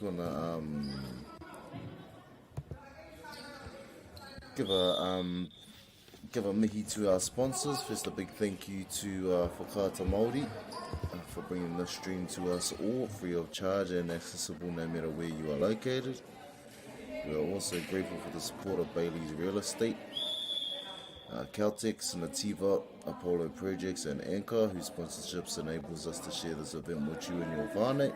want to um, give a um, give a mihi to our sponsors. First, a big thank you to uh, Whakaata Māori uh, for bringing this stream to us all free of charge and accessible no matter where you are located. We are also grateful for the support of Bailey's Real Estate, uh, Caltex, Nativa, Apollo Projects, and Anchor, whose sponsorships enables us to share this event with you and your whānau.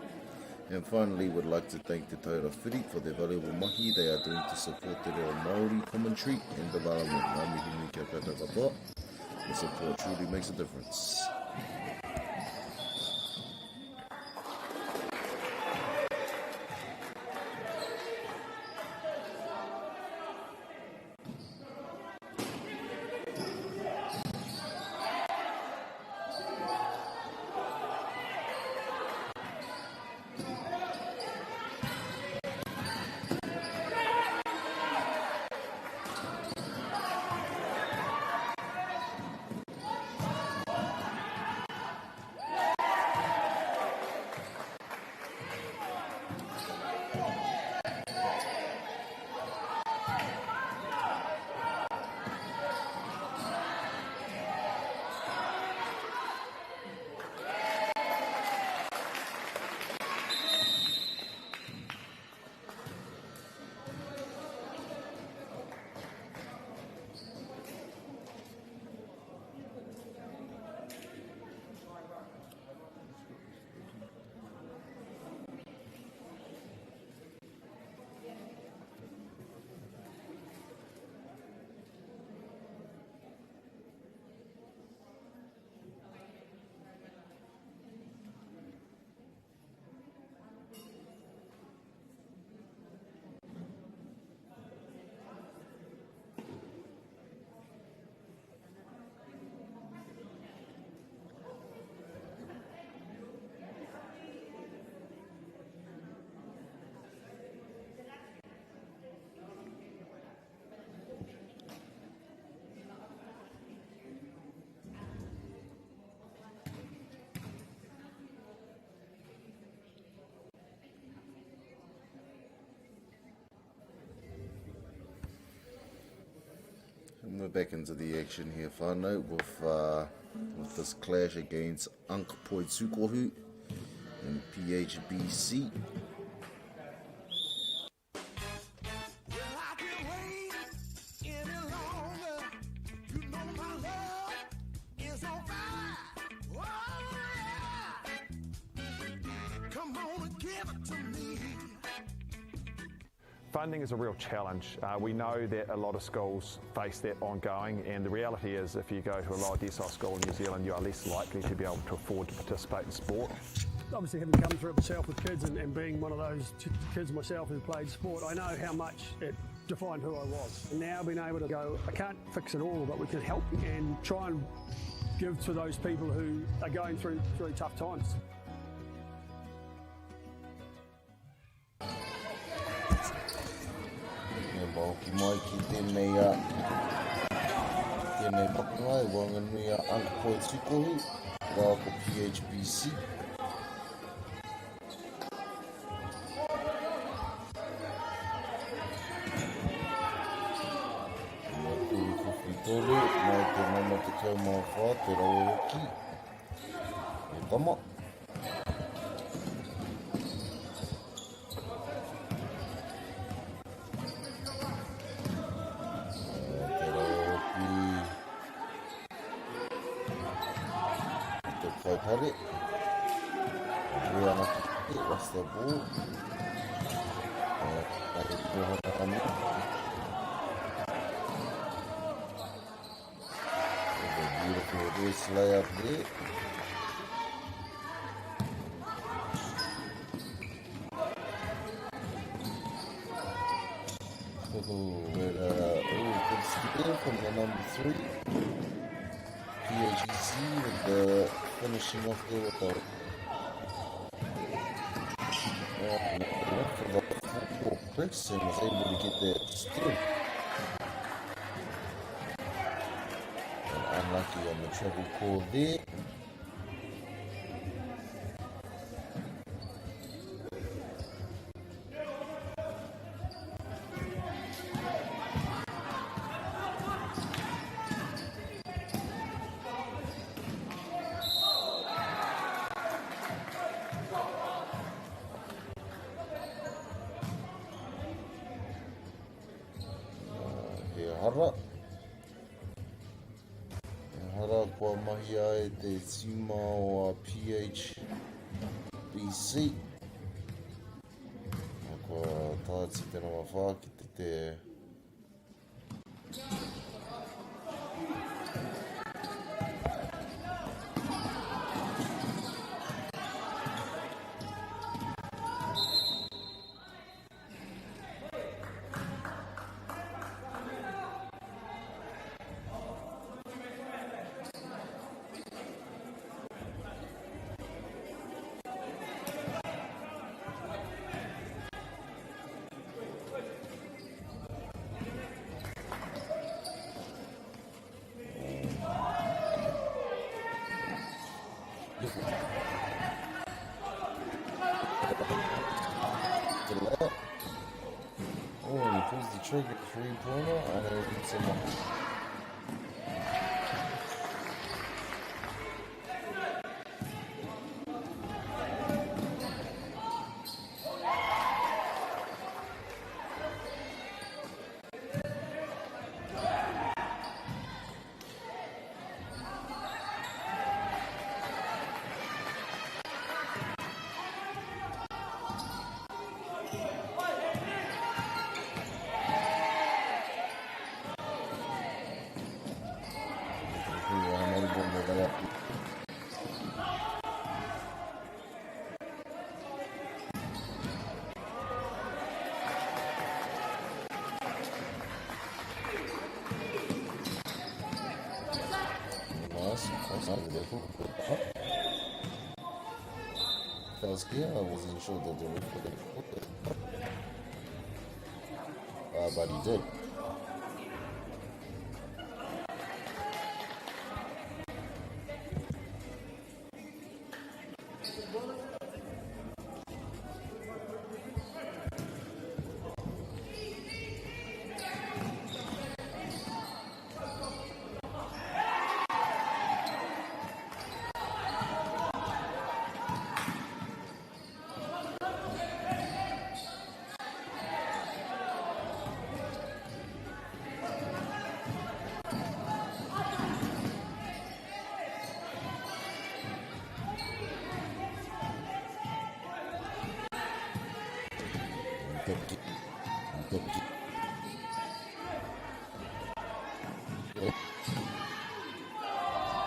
And finally, we'd like to thank Te Taura Whiri for their valuable mahi they are doing to support te reo Māori commentary and development. Ngā mihi nui kia koutou katoa. The support truly makes a difference. And we're back into the action here, whānau, with, uh, with this clash against Unc Poitūkohu and PHBC. Funding is a real challenge. Uh, we know that a lot of schools face that ongoing, and the reality is if you go to a lower decile school in New Zealand, you are less likely to be able to afford to participate in sport. Obviously, having come through it myself with kids and, and being one of those kids myself who played sport, I know how much it defined who I was. And now being able to go, I can't fix it all, but we can help and try and give to those people who are going through, through tough times. Me hoki mai ki tēnei a tēnei pakanga e waenganui a Uncle Poitūkohu rāua ko PHBC. Nō Kuri 73, mai te nama 14, te rawe hoki. E tama. Te rawe hoki. Te kaupare. Riana lost the ball. With a beautiful reverse layup there. Oh, but, uh, oh, good steal from the number three. PHEC with the finishing off there with the uh, for the football press and was able to get that steal. And unlucky on the travel call there. Ehara. Ehara kua mahia e te tīma o PHBC. Kua tae te nama whā ki te te Oh, and he pulls the trigger, three-pointer, and it hits him off. I wasn't sure that the ref would but he did.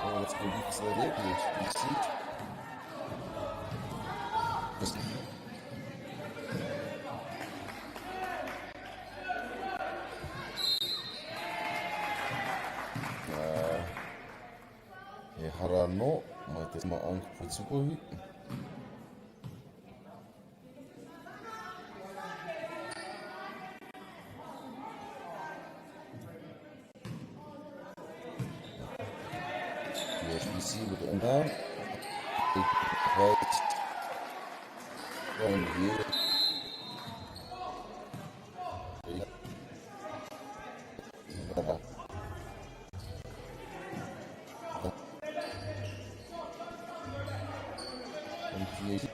Oh, that's good. There, PHBC. He hara no, mai te ma anku putukohi. PHBC with the inbound. One here. And PH.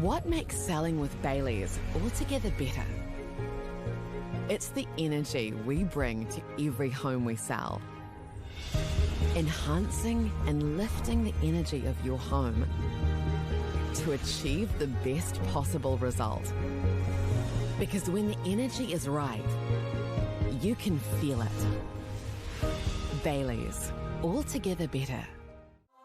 What makes selling with Bayleys altogether better? It's the energy we bring to every home we sell. Enhancing and lifting the energy of your home to achieve the best possible result. Because when the energy is right, you can feel it. Bayleys, altogether better.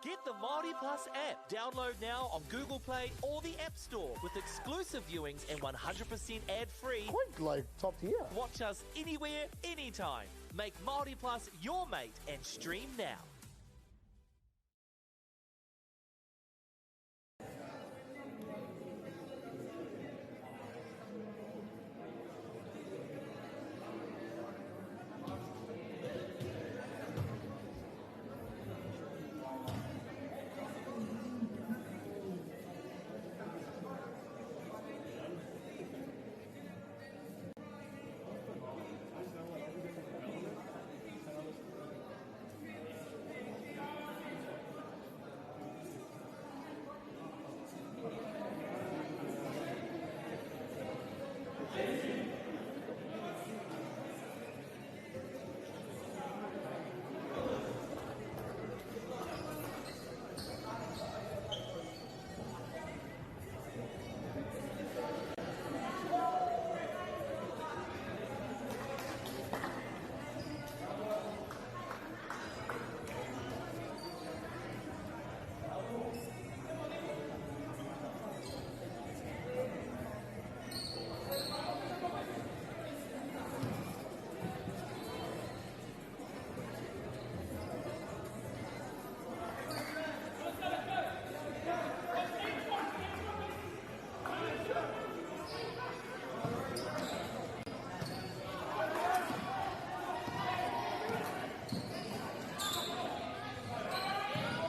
Get the Māori Plus app. Download now on Google Play or the App Store with exclusive viewings and 100% ad-free. Quite like top tier. Watch us anywhere, anytime. Make Māori Plus your mate and stream now.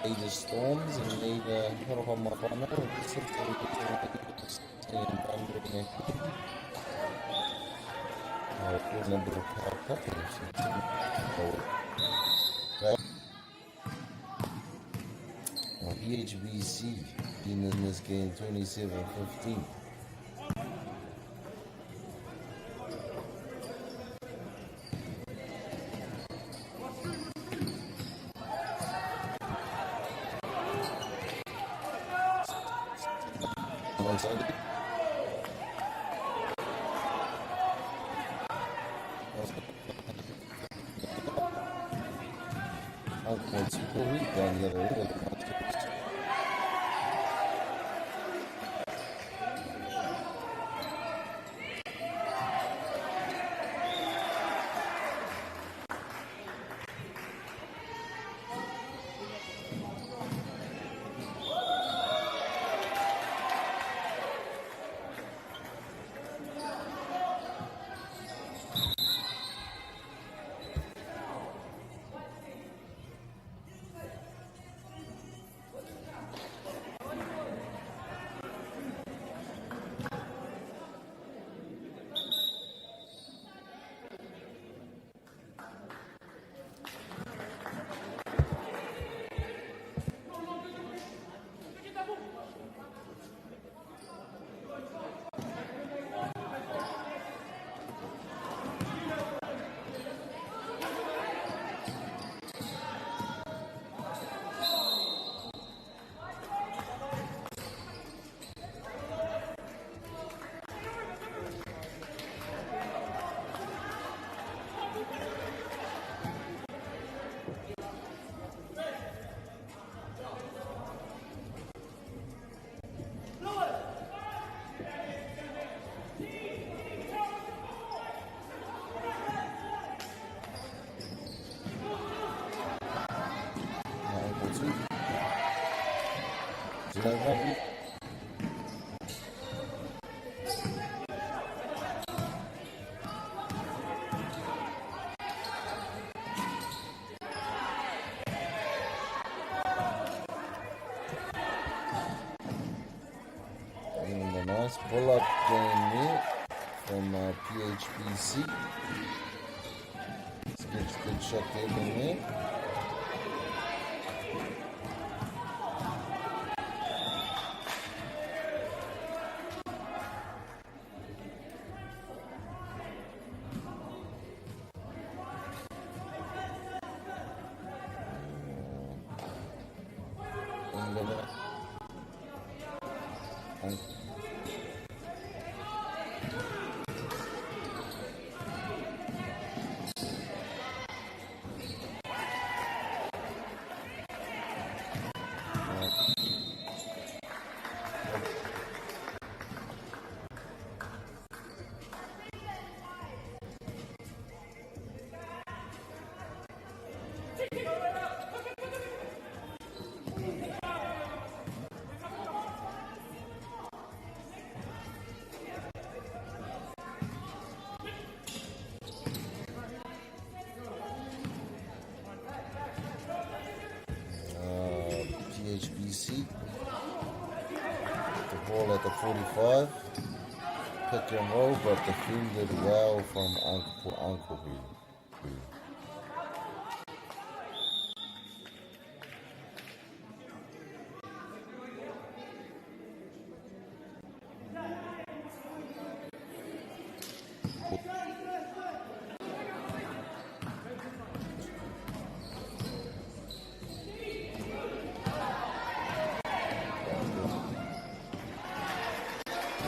Major storms and neither Horomawhana PHBC in this game 27-15. Down the other end. And a nice pull-up game there from PHBC. It's a good shot there from there. PHBC. The ball at the 45. Pick and roll, but defended well from Uncle Uncle Who.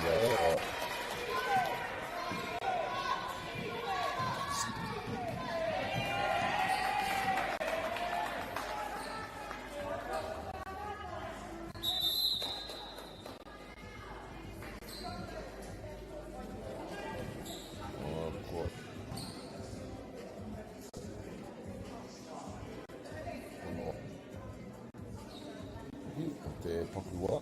Yeah. Oh, ko. Ono. Te pakuwa.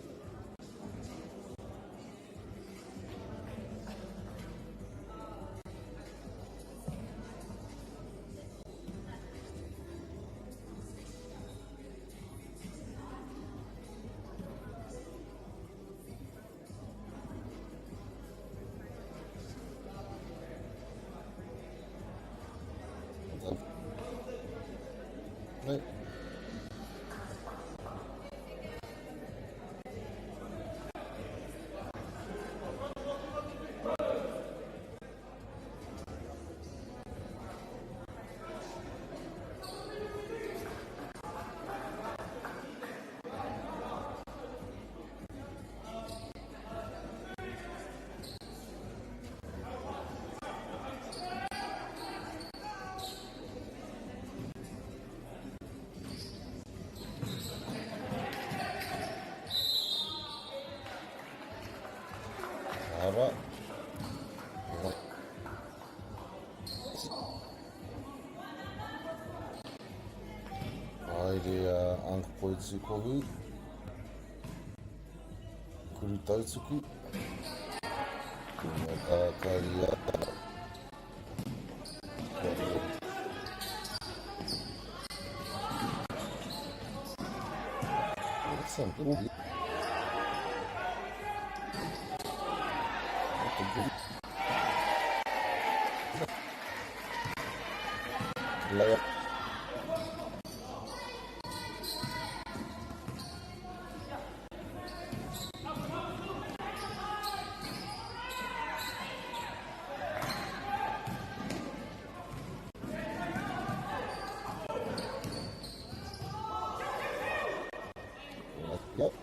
Right. Ara. Haere a Uncle Poitu Kohu. Kuru tautuku. Ko ngā kākari a. Some Layup. Yep.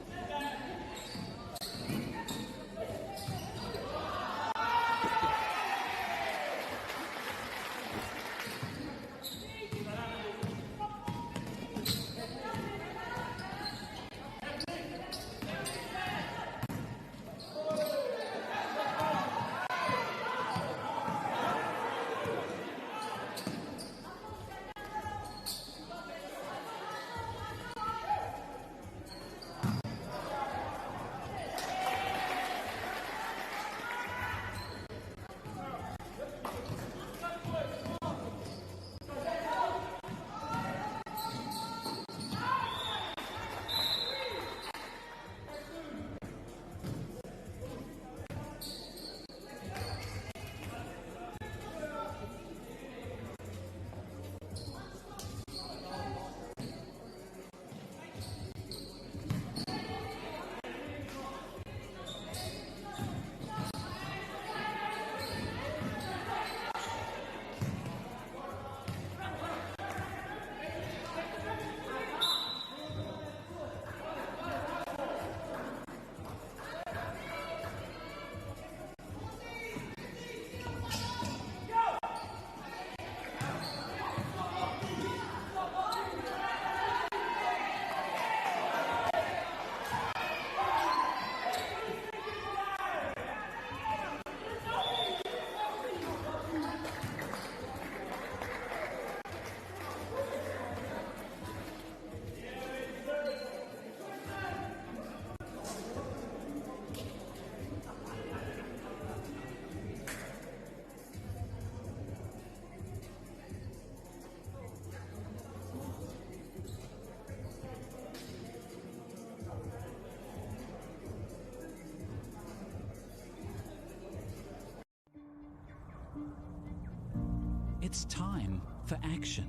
It's time for action.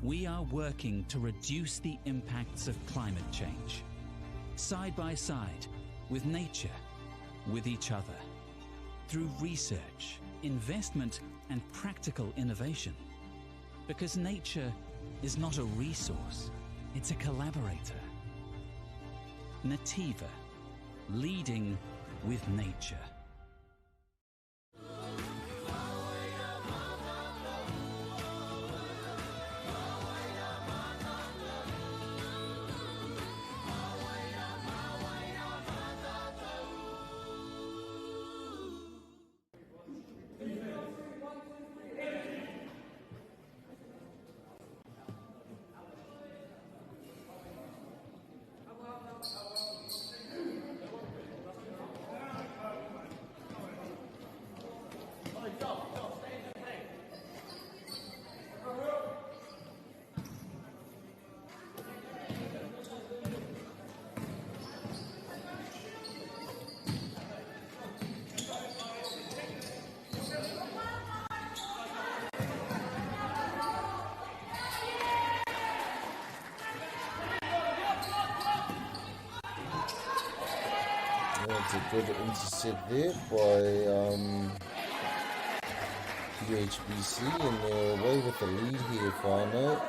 We are working to reduce the impacts of climate change. Side by side, with nature, with each other. Through research, investment, and practical innovation. Because nature is not a resource, it's a collaborator. Nativa, leading with nature. That's a good intercept there by PHBC, and they're away with the lead here, whānau.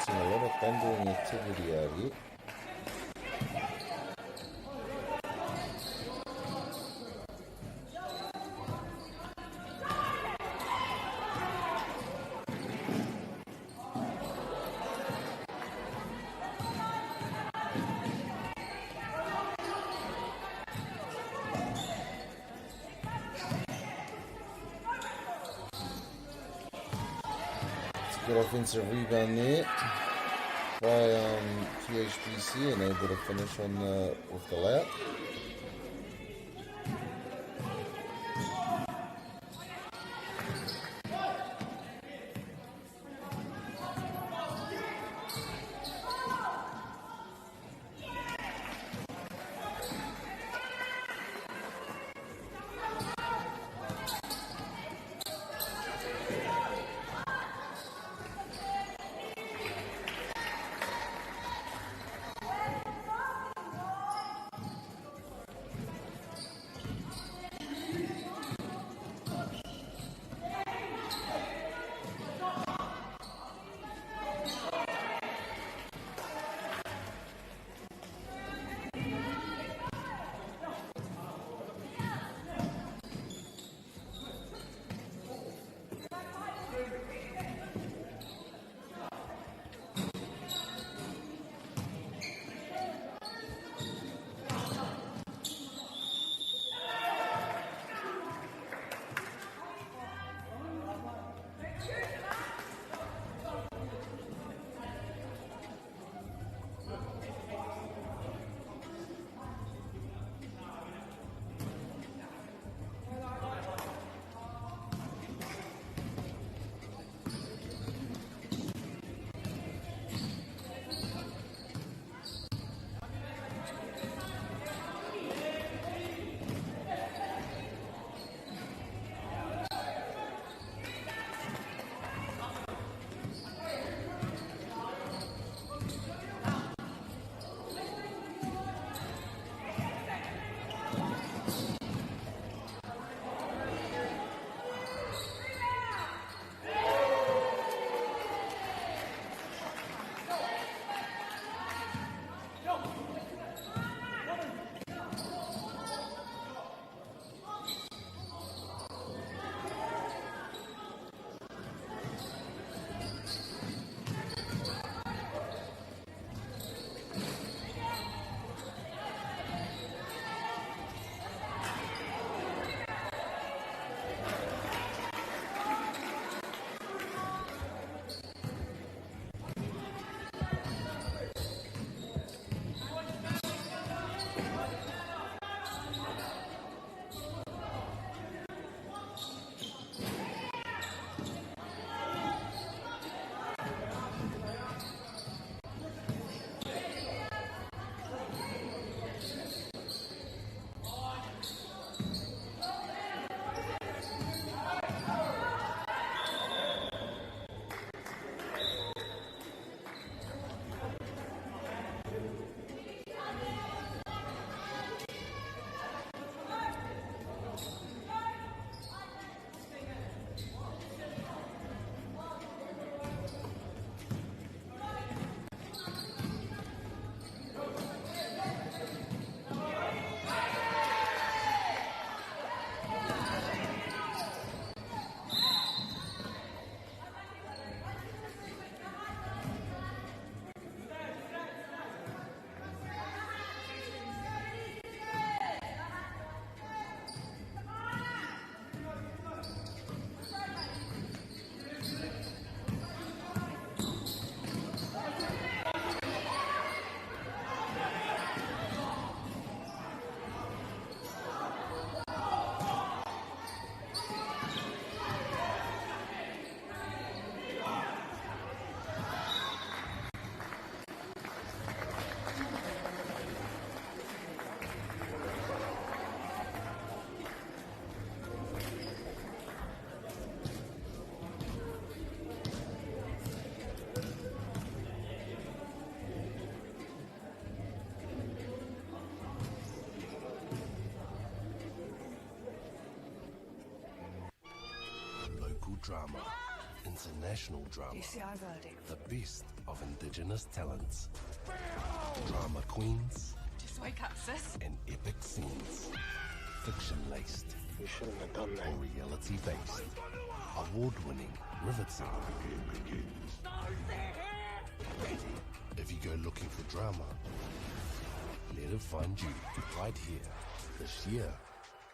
Seen a lot of thundering activity out here. It's a good offensive rebound there by THBC and able to finish on the with the layup. Local drama. International drama. The best of indigenous talents. Drama queens. Just wake up, sis. And epic scenes. Fiction laced. You shouldn't have done that. Or reality based. Award winning, riveting. If you go looking for drama, let it find you right here, this year.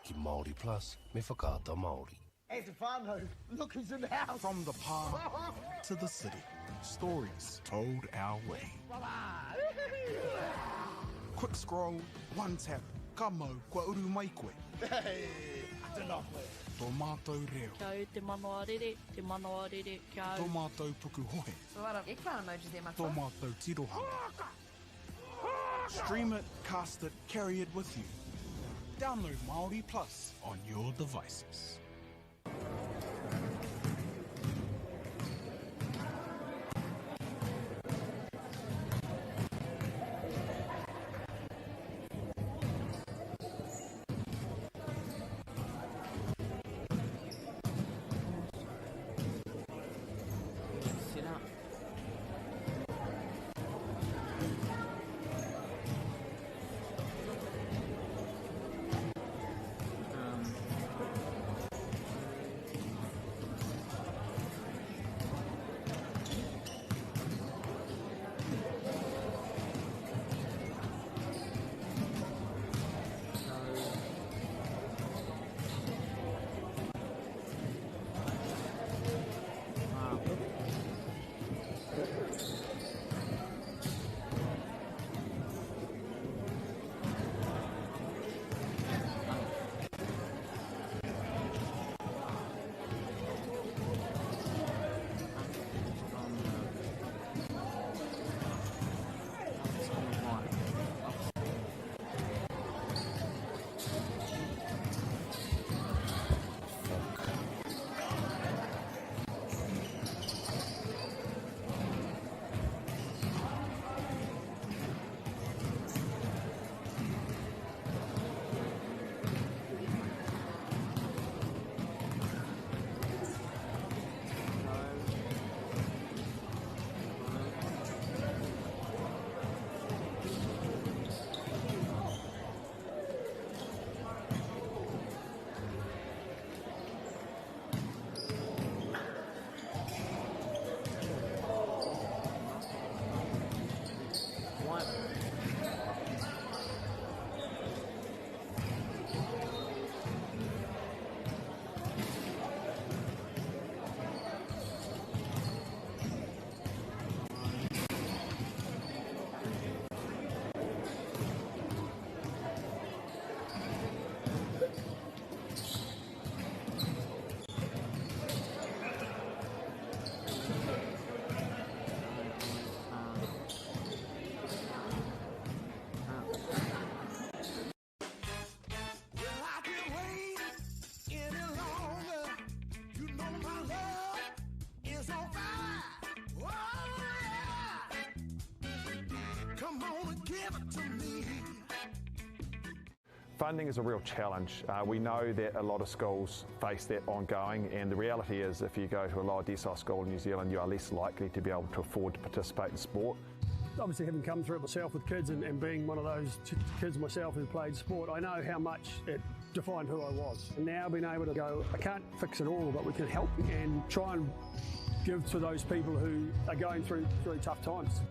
Ki Māori Plus me Whakaata Māori. Hey, Stefano, look who's in the house. From the park to the city, stories told our way. Quick scroll, one tap, ka mau, kua uru mai koe. Hey, tēnā koe. Tō mātou reo. Kia au te manawa rere, te manawa rere, kia au. Tō mātou pukuhohe. So a lot of eggplant emojis there, Tō mātou tirohanga. Stream it, cast it, carry it with you. Download Māori Plus on your devices. Set up. Well, I can't wait any longer. You know my love is on fire. Oh, yeah. Come on and give it to me. Funding is a real challenge. We know that a lot of schools face that ongoing, and the reality is if you go to a lower decile school in New Zealand, you are less likely to be able to afford to participate in sport. Obviously, having come through it myself with kids and being one of those kids myself who played sport, I know how much it defined who I was. And now being able to go, I can't fix it all, but we can help and try and give to those people who are going through tough times.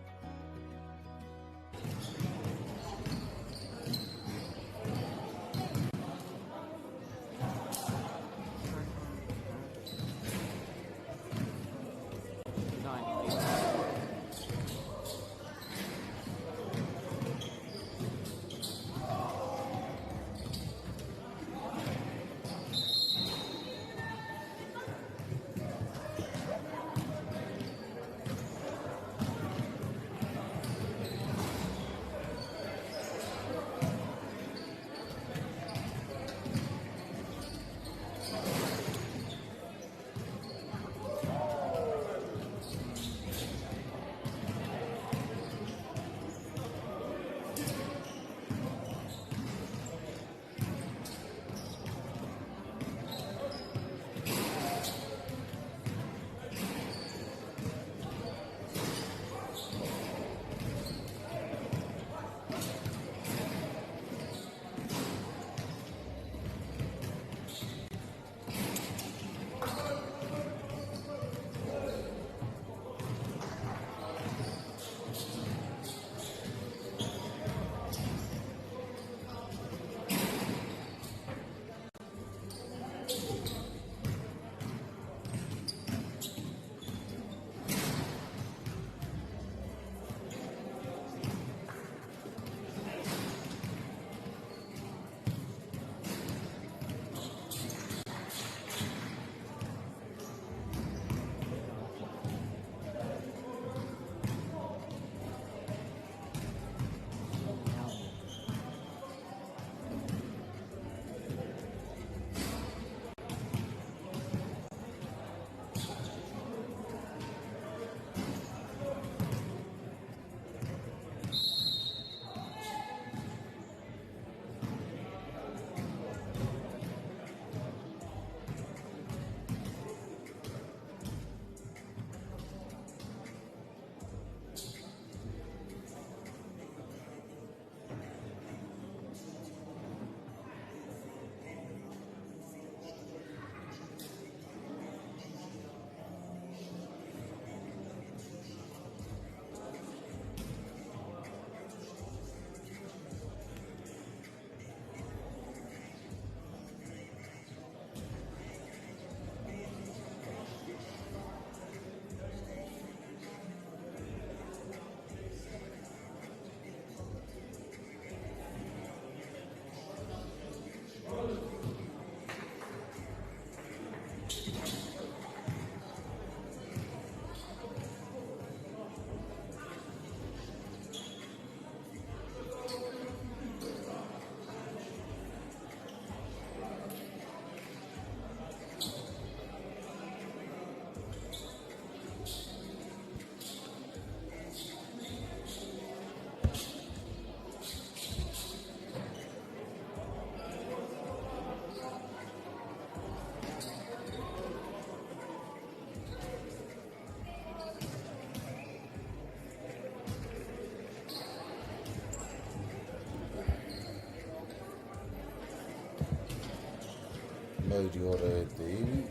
Mauri ora e te iwi.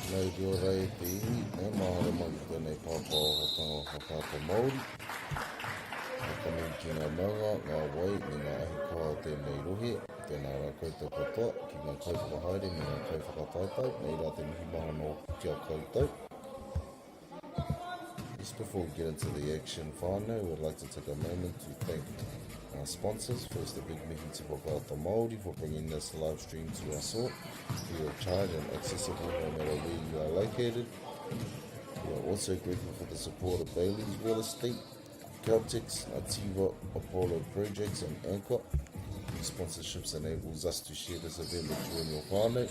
Mauri ora e te iwi, e mahara mai ki tēnei pāpāhotanga o Whakaata Māori. Ka kanohi ki ngā maunga, ngā wai me ngā ahukawa o tēnei rohe. Tēnā rā koutou katoa, ki ngā kaiwhakahaere me ngā kaiwhakataetae, nei rā te mihi mahana ōku ki a koutou. Just before we get into the action whānau, we'd like to take a moment to thank our sponsors. First, a big mihi to Whakaata Māori for bringing this live stream to us all, free of charge and accessible no matter where you are located. We are also grateful for the support of Bailey's Real Estate, Caltex, Ativa, Apollo Projects and Anchor. These sponsorships enables us to share this event with you and your whānau.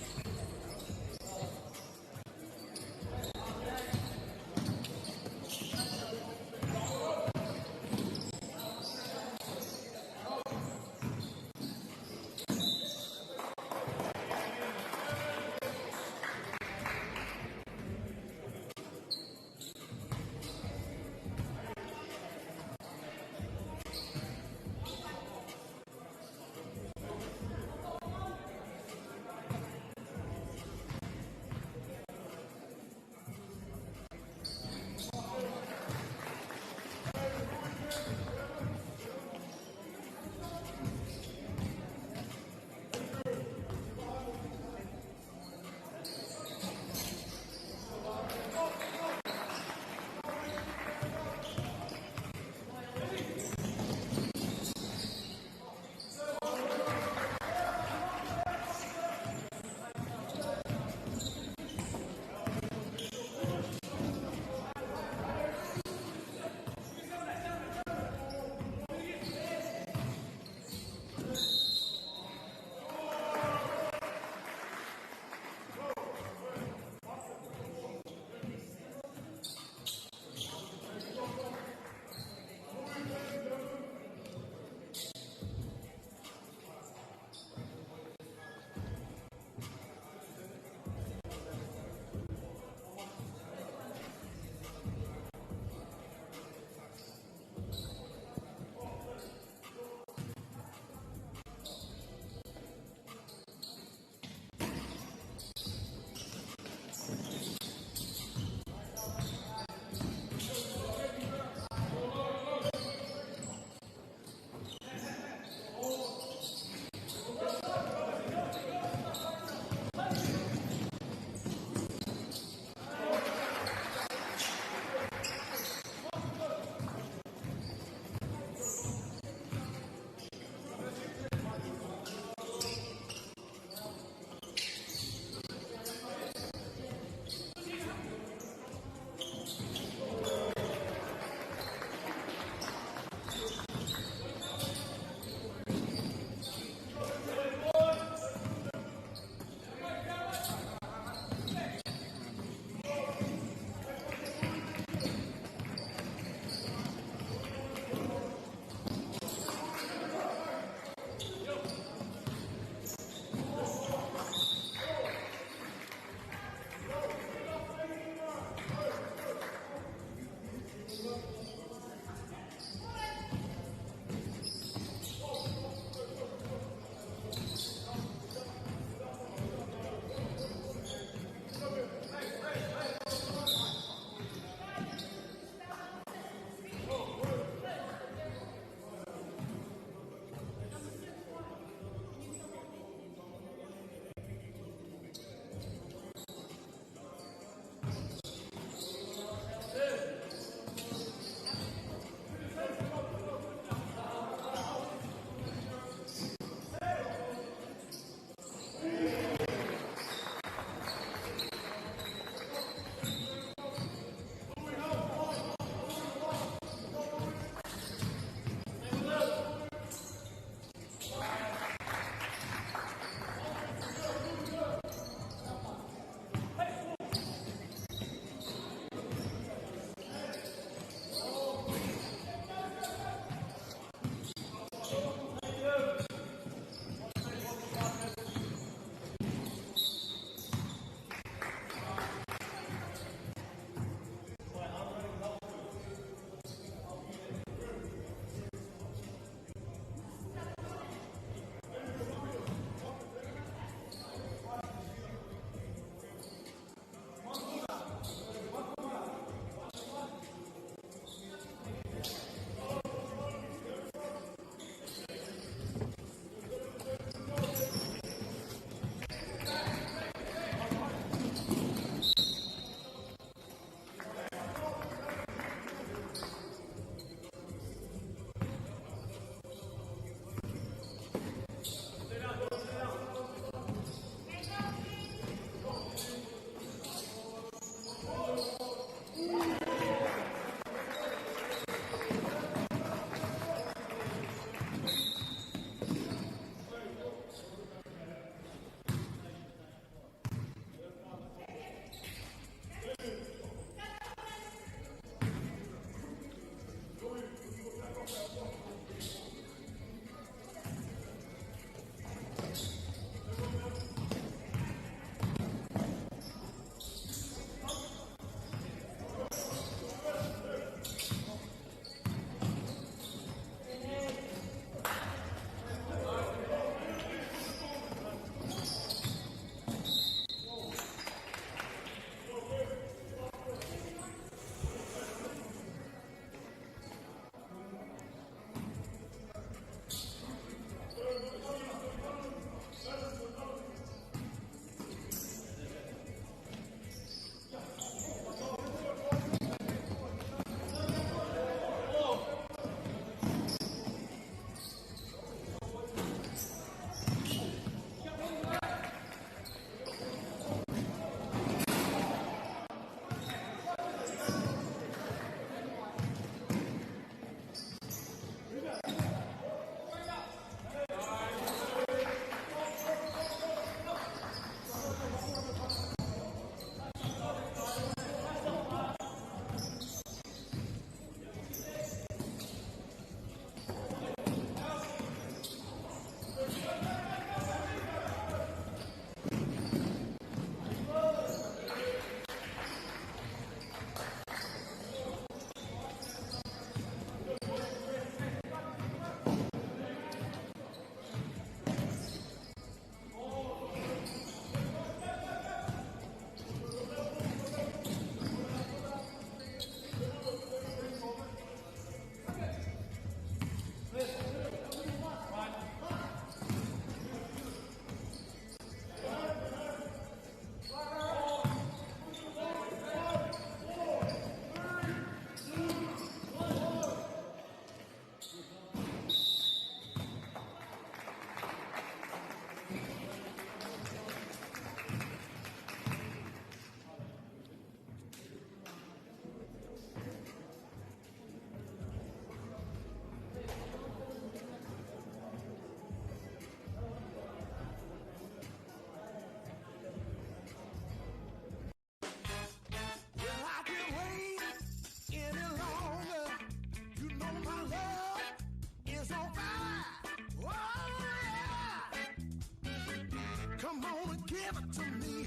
Give it to me.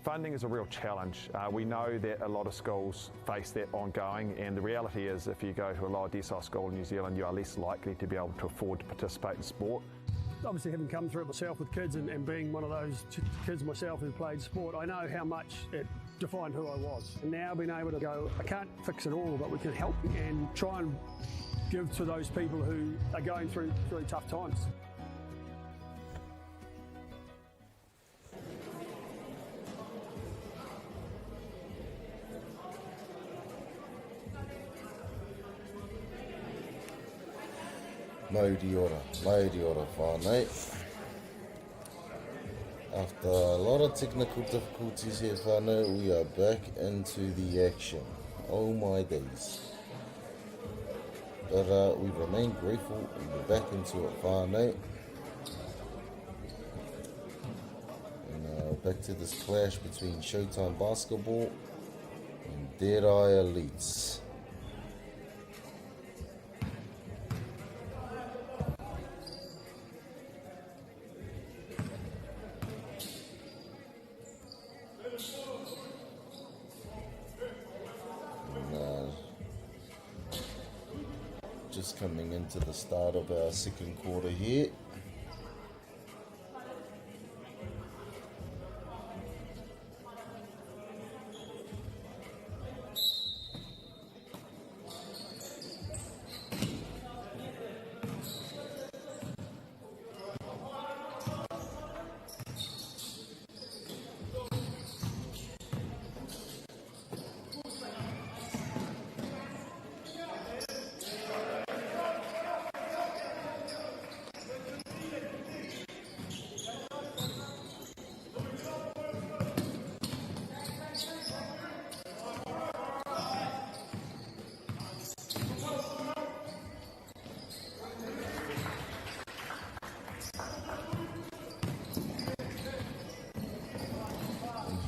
Funding is a real challenge. We know that a lot of schools face that ongoing, and the reality is if you go to a lower decile school in New Zealand, you are less likely to be able to afford to participate in sport. Obviously, having come through it myself with kids and being one of those kids myself who played sport, I know how much it defined who I was. And now being able to go, I can't fix it all, but we can help and try and give to those people who are going through tough times. Mauri ora, mauri ora whānau. After a lot of technical difficulties here whānau, we are back into the action. Oh my days. But we remain grateful and we're back into it whānau. And back to this clash between Showtime Basketball and Deadeye Elites. Just coming into the start of our second quarter here.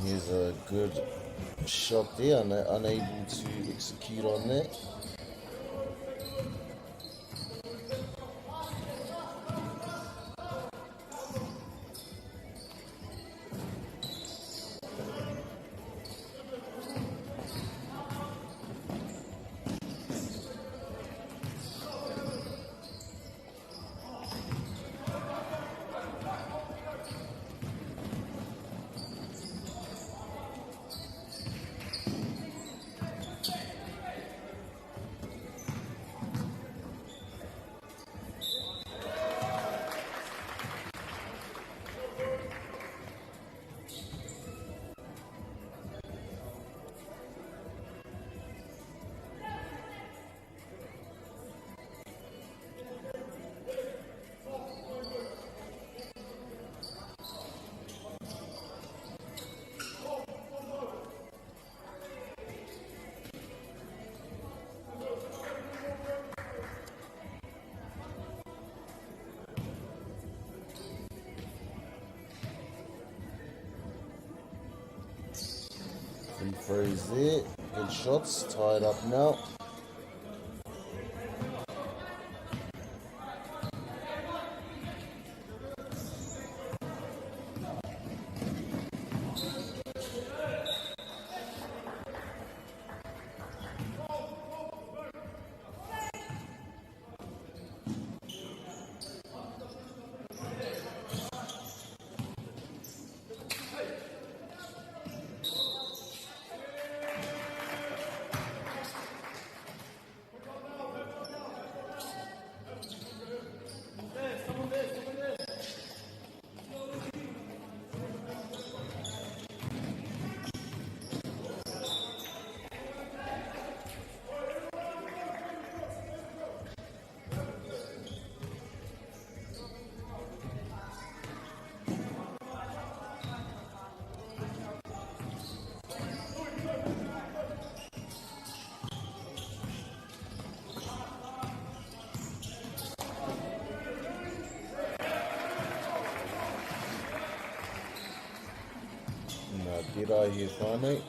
Here's a good shot there, unable to execute on that. Free throws there. Good shots. Tied up now. Did I hear finally?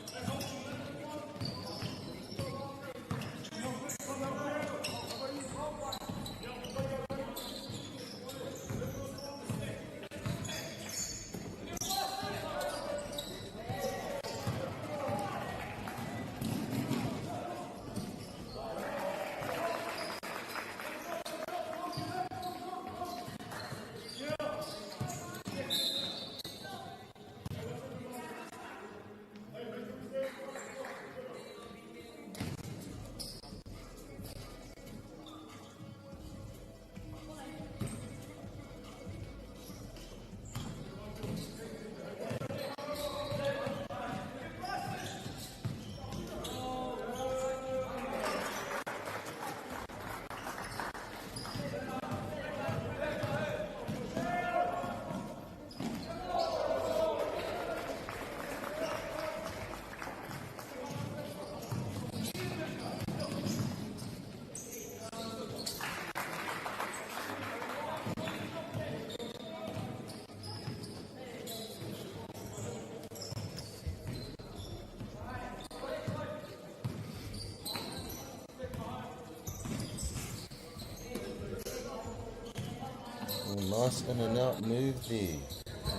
Nice in and out move there.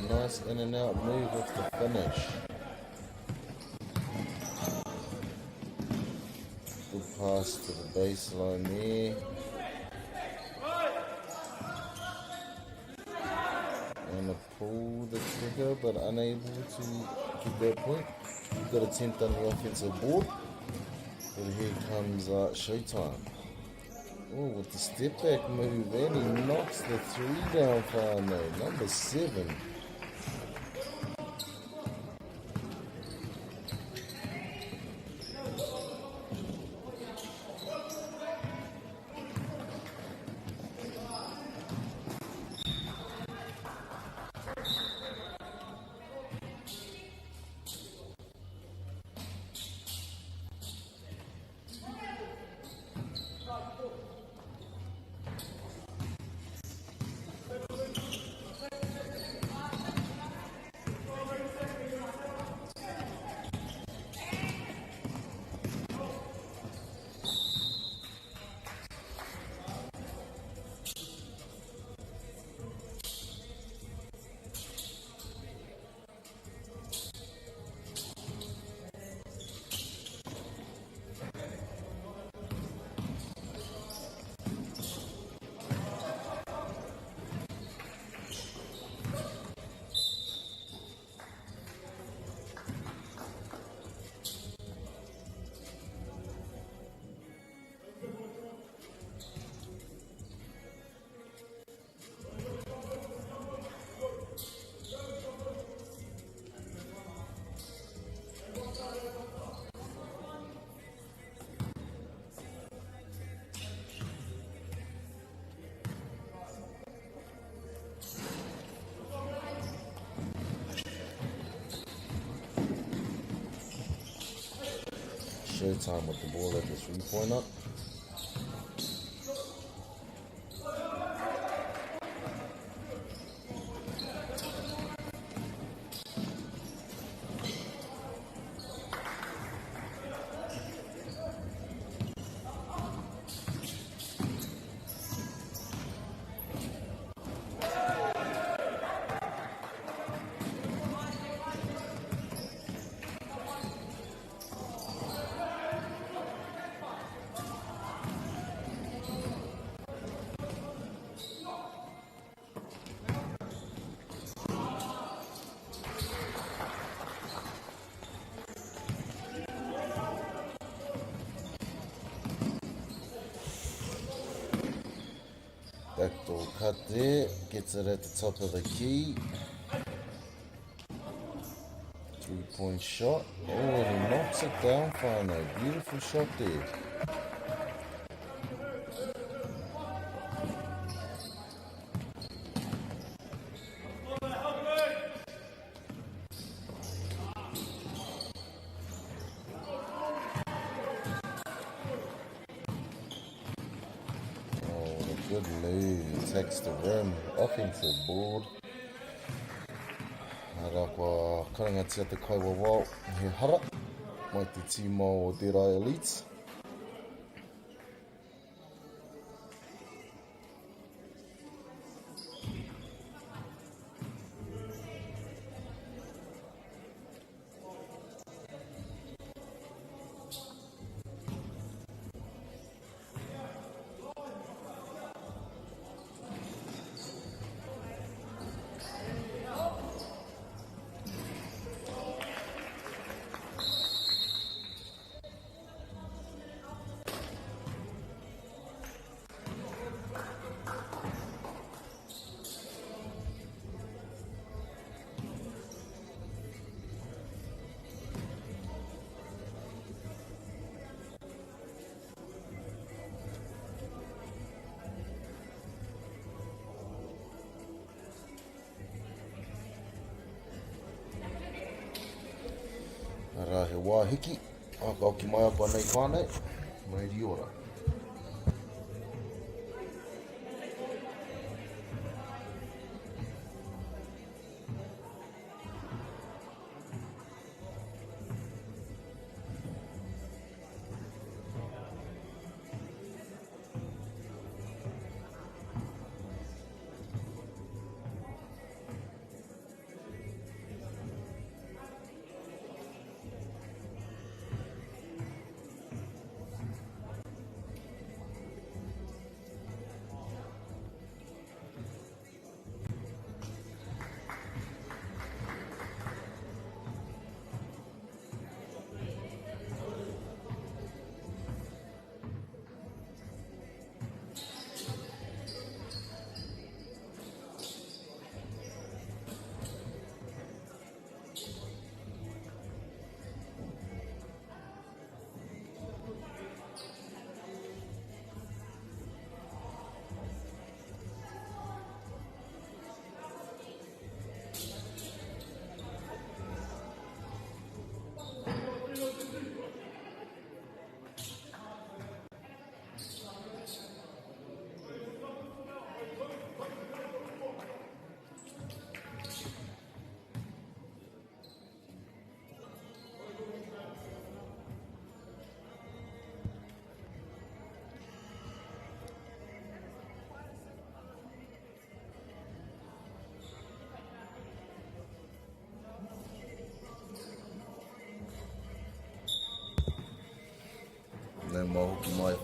Nice in and out move with the finish. Good pass to the baseline there. And a pull the trigger, but unable to get that point. Good attempt on the offensive board. But here comes Showtime. Oh, with the step back move, and he knocks the three down whānau. Number 7. Showtime with the ball at the 3-pointer. Backdoor cut there, gets it at the top of the key. 3-point shot. Oh, and he knocks it down, whānau. Beautiful shot there. Good move, attacks the rim, offensive board. Arā kua karangatia te kaiwawao he hara mai te tīma o Deadeye Elites. Arā, he wā hiki, a ka hoki mai a koa nei whānau, mauri ora.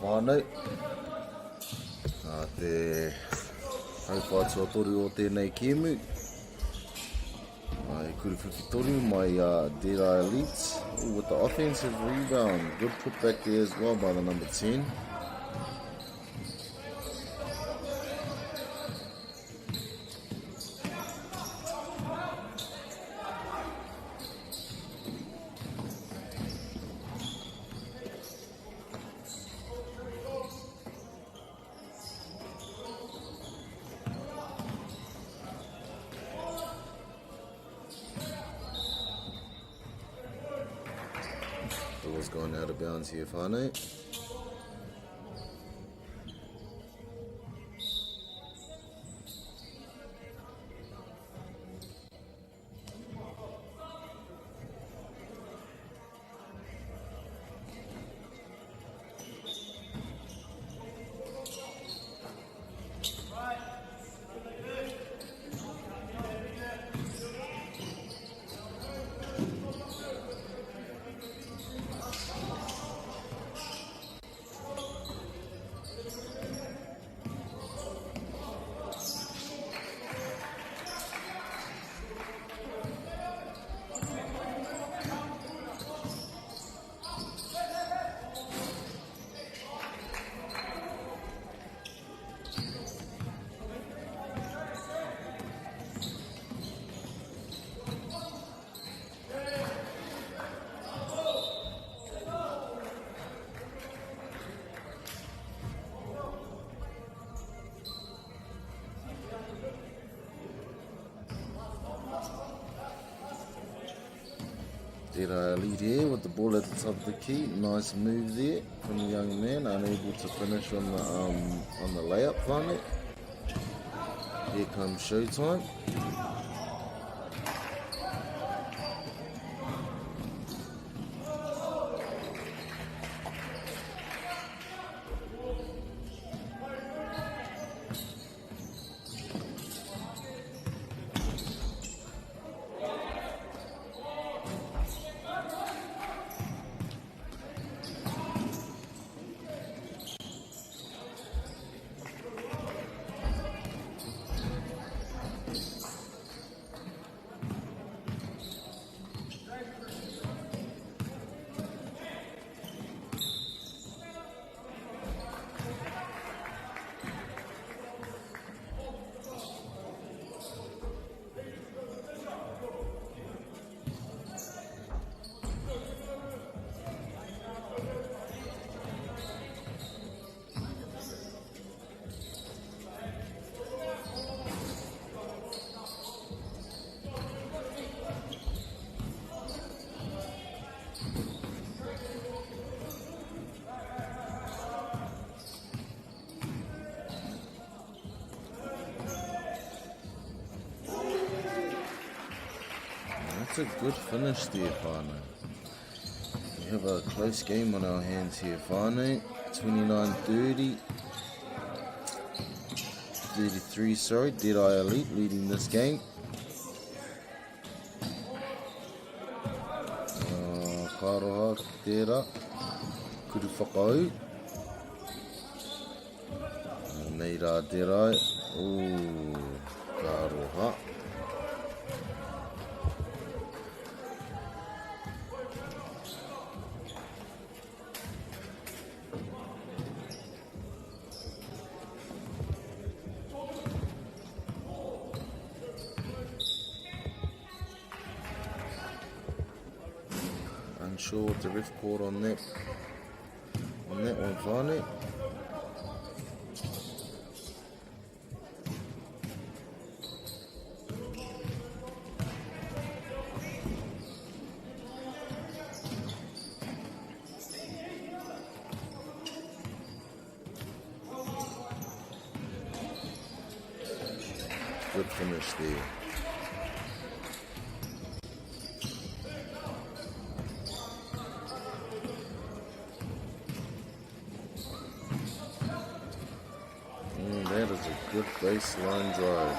whānau. Te hauwhā tuatoru o tēnei kēmu. E kuruwhiwhi tonu mai Deadeye Elite. Ooh, with the offensive rebound. Good putback there as well by the number 10. Ball's gone out of bounds here, whānau. Deadeye Elite here with the ball at the top of the key. Nice move there from the young man, unable to finish on the layup finally. Here comes Showtime. That's a good finish there, whānau. We have a close game on our hands here, whānau. 29-30. 33, sorry. Deadeye Elite leading this game. Ka aroha tērā. Kuru whakau. Nei rā Deadeye. Ooh, ka aroha. Unsure what the ref called on that one, whānau. Good finish there. That is a good baseline drive.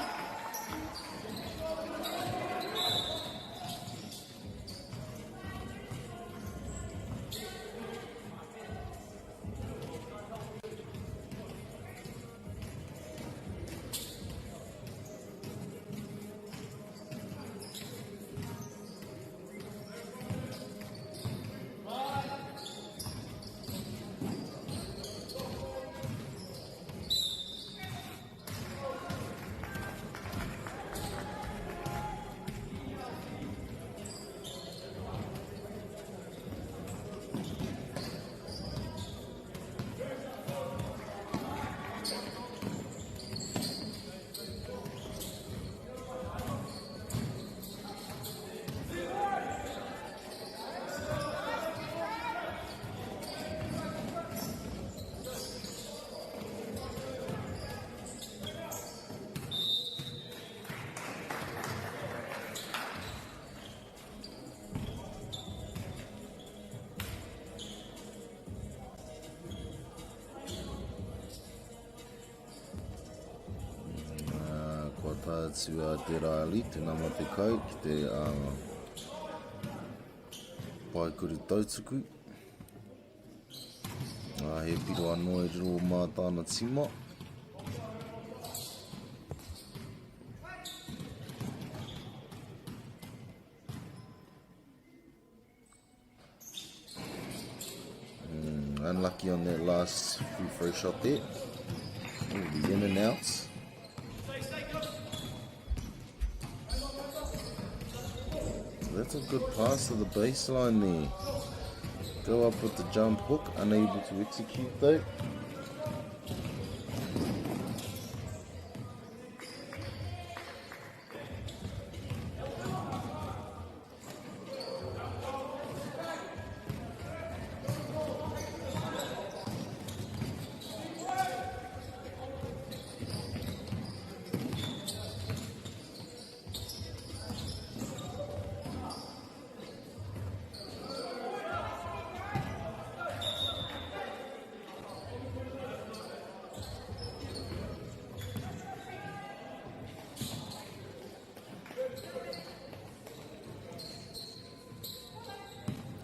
atu a Te Rāli, te nama 10, ki te uh, paekuru tautuku. Ā, he piro anō e riro mā tāna tīma. Mm, unlucky on that last free throw shot there. Ooh, the in and outs. That's a good pass to the baseline there. Go up with the jump hook, unable to execute though.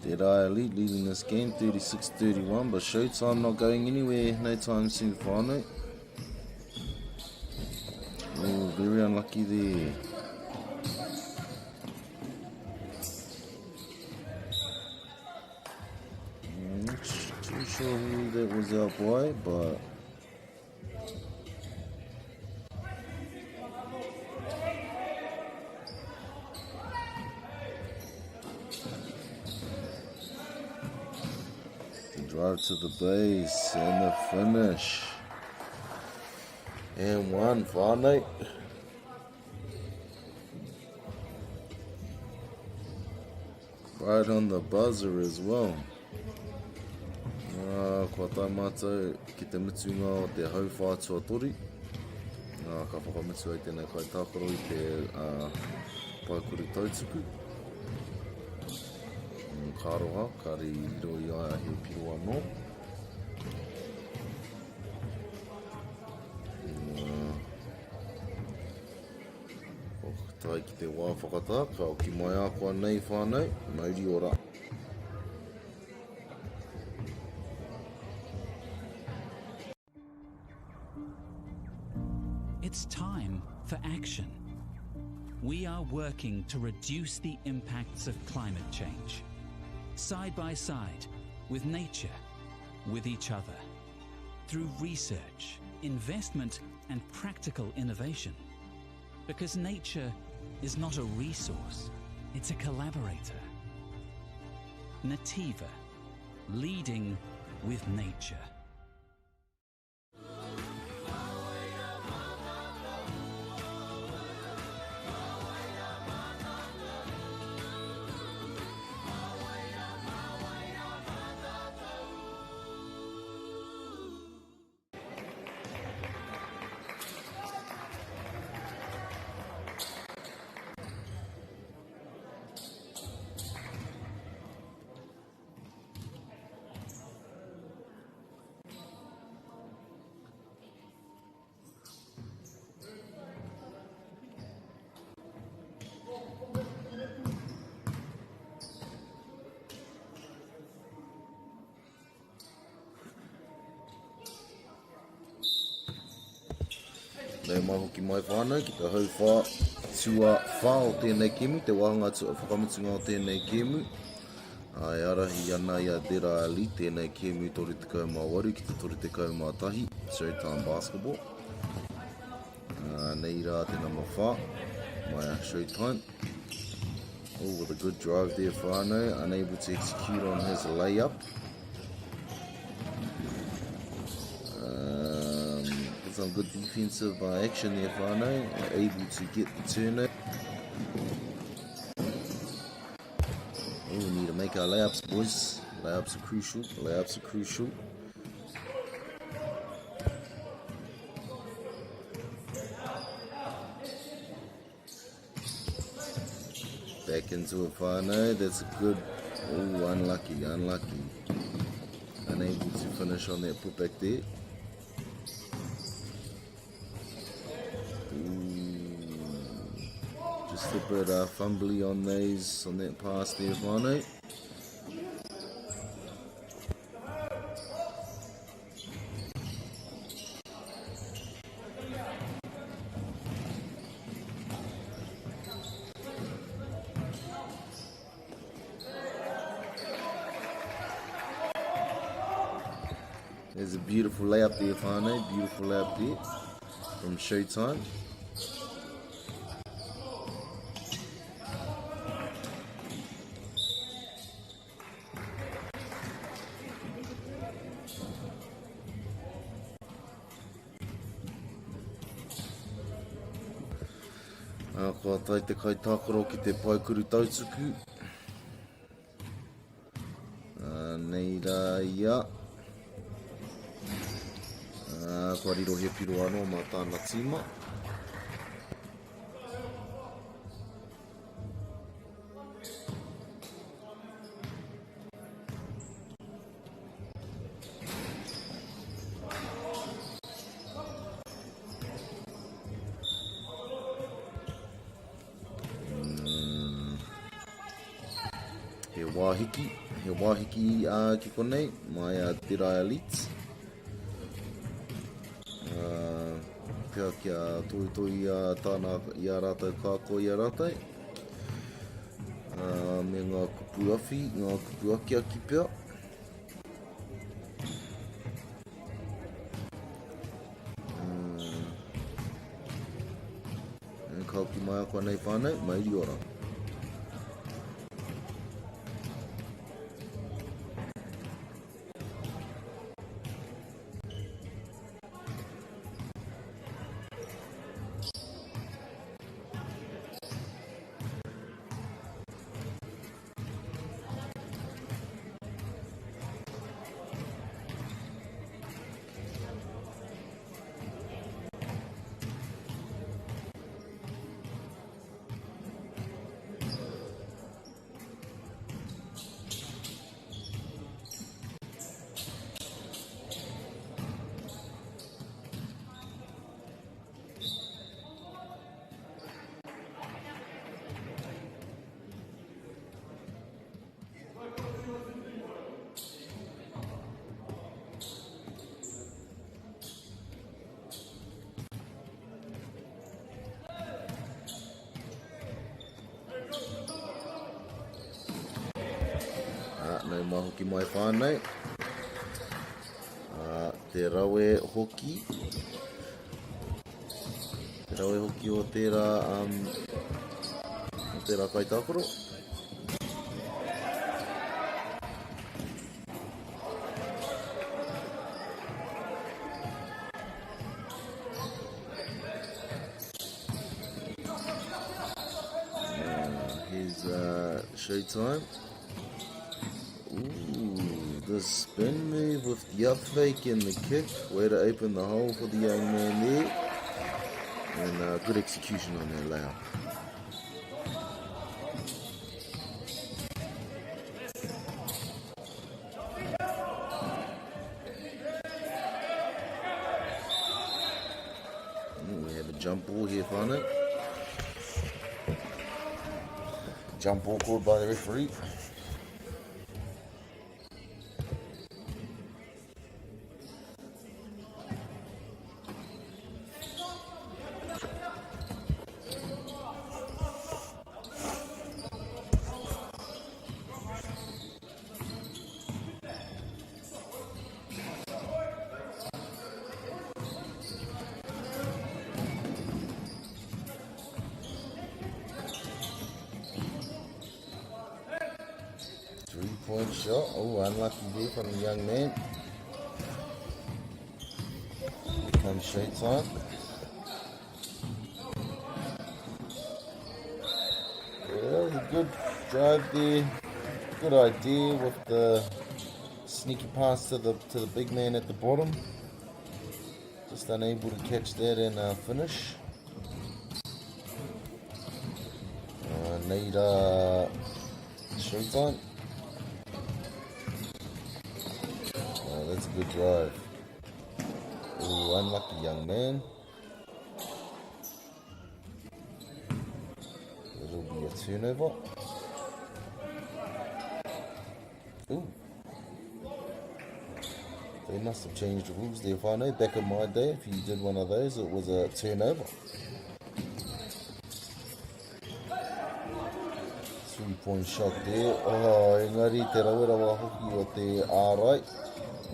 Dead Eye Elite leading this game 36-31, but Showtime not going anywhere. No time soon, whānau. Oh, very unlucky there. I'm not too sure who that was out by, but The drive to the base and the finish. And one, whānau. Right on the buzzer as well. Ā, kua tae mātou ki te mutunga o te hauwhā tuatoru. Ā, ka whakamutu ai tēnei kaitākaro i te uh, paekuru tautuku. Mm, ka aroha, ka i riro i a ia he piro anō. Mm, kua tae ki te wā whakatā, ka oki mai a koa nei whānau, mauri ora. It's time for action. We are working to reduce the impacts of climate change. Side by side, with nature, with each other. Through research, investment, and practical innovation. Because nature is not a resource, it's a collaborator. Nativa, leading with nature. Nei mai hoki mai whānau ki te hauwhā tua whā o tēnei kēmu, te wāhanga tua whakamutunga o tēnei kēmu. Ā, e ārahi ana i a Dera Ali tēnei kēmu 38 ki te 31, Showtime Basketball. Ā, nei rā te nama 4, mai a Showtime. Oh, with a good drive there, whānau, unable to execute on his layup. Um, some good defensive uh, action there, whānau, able to get the turnover. Oh, we need to make our layups, boys. Layups are crucial. Layups are crucial. Back into a whānau. That's a good... Oh, unlucky, unlucky. Unable to finish on that putback there. Ooh. Just a bit fumbly on those, on that pass there, whānau. There's a beautiful layup there, whānau. Beautiful layup there from Showtime. Kua tae te kaitākaro ki te paekuru tautuku. Nei rā ia. Kua riro he piro anō mā tāna tīma. He wāhiki, he wāhiki ki konei, mai a Te Rae Elites. Pea kia toitoi i a tāna, i a rātou kākoa i a rātou. Me ngā kupu awhi, ngā kupu akiaki pea. Ka hoki mai a koa nei whānau, mauri ora. Nau mai hoki mai whānau. Te rawe hoki. Te rawe hoki o tērā, o tērā kaitākaro. Here's Showtime. Ooh, the spin move with the up fake and the kick. Way to open the hole for the young man there. And good execution on that layup. Ooh, we have a jump ball here, whānau. Jump ball called by the referee. 3-point shot. Oh, unlucky there from the young man. Here comes Showtime. Yeah, that was a good drive there. Good idea with the sneaky pass to the big man at the bottom. Just unable to catch that and finish. Need Showtime. Oh, that's a good drive. Ooh, unlucky young man. turnover. Ooh. They must have changed the rules there, whānau. Back in my day, if you did one of those, it was a turnover. Three-point shot there. Oh, engari te rawe rawa hoki o te ārai.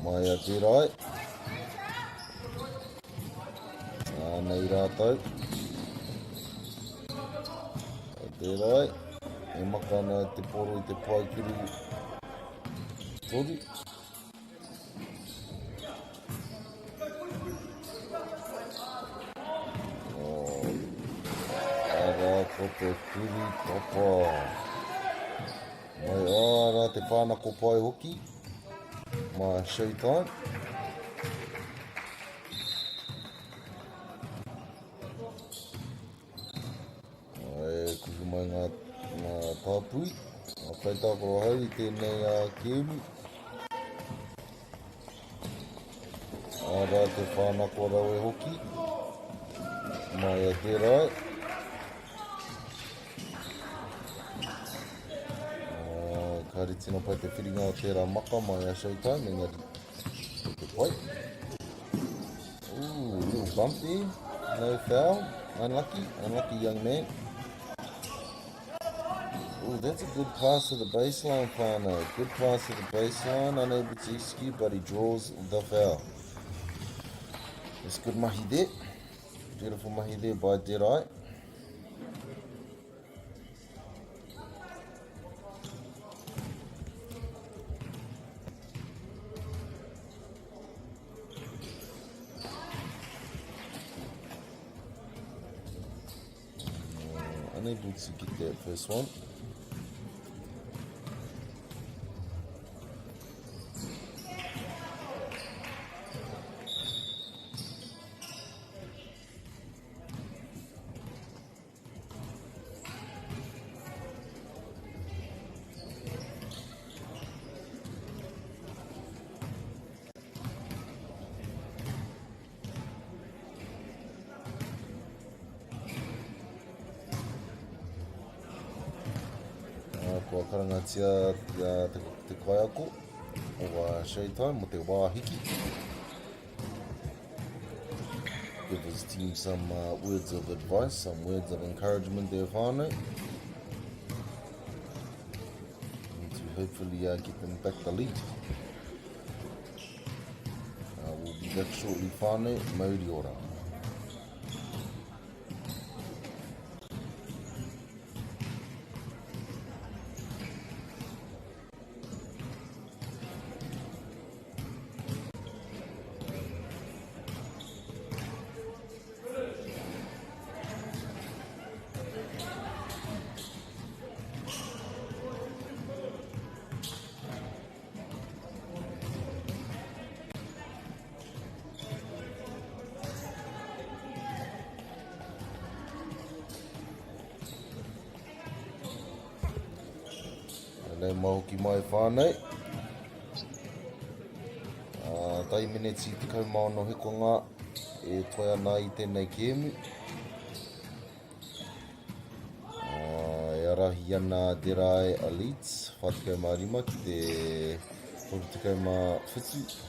Mai a te rai. Nei rātou. A te rai. E maka ana te poro i te paekuru. Toru. Arā ko te kuri tapa. Mai ā rā te whānako pai hoki. Mā Showtime. E kuhu mai ngā, ngā tāpui, ngā kaitākaro hau i tēnei a kēmu. Arā te whānako rawe hoki. Mai a te rae. Kāre tino pai te whiringa o tērā maka mai a Showtime, engari ko te pai. Ooh, little bump there. No foul. Unlucky. Unlucky young man. Ooh, that's a good pass to the baseline, whānau. Good pass to the baseline. Unable to execute, but he draws the foul. It's good mahi there. Beautiful mahi there by Deadeye. Unable to get that first one. Kua karangatia te, te kaiako o Showtime mo te wā hiki. Give his team some words of advice, some words of encouragement there whānau. And to hopefully get them back the lead. We'll be back shortly whānau, mauri ora. Nei mai hoki mai whānau. Tai mineti 16 hekonga e toe ana i tēnei kēmu. E arahi ana Derai Elites 45 ki te 37.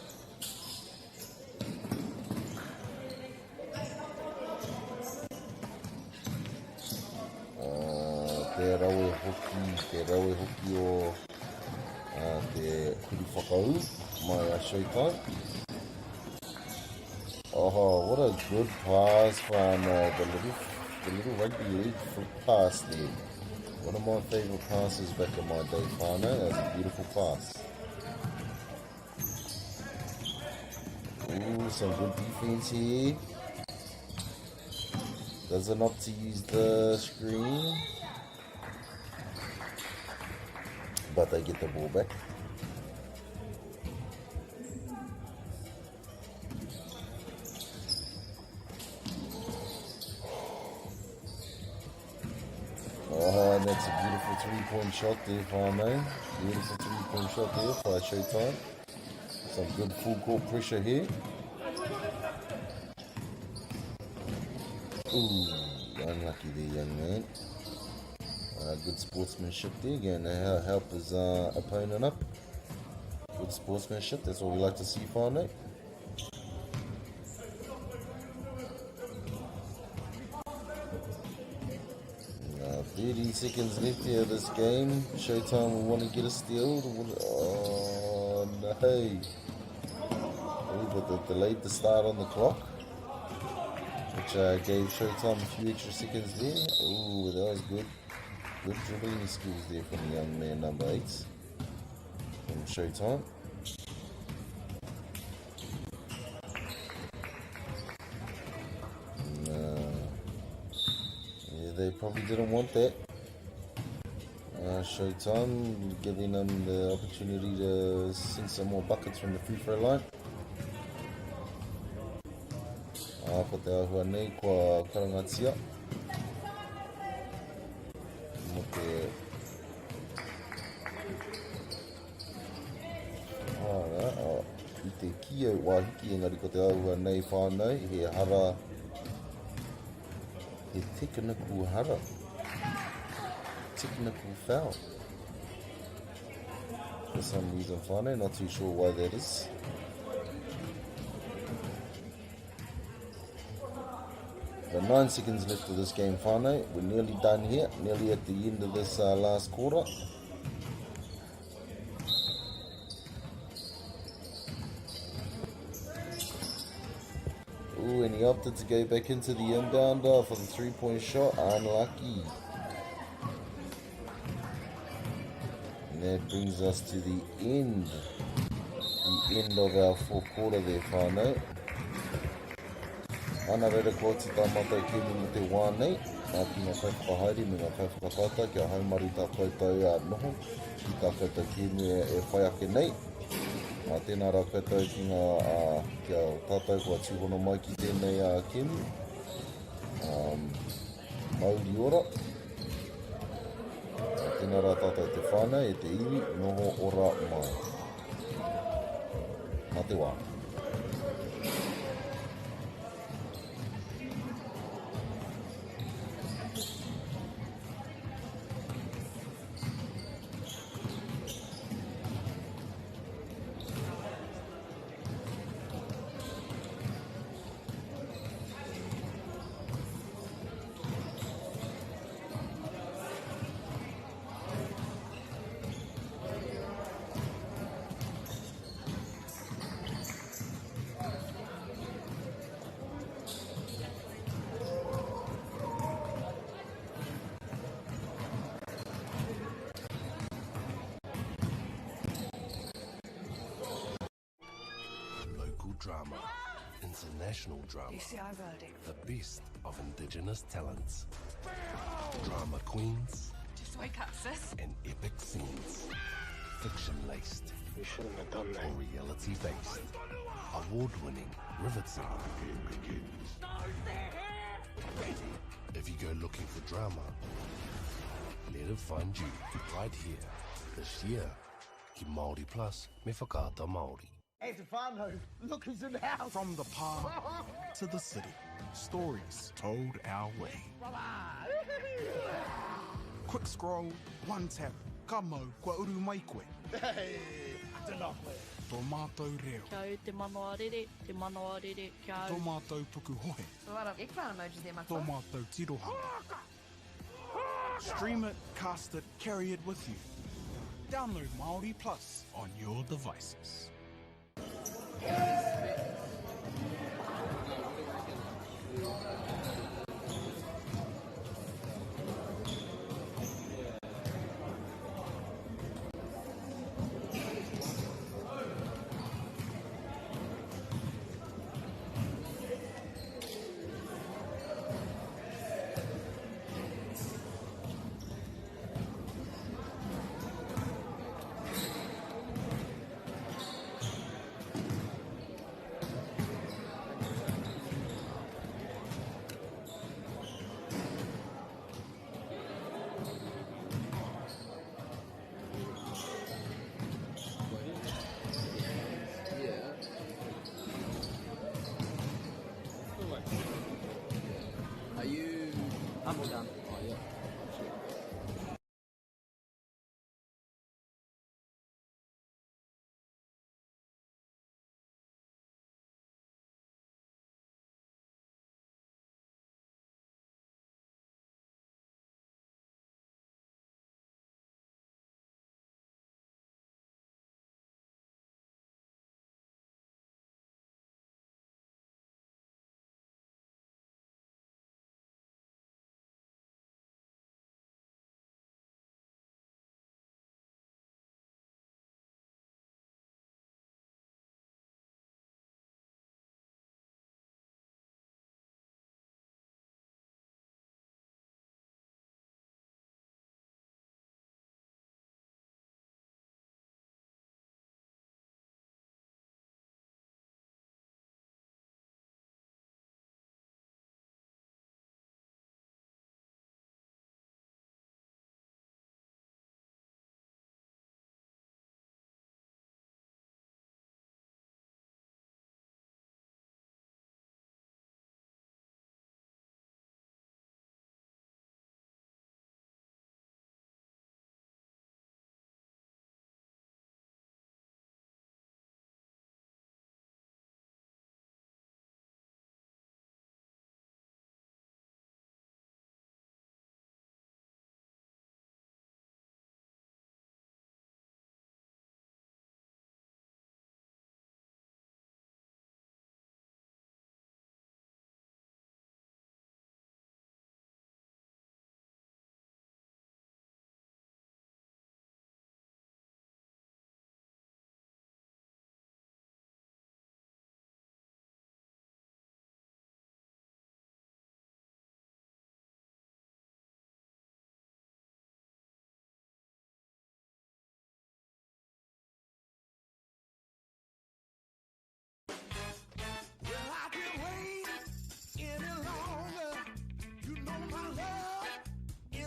Te rawe hoki, te rawe hoki o te kuru whakaū mai a Showtime. Oh, what a good pass from the little rugby league flick pass there. One of my favourite passes back in my day, whānau. That was a beautiful pass. Ooh, some good defense here. Doesn't opt to use the screen. But they get the ball back. Oh, and that's a beautiful three-point shot there, whānau. Beautiful three-point shot there for Showtime. Some good full court pressure here. Ooh, unlucky there, young man. Good sportsmanship there, going to help his opponent up. Good sportsmanship, that's what we like to see, whānau. 30 seconds left here of this game. Showtime will want to get a steal. Oh, no. Oh, but they delayed the start on the clock, which gave Showtime a few extra seconds there. Oh, that was good. Good dribbling skills there from the young man, number 8, from Showtime. Yeah, they probably didn't want that. Showtime giving them the opportunity to sink some more buckets from the free throw line. Ko te ahua nei kua karangatia. Mo te... Ara, i te ki au wāhiki, engari ko te ahua nei whānau, he hara, he technical hara. Technical foul. For some reason, whānau, not too sure why that is. But 9 seconds left of this game, whānau. We're nearly done here, nearly at the end of this last quarter. Ooh, and he opted to go back into the inbounder for the 3-point shot. Unlucky. And that brings us to the end. The end of our fourth quarter there, whānau. Ana reira kua oti tā mātou kēmu mo te wā nei, ā, ki ngā kaiwhakahaere me ngā kaiwhakataetae kia haumaru tā koutou noho ki tā koutou kēmu e whai ake nei. Ā, tēnā rā koutou ki ngā, ā, ki a tātou kua tūhono mai ki tēnei kēmu. Mauri ora. Ā, tēnā rā tātou te whānau e te iwi, noho ora mai. Mā te wā. Local drama, international drama, the best of indigenous talents, drama queens, Just wake up, sis. and epic scenes, fiction-laced, You shouldn't have done that. or reality-based, award-winning, riveting. If you go looking for drama, let it find you right here, this year, ki Māori Plus me Whakaata Māori. Hey, Stefano, look who's in the house. From the pa to the city, stories told our way. Quick scroll, one tap, ka mau, kua uru mai koe. Hey, tēnā koe. Tō mātou reo. Kia au te manawa rere, te manawa rere, kia au. Tō mātou puku hohe. A lot of eggplant emojis there, Tō matua. mātou tirohanga. Stream it, cast it, carry it with you. Download Māori Plus on your devices.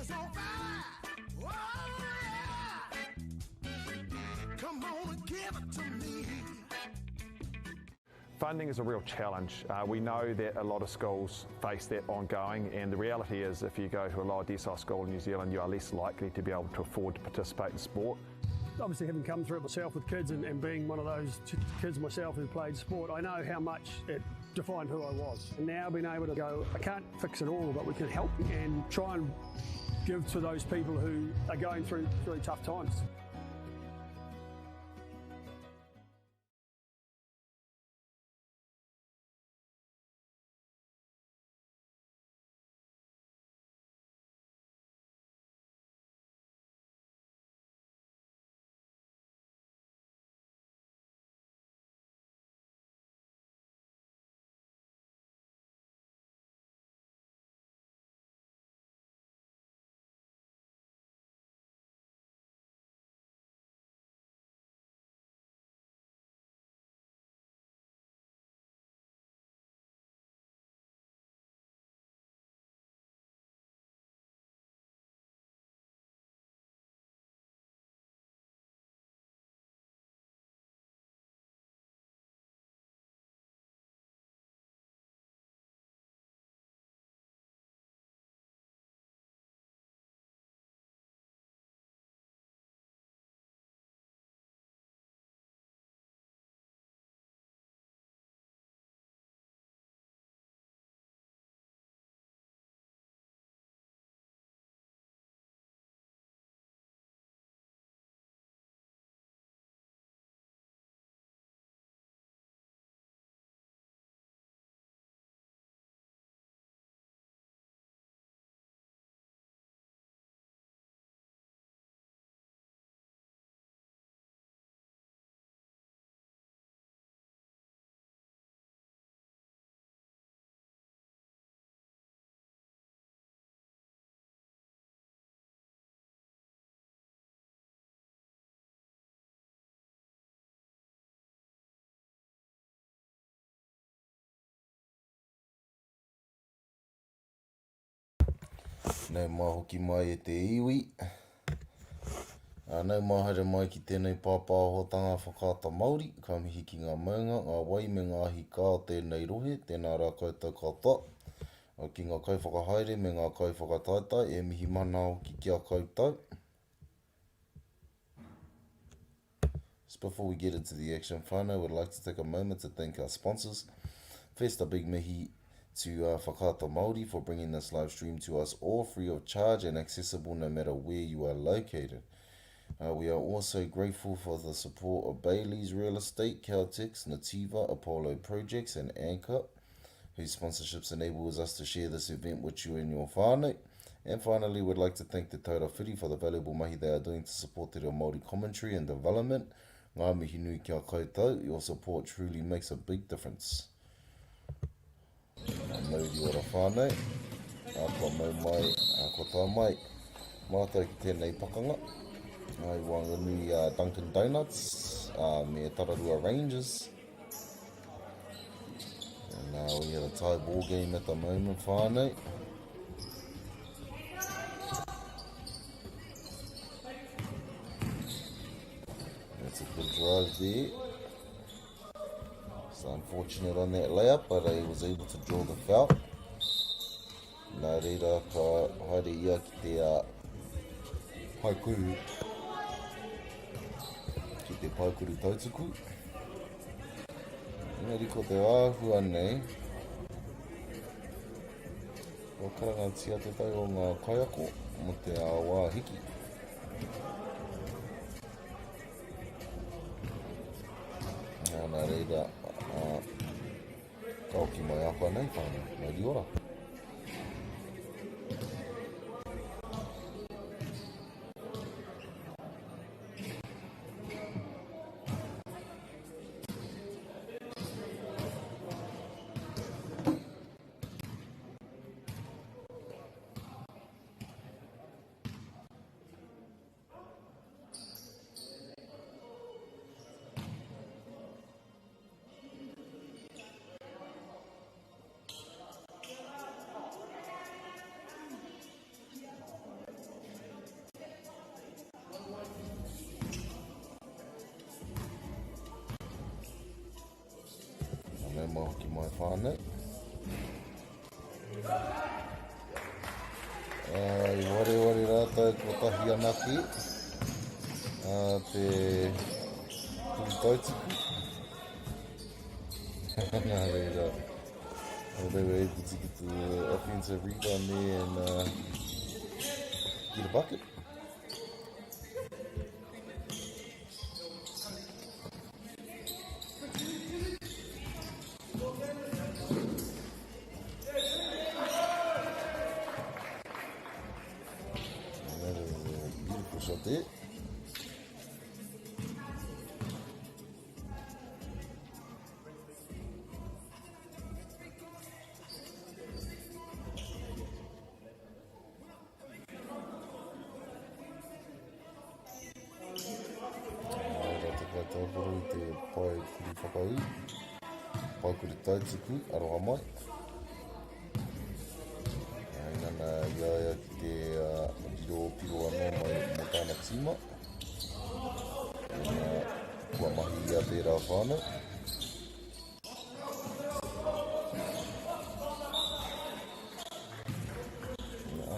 is on fire. Oh, yeah. Come on and give it to me. Funding is a real challenge. We know that a lot of schools face that ongoing, and the reality is if you go to a lower decile school in New Zealand, you are less likely to be able to afford to participate in sport. Obviously, having come through it myself with kids and being one of those kids myself who played sport, I know how much it defined who I was. And now being able to go, I can't fix it all, but we can help and try and give to those people who are going through tough times. Nau mai hoki mai e te iwi. Nau mai haere mai ki tēnei pāpāhotanga whakaata Māori, ka mihi ki ngā maunga, ngā wai me ngā ahi kā o tēnei rohe, tēnā rā koutou katoa. Ki ngā kaiwhakahaere me ngā kaiwhakataetae, e mihi mana hoki ki a koutou. Just before we get into the action, whānau, we'd like to take a moment to thank our sponsors. First, a big mihi to Whakaata Māori for bringing this live stream to us all free of charge and accessible no matter where you are located. We are also grateful for the support of Bailey's Real Estate, Caltex, Nativa, Apollo Projects and Anchor, whose sponsorships enables us to share this event with you and your whānau. And finally, we'd like to thank the Taura Whiri for the valuable mahi they are doing to support te reo Māori commentary and development. Ngā mihi nui ki a koutou, your support truly makes a big difference. Mauri ora whānau, kua mau mai, kua tae mai mātou ki tēnei pakanga. I waenganui i a Dunkin Donuts me Tararua Rangers. And we have a tie ball game at the moment, whānau. That's a good drive there. It's unfortunate on that layup, but he was able to draw the foul. Nā reira, ka haere ia ki te paekuru, ki te paekuru tautuku. Engari ko te āhua nei, kua karangatia tētahi o ngā kaiako mō te wā hiki. Nā reira, ka hoki mai a koe nei, whānau. Mauri ora. hoki mai whānau. I wareware rātou kotahi anake te kuru tautuku. Nā reira, they were able to get the offensive rebound there and get a bucket. And that is a beautiful shot there. Nā te kaitauporo i te pae kuri whakaū, pae kuri tautuku, aroha mai. Ngana i a ia ki te riro piro anō mai mō tāna tīma. Tēnā, kua mahi ia tērā whānau.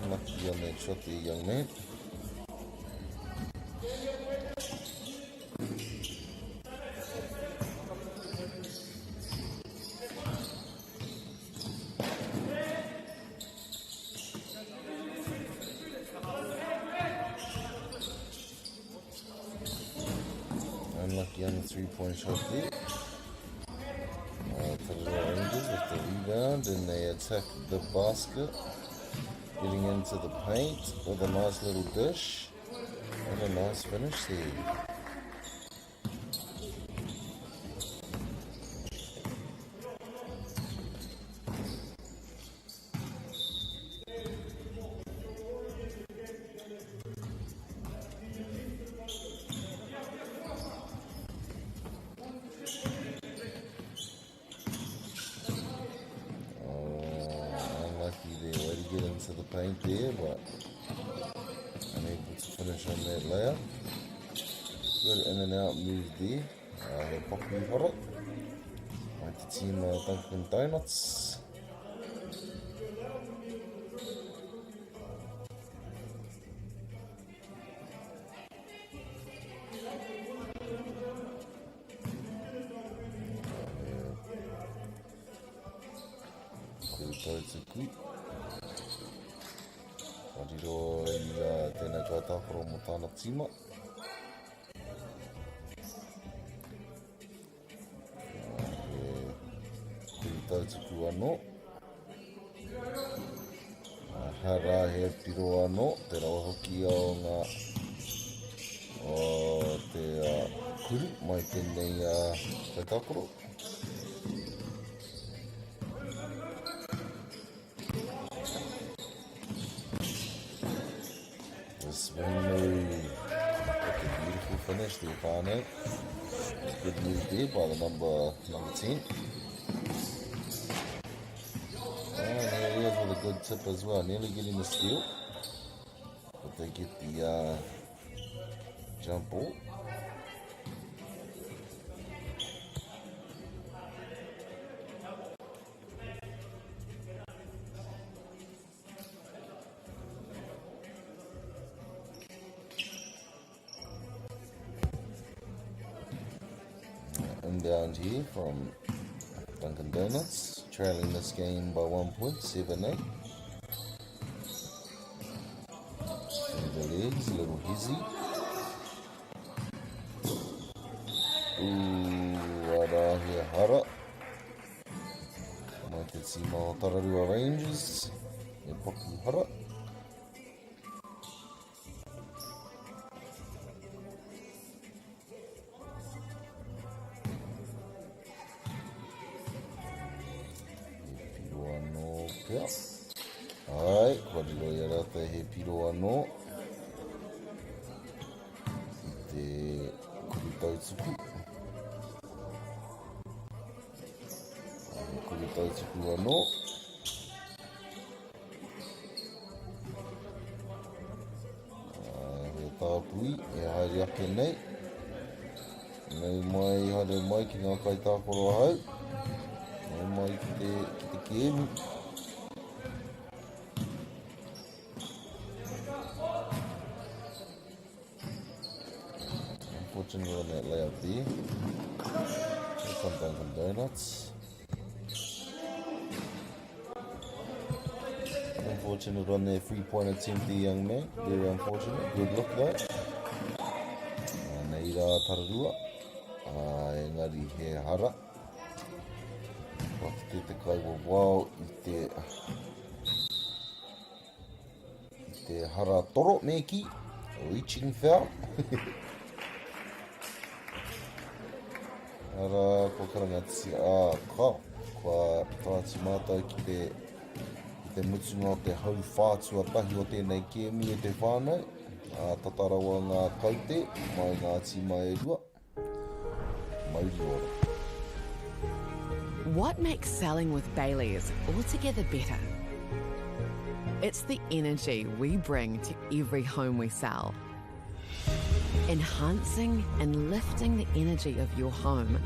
Unlucky on that shot there, young man. Unlucky on the three-point shot there. Tararua Rangers with the rebound, and they attack the basket, getting into the paint with a nice little dish and a nice finish there. Oh, unlucky there. Way to get into the paint there, but unable to finish on that layup. Good in and out move there. He paku hara. Mai te tīma Dunkin Donuts. Kuru tautuku. Ka riro i tēnei kaitākaro mō tāna tīma. He kuru tautuku anō. Aha rā he piro anō, te rawa hoki o ngā o te kuru mai tēnei kaitākaro. The swing move. What a beautiful finish there, whānau. Good move there by the number 10. And here he is with a good tip as well, nearly getting the steal. But they get the jump ball. Inbound here from Dunkin' Donuts, trailing this game by 1.78. Through the legs, a little hizzy. Ooh, ara he hara. Mai te tīma o Tararua Rangers, e paku hara. He piro anō pea. Ai, kua riro i a rātou he piro anō. I te kuru tautuku. He kuru tautuku anō. He tāpui e haere ake nei. Nau mai, haere mai ki ngā kaitākaro ahau. Nau mai ki te, ki te kēmu. Unfortunately on that layup there. Here come Dunkin' Donuts. Unfortunate on their three-point attempt there, young man. Very unfortunate. Good look though. Nei rā Tararua. Uh, engari he hara. Kua kite te kaiwawao i te i te hara toro me ki reaching foul. Ara, kua karangatia, ah, ka, kua tae atu mātou ki te, ki te mutunga o te hau whātua tahi o tēnei kēmu e te whānau. Ā, tata rawa ngā kaute mai ngā tīma e rua. Mauri ora. What makes selling with Bayleys altogether better? It's the energy we bring to every home we sell. Enhancing and lifting the energy of your home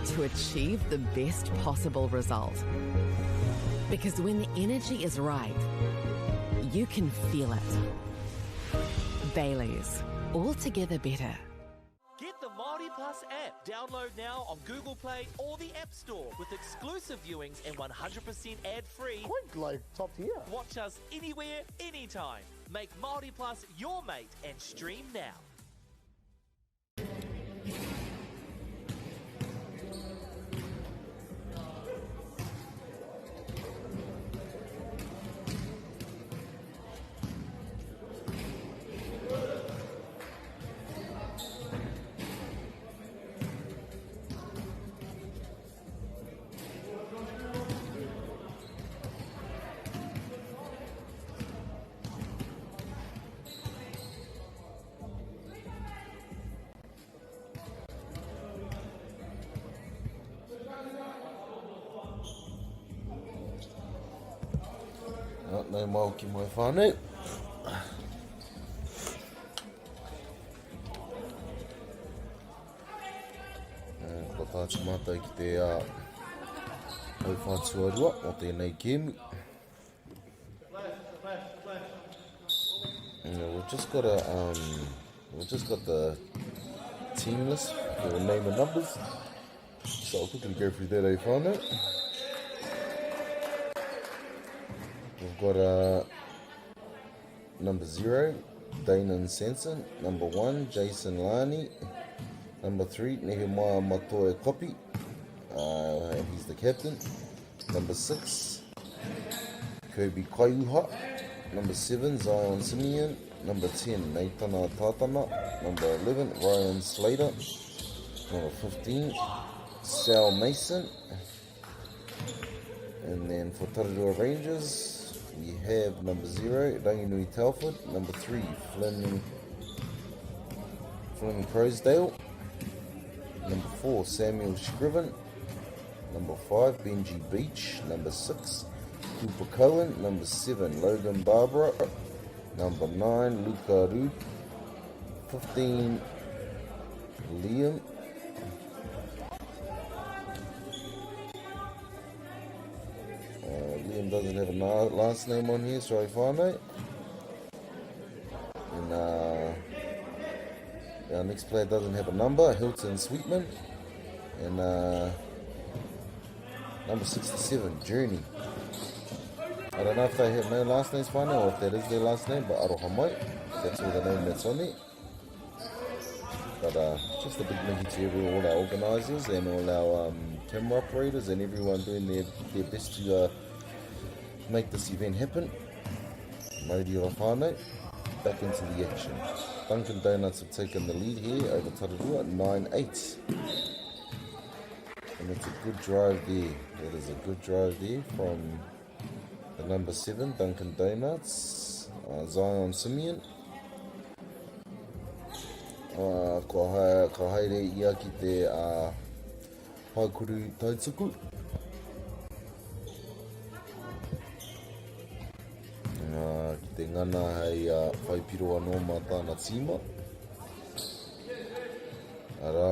to achieve the best possible result. Because when the energy is right, you can feel it. Bayleys, altogether better. Get the Māori Plus app. Download now on Google Play or the App Store with exclusive viewings and 100% ad-free. Quite like top tier. Watch us anywhere, anytime. Make Māori Plus your mate and stream now. Nau mai hoki mai whānau. Kua tae atu mātou ki te uh, hauwhā tuarua o tēnei kēmu. Yeah, we've just got a um, we've just got the team list for name and numbers. So I'll quickly go through that, eh, whānau. We've got uh, number 0, Danon Sanson. Number 1, Jason Lani. Number 3, Nehemiah Matoe Kopi. Uh, and he's the captain. Number 6, Kobe Kaiuha. Number 7, Zion Simeon. Number 10, Nathana Tatana. Number 11, Ryan Slater. Number 15, Sal Mason. And then for Tararua Rangers, we have number 0, Ranginui Telford. Number 3, Flynn, Flynn Crosdale. Number 4, Samuel Scriven. Number 5, Benji Beach. Number 6, Cooper Cohen. Number 7, Logan Barbara. Number 9, Luca Root. 15, Liam. Uh, Liam doesn't have a last name on here, sorry, mate. And uh, our next player doesn't have a number, Hilton Sweetman. And uh, number 67, Journey. I don't know if they have no last names by now or if that is their last name, but aroha mai. That's all the name that's on it. But uh, just a big mihi to every, all our organisers and all our um, camera operators and everyone doing their, their best to uh, make this event happen. Mauri ora whānau, back into the action. Dunkin' Donuts have taken the lead here over Tararua, 9-8. And it's a good drive there. That is a good drive there from the number 7, Dunkin' Donuts, uh, Zion Simeon. Uh, kua, hae, ka haere ia ki te uh, haikuru tautuku. Uh, ki te ngana hei uh, whai piro anō mā tāna tīma. Arā,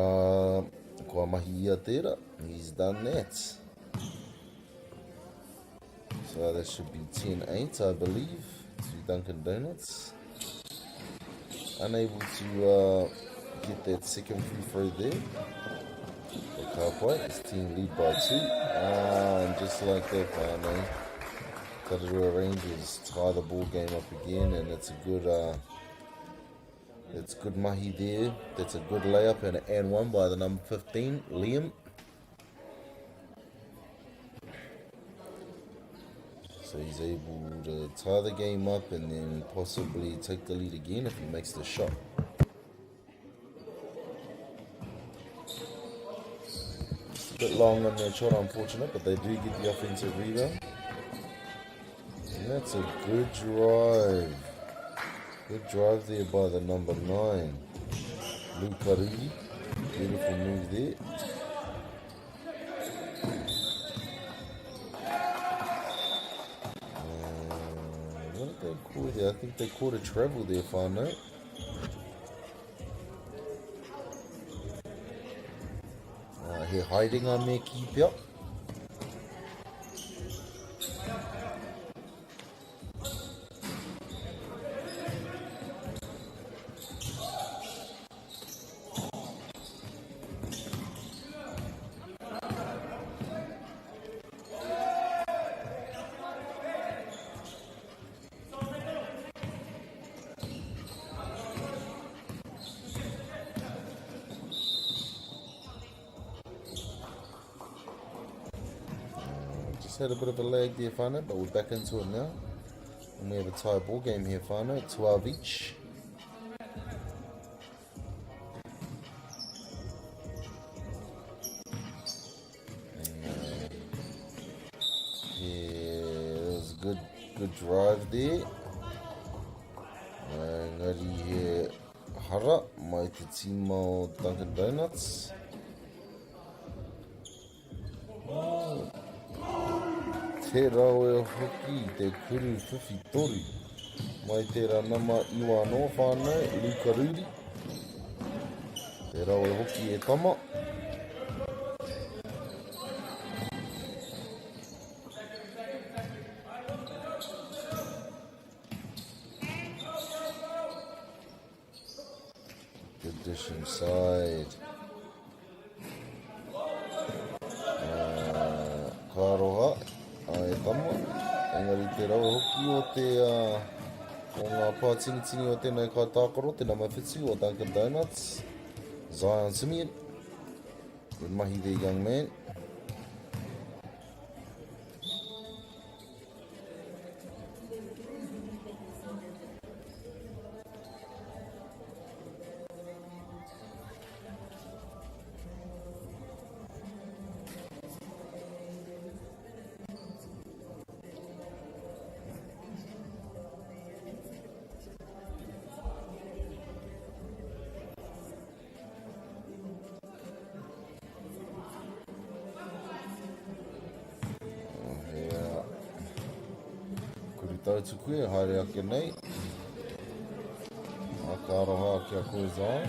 kua mahi ia tērā. He's done that. So that should be 10-8, I believe, to Dunkin' Donuts. Unable to get that second free throw there. The Ka pai, his team lead by 2. And just like that, whānau, Tararua Rangers tie the ball game up again, and it's a good it's good mahi there. That's a good layup and an and one by the number 15, Liam. So he's able to tie the game up and then possibly take the lead again if he makes the shot. Just a bit long on that shot, unfortunate, but they do get the offensive rebound. And that's a good drive. Good drive there by the number 9, Luka Rugi. Beautiful move there. What did they call there? I think they called a travel there, whānau. He haerenga me ki pea. Just had a bit of a lag there, whānau, but we're back into it now. And we have a tie ball game here, whānau, 12 each. And yeah, that was a good drive there. Ngari he hara mai te tīma o Dunkin' Donuts. Te rawe hoki te kuru whiwhi toru. Mai tērā nama iwa anō whānau, Luka Ruri. Te rawe hoki e tama. Good dish inside. Ka aroha, e tama. Engari te rawe hoki o te o ngā pātinitini o tēnei kai tākaro, te nama 7 o Dunkin' Donuts, Zion Simeon. Good mahi there, young man. Tautuku e haere ake nei. A ka aroha ki a koe Zion.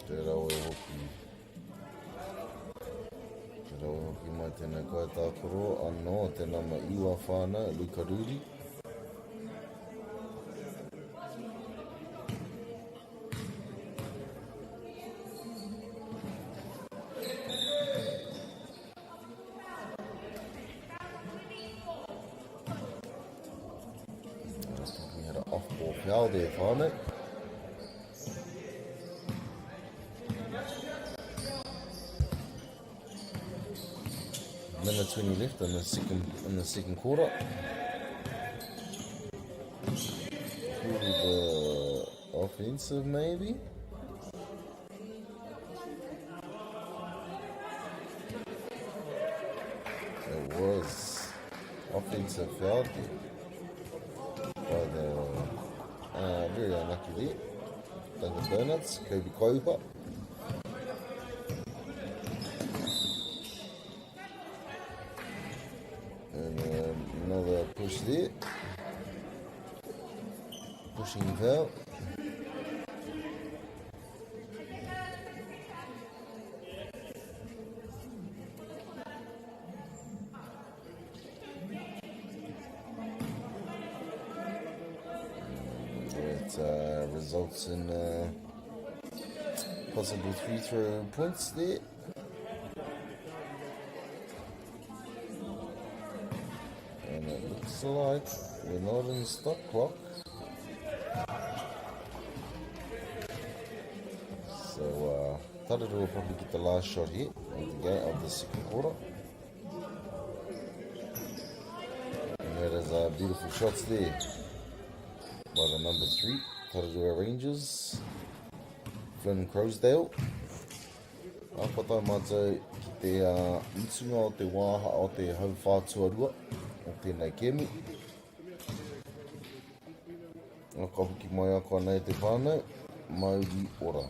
Te rawe hoki. Te rawe hoki mai tēnei kai tākaro anō te nama iwa whānau, Luka Ruri. I think we had an off-ball foul there, whānau. Minute 20 left in the second quarter. Through the offensive, maybe. It was offensive foul there by the very unlucky there. Dunkin' Donuts, Kobe Kaiupa. And another push there. pushing foul. It uh, results in uh, possible free throw points there. And it looks like we're not in stop clock. So uh, Tararua will probably get the last shot here of the game of the second quarter. And that is uh, beautiful shots there by the number 3 Tararua Rangers, Flynn Croasdale. Ka patai mātou ki te uh, mutunga o te wāha o te hauwhā tuarua o tēnei kēmu. Ka hoki mai a konei te whānau, mauri ora.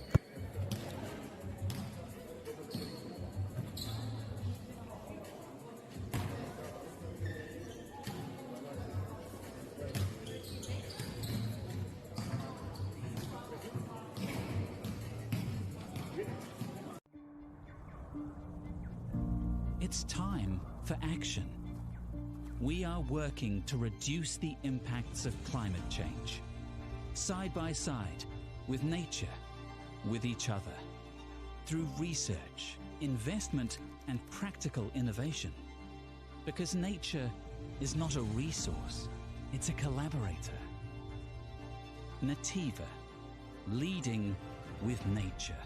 It's time for action. We are working to reduce the impacts of climate change. Side by side, with nature, with each other. Through research, investment, and practical innovation. Because nature is not a resource, it's a collaborator. Nativa, leading with nature.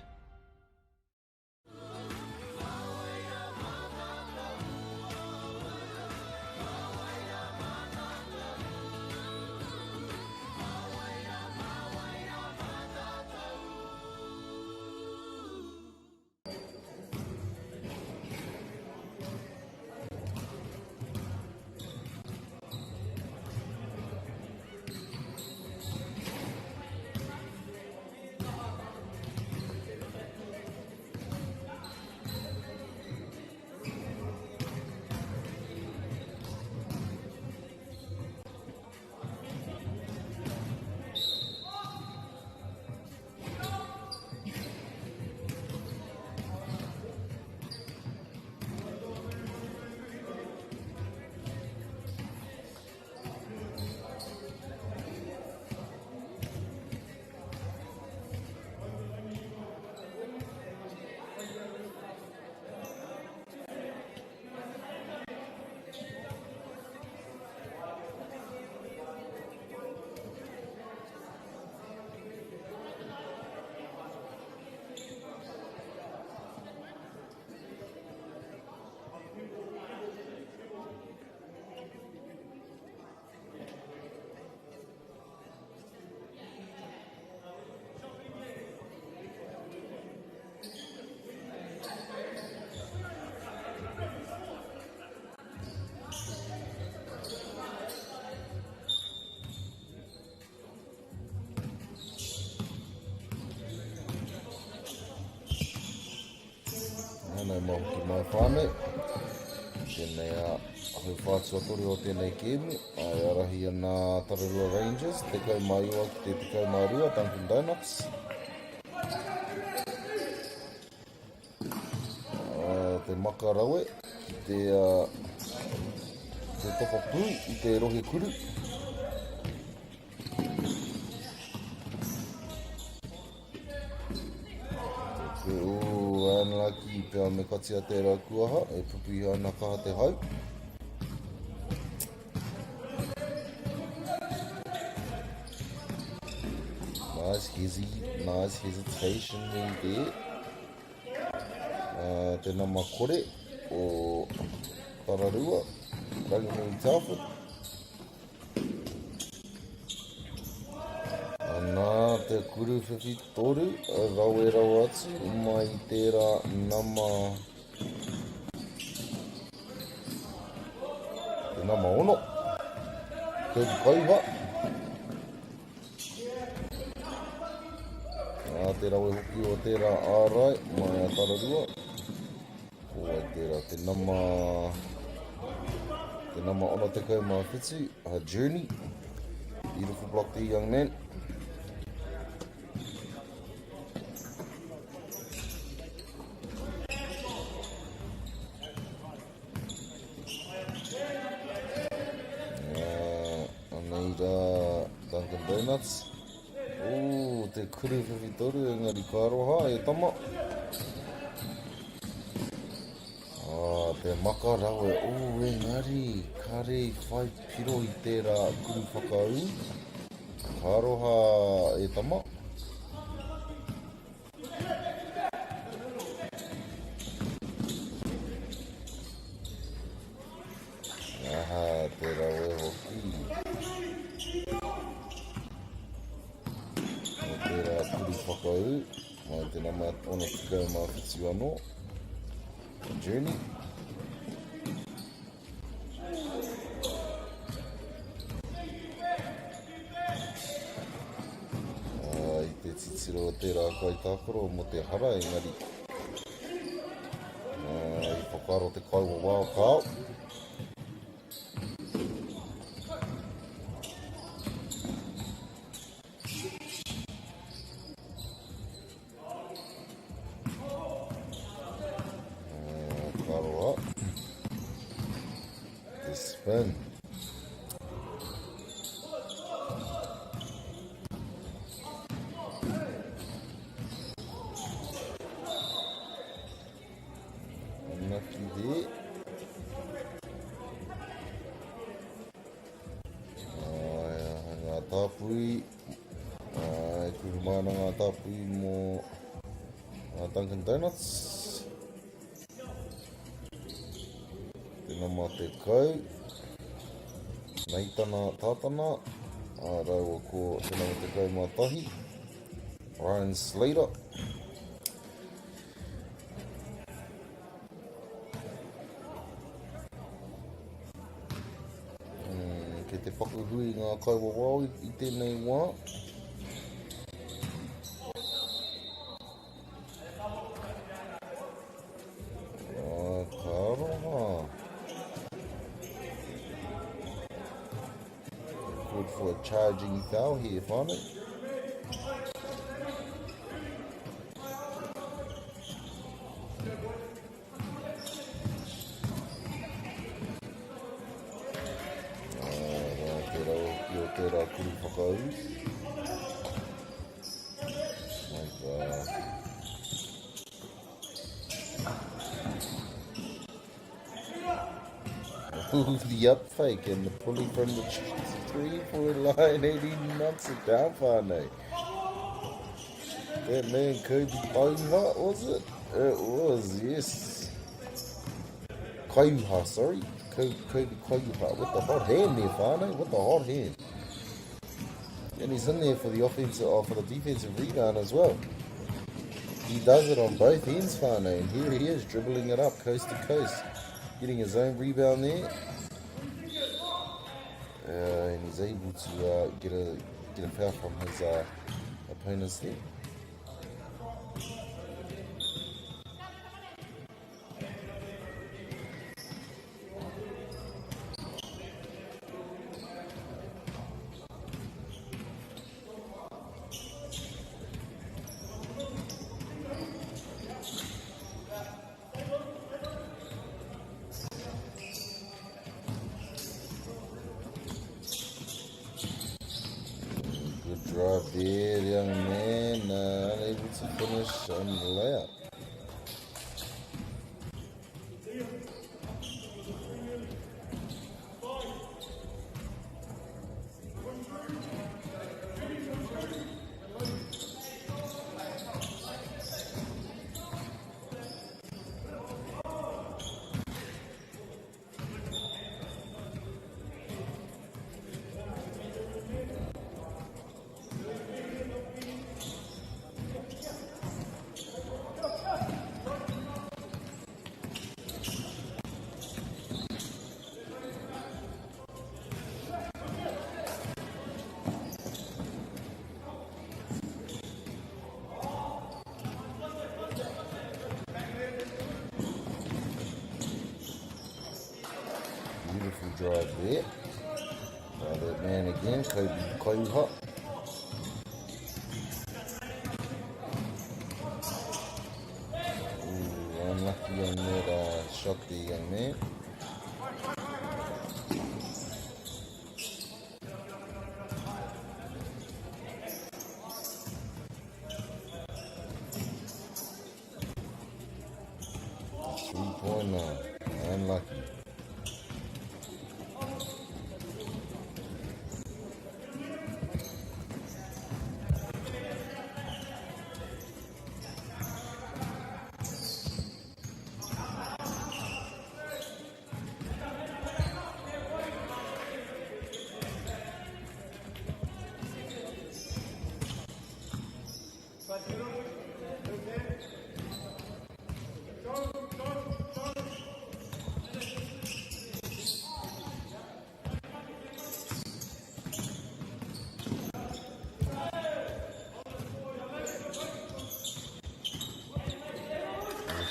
Nau mai hoki mai whānau. Tēnei a hau whātua toru o tēnei kēmu. Ai arahi ana Tararua Rangers, 19 ki te 12 Dunkin Donuts. Uh, te maka rawe ki te, uh, te topa pū i te rohe kuru. Te Ooh, unlucky pea me katia tērā kuaha, e pupuhi ana kaha te hau. Nice hesi, nice hesitation there. Uh, te nama kore o Tararua, Ranginui Telford. Anā te kuru whiwhitoru, rawe rawa atu mai i tērā nama, te nama ono, Kevin Kaiwa. Nā te rawe hoki o tērā ārai mai a Tararua. Ko wai tērā, te nama, te nama 67, a Journey. Beautiful block there, young man. Anei rā Dunkin Donuts. Ooh, te kuru whiwhitoru, engari ka aroha, e tama. Ah, te maka rawe, ooh, engari, kare i whai piro i tērā kuru whakaū. Ka aroha, e tama. Aha, te rawe hoki. O tērā kuru whakaū, mai te nama 67 anō. Journey. I te titiro o tērā kaitākaro mō te hara, engari i whakaaro te kaiwawao kāo. Ka roa. The spin. Unlucky there. Ai, ngā tāpui. E kuhu mai ana ngā tāpui mō ngā Dunkin Donuts. Te nama 10. Neitana Tātana. A rāua ko te nama 11. Ryan Slater. Kei te paku hui ngā kaiwawao i tēnei wā. Ka aroha. Good for a charging foul here, whānau. Tērā hoki o tērā kuru whakauru. My God. Ooh, the up fake and the pulley from the 3-point line, and he knocks it down, whānau. That man Kobe Kaiuha, was it? It was, yes. Kaiuha, sorry. Kobe Kaiuha with the hot hand there, whānau. With the hot hand. And he's in there for the offensive, or for the defensive rebound as well. He does it on both ends, whānau. And here he is, dribbling it up coast to coast. Getting his own rebound there. And he's able to get a foul from his opponents there. Good drive there, young man, unable to finish on the layup. Beautiful drive there. By that man again, Kobe Kaiuha. Ooh, unlucky on that shot there, young man. Three-pointer, unlucky.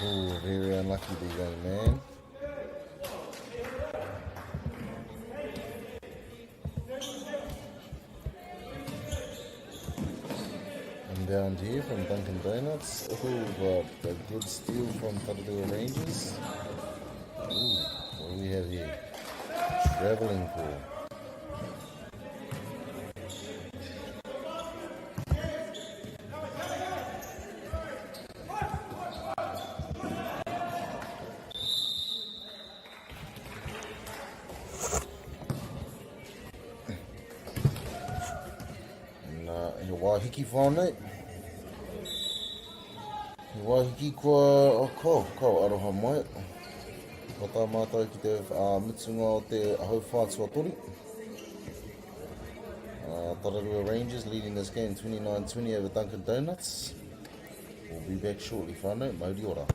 Oh, very unlucky the young man. Inbound here from Dunkin' Donuts. Oh, but a good steal from Tararua Rangers. Ooh, what do we have here? Travelling call. Nā, he wāhiki whānau. He wāhiki kua, oh, ko, ko aroha mai. Ko tā mātou ki te mutunga o te hauwhā tuatoru. Tararua Rangers leading this game 29-20 over Dunkin' Donuts. We'll be back shortly, whānau. Mauri ora.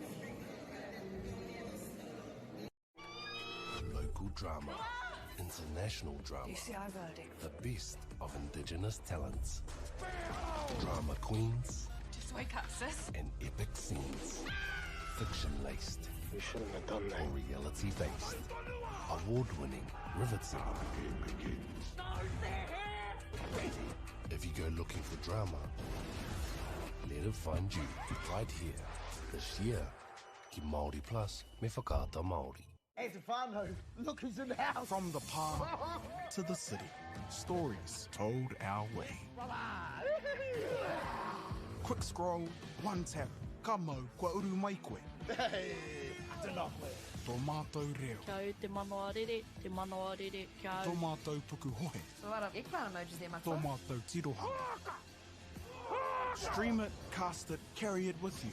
Local drama, international drama, the best of indigenous talents, drama queens, Just wake up, sis. and epic scenes. Fiction laced. You shouldn't have done that. Or reality based. Award winning, riveting. If you go looking for drama, let it find you right here this year. Ki Māori Plus me Whakaata Māori. Hey, Stefano, look who's in the house. From the pā to the city, stories told our way. Quick scroll, one tap, ka mau, kua uru mai koe. Hey, tēnā koe. Tō mātou reo. Kia au te manawa rere, te manawa rere, kia au. Tō mātou pukuhohe. So what up, eggplant emojis there, Tō matua. mātou tirohanga. Stream it, cast it, carry it with you.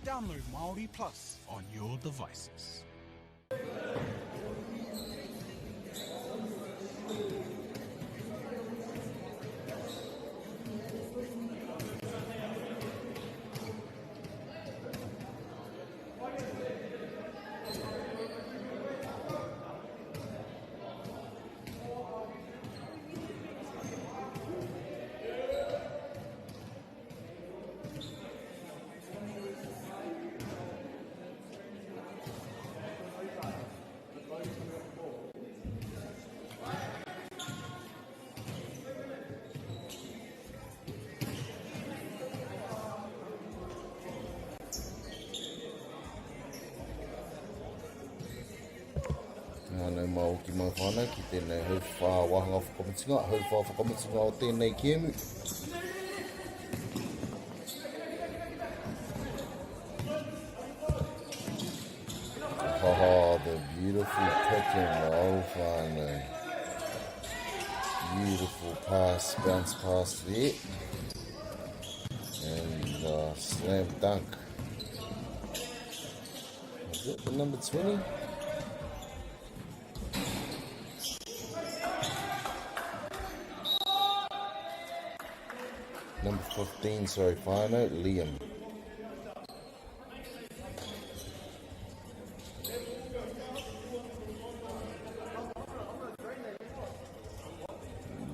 Download Māori Plus on your devices. Nā mai hoki mai whānau ki tēnei hauwhā wāhanga whakamutunga, hauwhā whakamutunga o tēnei kēmu. Oh, the beautiful pick and roll whānau. Beautiful pass, bounce pass there. And slam dunk. Is it the number 20? Number 15, sorry, whānau, Liam.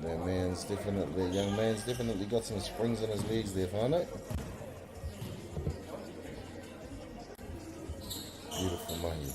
The man's definitely, the young man's definitely got some springs in his legs there, whānau. Beautiful mahi.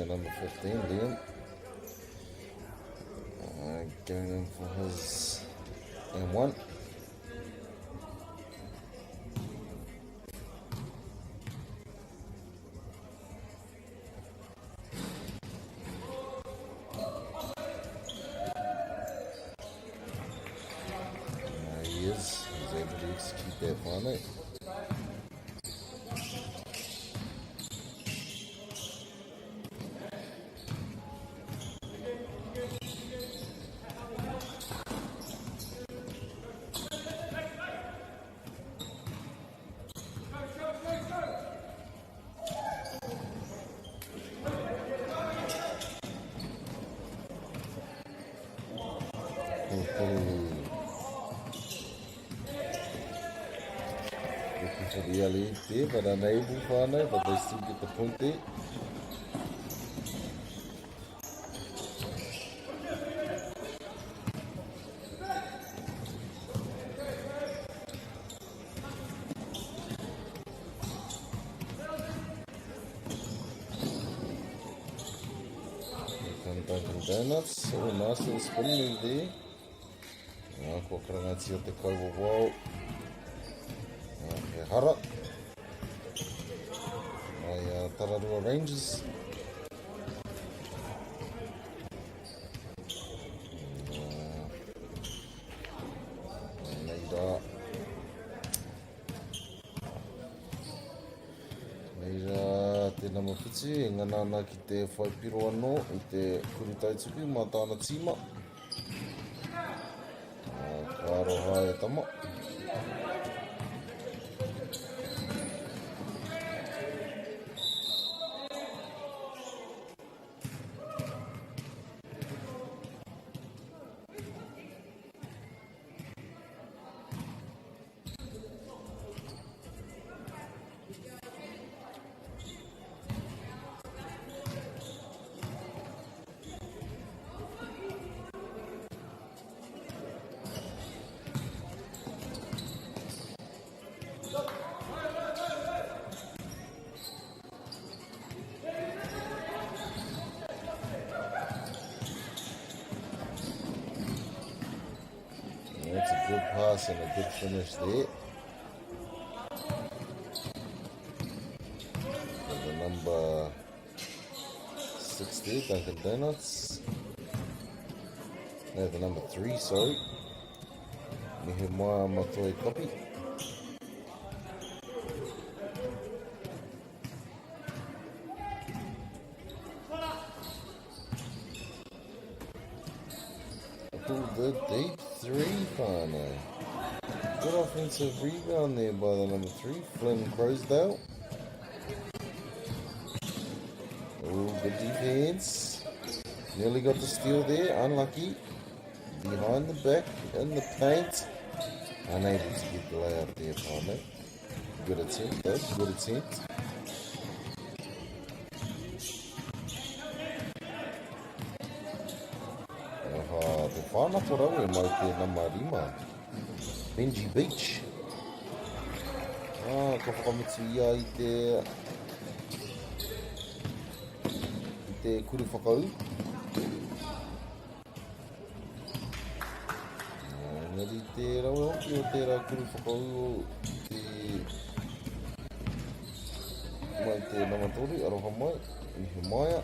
number 15, Liam. Going in for his and one. He is. He's able to execute that finally. Looking for the alley there, but unable, whānau, but they still get the point there. Here come Dunkin' Donuts. Oh, nice little spin move there. Kua karangatia te kaiwawao. He hara. Mai Tararua Rangers. Nei rā. Nei rā te nama whitu e ngana ana ki te whai piro anō i te kuru taituku mā tāna tīma. Ka aroha e tama. That's a good pass and a good finish there. For the number 60, Dunkin' Donuts. No, the number 3, sorry. Nehemiah Matoi Kopi. Pulled the deep 3, whānau. Good offensive rebound there by the number 3, Flynn Croasdale. Oh, good defense. Nearly got the steal there, unlucky. Behind the back, in the paint. Unable to get the layup there, whānau. Good attempt though, good attempt. Aha, te whānako rawe mai te nama 5. Benji Beach. Ka whakamutu ia i te kuru whakau. Engari te rawe hoki o tērā kuru whakau o te mai te nama 3, aroha mai, Nehemiah.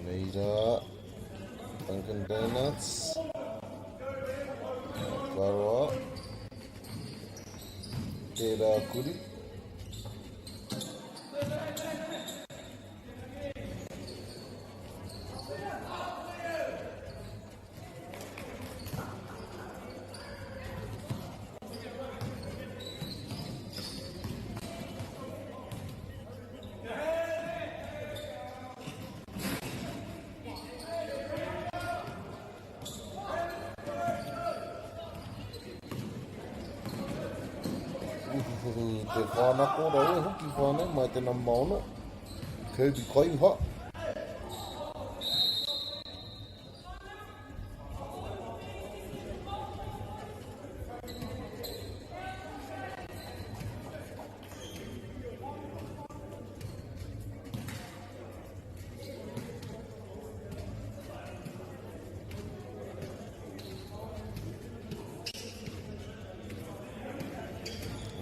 Neira, Dunkin' Donuts, Karoa, Tērā Kuru. te whānako, rawe hoki whānau mai te nama 6. Kirby Kaiuha.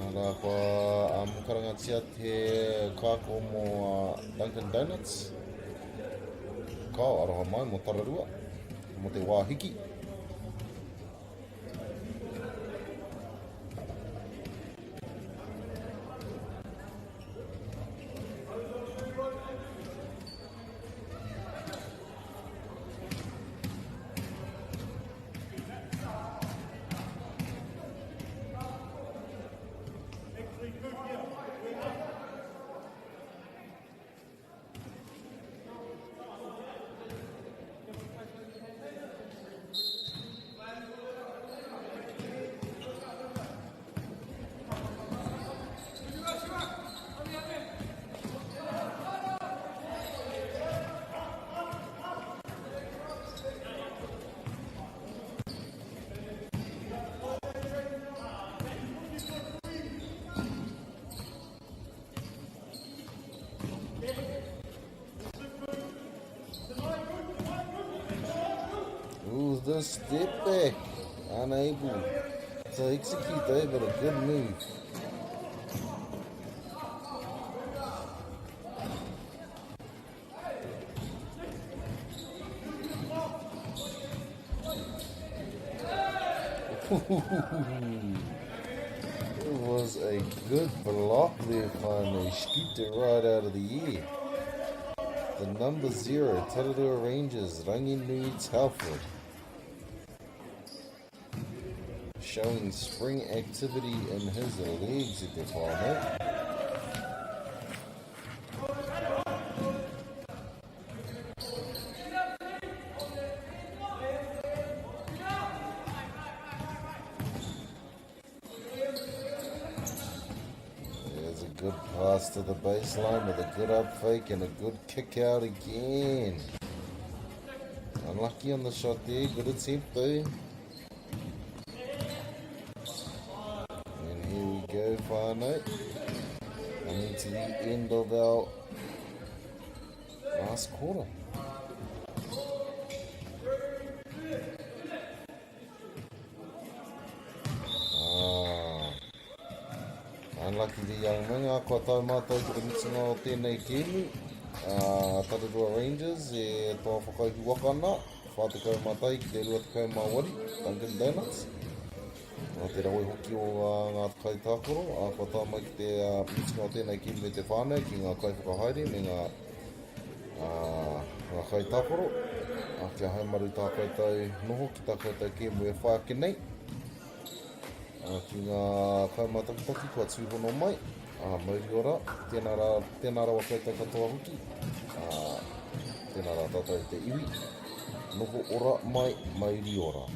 Arā, kua karangatia te kāko mō Dunkin Donuts. Kao, aroha mai mō Tararua, mō te wā hiki. Ooh, the step back. Unable to execute though, but a good move. It was a good block there finally. Scooped it right out of the air. The number 0, Tararua Rangers, Ranginui Telford. Showing spring activity in his legs at the whānau. There's a good pass to the baseline with a good up fake and a good kick out again. Unlucky on the shot there. Good attempt though. And here we go, whānau. Coming to the end of our last quarter. Ah. Unlucky the young man. Ah, kua tau mātou ki te mutunga o tēnei kēmu. Ah, Tararua Rangers e toa whakaihu waka ana. 41 ki te 28, Dunkin Donuts. Nā te rawe hoki o ngā kaitākaro, ā, kua tae mai ki te mutunga o tēnei kēmu me te whānau, ki ngā kaiwhakahaere me ngā, ngā kaitākaro, ā, kia haumaru tā koutou noho ki tā koutou kēmu e whai ake nei. Ā, ki ngā kaumātakitaki kua tūhono mai, ā, mauri ora, tēnā rā, tēnā rawa koutou katoa hoki, ā, tēnā rā tātou te iwi, noho ora mai, mauri ora.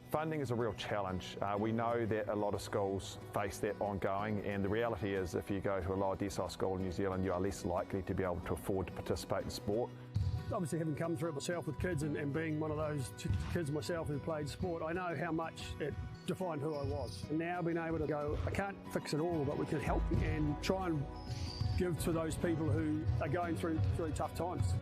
Funding is a real challenge. We know that a lot of schools face that ongoing, and the reality is if you go to a lower decile school in New Zealand, you are less likely to be able to afford to participate in sport. Obviously, having come through it myself with kids and being one of those kids myself who played sport, I know how much it defined who I was. And now being able to go, I can't fix it all, but we can help and try and give to those people who are going through tough times.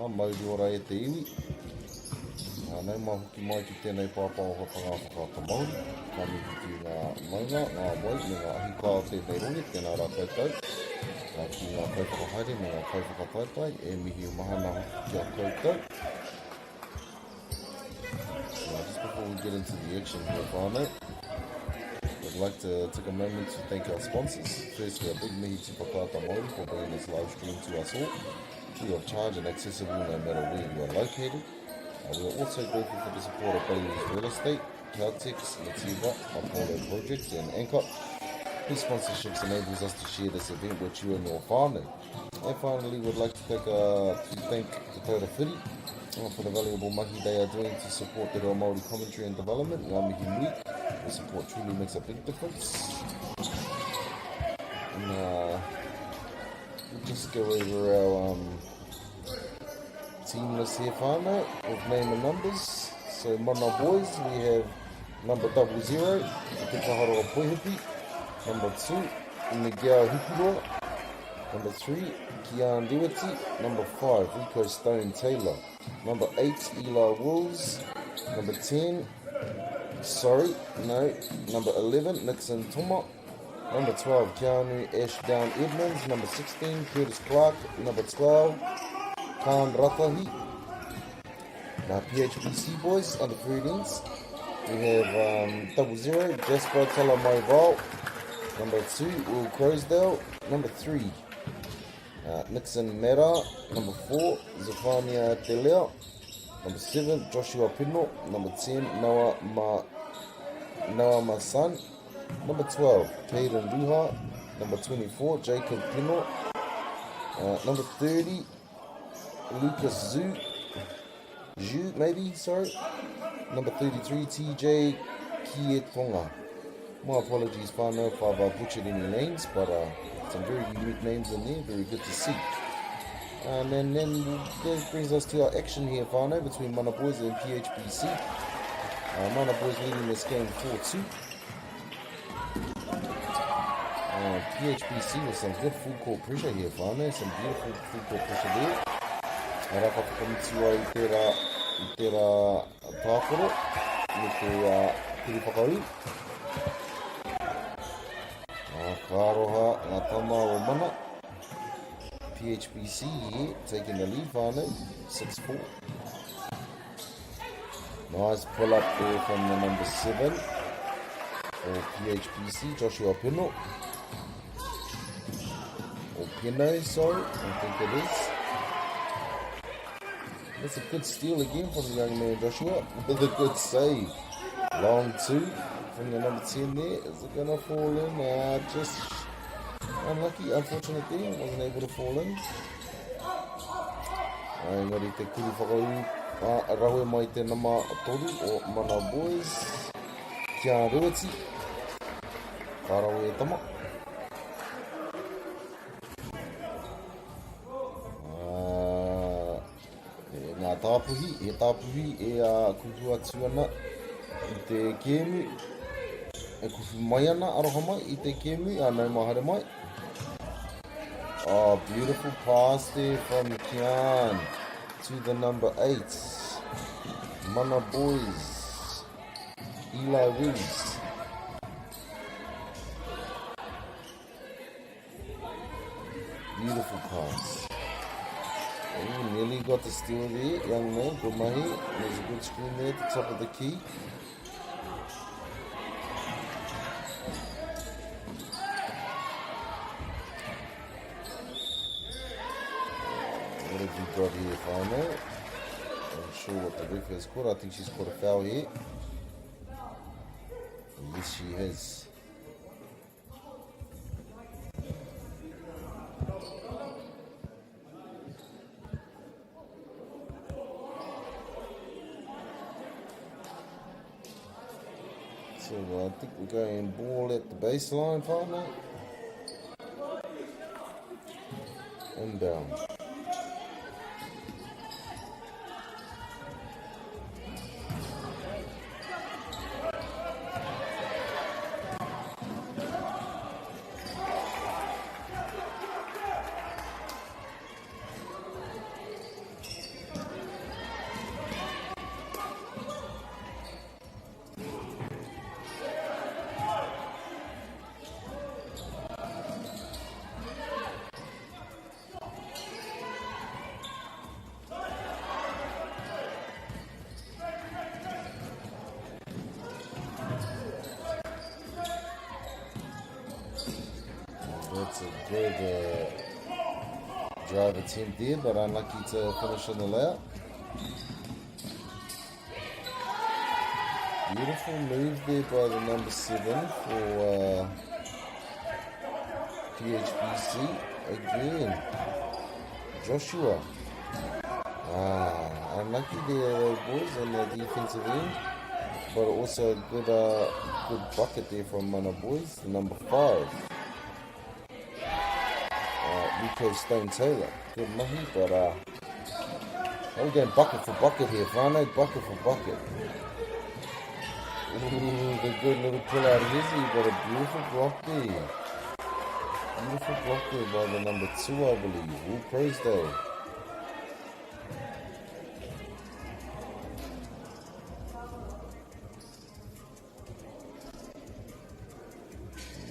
Ā, mauri ora e te iwi. Ā, nau mai hoki mai ki tēnei pāpāohotanga whakaata Māori. Ka mihi ki ngā maunga, ngā wai me ngā ahikā o tēnei rohe, tēnā rā koutou. Ā, ki ngā kaiwhakahaere me ngā kaiwhakataetae, e mihi mahana hoki ki a koutou. Now, just before we get into the action here, whānau, I'd like to take a moment to thank our sponsors. Firstly, a big mihi to Whakaata Māori for bringing this live stream to us all, free of charge and accessible no matter where you are located. Uh, we are also grateful for the support of Bailey's Real Estate, Caltex, Nativa, Apollo Projects, and Anchor. These sponsorships enables us to share this event with you and your family. And finally, we'd like to, take, to thank Te Taura Whiri for the valuable mahi they are doing to support te reo Māori commentary and development. Ngā mihi nui. The support truly makes a big difference. And we'll just go over our team list here, whānau, with name and numbers. So, Mana Boys, we have number 00, Te Kaharoa Poihipi. Number 2, Miguel Hikuroa. Number 3, Kian Rewiti. Number 5, Rico Stone Taylor. Number 8, Eli Wills. Number 10, sorry, no, number 11, Nixon Toma. Number 12, Keanu Ashdown Edmonds. Number 16, Curtis Clark. Number 12, Khan Ratahi. Now, PHBC boys, under 13s. We have 00, Jasper Talamaival. Number 2, Will Croasdale. Number 3, Nixon Mera. Number 4, Zephania Telea. Number 7, Joshua Pino. Number 10, Noah Masan. Number 12, Caden Ruha. Number 24, Jacob Pino. Number 30, Lucas Zhu. Zhu, maybe, sorry. Number 33, TJ Kietonga. My apologies, whānau, if I've butchered any names, but some very unique names in there, very good to see. And then that brings us to our action here, whānau, between Mana Boys and PHBC. Mana Boys leading this game 4-2. PHBC with some good full court pressure here, whānau, some beautiful full court pressure there. Raka whakamitu ai i tērā tākaro me te kuru whakaū. Ka aroha ngā tama o Mana. PHBC here, taking the lead, whānau, 6-4. Nice pull up there from the number 7 for PHBC, Joshua Pino. Or Pino, sorry, I think it is. That's a good steal again from the young man Joshua, with a good save. Long 2 from the number 10 there. Is it going to fall in? Just unlucky, unfortunate there. Wasn't able to fall in. Engari te kuru whakaū, rawe mai te nama 3 o Mana Boys. Kia Reweti. Ka rawe e tama. Ngā tāpuhi, he tāpuhi e kuhu atu ana i te kēmu, e kuhu mai ana, aroha mai, i te kēmu, a nau mai haere mai. Oh, beautiful pass there from Kian to the number 8, Mana Boys, Eli Wills. Beautiful pass. Oh, nearly got the steal there, young man. Good mahi. There's a good screen there at the top of the key. What have you got here, whānau? I'm sure what the ref has caught. I think she's caught a foul here. Yes, she has. So I think we're going ball at the baseline, partner. Inbound. That's a good drive attempt there, but unlucky to finish on the layup. Beautiful move there by the number 7 for PHBC again. Joshua. Unlucky there, though, boys, on the defensive end. But also a good bucket there from Mana Boys, the number 5. Rico Stone Taylor. Good mahi, but we're going bucket for bucket here, Whānau, bucket for bucket. Ooh, the good little pull out of Hizzy, but a beautiful block there. Beautiful block there by the number 2, I believe, Will Croasdale.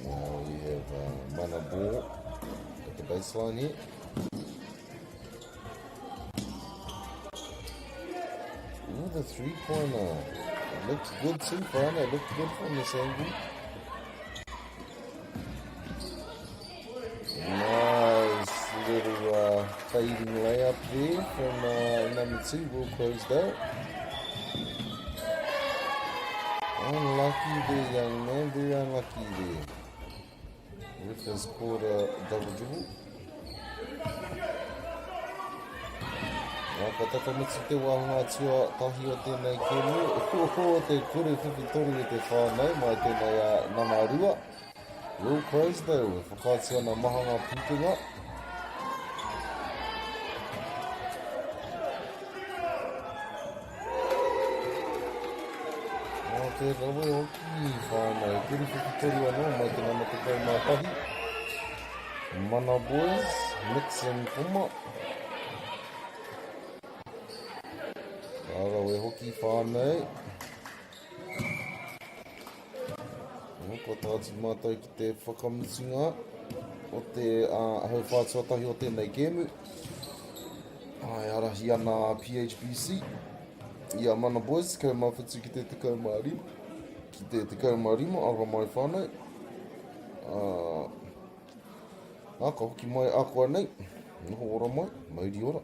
Now we have Mana ball at the baseline here. Ooh, the three-pointer. It looks good too, Fran. It looked good from this angle. Nice little fading layup there from number 2, Will Croasdale. Unlucky there, young man. Very unlucky there. Ref has caught a double dribble. Ka tata mutu te wāhanga tua tahi o tēnei kēmu. Oho, te kore whiwhi toru e te whānau mai tēnei nama 2. Will Croasdale, e whakaatu ana maha ngā pūkenga. Te rawe hoki whānau. Kore whiwhi toru anō mai te nama 11. Mana Boys, Nixon Poma. Ka rawe hoki whānau. Kua tātu mātou ki te whakamutunga o te hau whātuatahi o tēnei kēmu. Ai, arahi ana a PHBC i a Mana Boys, 17 ki te 15. Ki te 15, aroha mai whānau. Ka hoki mai a koa nei. Noho ora mai, mauri ora.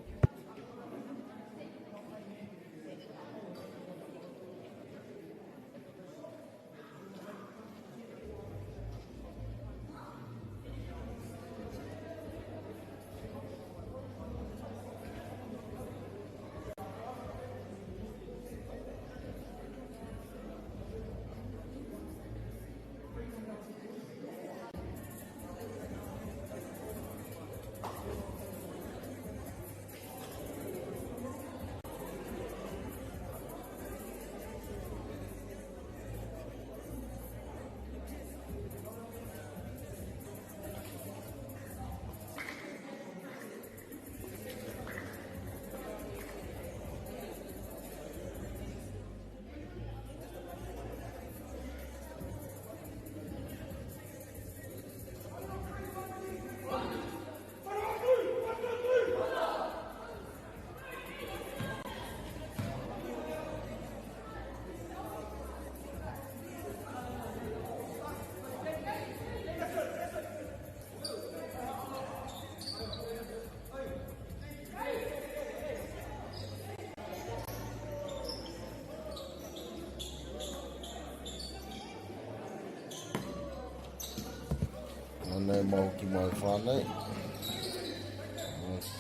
Anei mai hoki mai whānau.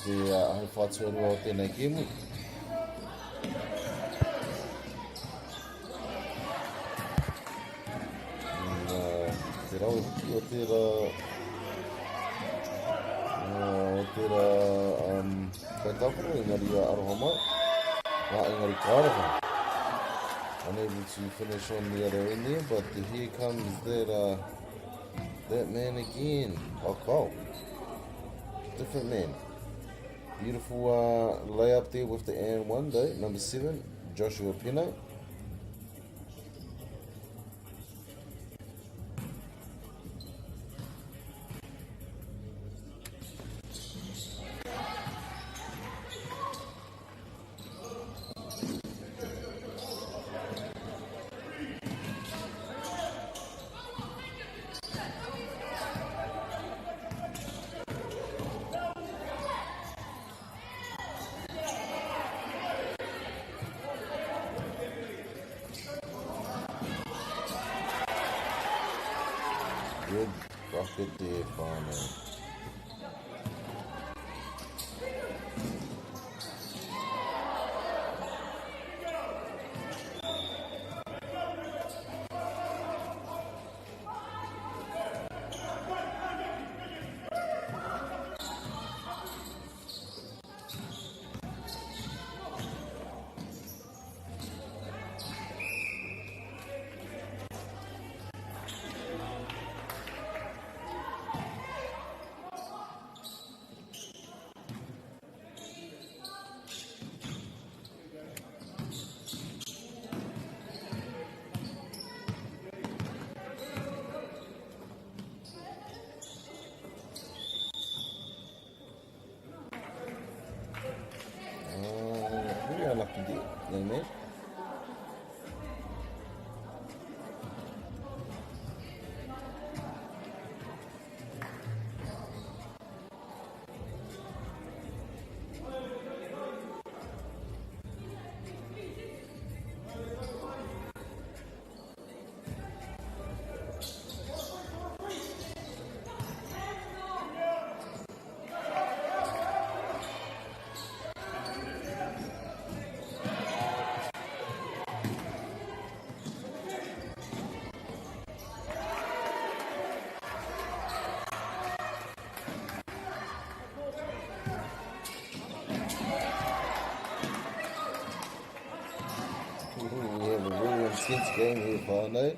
Te hau whātua o tēnei kēmu. Te rawe hoki o tērā o tērā kaitākaro, engari aroha mai. Engari kāraha. Unable to finish on the other end there, but here comes that man again. Oh, Cole. Different man. Beautiful layup there with the and one though. Number 7, Joshua Pino. Good bucket there, whānau. Very unlucky there, young man. We have a very intense game here, whānau.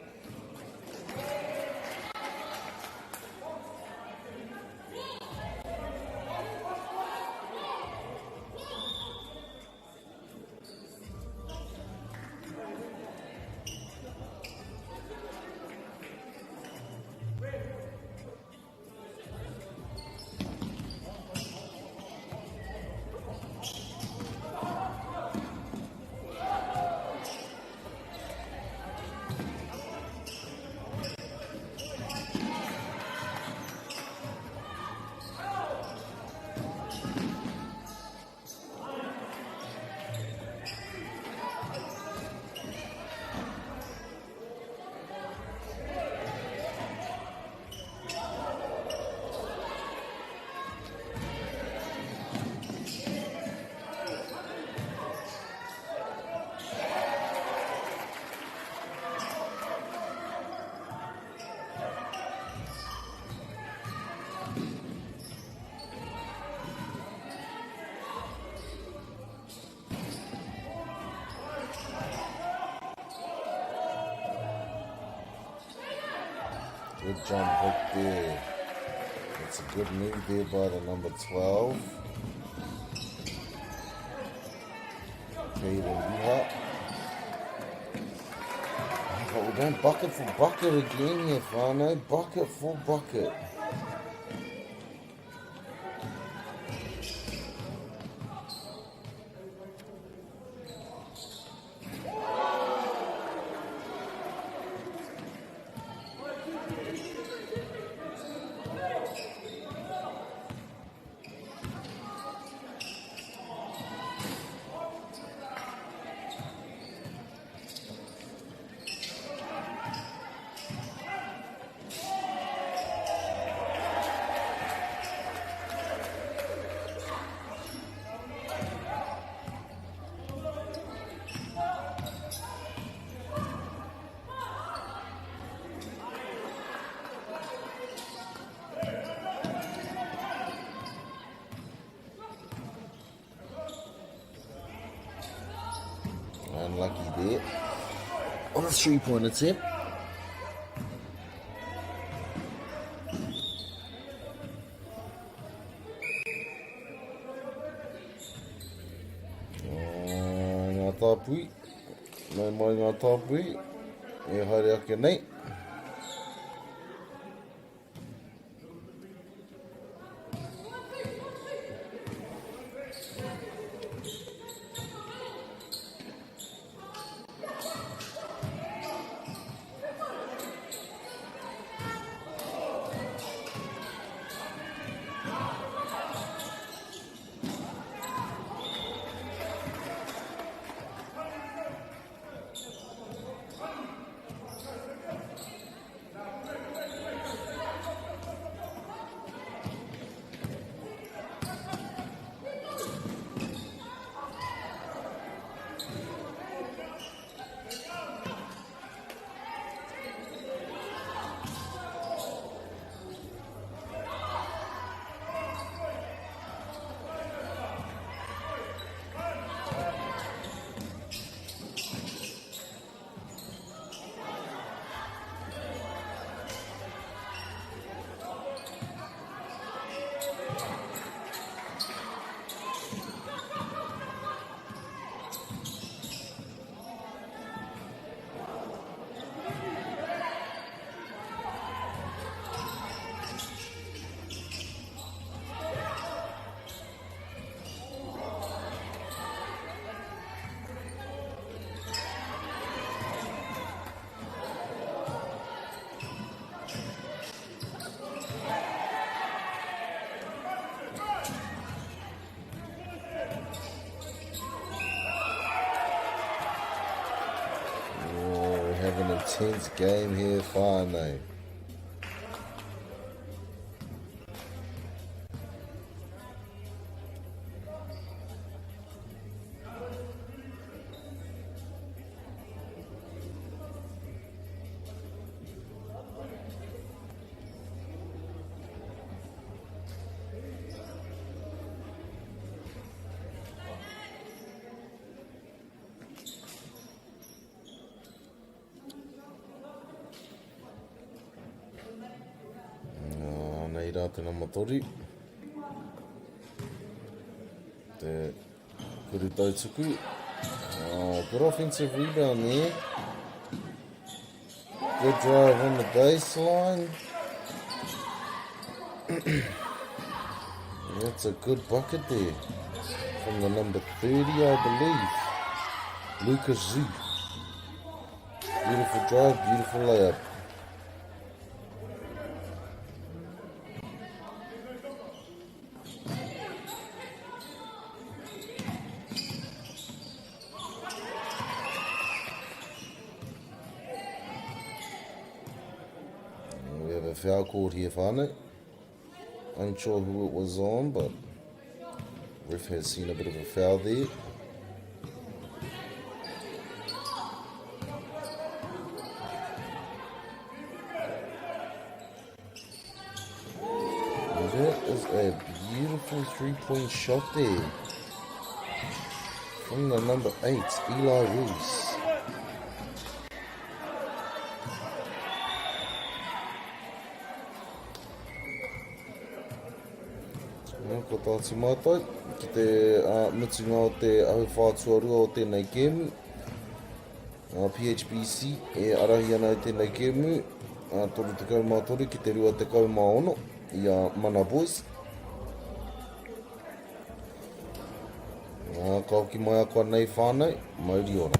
Good jump hook there. It's a good move there by the number 12. Caden Biha. But we're going bucket for bucket again here, whānau. Bucket for bucket. Unlucky there. On a 3-point attempt. Ngā tāpui. Nau mai ngā tāpui. E haere ake nei. have an intense game here, whānau. Nei rā te nama toru. Te kuru tautuku. Oh, good offensive rebound there. Good drive on the baseline. That's a good bucket there from the number 30, I believe. Lucas Zoo. Beautiful drive, beautiful layup. We have a foul called here, whānau. Unsure who it was on, but ref has seen a bit of a foul there. And that is a beautiful three-point shot there from the number 8, Eli Rees. Ko tā atu mātou ki te mutunga o te ahuwhā tuarua o tēnei kēmu. PHBC e arahi ana i tēnei kēmu, 33 ki te 26 i a Mana Boys. Ka hoki mai a koa nei whānau, mauri ora.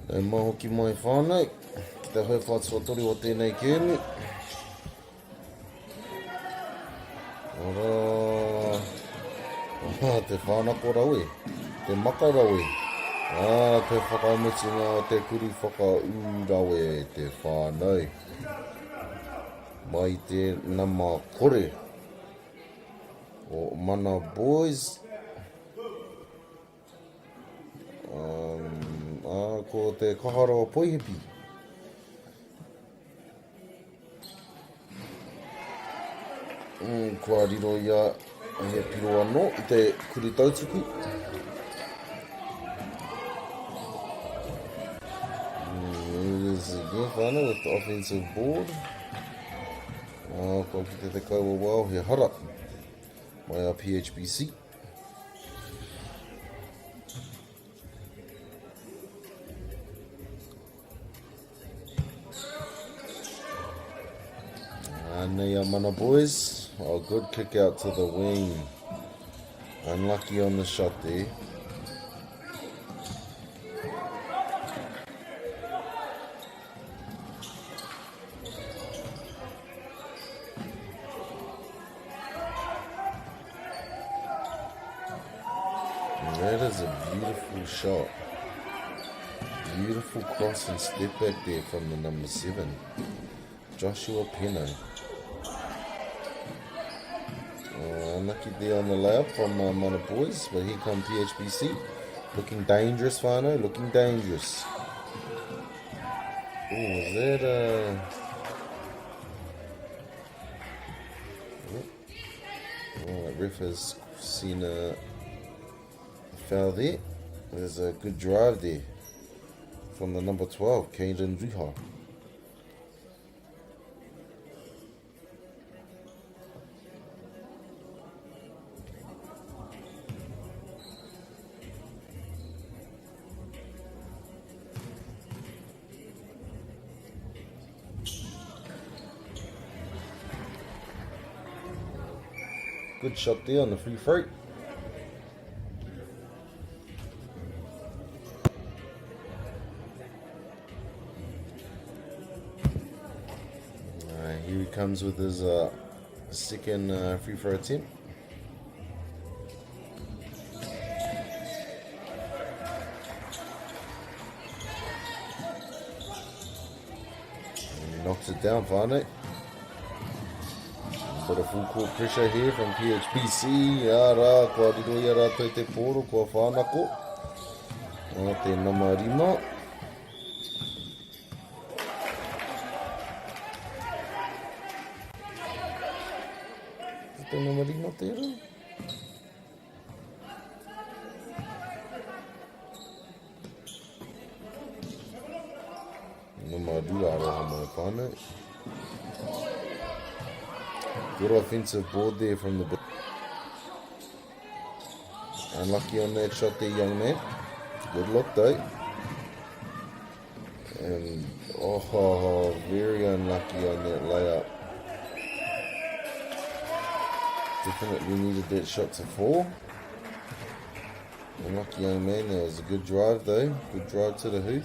E mai hoki mai whānau, ki te hauwhā tuatoru o tēnei kēmu. Arā, ah, te whānako rawe, te maka rawe, ah, te whakamutunga o te kuru whakaū rawe, te whānau. Mai te nama kore o Mana Boys. Um, ā, ko te Kaharoa Poihipi. Mm, kua riro ia he piro anō i te kuru tautuku. Mm, it is again. whānau with the offensive board. Ah, kua kite te kaiwawao he hara mai a PHBC. Anei a Mana Boys. Oh, good kick out to the wing. Unlucky on the shot there. That is a beautiful shot. Beautiful cross and step back there from the number 7, Joshua Penno. Unlucky there on the layup from Mana Boys, but here come PHBC. Looking dangerous, whānau, looking dangerous. Oh, was that a... Oh, that ref has seen a foul there. There's a good drive there from the number 12, Caden Ruha. Good shot there on the free throw. Here he comes with his second free throw attempt. And he knocks it down, whānau. Bit of full court pressure here from PHBC. Ia rā, kua riro i a rātou te pōro, kua whānako. Nā te nama 5. Te nama 5 tērā? Nama 2 aroha mai whānau. Good offensive board there from the... Unlucky on that shot there, young man. Good look though. And oh, very unlucky on that layup. Definitely needed that shot to fall. Unlucky young man. That was a good drive though. Good drive to the hoop.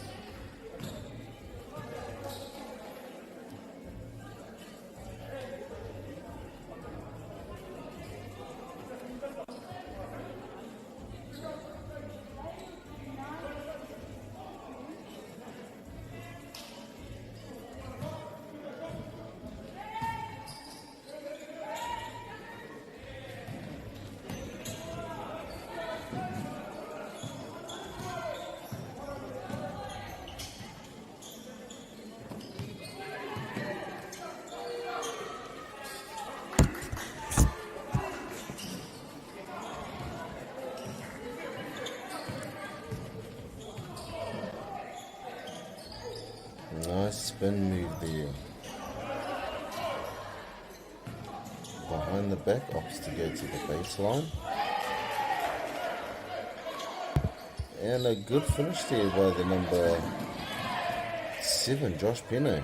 Nice spin move there. Behind the back, opts to go to the baseline. And a good finish there by the number 7, Josh Penno.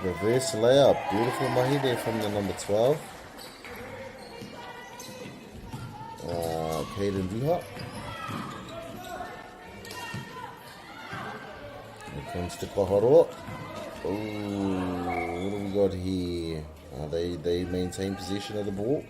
Reverse layup. Beautiful mahi there from the number 12. Caden Ruha. Here comes Te Kaharoa. Oh, what do we got here? They maintain possession of the ball.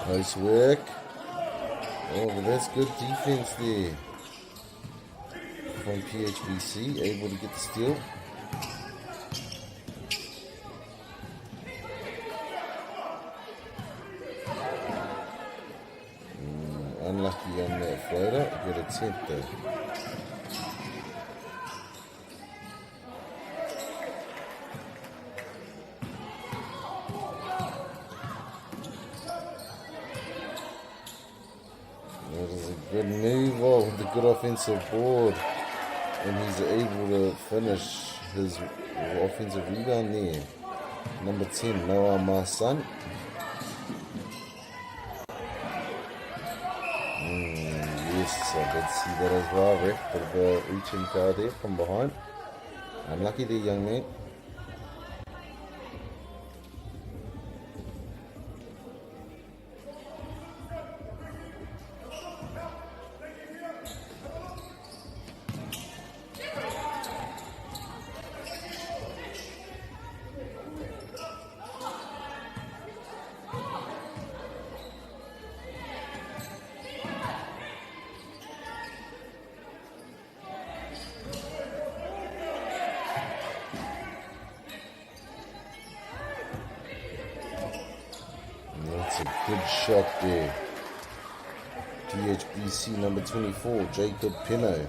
Nice work. Oh, but that's good defense there from PHBC, able to get the steal. Unlucky on that floater. Good attempt though. That is a good move. Oh, with the good offensive board. And he's able to finish his offensive rebound there. Number 10, Noah Marsan. Yes, I did see that as well, ref. Bit of a reaching foul there from behind. Unlucky there, young man. That's a good shot there. PHBC number 24, Jacob Pino.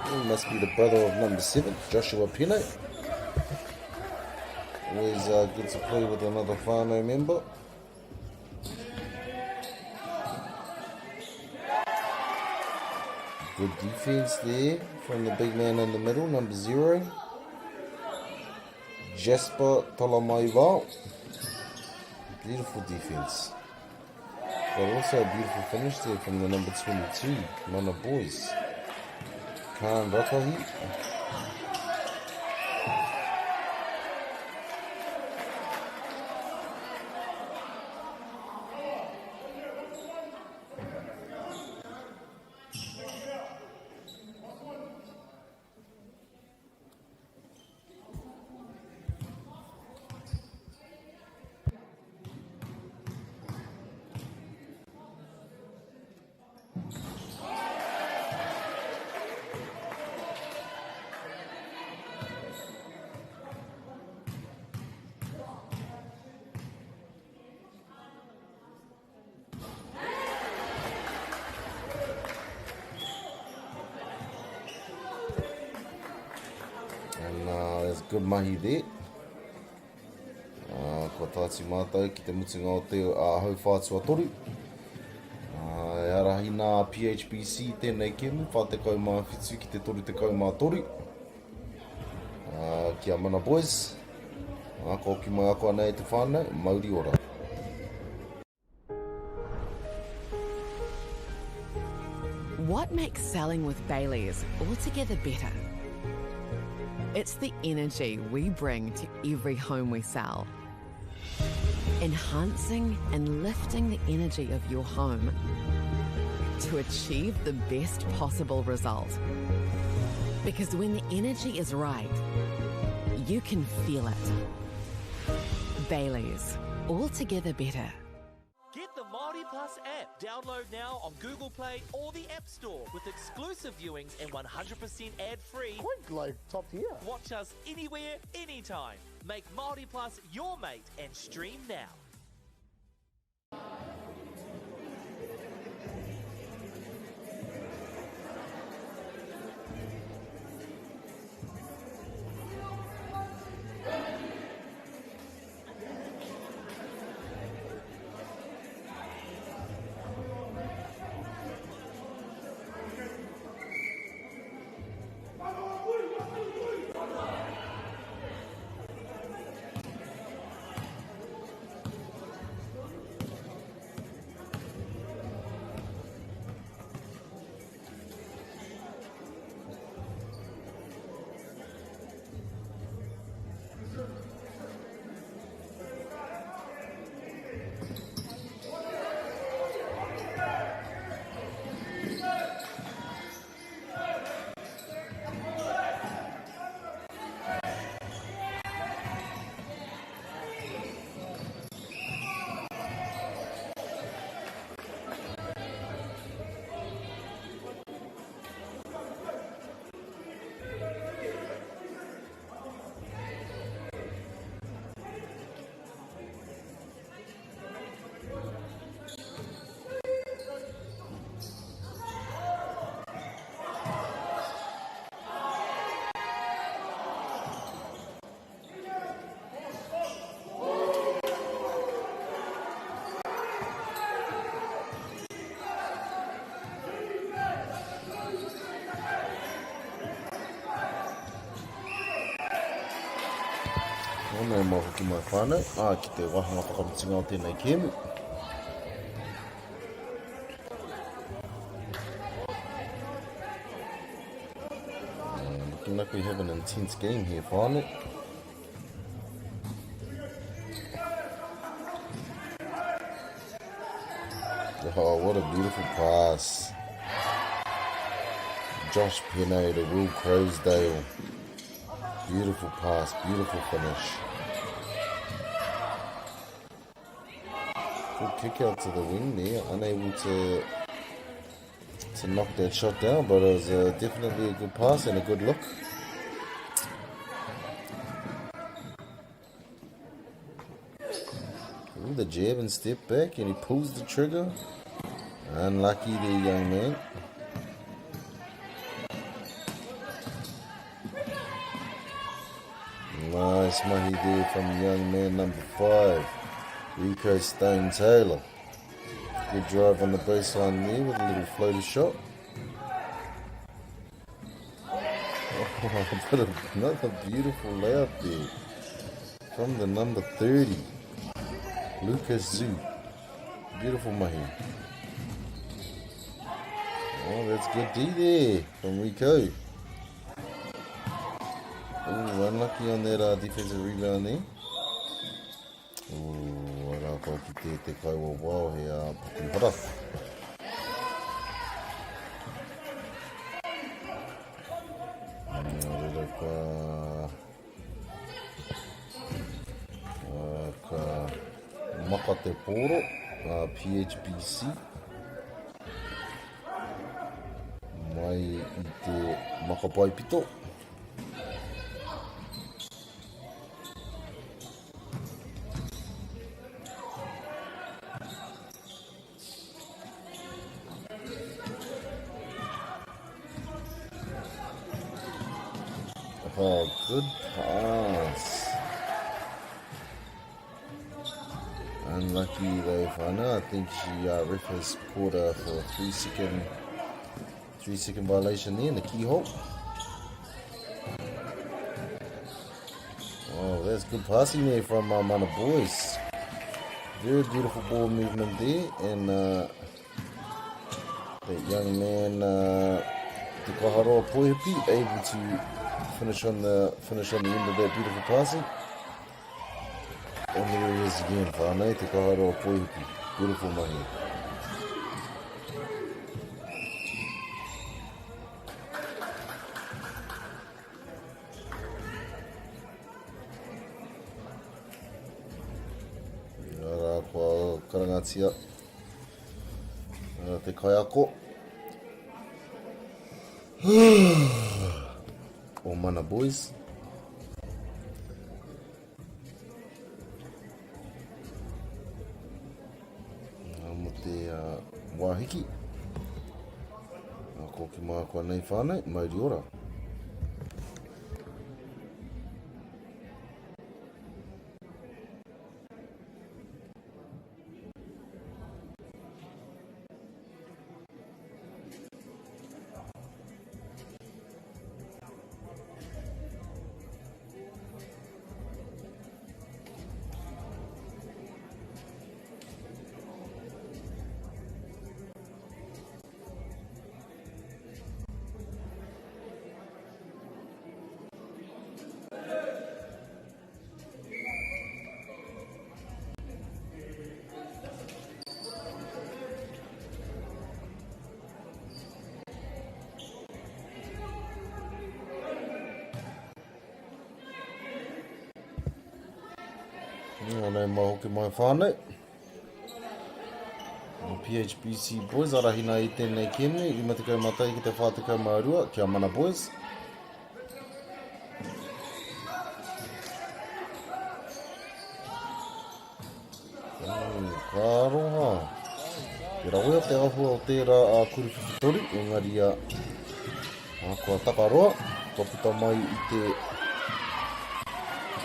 He must be the brother of number 7, Joshua Pino. Always good to play with another whānau member. Good defense there from the big man in the middle, number 0, Jasper Talamaivao. Beautiful defense. But also a beautiful finish there from the number 22, Mana Boys. Khan Ratahi. And there's good mahi there. Kua tāti mātou ki te mutunga o te hau whātua toru. E arahina a PHBC tēnei kēmu, 47 ki te 33. Ki a Mana Boys. Ka hoki mai ako anei te whānau, mauri ora. What makes selling with Bayleys altogether better? It's the energy we bring to every home we sell. Enhancing and lifting the energy of your home to achieve the best possible result. Because when the energy is right, you can feel it. Bayleys, altogether better. Get the Māori Plus app. Download now on Google Play or the App Store with exclusive viewings and 100% ad-free. Quite like top tier. Watch us anywhere, anytime. Make Māori Plus your mate and stream now. Nō mai hoki mai whānau, ā, ki te wāhanga whakamutunga o tēnei kēmu. Looking like we have an intense game here, whānau. Oh, what a beautiful pass. Josh Pene to Will Croasdale. Beautiful pass, beautiful finish. Good kick out to the wing there, unable to to knock that shot down, but it was uh, definitely a good pass and a good look. Ooh, the jab and step back, and he pulls the trigger. Unlucky there, young man. Nice mahi there from young man number 5, Rico Stone Taylor. Good drive on the baseline there with a little floater shot. Oh, but another beautiful layup there from the number 30, Lucas Zoo. Beautiful mahi. Oh, that's good D there from Rico. Ooh, unlucky on that defensive rebound there. Ooh, ara kua ki te te kai wa wao he a puku hara. Nā reira kua ka maka te pōro a PHBC mai i te makapaipito. Oh, good pass. Unlucky though, Fana. I think she ref has caught her for a 3-second violation there in the keyhole. Oh, that's good passing there from Mana Boys. Very beautiful ball movement there, and that young man, Te Kaharoa Poihipi, able to finish on the end of that beautiful passing. And there he is again, whānau, Te Kaharoa Poihipi. Beautiful mahi. Arā, kua karangatia te kaiako o Mana Boys. Mo te wāhiki. Ko ki mā koa nei whānau, mauri ora. Nā mai hoki mai whānau. O PHBC Boys, arahina i tēnei kēmu, 51 ki te 42, kia mana boys. Ka aroha. Te rawe o te ahua o tērā a Kuruwhiwhitoru, engari a, a kua takaroa, kua puta mai i te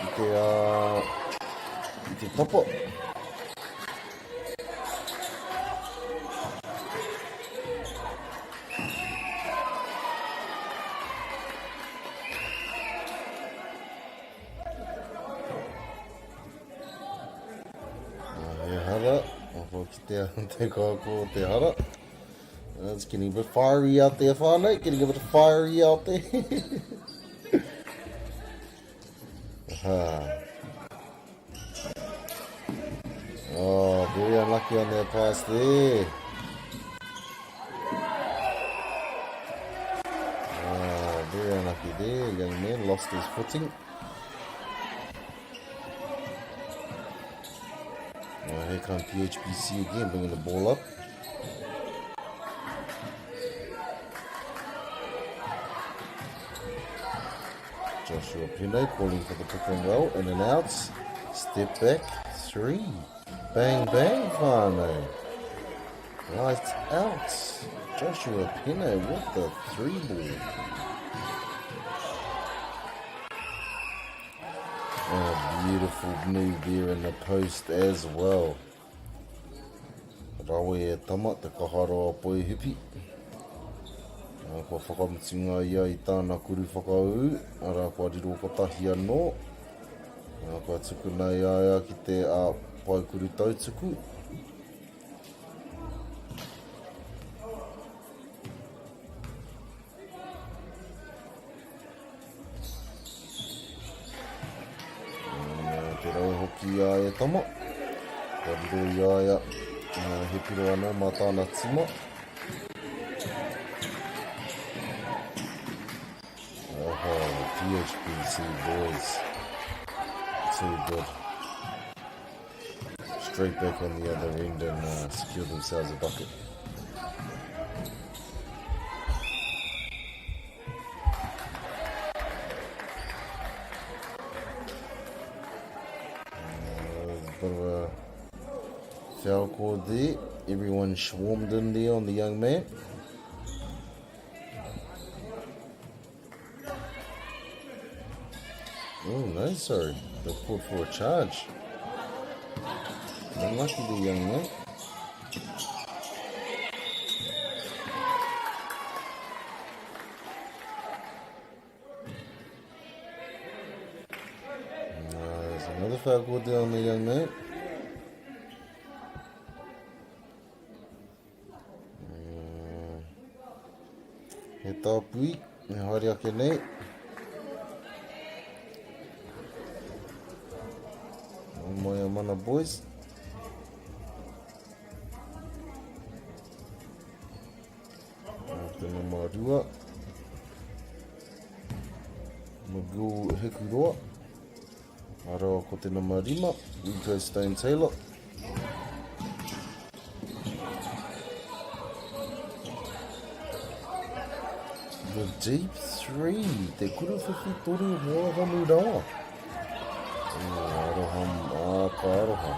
i te a, i te tapa. te, te kāko o te hara. It's getting a bit fiery out there, whānau. Getting a bit fiery out there. Aha. Oh, very unlucky on that pass there. Oh, very unlucky there. Young man lost his footing. Now here comes PHPC again, bringing the ball up. Joshua Pino calling for the pick and roll, in and out. Step back, three. Bang, bang, whānau. Lights out. Joshua Pino with the three ball. A beautiful move there in the post as well. Rawe e tama, te kaharoa poihipi. Kua whakamutunga ia i tāna kuru whakaū, arā kua riro kotahi anō. Kua tukuna i a ia ki te paekuru tautuku. Te rau hoki a e tama. Kua riro i a ia he piro anō mā tāna tima. Oho, PHBC boys. Too good. Straight back on the other end and secure themselves a bucket. There's a bit of a foul call there. Everyone swarmed in there on the young man. Oh, no, sorry. They called for a charge. Unlucky the young man. There's another foul called there on the young man. He tāpui, me haere ake nei. O mai a Mana Boys. O te nama rua. Magoo Hikuroa. Arawa ko te nama rima, Rico Stone Taylor. The Deep 3, te kuru whiwhi toru hoa honu rawa. Oh, aroha, ah, ka aroha.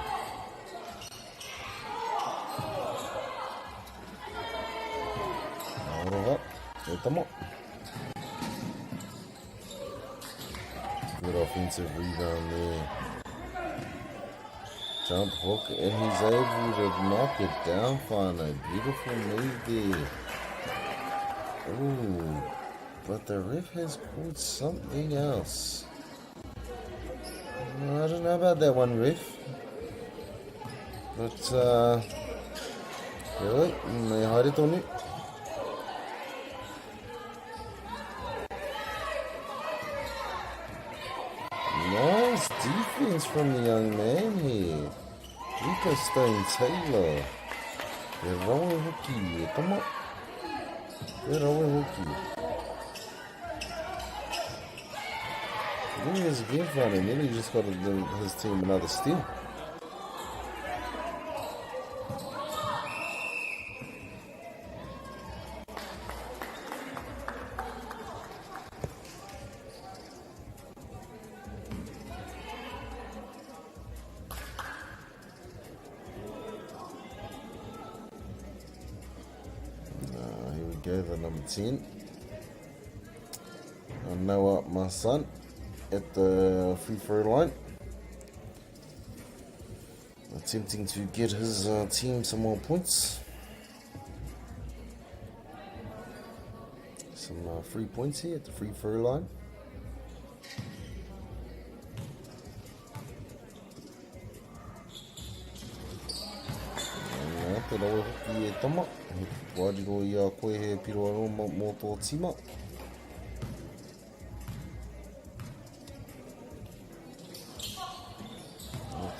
Aroha, e tama. Good offensive rebound there. Jump hook, and he's able to knock it down finally. Beautiful move there. Ooh, but the ref has called something else. I don't know about that one, ref. But, heoi, me haere tonu. Nice defense from the young man here. Rico Stone Taylor. Te rawe hoki, e tama. Te rawe hoki. There he is again, Friday. Nearly just got his team another steal. Here we go, the number 10. Noah, my son, at the free throw line. Attempting to get his team some more points. Some free points here at the free throw line. Kua riro i a koe he piro anō mō tō tīma.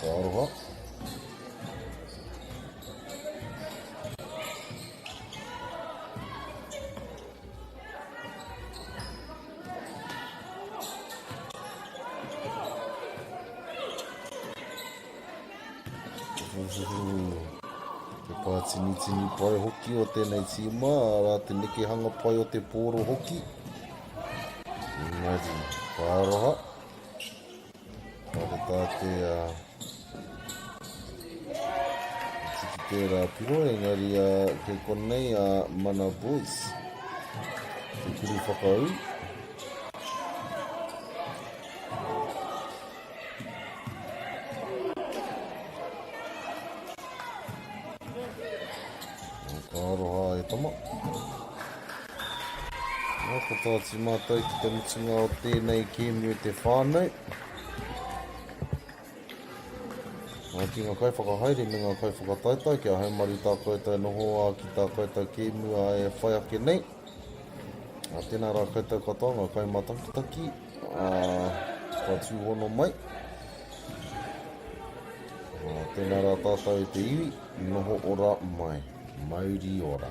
Ka aroha. Te pātinitini pai hoki o tēnei tīma, arā te nekehanga pai o te pōro hoki. Engari, ka aroha. Kāre tā te uh, tiki tērā piro, engari uh, kei konei a uh, Mana Boys. Te kuru whakaū. Ka aroha e tama. Nā, ko tā mātou ki te mutunga o tēnei kēmu e te whānau. Nā, ki ngā kaiwhakahaere me ngā kaiwhakataetae kia haumaru tā koutou noho a ki tā koutou kēmu a e whai ake nei. Ā, tēnā rā koutou katoa ngā kaimātakitaki, ā, kua tūhono mai. Ā, tēnā rā tātou e te iwi, noho ora mai. Mauri ora.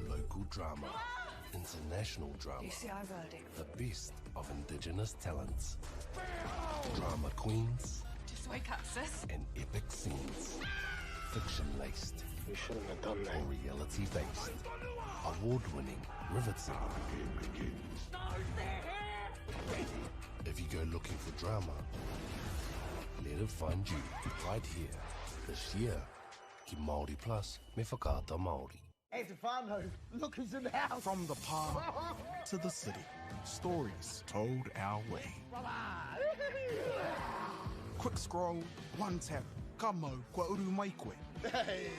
Local drama, international drama, the best of indigenous talents, drama queens, Just wake up, sis. and epic scenes. Fiction laced. You shouldn't have done that. Or reality based. Award winning, riveting. If you go looking for drama, let it find you right here this year. Ki Māori Plus me Whakaata Māori. Hey, Stefano, look who's in the house. From the pā to the city, stories told our way. Quick scroll, one tap, ka mau, kua uru mai koe. Hey,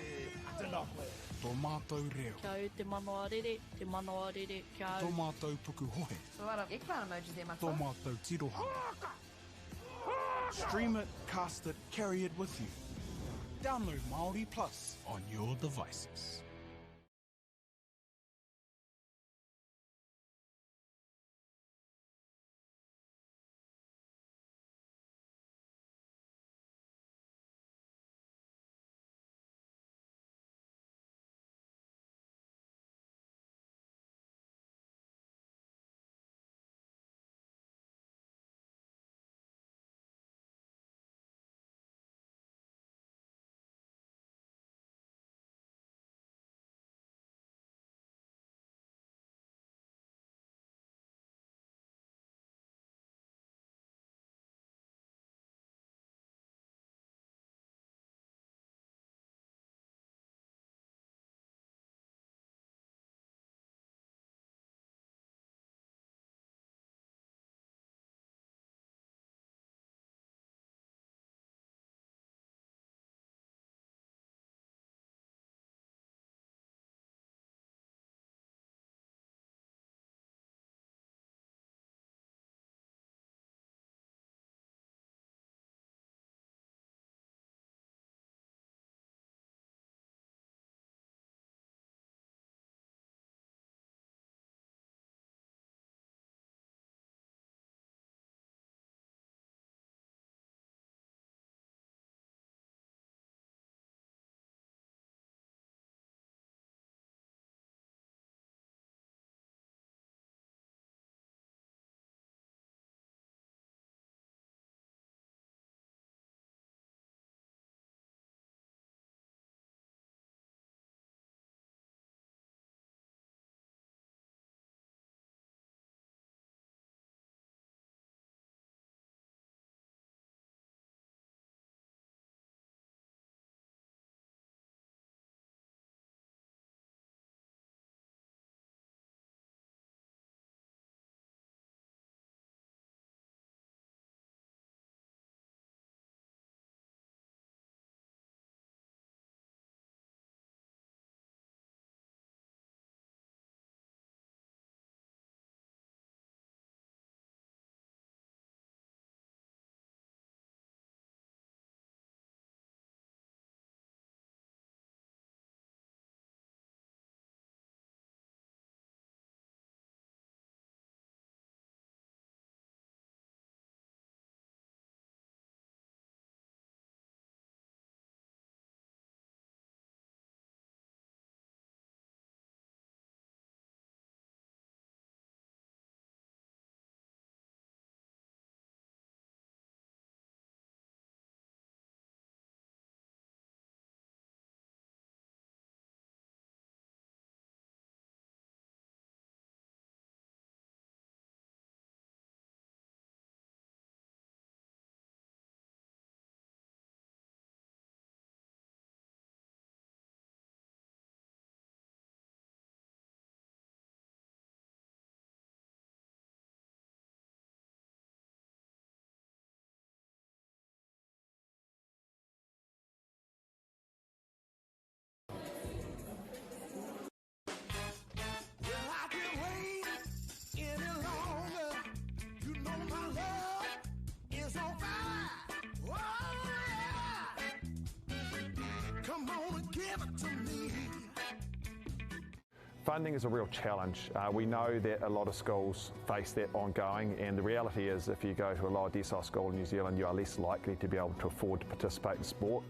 tēnā koe. Tō mātou reo. Kia au te manawa rere, te manawa rere, kia au. Tō mātou pukuhohe. So a lot of eggplant emojis there, Tō matua. mātou tirohanga. Stream it, cast it, carry it with you. Download Māori Plus on your devices. Give it to me. Funding is a real challenge. Uh, we know that a lot of schools face that ongoing, and the reality is if you go to a lower decile school in New Zealand, you are less likely to be able to afford to participate in sport.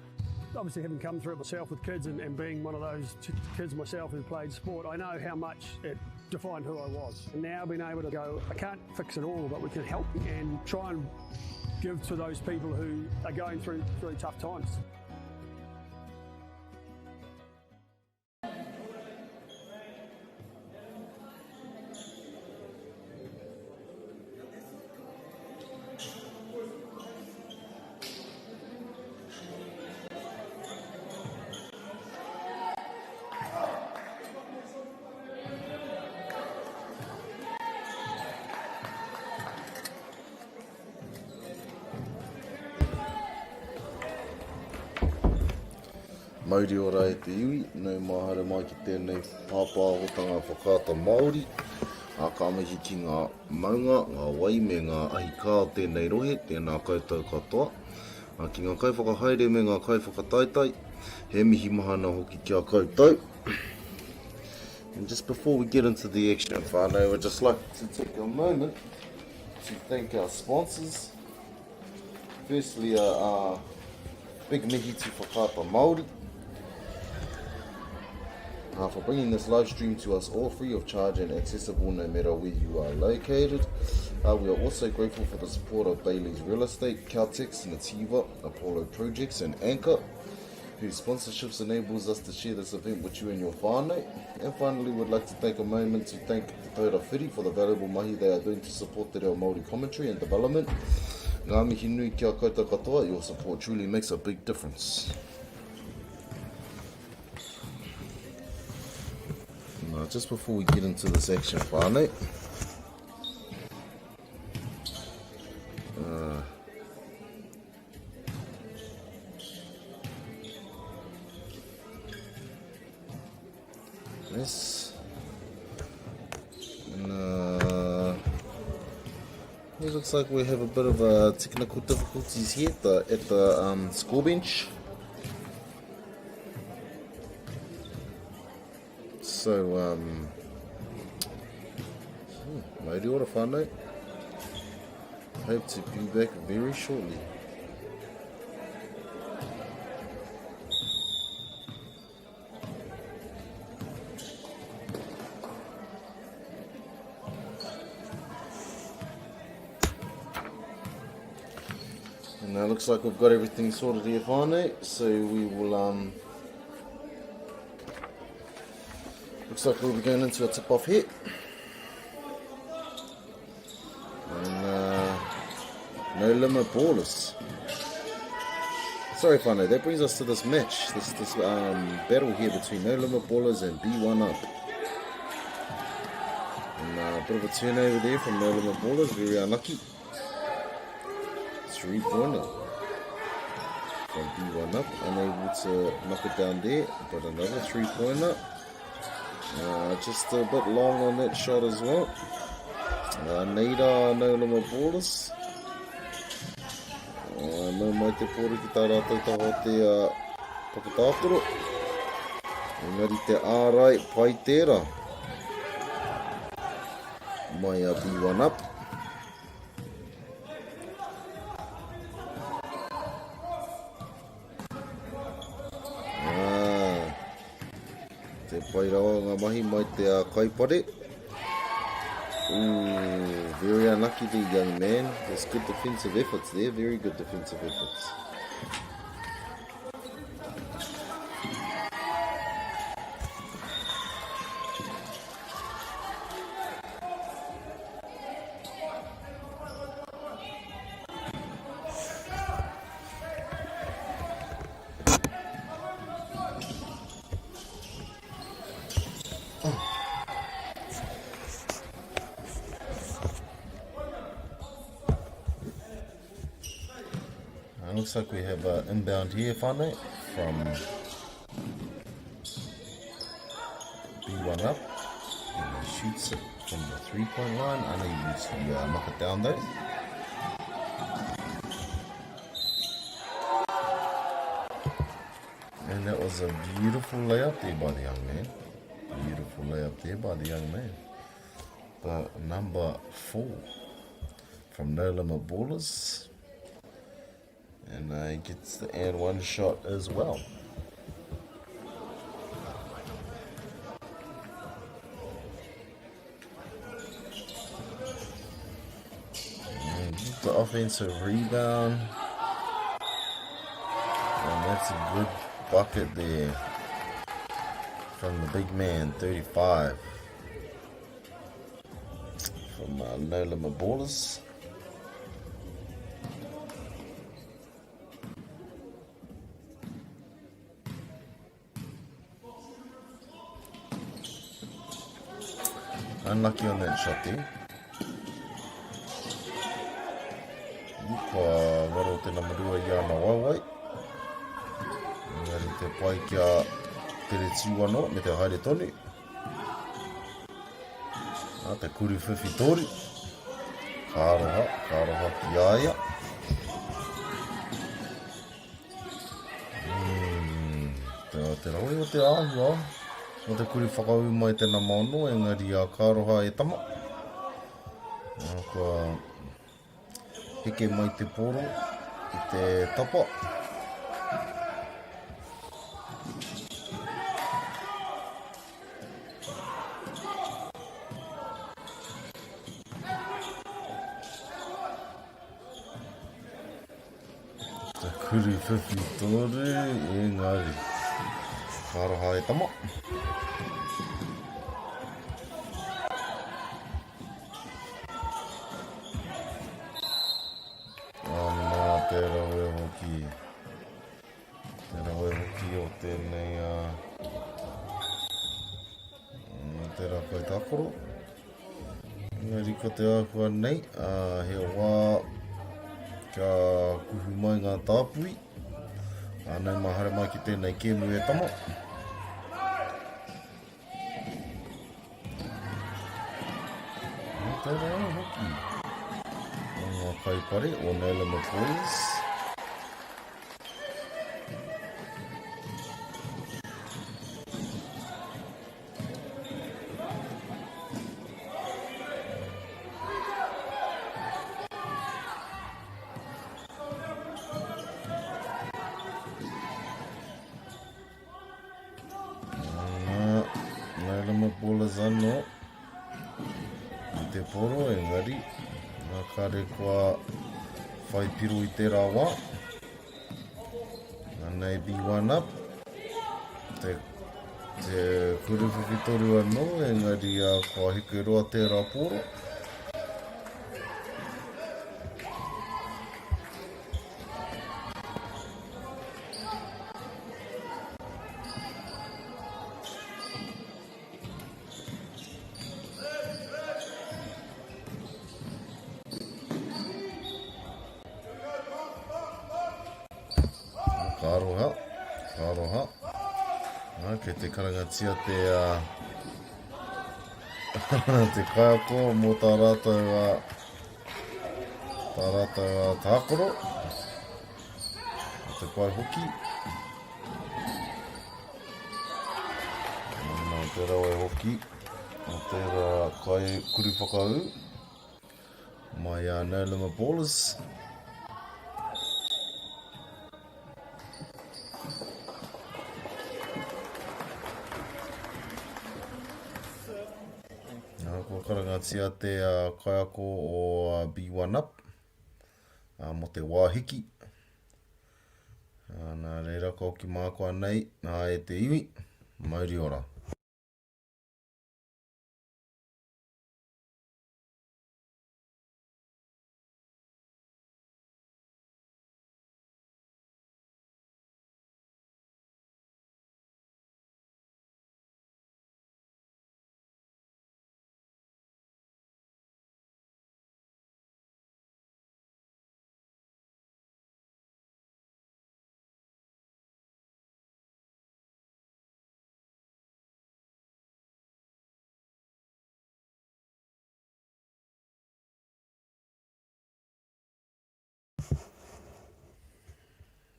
Obviously, having come through it myself with kids and, and being one of those kids myself who played sport, I know how much it defined who I was. And now being able to go, I can't fix it all, but we can help and try and give to those people who are going through, through tough times. Mauri ora e te iwi, nau mai haere mai ki tēnei pāpāhotanga whakaata Māori. Ā, ka mihi ki ngā maunga, ngā wai me ngā ahi kā o tēnei rohe, tēnā koutou katoa. Ā, ki ngā kaiwhakahaere me ngā kaiwhakataetae, he mihi mahana hoki ki a koutou. And just before we get into the action, whānau, we'd just like to take a moment to thank our sponsors. Firstly, a uh, uh, big mihi to Whakaata Māori uh, for bringing this live stream to us all free of charge and accessible no matter where you are located. Uh, we are also grateful for the support of Bailey's Real Estate, Caltex, Nativa, Apollo Projects, and Anchor, whose sponsorships enables us to share this event with you and your whānau. And finally, we'd like to take a moment to thank Te Taura Whiri for the valuable mahi they are doing to support te reo Māori commentary and development. Ngā mihi nui ki a koutou katoa, your support truly makes a big difference. Now, just before we get into this action, whānau, uh, this and, uh, it looks like we have a bit of uh, technical difficulties here at the, at the um, score bench. So, um, mauri ora whānau. Hope to be back very shortly. And now looks like we've got everything sorted here finally, so we will um looks like we'll be going into a tip off here. And uh, no limit ballers. Sorry, whānau, that brings us to this match, this this um, battle here between No Limit Ballers and B1 Up. And uh, a bit of a turnover there from No Limit Ballers, very unlucky. 3-pointer from B1 Up, unable to knock it down there, but another 3-pointer. Uh, just a bit long on that shot as well. Uh, nei rā No Limit Ballers. Uh, nau mai te pōru ki tā rātou taha o te uh, papatākaro. Engari te ārai pai tērā. Mai a B1 up. Ah, te pai rawa ngā mahi mai te uh, kaipare. Ooh, very unlucky there, young man. There's good defensive efforts there, very good defensive efforts. Uh, looks like we have uh, inbound here, whānau, from B1 up. And he shoots it from the three-point line. Unable to uh, knock it down though. And that was a beautiful layup there by the young man. Beautiful layup there by the young man. The number four from No Limit Ballers. And uh, he gets the and one shot as well. And the offensive rebound. And that's a good bucket there from the big man, 35. From uh, No Limit Ballers. Unlucky on that shot there. Kua ngaro te nama rua i ana waewae. Engari te pai kia tere tiu anō me te haere tonu. A te kuru whiwhi toru. Ka aroha, ka aroha ki a ia. Mm, te, te rawe o te āhua. O te kuri whakaū mai te nama ono, engari a ka aroha e tama. A, kua heke mai te poro i te tapa. Te kuri whiwhi toru, engari. Ka aroha e tama. Ana te rawe hoki. Te rawe hoki o tēnei a te rākau tākaro. Engari ko te āhua nei, ā, he wā kia kuhu mai ngā tāpui. Ā, nau mai haere mai ki tēnei kēmu e tama. Nō te rā hoki. O ngā kaipare o No Limit Boys. Ballers anō i te poro, engari, nā kare kua whai piro i tērā wā. Anei B1 up. Te, te kuruwhiwhitoru anō, engari uh, kua heke roa tērā poro. Ka aroha, ka aroha. Ah, kei te karangatia te, uh, te kaiako mō tā rātou, uh, tā rātou uh, tākoro. Te pai hoki. Nā te rawe hoki. Nā tērā kai kuru whakaū. Mai a No Limit Ballers. Nā, kua karangatia te uh, kaiako o uh, B1 Up uh, mō te wā hiki. Uh, nā reira ka hoki mākoa nei, nā e te iwi, mauri ora.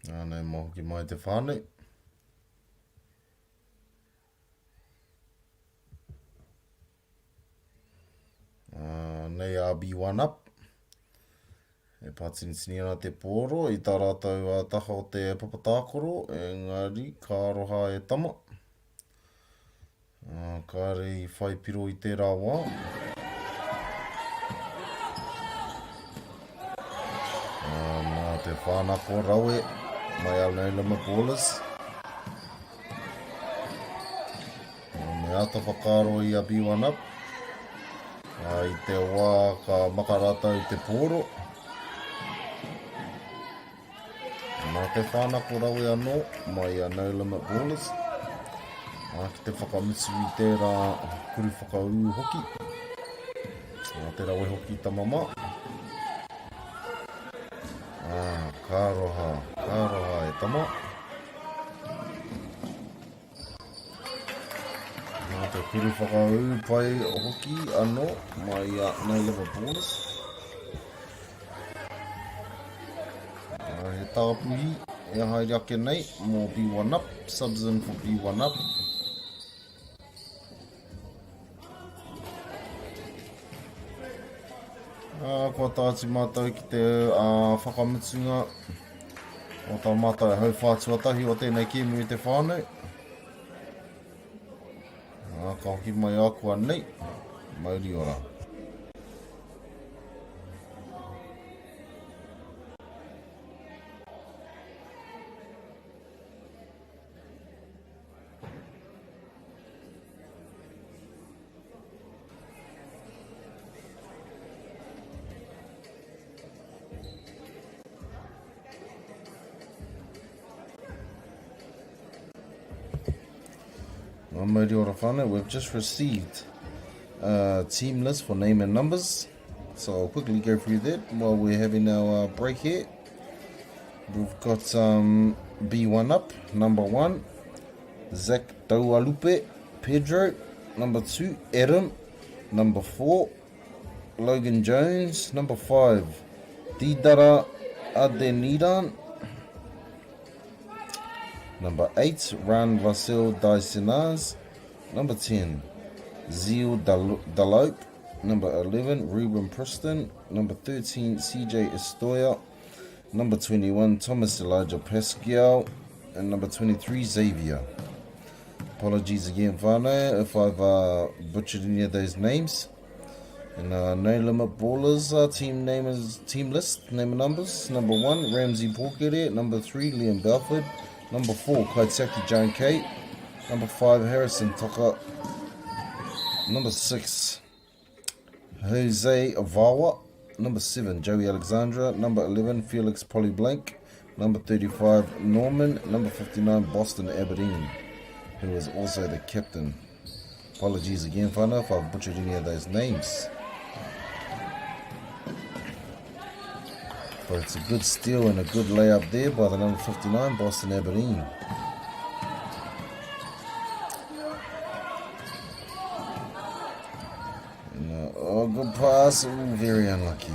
Nā, nei mā hoki mai te whānau. Anei a B1 Up. E pātinitini ana te pōro i tā rātou taha o te papa tākaro, engari ka aroha e tama. Kāre i whai piro i tērā wā. Nā te whānako rawe mai a No Limit Ballers. Me āta whakaaro i a B1 Up. I te wā ka maka rātou i te pōro. Nā te whānako rawe anō mai a No Limit Ballers. Ki te whakamutu i tērā kuru whakaū hoki. Nā te rawe hoki tama mā. Ka aroha, ka aroha e tama. Nā te kuru whakaū pai hoki anō mai i a No Limit Ballers. He tāpuhi e haere ake nei mō B1 Up, subs in for B1 Up. Kua tae atu mātou ki te whakamutunga o tā mātou hauwhā tuatahi o tēnei kēmu i te whānau. Ka hoki mai ākuanei, mauri ora. Ngā mauri ora whānau, we've just received a team list for name and numbers. So I'll quickly go through that while we're having our break here. We've got B1 up, number 1, Zach Taualupe, Pedro, number 2, Adam, number 4, Logan Jones, number 5, Didara Adeniran, number 8, Ran Vasil Daisinaz, number 10, Zeal Dalope, number 11, Ruben Preston, number 13, CJ Estoya, number 21, Thomas Elijah Pascal, and number 23, Xavier. Apologies again, whānau, if I've butchered any of those names. And No Limit Ballers, team name is team list, name and numbers. Number 1, Ramsey Pōkere. Number 3, Liam Belford. Number 4, Kaitiaki John Kate. Number 5, Harrison Tucker. Number 6, Jose Vawa. Number 7, Joey Alexandra. Number 11, Felix Polyblank. Number 35, Norman. Number 59, Boston Aberdeen, who is also the captain. Apologies again, whānau, if I've butchered any of those names. But it's a good steal and a good layup there by the number 59, Boston Aberdeen. And oh, good pass. Ooh, very unlucky.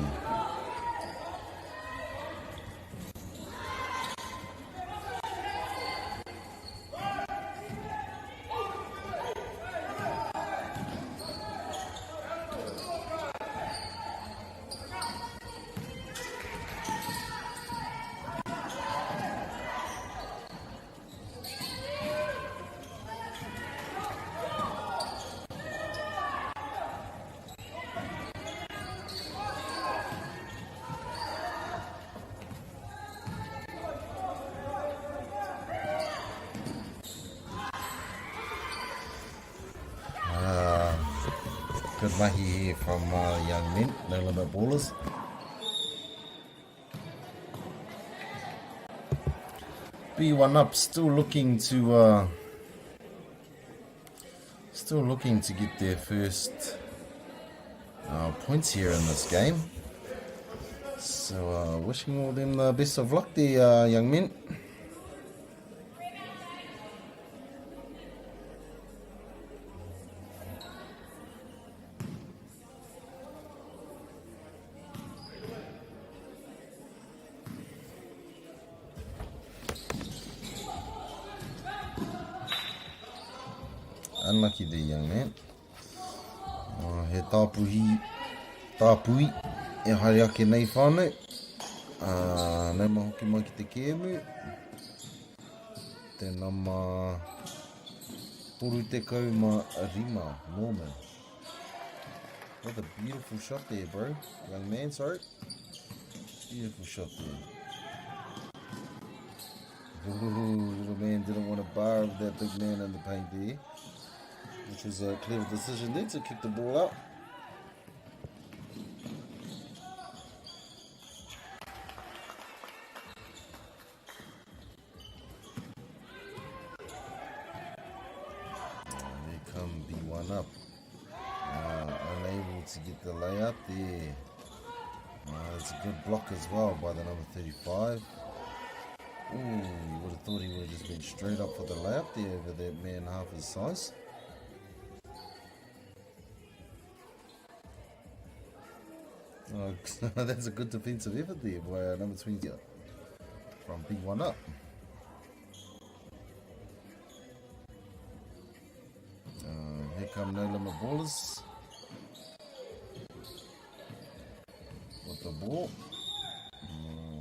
Good mahi here from young men, No Limit Ballers. B1 up, still looking to get their first points here in this game. So wishing all them the best of luck there, young men. Unlucky there, young man. He tāpuhi Tāpui e haere ake nei whānau. Nau mai hoki mai ki te kēmu. Te nama 35, Norman. What a beautiful shot there, bro. Young man, sorry. Beautiful shot there. Ooh, little man didn't want to bar that big man in the paint there. Which was a clever decision there to kick the ball out. And here come B1 up. Unable to get the layup there. It's a good block as well by the number 35. Ooh, you would have thought he would have just been straight up for the layup there over that man half his size. Oh, that's a good defensive effort there by number 20 from B1 up. Here come No Limit Ballers with the ball.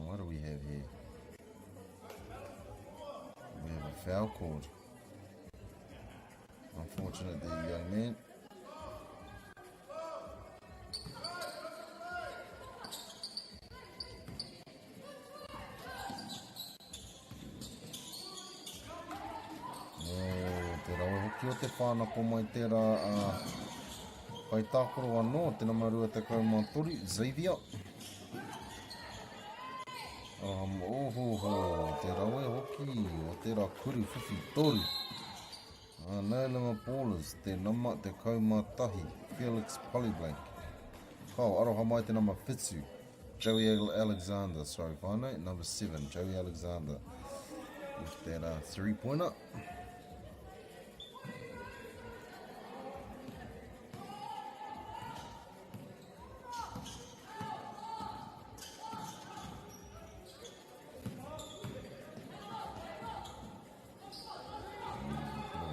What do we have here? We have a foul called. Unfortunate there, young man. Oh, te rawe hoki o te whānako mai tērā kaitākaro anō, te nama 23, Xavier. Ohoho, te rawe hoki o tērā kuru whiwhi toru. No Limit Ballers, te nama 11, Felix Polyblank. Kao, aroha mai te nama 7, Joey Alexander, sorry whānau, number 7, Joey Alexander. With that three-pointer.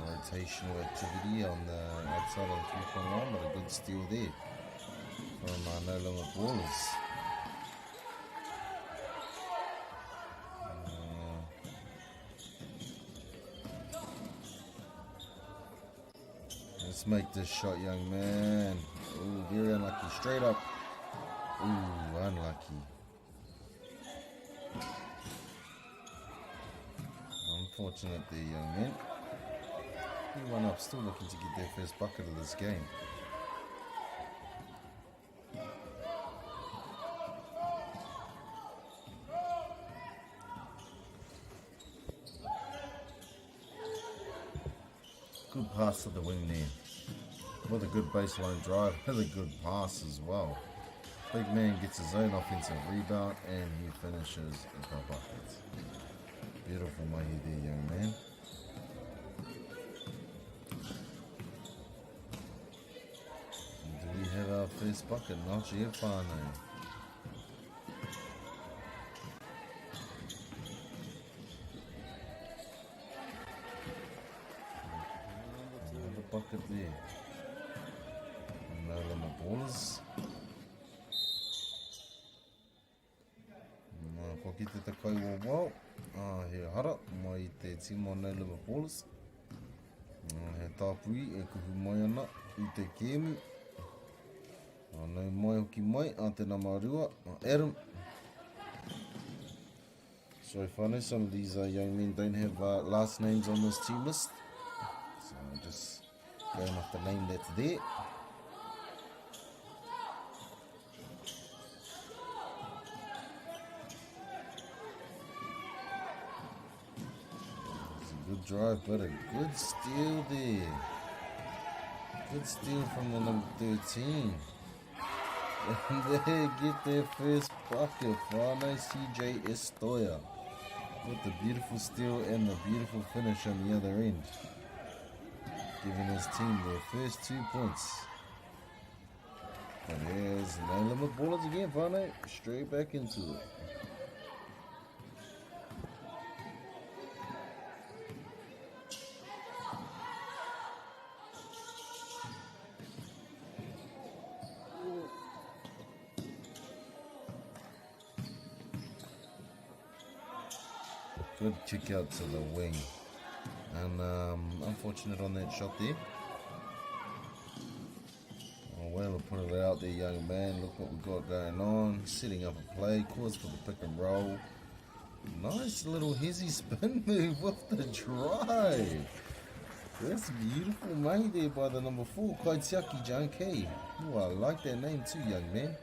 Rotational activity on the outside of the three-point line, but a good steal there from No Limit Ballers. Let's make this shot, young man. Ooh, very unlucky. Straight up. Ooh, unlucky. Unfortunate there, young man. He went up, still looking to get their first bucket of this game. Good pass to the wing there. With a good baseline drive, with a good pass as well. Big man gets his own offensive rebound and he finishes the bucket. Beautiful mahi there, young man. And do we have our first bucket? Not yet, whānau. Another bucket there. No Limit Ballers. Nā, kua kite te kai o wao. He hara mai i te tīma No Limit Ballers. He tāpui e kuhu mai ana i te kēmu. Nau mai hoki mai a te nama 2, Adam. So funny, some of these young men don't have last names on this team list. So I'm just going off the name that's there. It's a good drive, but a good steal there. Good steal from the number 13. And they get their first bucket. Whānau CJ Estoya with the beautiful steal and the beautiful finish on the other end, giving his team their first 2 points. But here's No Limit Ballers again, whānau, straight back into it. Good kick out to the wing. And um, unfortunate on that shot there. Oh, well, put it out there, young man. Look what we got going on. Setting up a play, cause for the pick and roll. Nice little hezzy spin move with the drive. That's beautiful mate there by the number four, Kaitiaki Junkie. Oh, I like that name too, young man.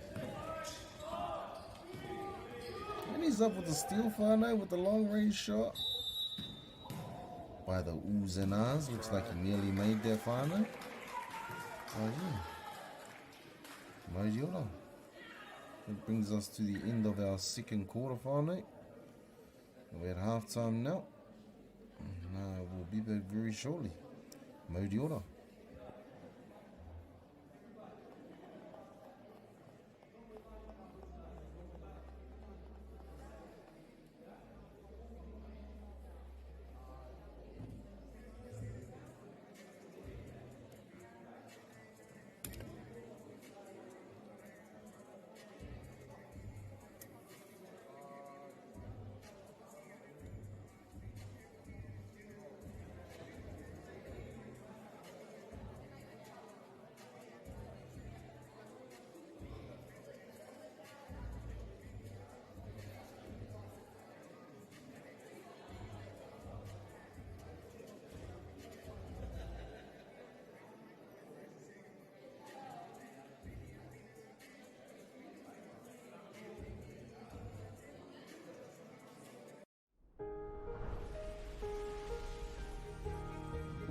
And he's up with the steel whānau with the long range shot. By the oohs and ahs, looks like he nearly made that whānau. Oh yeah. Mauri ora. That brings us to the end of our second quarter whānau. We're at half time now. And uh, we'll be back very shortly. Mauri ora.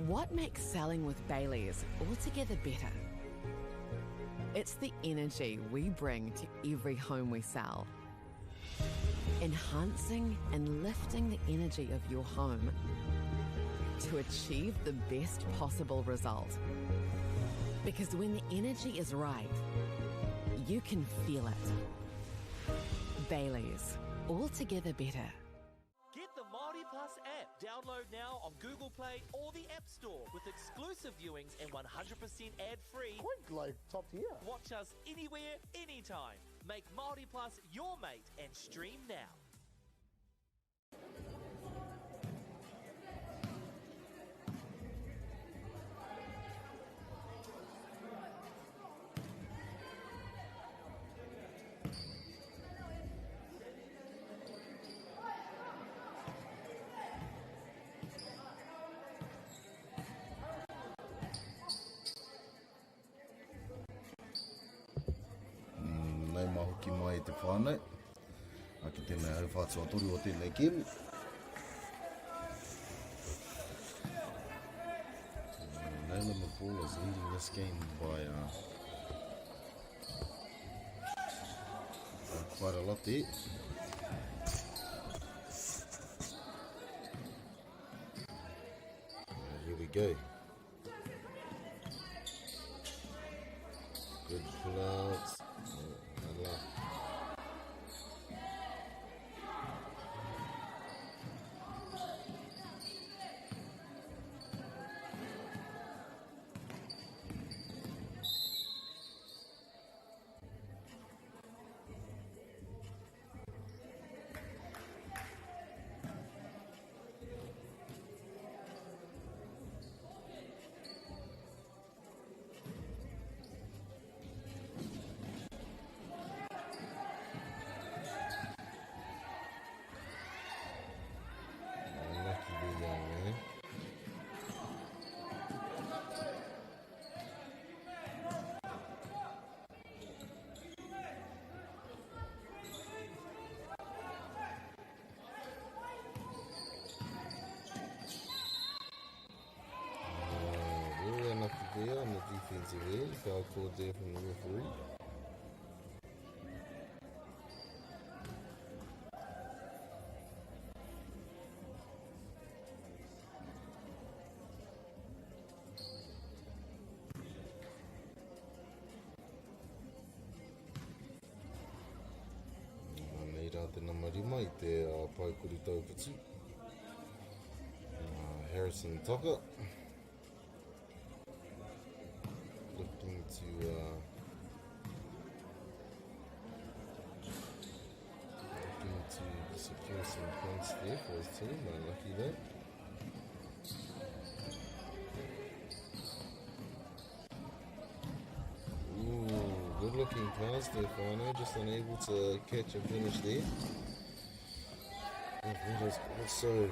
What makes selling with Bayleys altogether better? It's the energy we bring to every home we sell. Enhancing and lifting the energy of your home to achieve the best possible result. Because when the energy is right, you can feel it. Bayleys, altogether better. Get the Māori Plus app. Download now on Google Play or the App Store with exclusive viewings and 100% ad-free. Quite like top tier. Watch us anywhere, anytime. Make Māori Plus your mate and stream now. Mm, nei mahoki mai te whānau. A ki tēnei hau whātua toru o tēnei kēmu. No Limit Ball is leading this game by uh, by quite a lot there. Uh, here we go. Good pull out. Oh, Unlucky there, young man. Very unlucky there on the defensive end. Foul called there from the referee. Nei rā te nama rima i te uh, paukuru tauputu. Uh, Harrison Tucker looking to uh, looking to secure some points there for his team. Unlucky there. Ooh, good looking pass there, Fano. Just unable to catch and finish there. And that is also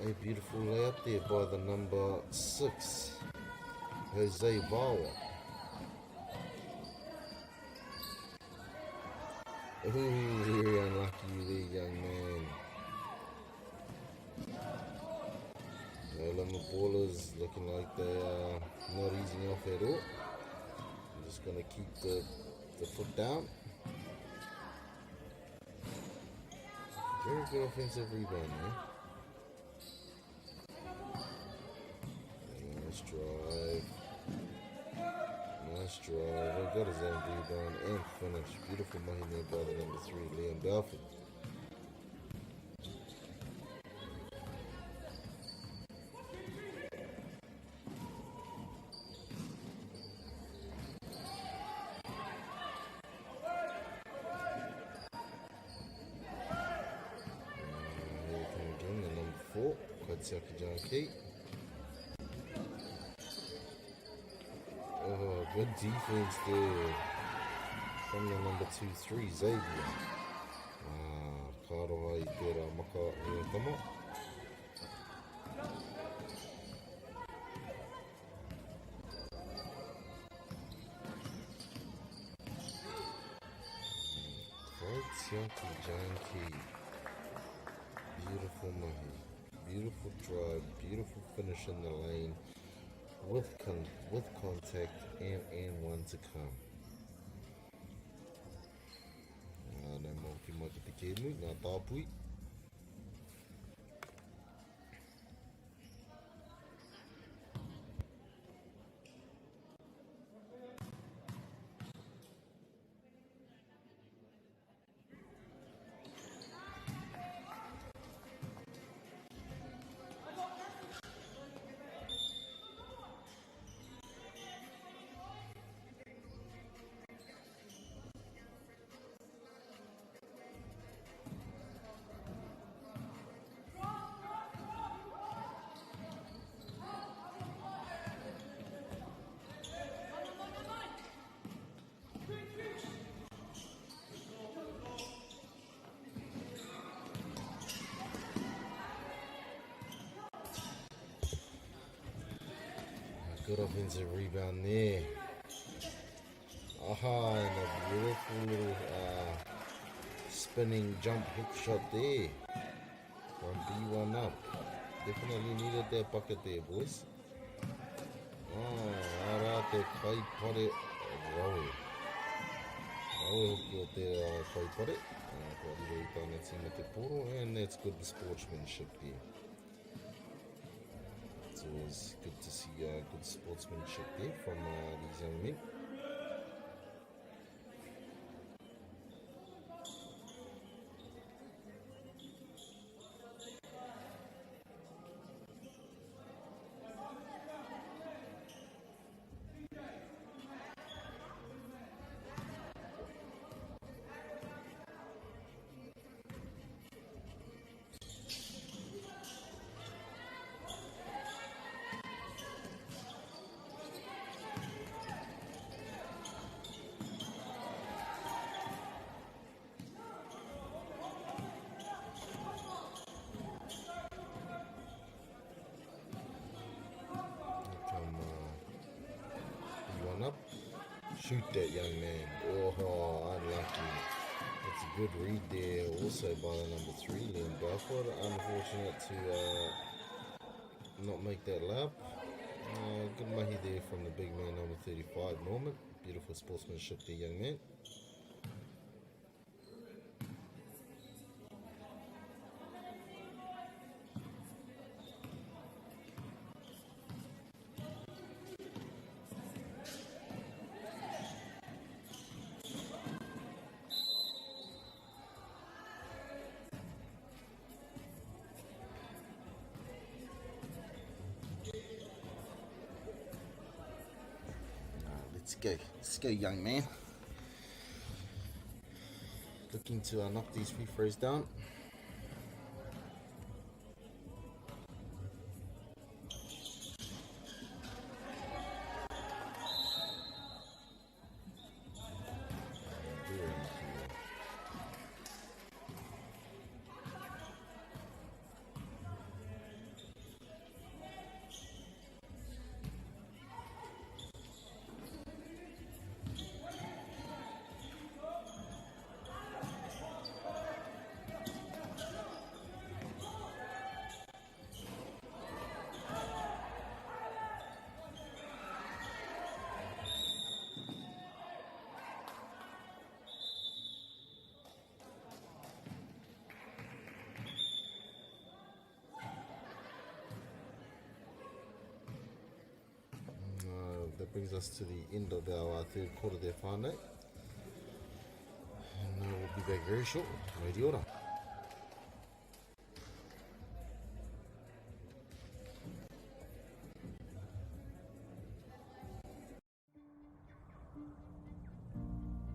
a beautiful layup there by the number 6, Jose Bawa. Ooh, very unlucky there, young man. Lima Ballers looking like they are not easing off at all. I'm just going to keep the foot down. Very good offensive rebound there. Nice drive. Nice drive. He got his own rebound and finish. Beautiful mahi there by the number 3, Liam Belford. Here we come again, the number 4, Kaitiaki John Key. Oh, good defense there from the number 2-3, Xavier. Ka aroha i tērā maka e tama. Kaitiaki John Key. Beautiful mahi. Beautiful drive. Beautiful finish in the lane. With contact and one to come. No more ki mai ki te kēmu, ngā tāpui. Good offensive rebound there. Aha, and a beautiful little spinning jump hook shot there from B1 up. Definitely needed that bucket there, boys. Ara te kaipare rawe. Rawe hoki o te kaipare. Kua riro i tāna tīma te poro, and that's good sportsmanship there. It's always good to see good sportsmanship there from these young men. Up. Shoot that young man. Oh, unlucky. That's a good read there also by the number 3, Liam Belford. Unfortunate to not make that lap. Good mahi there from the big man, number 35, Norman. Beautiful sportsmanship there, young man. Let's go. Let's go, young man. Looking to knock these free throws down. That brings us to the end of our third quarter there whānau. And we'll be back very shortly. Mauri ora.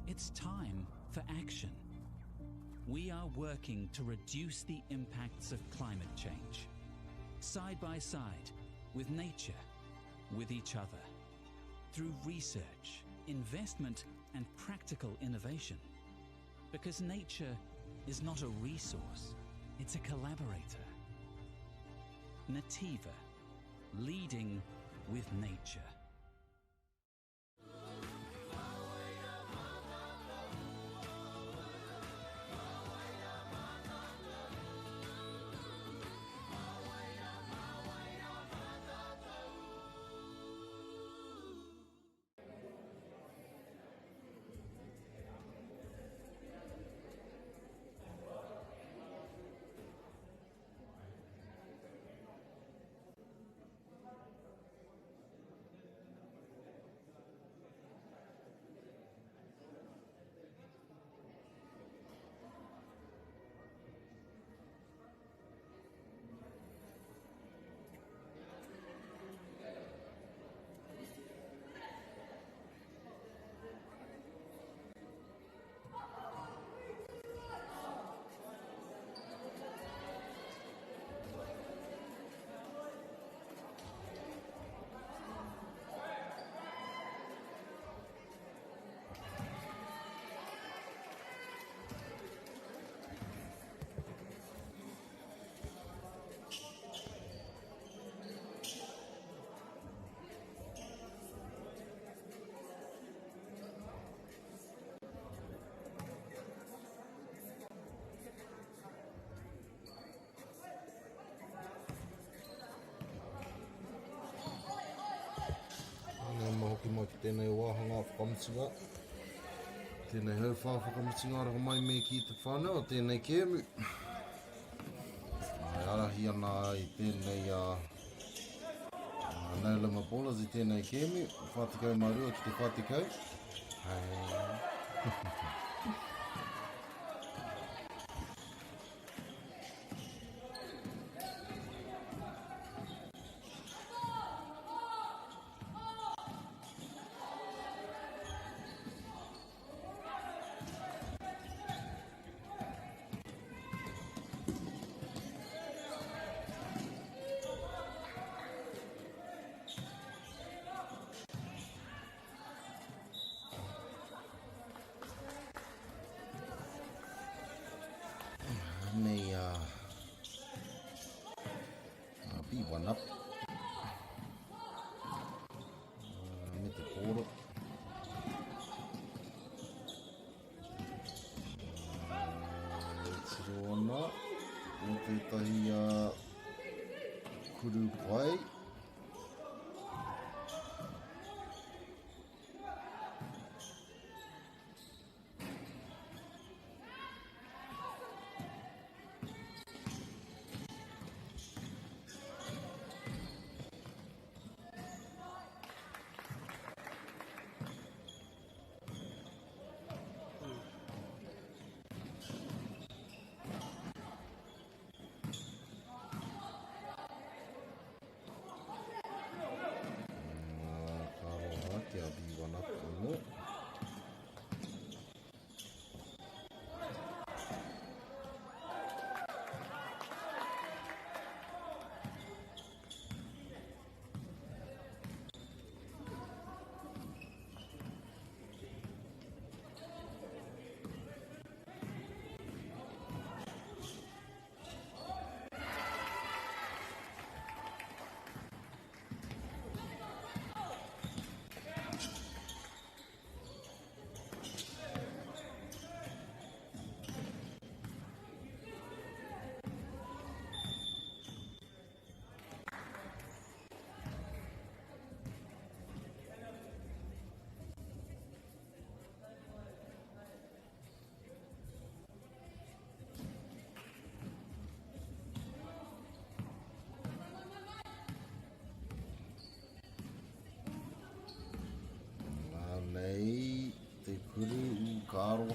It's time for action. We are working to reduce the impacts of climate change. Side by side, with nature, with each other. Through research, investment, and practical innovation. Because nature is not a resource, it's a collaborator. Nativa, leading with nature. Nā mai hoki mai ki tēnei wāhanga whakamutunga. Tēnei hauwhā whakamutunga rawa mai me ki te whānau o tēnei kēmu. E arahi ana i tēnei a No Limit Ballers i tēnei kēmu, 42 ki te 40. Hei. Nei a B1 up. Me te pōro. E tiro ana mō tētahi kuru pai.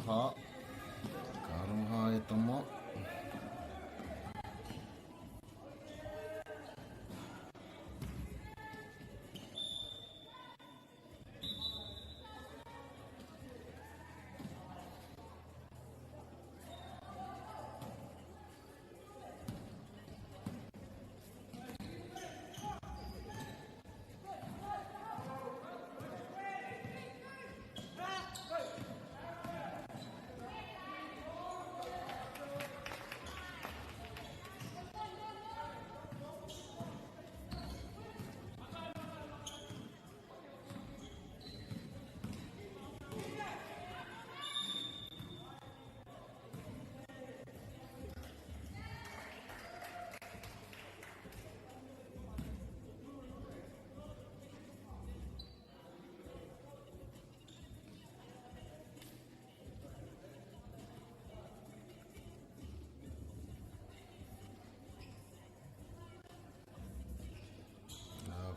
aroha. Ka aroha e tama.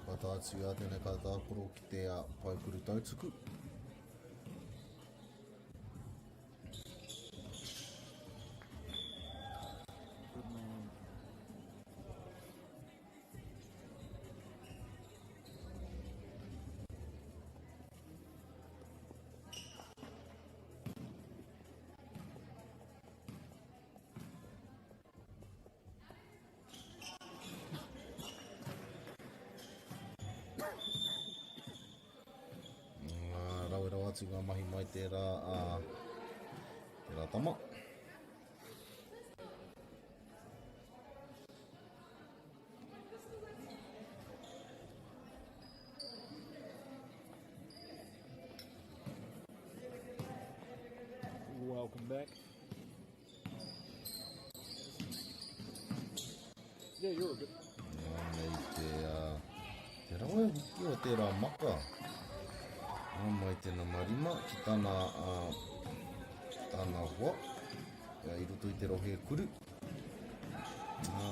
Kua tae atu a tēnei kaitākaro ki te paekuru tautuku. Good man. Rawe rawa atu ngā mahi mai tērā, tērā tama. Welcome back. Yeah, you're good. Nei te, te rawe hoki o tērā maka. Mai te nama rima ki tana, tana hoa i roto i te rohe kuru.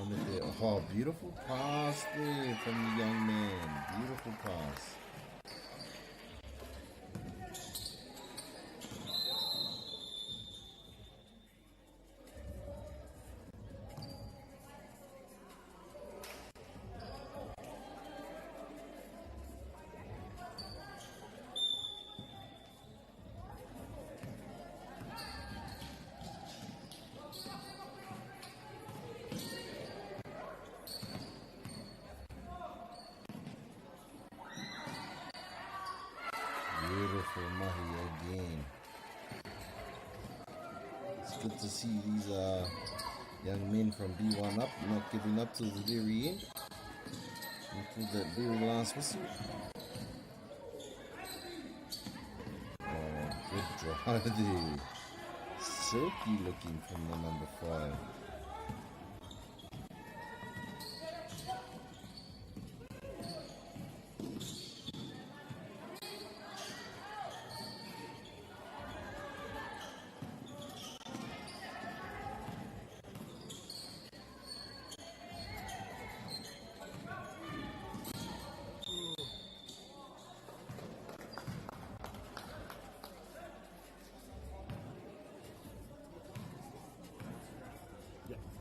Me te, oh, beautiful pass there from the young man. Beautiful pass. Beautiful mahi again. It's good to see these young men from B1 up, not giving up till the very end. Until that very last whistle. Oh, good drive there. Silky looking from the number 5.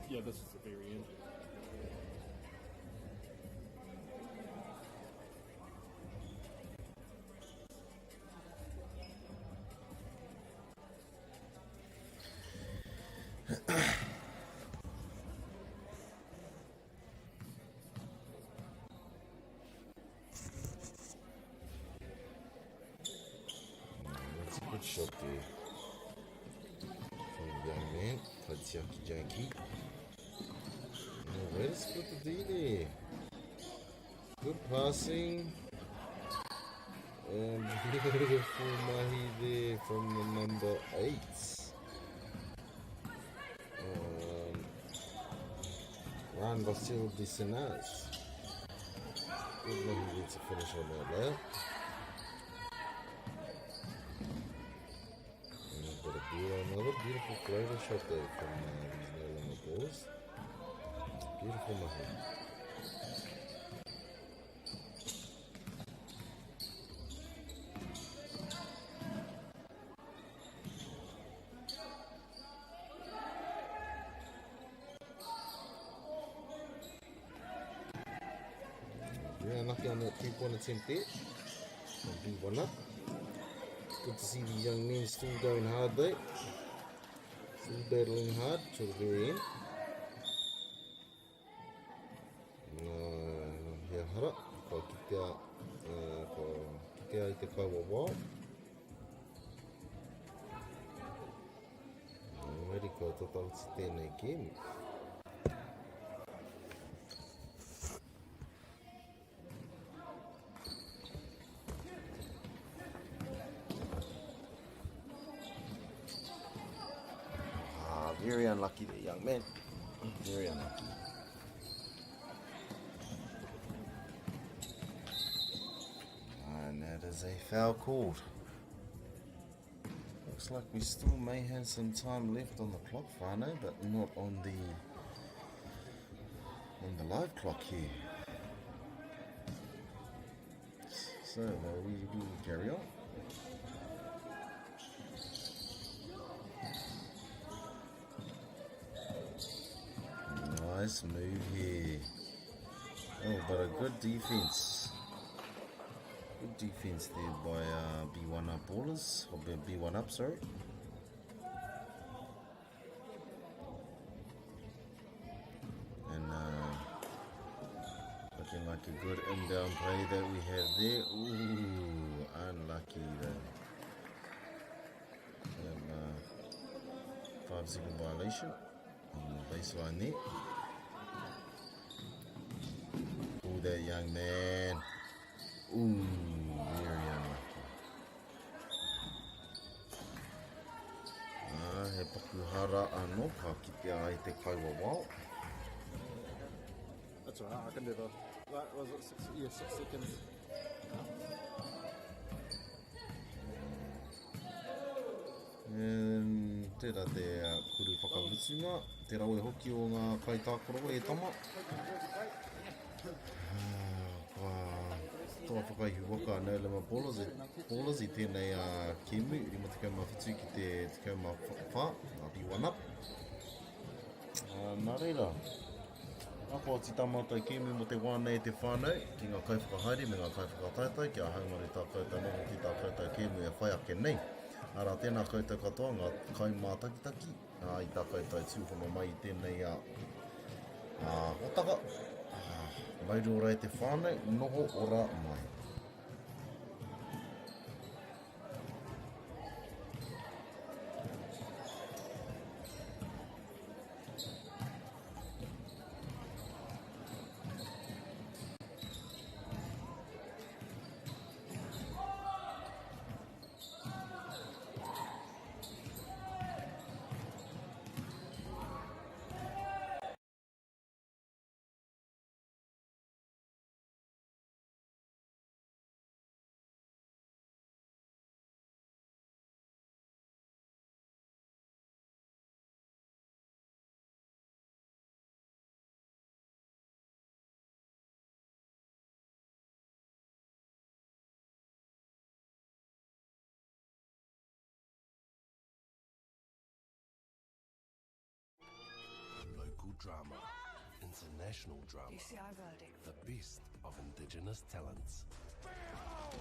Yeah, this is the very end. That's a good shot there from the young man, Kaitiaki Janki. Oh, way to split the D there. Good passing. And beautiful mahi there from the number 8. Juan Vasil de Senaz. Good mahi there to finish on that lap. And we've got another beautiful floater shot there from these No Limit boys. Beautiful mahi. Very unlucky on that 3-point attempt there from B1 up. Good to see the young men still going hard though. Still battling hard till the very end. Nā, he hara, kua kitea, kua kitea i te kaiwawao. Engari kua tata oti tēnei kēmu. Ah, very unlucky there, young man. Very unlucky. And that is a foul called. Looks like we still may have some time left on the clock, whānau, but not on the live clock here. So we will carry on. Nice move here. Oh, but a good defense. Good defense there by B1 Up Ballers, or B1 Up, sorry. And looking like a good inbound play that we have there. Ooh, unlucky though. We have 5-second violation on the baseline there. Pull that young man. Ooh, very unlucky. Ah, he paku hara anō, ka kitea ai te kaiwawao. That's all right, I can do the... That was it 6, yeah, 6 seconds. And tērā te kuru whakamutunga, te rawe hoki o ngā kaitākaro e tama. Kua toa whakaihu waka No Limit Ballers, Ballers i tēnei kēmu, 57 ki te 14, a B1 Up. Nā reira, ako atu tā mātou kēmu mō te wā nei te whānau, ki ngā kaiwhakahaere me ngā kaiwhakataetae, kia haumaru tā koutou noho ki tā koutou kēmu e whai ake nei. Arā, tēnā koutou katoa, ngā kaimātakitaki, i tā koutou tūhono mai i tēnei hōtaka. Mauri ora e te whānau, noho ora mai. Local drama, international drama, the best of indigenous talents,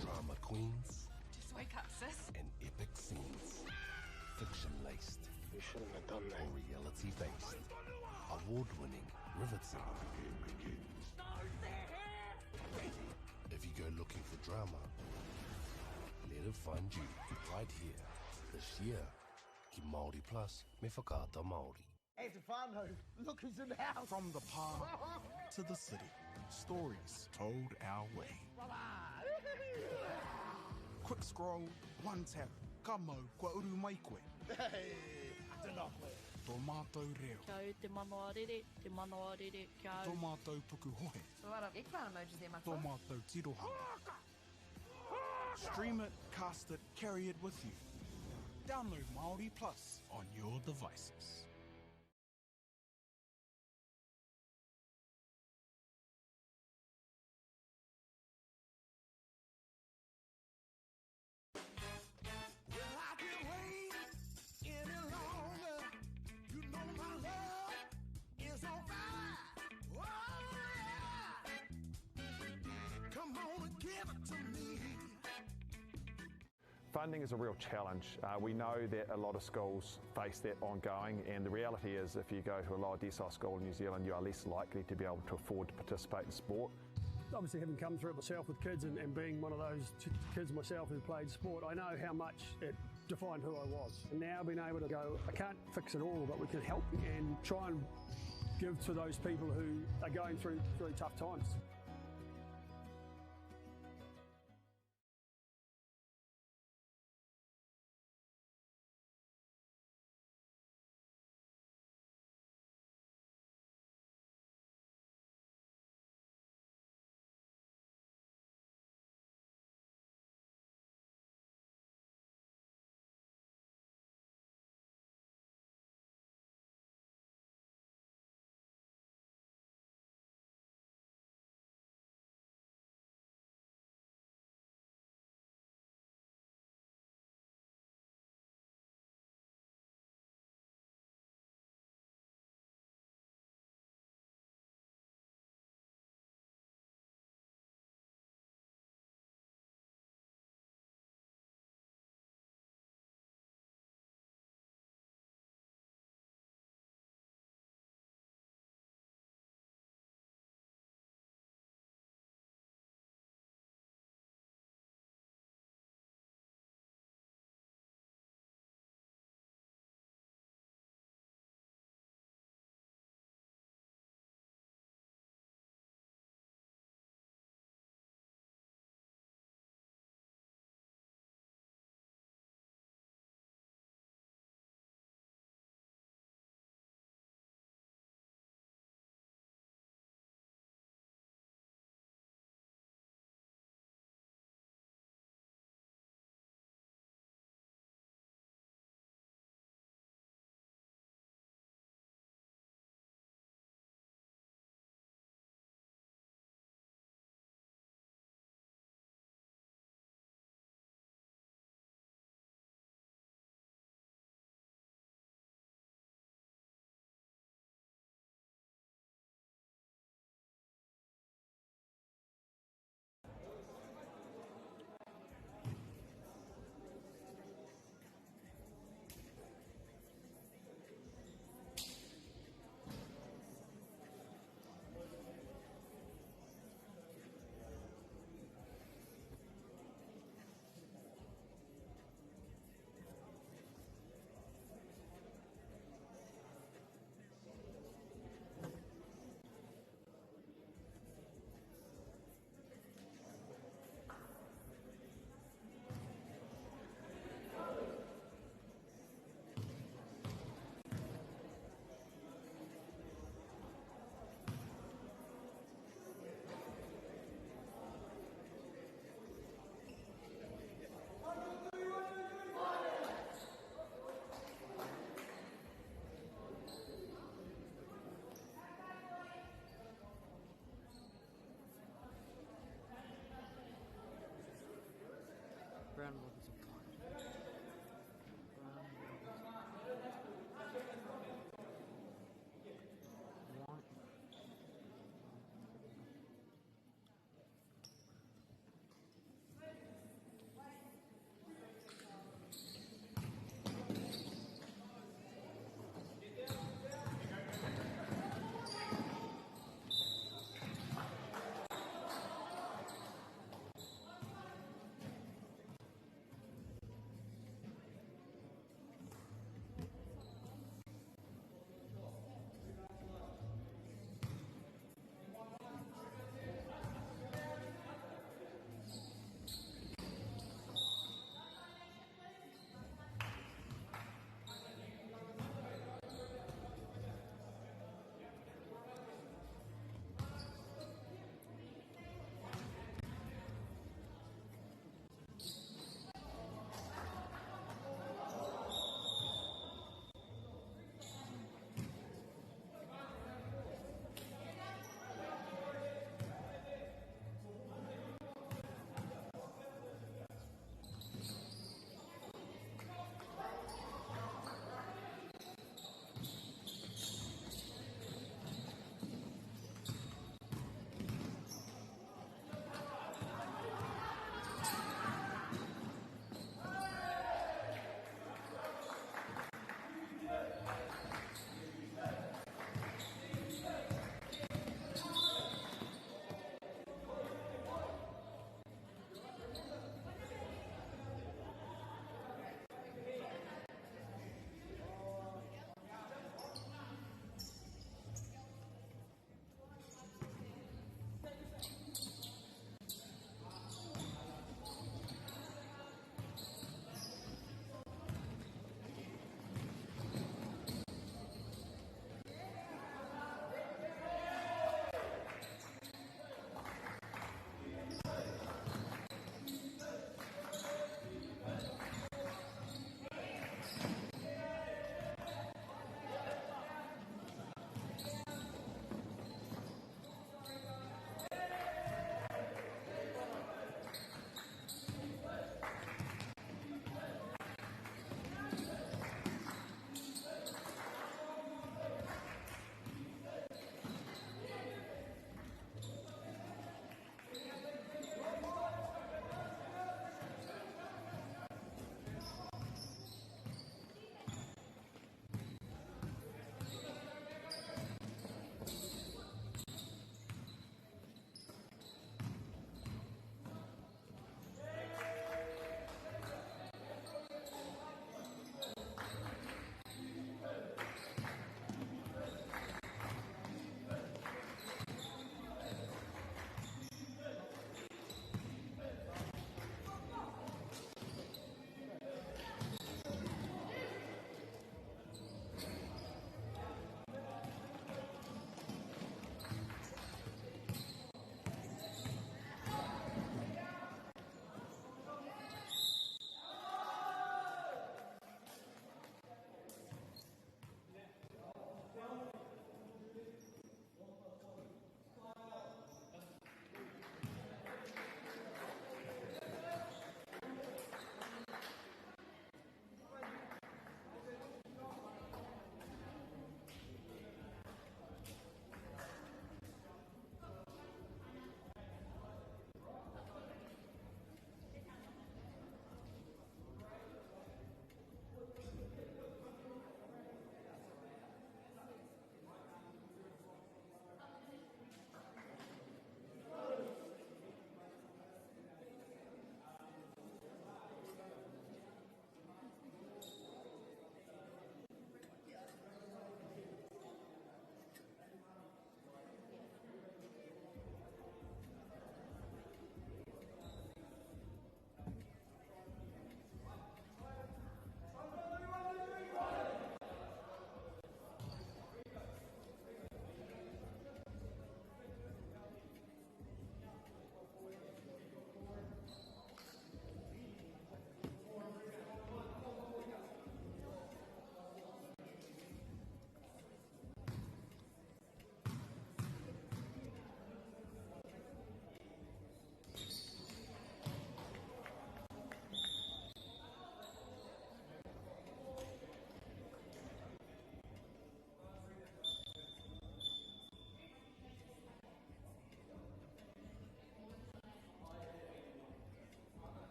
drama queens, Just wake up, sis. and epic scenes, fiction-laced, You shouldn't have done that. or reality-based, award-winning, riveting. If you go looking for drama, let it find you right here, this year. Ki Māori Plus me Whakaata Māori. Hey, Stefano, look who's in the house. From the park to the city, stories told our way. Quick scroll, one tap, ka mau, kua uru mai koe. Hey, tēnā koe. Tō mātou reo. Kia au te manawa rere, te manawa rere, kia au. Tō mātou pukuhohe. So a lot of eggplant emojis there, Tō matua. mātou tirohanga. Stream it, cast it, carry it with you. Download Māori Plus on your devices. Well, I can't wait any longer. You know my love is on fire. Oh, yeah. Give it to me. Funding is a real challenge. We know that a lot of schools face that ongoing, and the reality is if you go to a lower decile school in New Zealand, you are less likely to be able to afford to participate in sport. Obviously, having come through it myself with kids and, and being one of those kids myself who played sport, I know how much it defined who I was. And now being able to go, I can't fix it all, but we can help and try and give to those people who are going through, through tough times.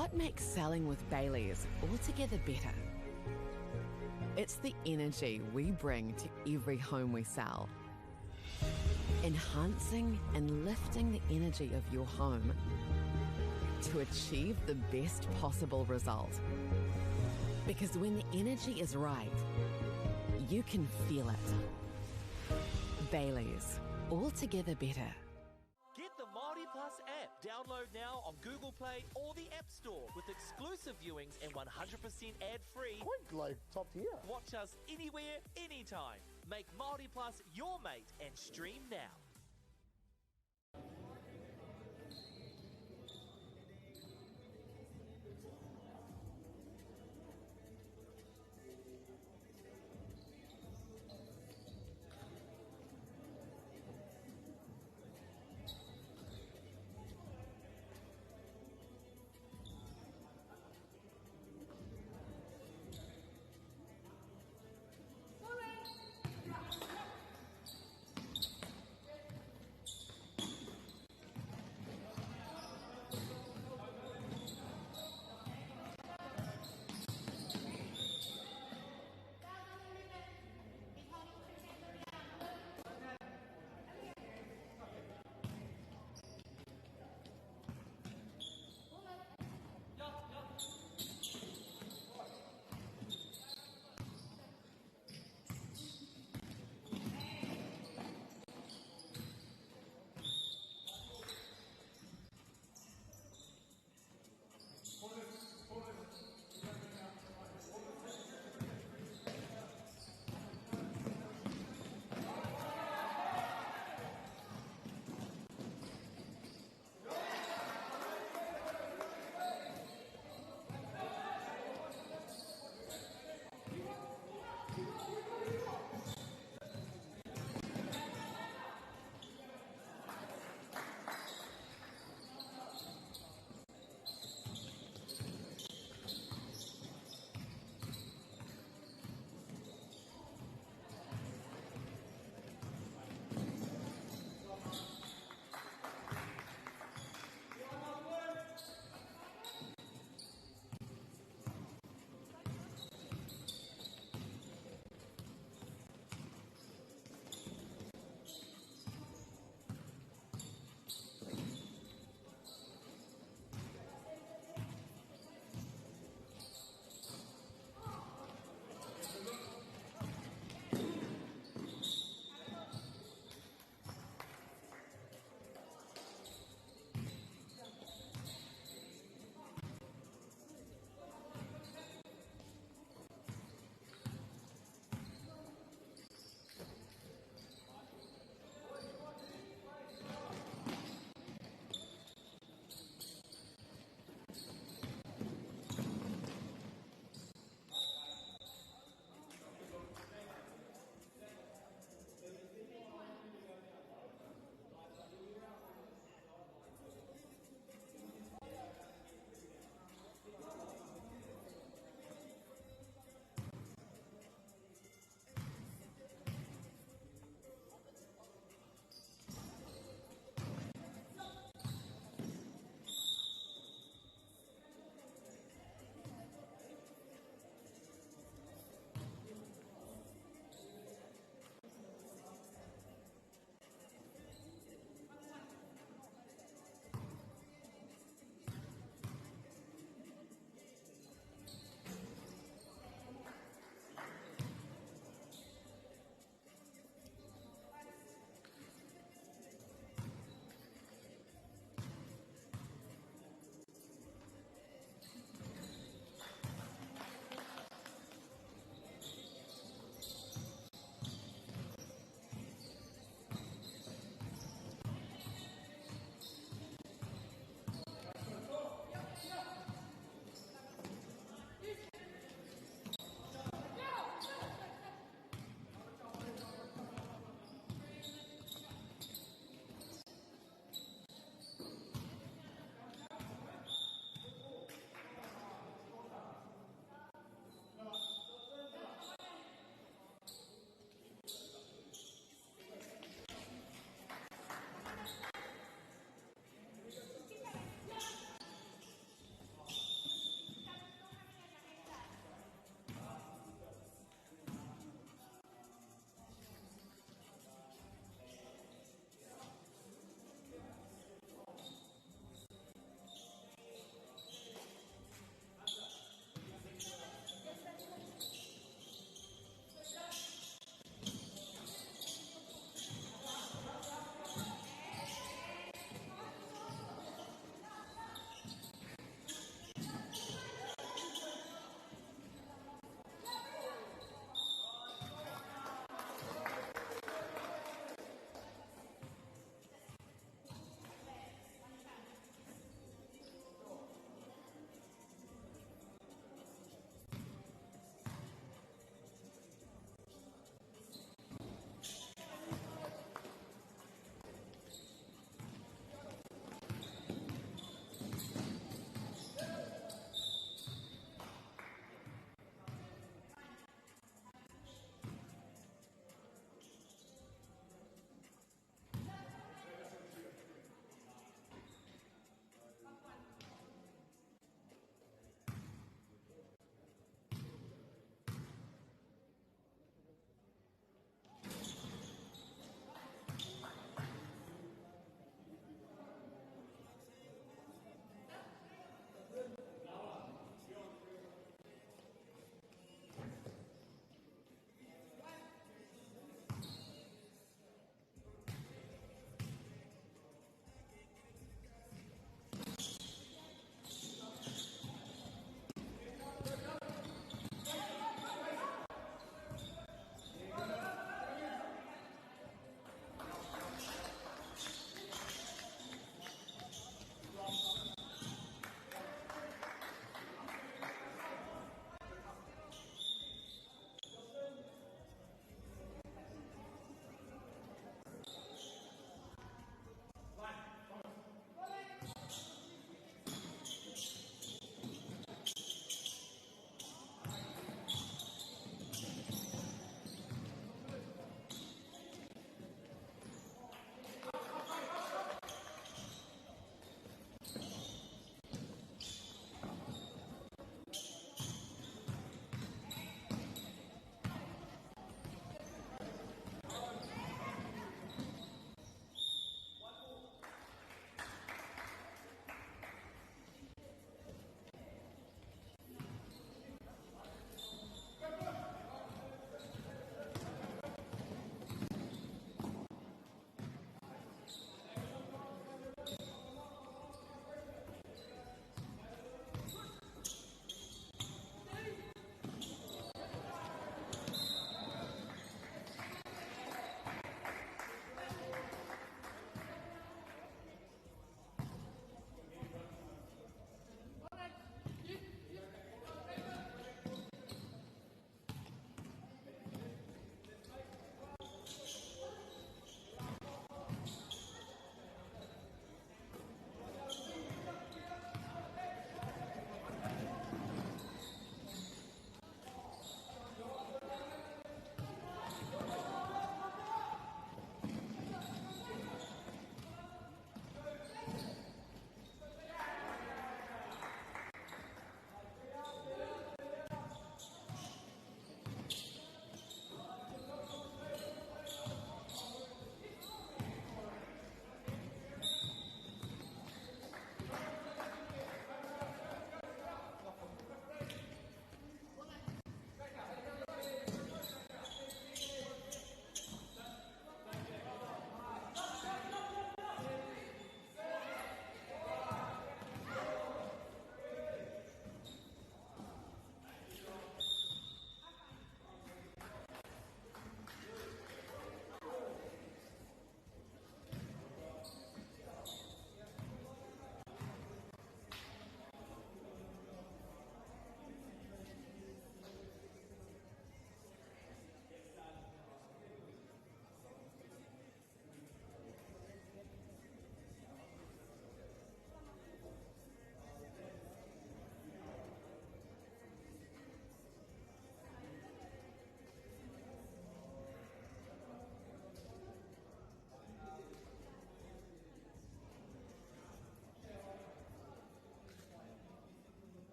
What makes selling with Bayleys altogether better? It's the energy we bring to every home we sell. Enhancing and lifting the energy of your home to achieve the best possible result. Because when the energy is right, you can feel it. Bayleys, altogether better. Get the Māori Plus app. Download now on Google Play or the App Store with exclusive viewings and 100% ad-free. Quite like top tier. Watch us anywhere, anytime. Make Māori Plus your mate and stream now.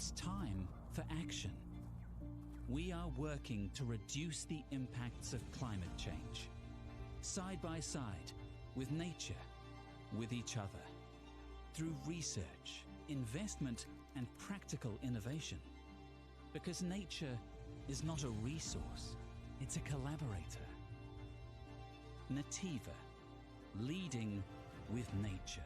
It's time for action. We are working to reduce the impacts of climate change. Side by side, with nature, with each other. Through research, investment, and practical innovation. Because nature is not a resource, it's a collaborator. Nativa, leading with nature.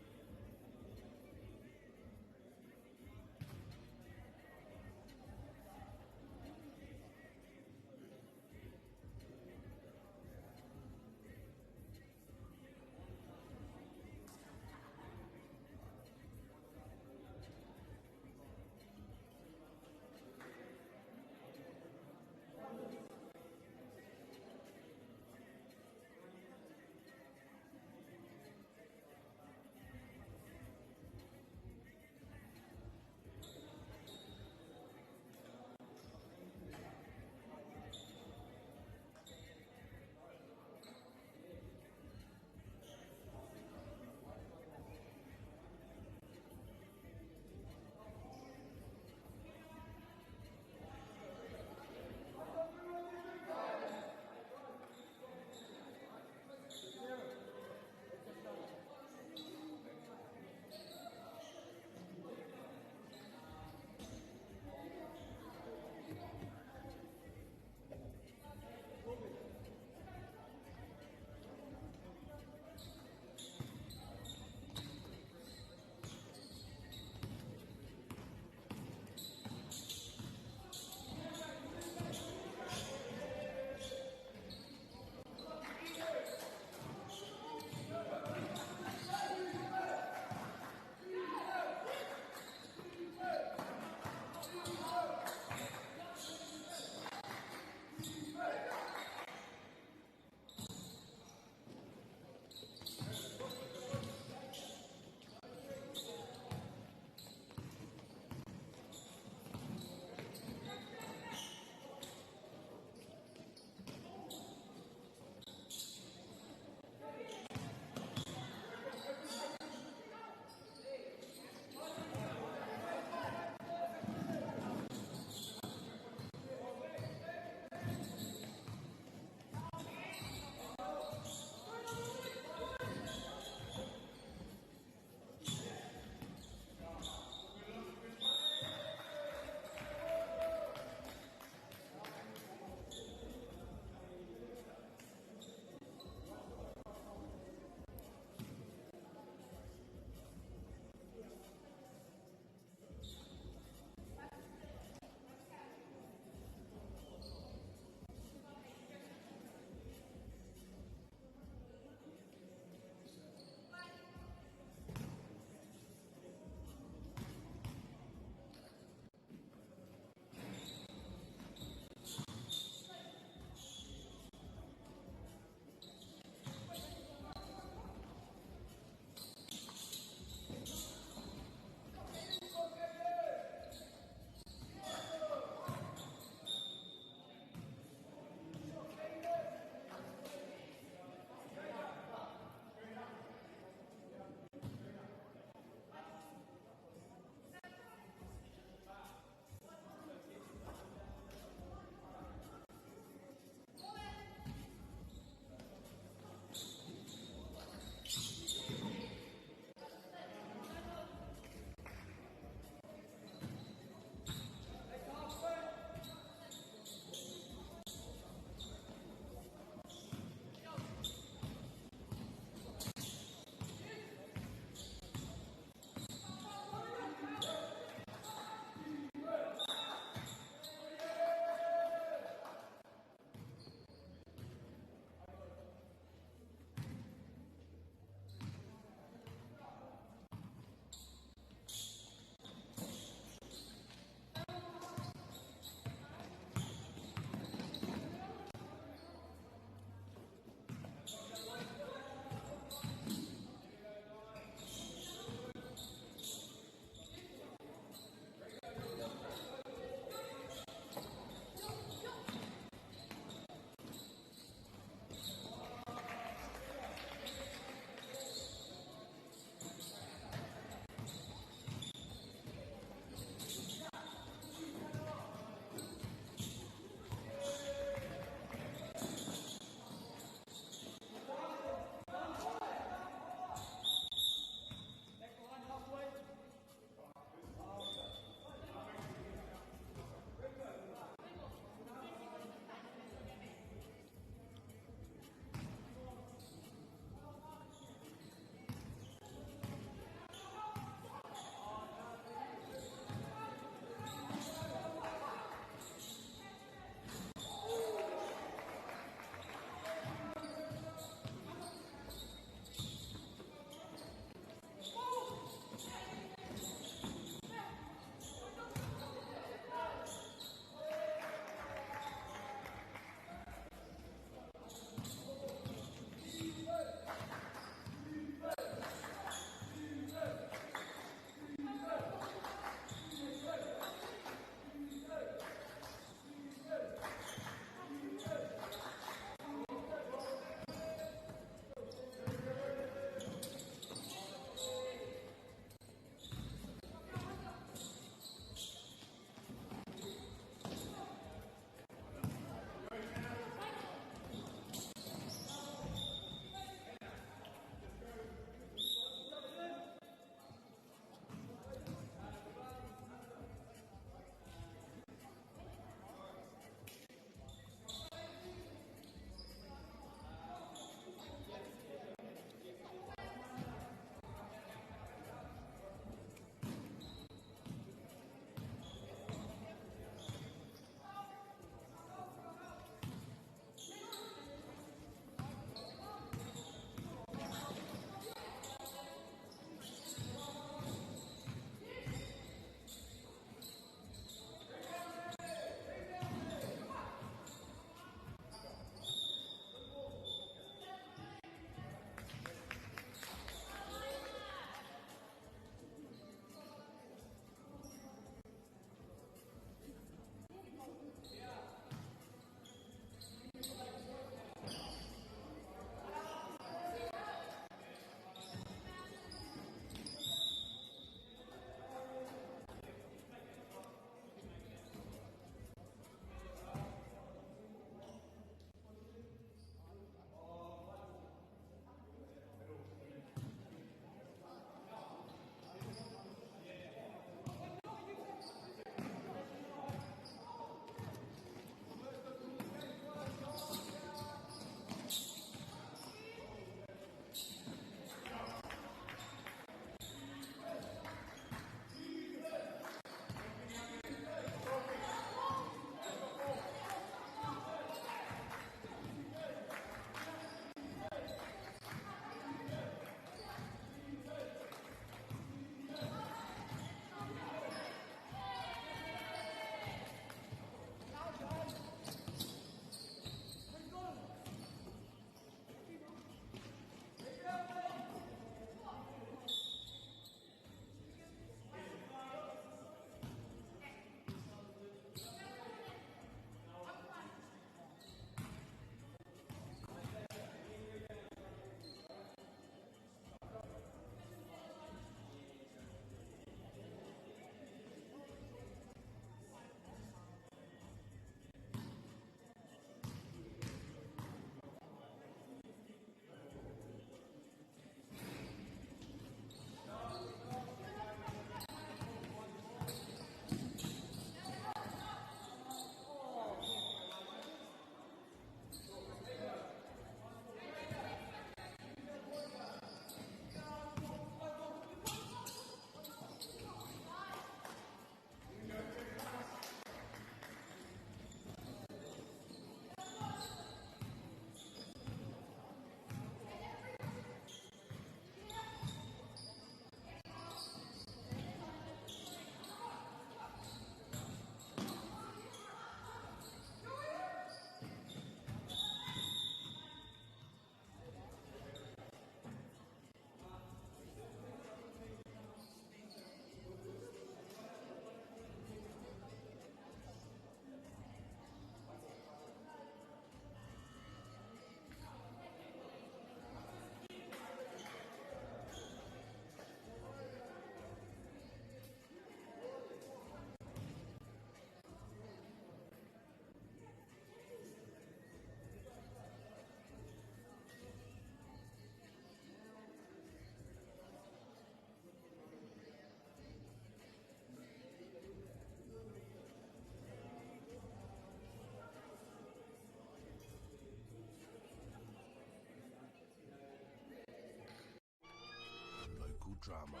drama,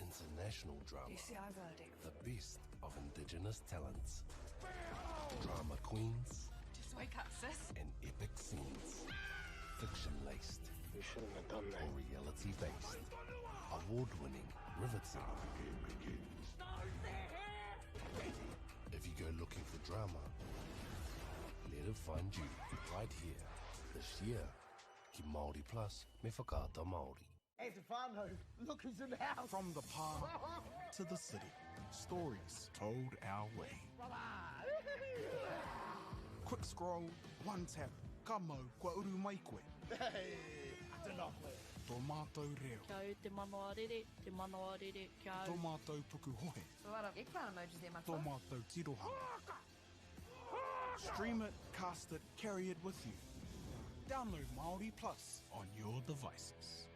international drama. You see, I've heard it. The best of indigenous talents. Drama queens. Just wake up, sis. And epic scenes. Fiction laced. You shouldn't have done that. Or reality based. Award winning, riveting. If you go looking for drama, let it find you right here, this year. Ki Māori Plus me Whakaata Māori. Hey, Stefano, look who's in the house. From the pā to the city, stories told our way. Quick scroll, one tap, ka mau, kua uru mai koe. Hey, tēnā koe. Tō mātou reo. Kia au te manawa rere, te manawa rere, kia au. Tō mātou pukuhohe. A lot of eggplant emojis there, matua. Tō mātou tirohanga. Stream it, cast it, carry it with you. Download Māori Plus on your devices.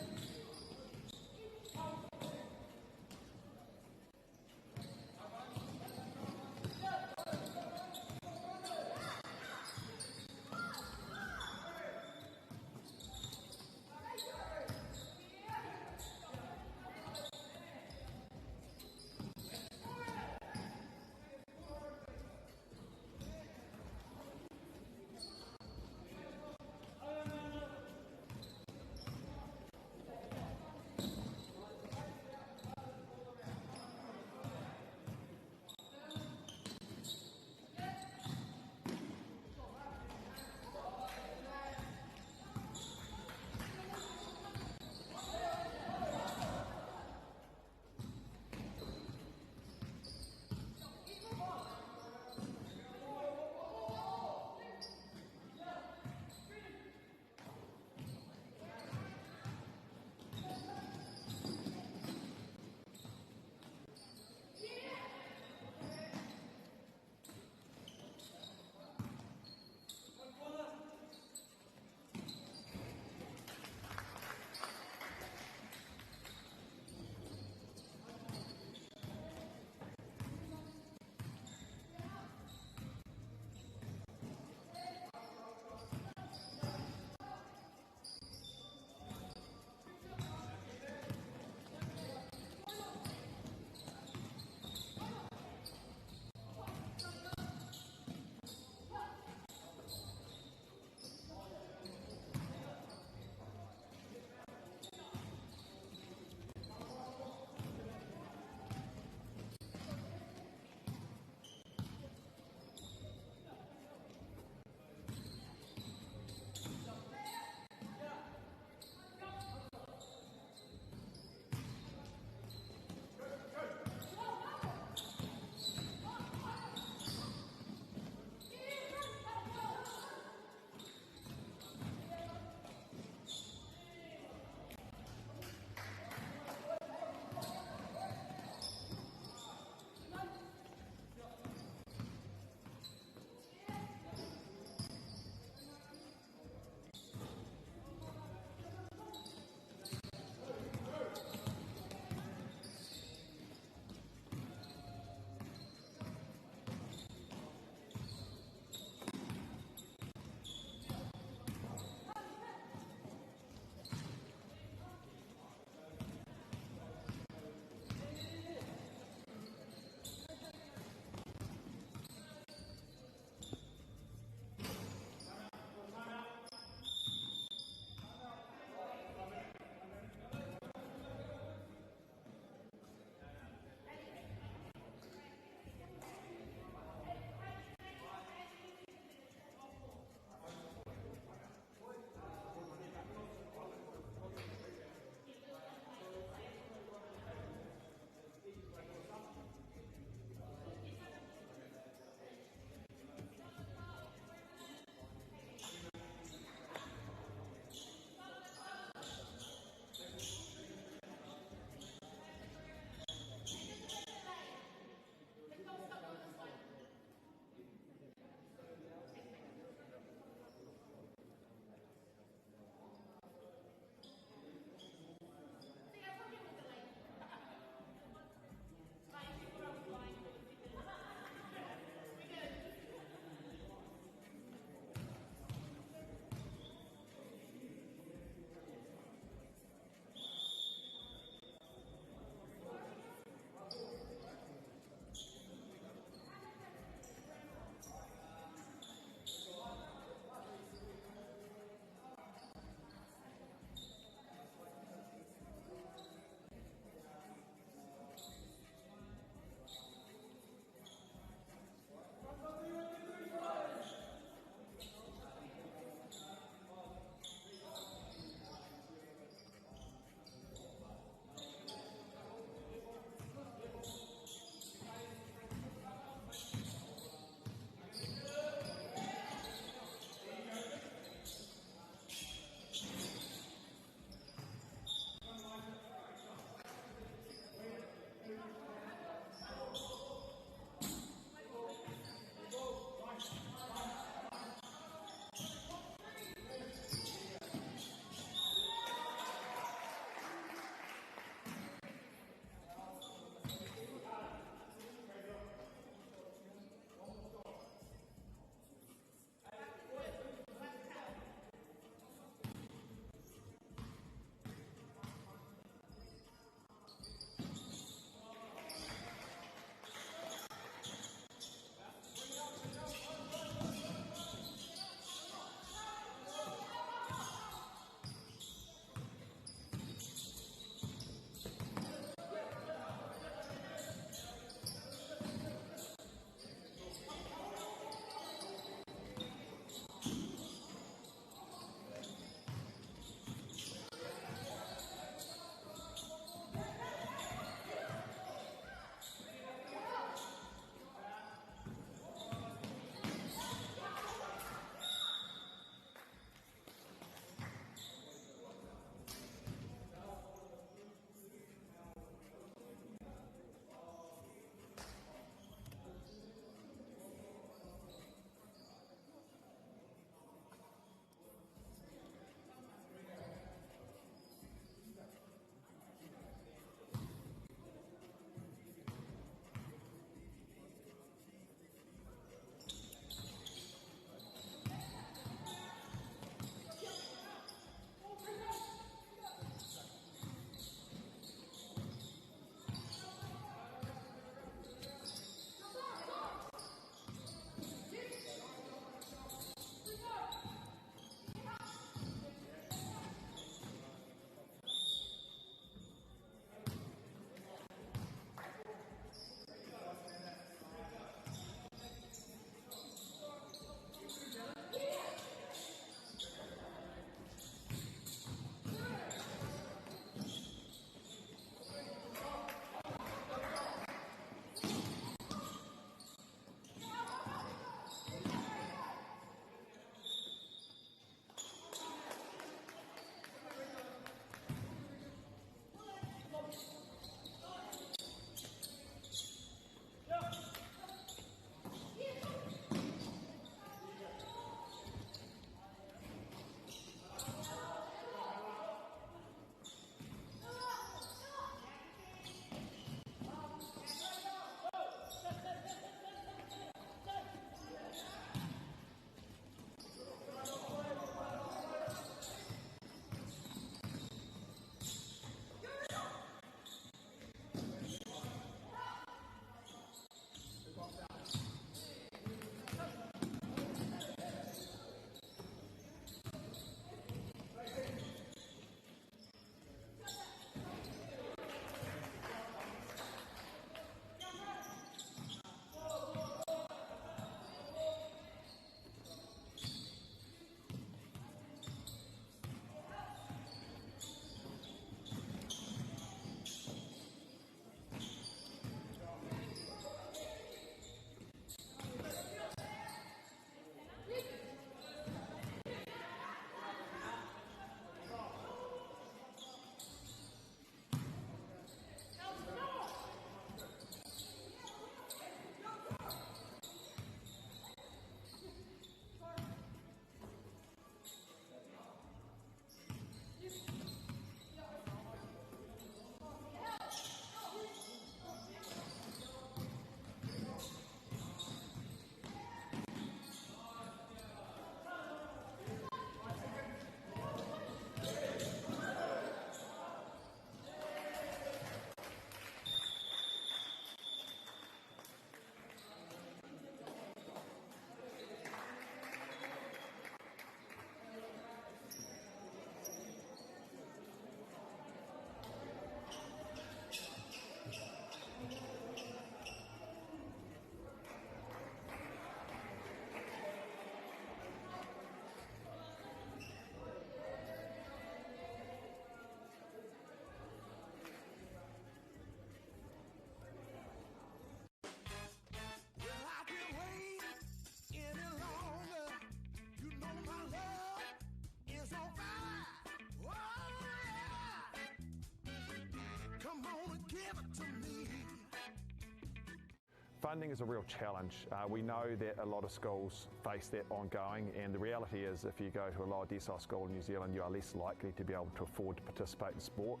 Funding is a real challenge. We know that a lot of schools face that ongoing, and the reality is if you go to a lower decile school in New Zealand, you are less likely to be able to afford to participate in sport.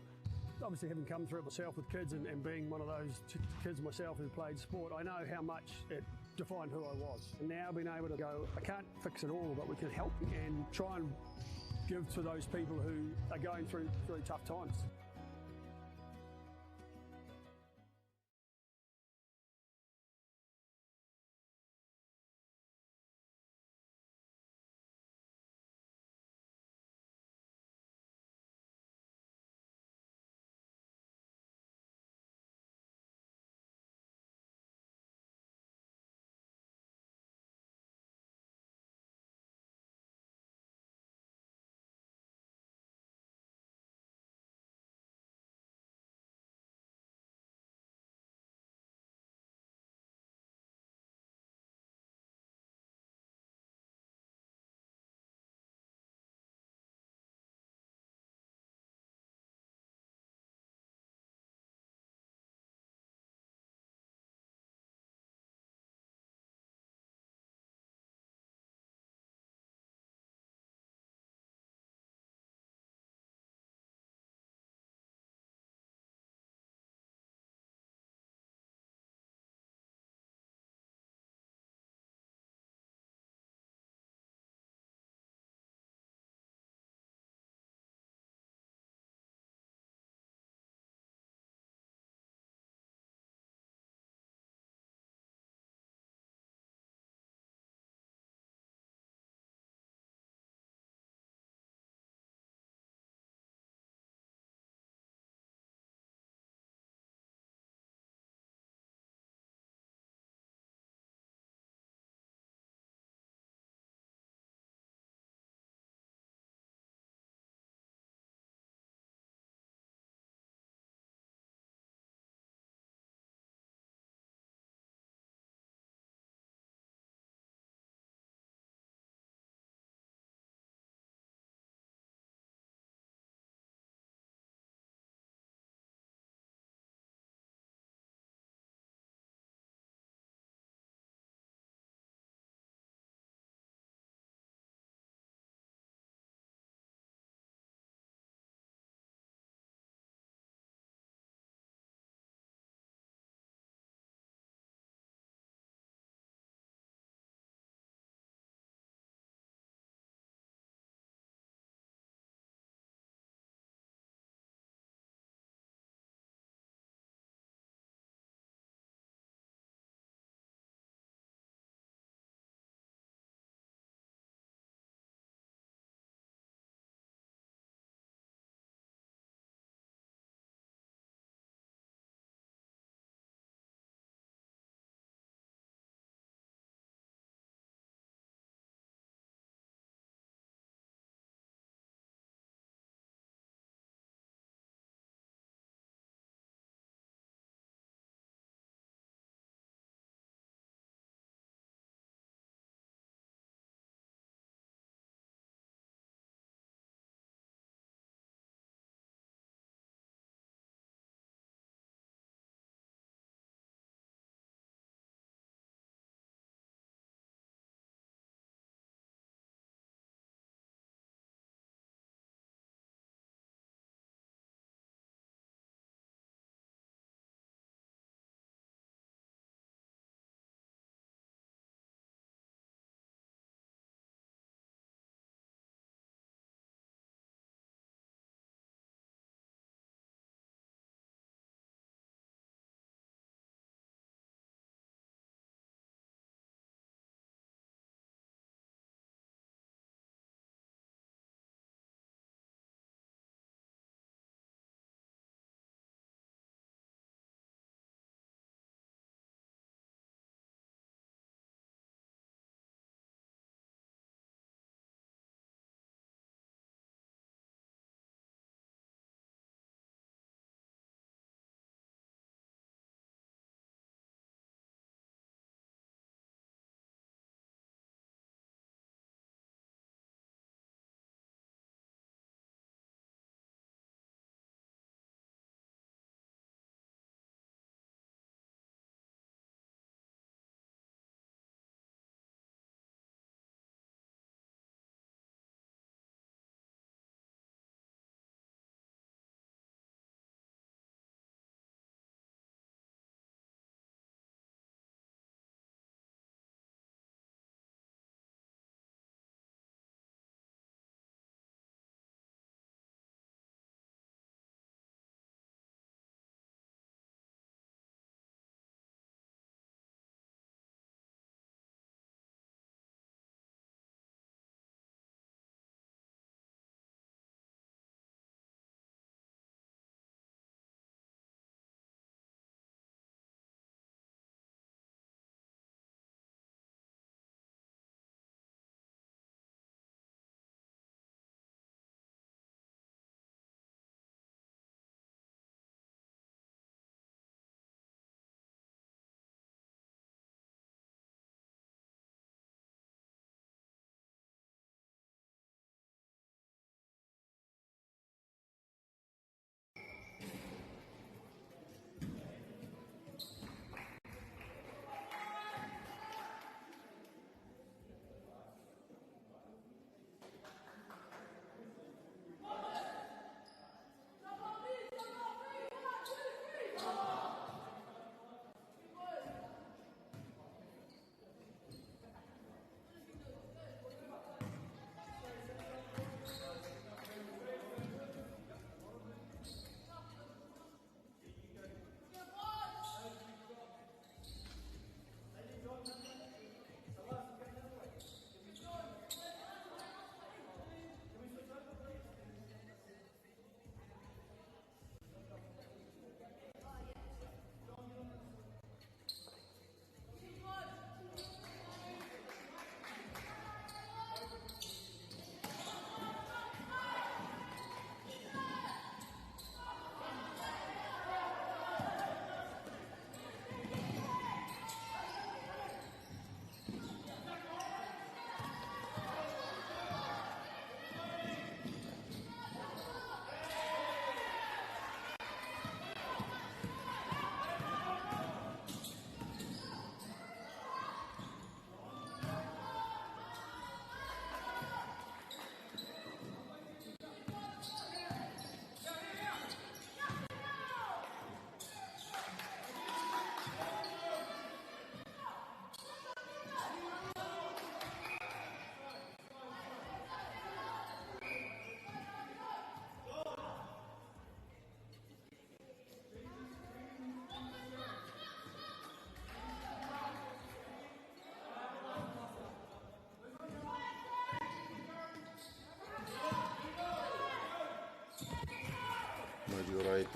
Obviously, having come through it myself with kids and, and being one of those kids myself who played sport, I know how much it defined who I was. And now being able to go, I can't fix it all, but we can help and try and give to those people who are going through, through tough times.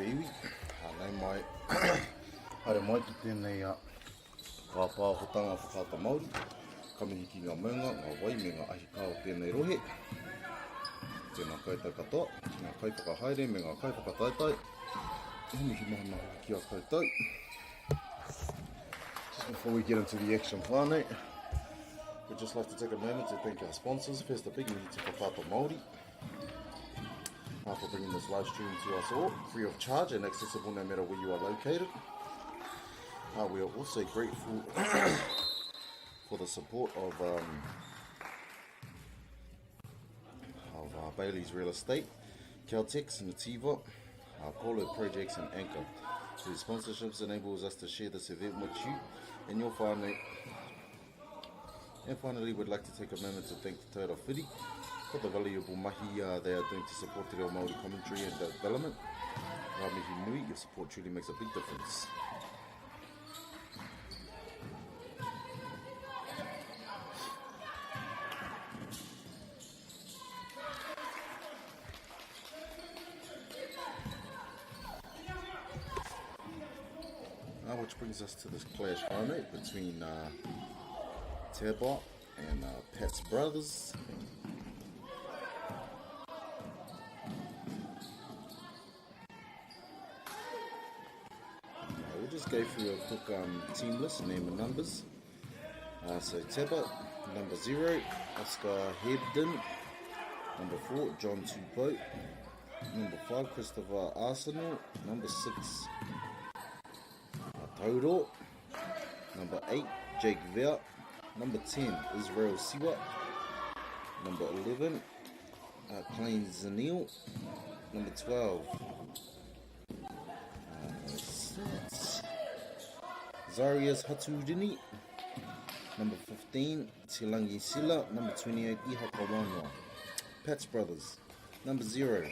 te iwi. Nau mai, haere mai ki tēnei pāpāhotanga whakaata Māori. Ka mihi ki ngā maunga, ngā wai me ngā ahi kā o tēnei rohe. Tēnā koutou katoa, ki ngā kaiwhakahaere me ngā kaiwhakataetae. He mihi mahana hoki ki a koutou. Just before we get into the action whānau, we'd just like to take a moment to thank our sponsors. First, a big mihi to Whakaata Māori for bringing this live stream to us all, free of charge and accessible no matter where you are located. We are also grateful for the support of Bailey's Real Estate, Caltex, Nativa, Polo Projects and Anchor, whose sponsorships enables us to share this event with you and your family. And finally, we'd like to take a moment to thank the Taura Whiri for the valuable mahi they are doing to support te reo Māori commentary and development. Ngā mihi nui, your support truly makes a big difference. Which brings us to this clash whānau between Teba and Pat's Brothers. We'll just go through a quick team list, name and numbers. So Teba, number 0, Oscar Hebden, number 4, John Tupou, number 5, Christopher Arsenal, number 6, Tauro, number 8, Jake Vea, number 10, Israel Siwa, number 11, Klein Zanil, number 12, Zarius Haturini, number 15, Tilangi Sila, number 28, Ihaka Wanwa, Pats Brothers, number 0,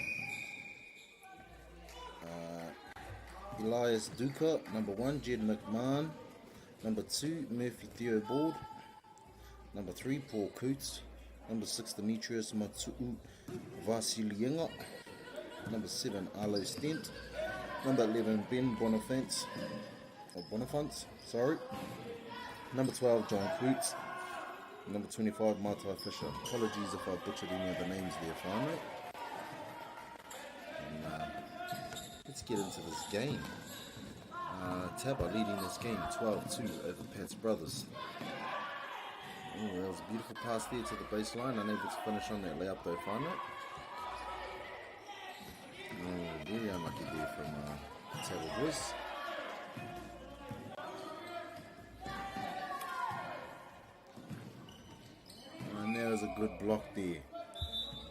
Elias Duka, number 1, Jed McMahon, number 2, Murphy Theobald, number 3, Paul Coots, number 6, Demetrius Matsu'u Vasilienga, number 7, Arlo Stent, number 11, Ben Bonifants, or Bonifants, sorry, number 12, John Coots, number 25, Matai Fisher. Apologies if I butchered any of the names there, whānau. And let's get into this game. Taba leading this game 12-2 over Pat's Brothers. Oh, that was a beautiful pass there to the baseline. Unable to finish on that layup though, whānau. Oh, very unlucky there from Taba Boys. And there was a good block there.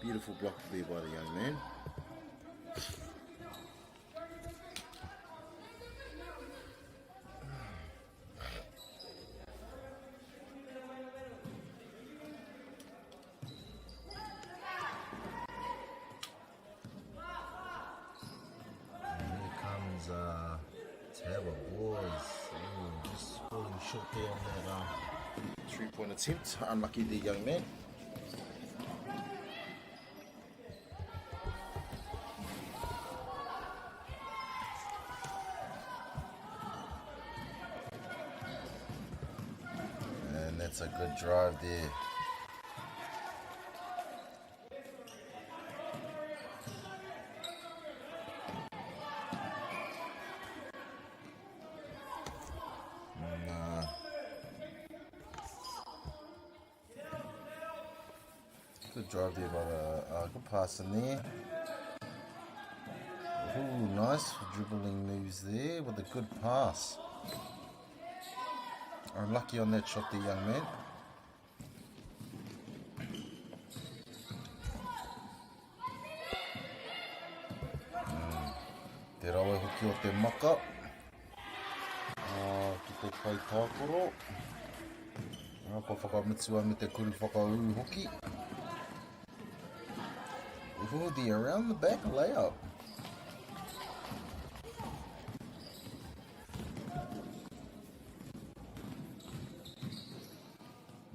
Beautiful block there by the young man. And here comes Taba Boys. Ooh, just falling short there on that 3-point attempt. Unlucky there, young man. And that's a good drive there. And good drive there by the good pass in there. Ooh, nice dribbling moves there with a good pass. Unlucky on that shot there, young man. Te rawe hoki o te maka. Ki te kai tākoro. Kua whakamutua me te kuru whakaū hoki. Ooh, the around the back layup.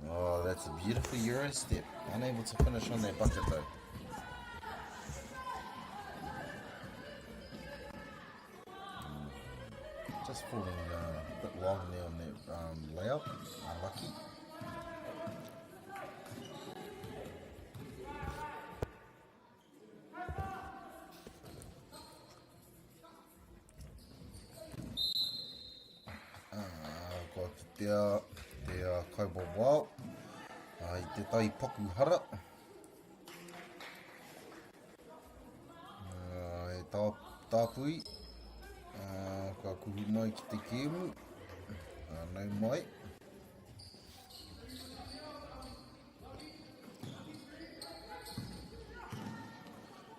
Oh, that's a beautiful Euro step. Unable to finish on that bucket though. Just falling uh, a bit long there on that um, layup. Unlucky. Ah, kua kitea te uh, kaiwawao uh, i te tai paku hara. Uh, e tā, tāpui, uh, ka kuhu mai ki te kēmu. Uh, nau mai.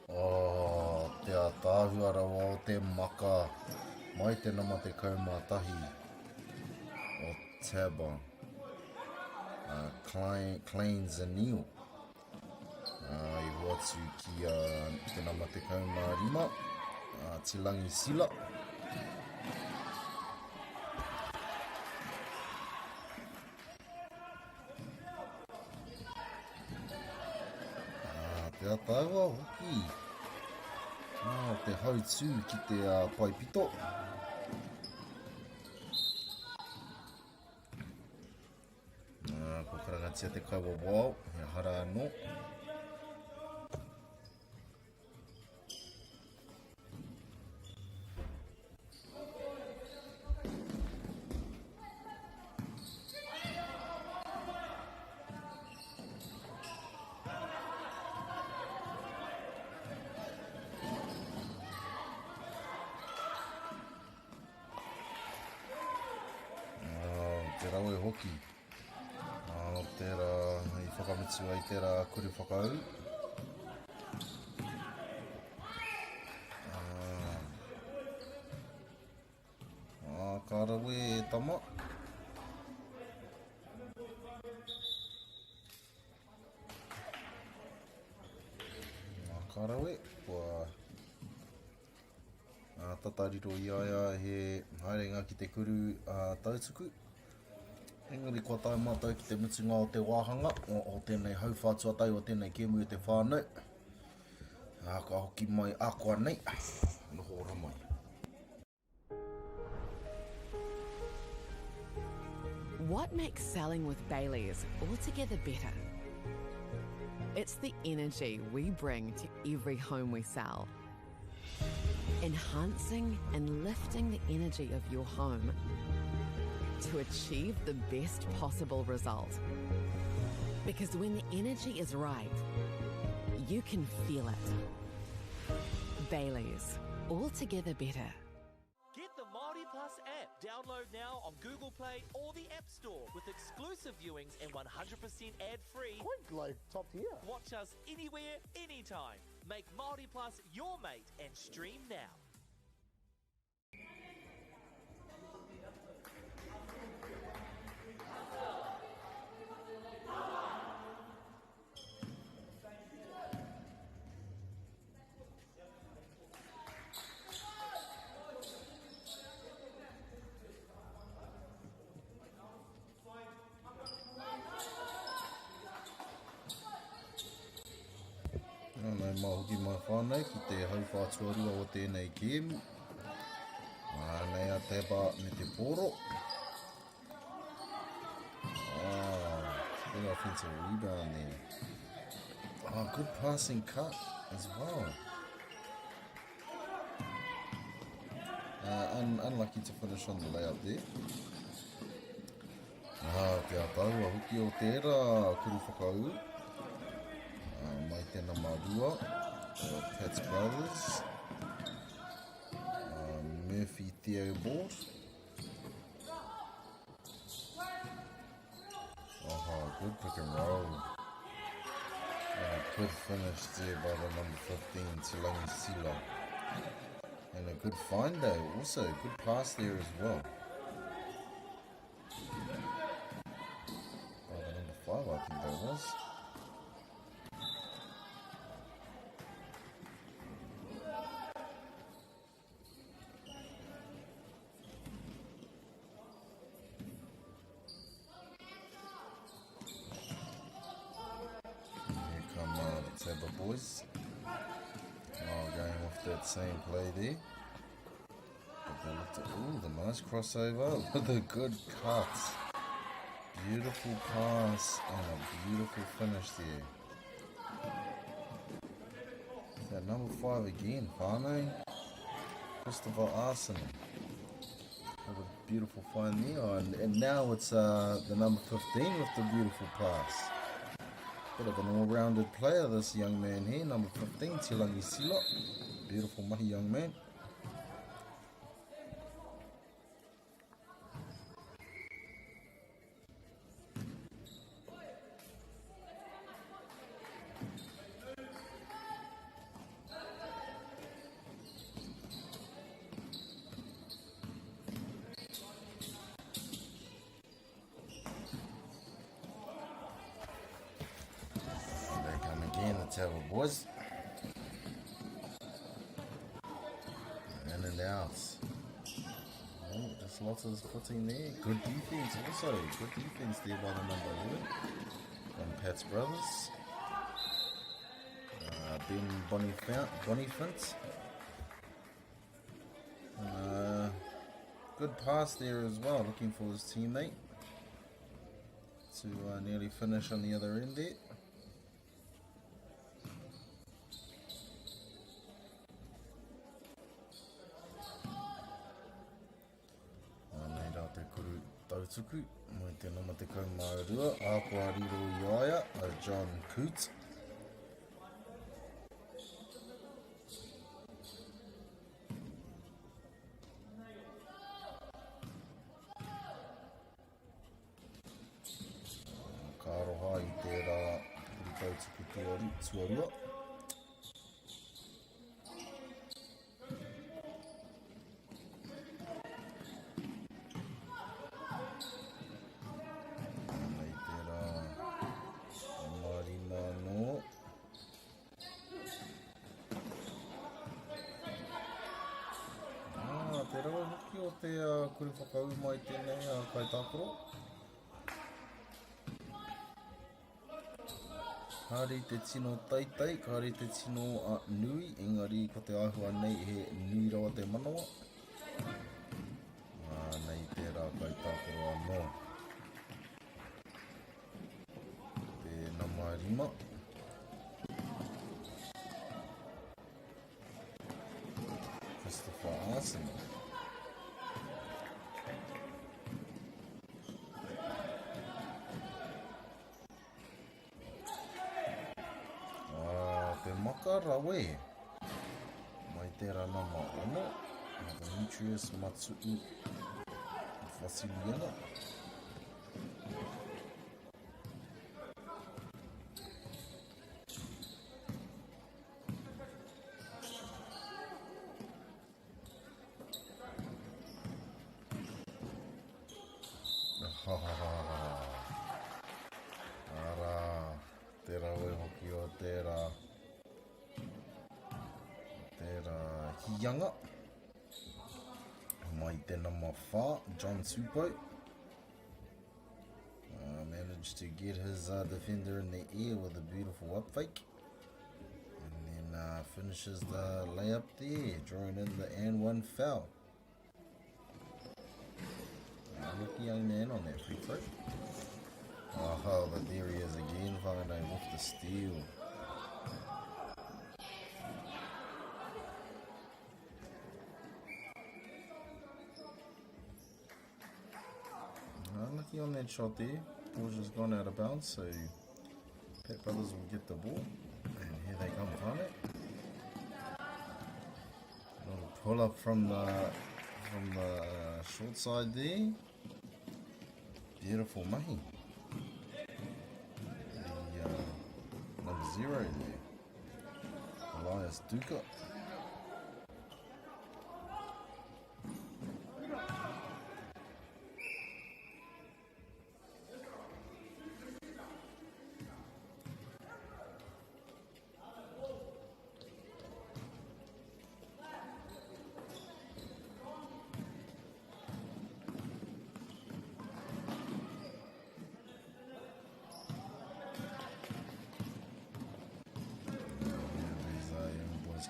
Oh, te ataahua rawa o te maka mai te nama 11 o Taba. Uh, Klein, Klein Zanil. Uh, i hoatu ki uh, te nama 15, uh, Tilangi Sila. Ah, te ataua hoki. Ah, te hautū ki te uh, paipito. Ah, kua karangatia te kaiwawao, he hara anō. Te rawe hoki. Oh, tērā i whakamutu ai tērā kuru whakauru. Ah, ka rawe e tama. Ah, ka rawe, kua ah, tata riro i a ia he haerenga ki te kuru tautuku. Engari kua tae mātou ki te mutunga o te wāhanga o, o tēnei hauwhā tuatahi o tēnei kēmu e te whānau. Ā, ka hoki mai ākuanei, noho ora mai. What makes selling with Bayleys altogether better? It's the energy we bring to every home we sell. Enhancing and lifting the energy of your home to achieve the best possible result. Because when the energy is right, you can feel it. Bayleys, altogether better. Get the Māori Plus app. Download now on Google Play or the App Store with exclusive viewings and 100% ad-free. Quite like top tier. Watch us anywhere, anytime. Make Māori Plus your mate and stream now. Nau mai hoki mai whānau ki te hauwhā tuarua o tēnei kēmu. Anei a Teba me te pōro. Ah, good offensive rebound there. Oh, good passing cut as well. Uh, un unlucky to finish on the layup there. Ah, te ataua hoki o tērā kuru whakaū. Uh, mai te nama rua o Pats Brothers. Uh, Murphy Theobald. Oh, good pick and roll. And a good finish there by the number 15, Tilangi Sila. And a good find though, also. Good pass there as well. By the number 5, I think that was. Here come uh, the Teba boys. Oh, going off that same play there. But they look Ooh, the nice crossover with a good cut. Beautiful pass and a beautiful finish there. That number 5 again, whānau. Christopher Arson. Have a beautiful find there. Oh, and now it's the number 15 with the beautiful pass. Bit of an all-rounded player, this young man here, number 15, Tilangi Silo. Beautiful mahi young man. They come again, the Tava boys. In and out. Oh, just lots of footing there. Good defense also. Good defense there by the number 11 from Pat's Brothers. Ben Bonifant. Good pass there as well, looking for his teammate to nearly finish on the other end there. Nei rā te kuru tautuku, mai te nama 12, ākoa riro i a ia, a John Coote. Ka aroha i tērā kuru tautuku tuarua. Nei tērā marima anō. Ah, te rawe hoki o te kuru whakaū mai tēnei kaitākaro. Kāre te tino teitei, kāre te tino nui, engari ko te āhua nei he nui rawa te manawa. Nei tērā kaitākaro anō. Te nama 5. Christopher Arsenal. Ah, te maka rawe. Mai tērā nama 6. Demetrius Matsu'u Vasiliana. Arā, te rawe hoki o tērā, tērā hīanga. Mai te nama 4, John Tupou. Managed to get his defender in the air with a beautiful up fake. And then finishes the layup there, drawing in the and one foul. Lucky young man on that free throw. Oh, but there he is again, Whanganui with the steal. Unlucky on that shot there. Ball's just gone out of bounds, so Pat Brothers will get the ball. And here they come, Whanganui. Little pull up from the short side there. Beautiful mahi. The number 0 there, Elias Duca.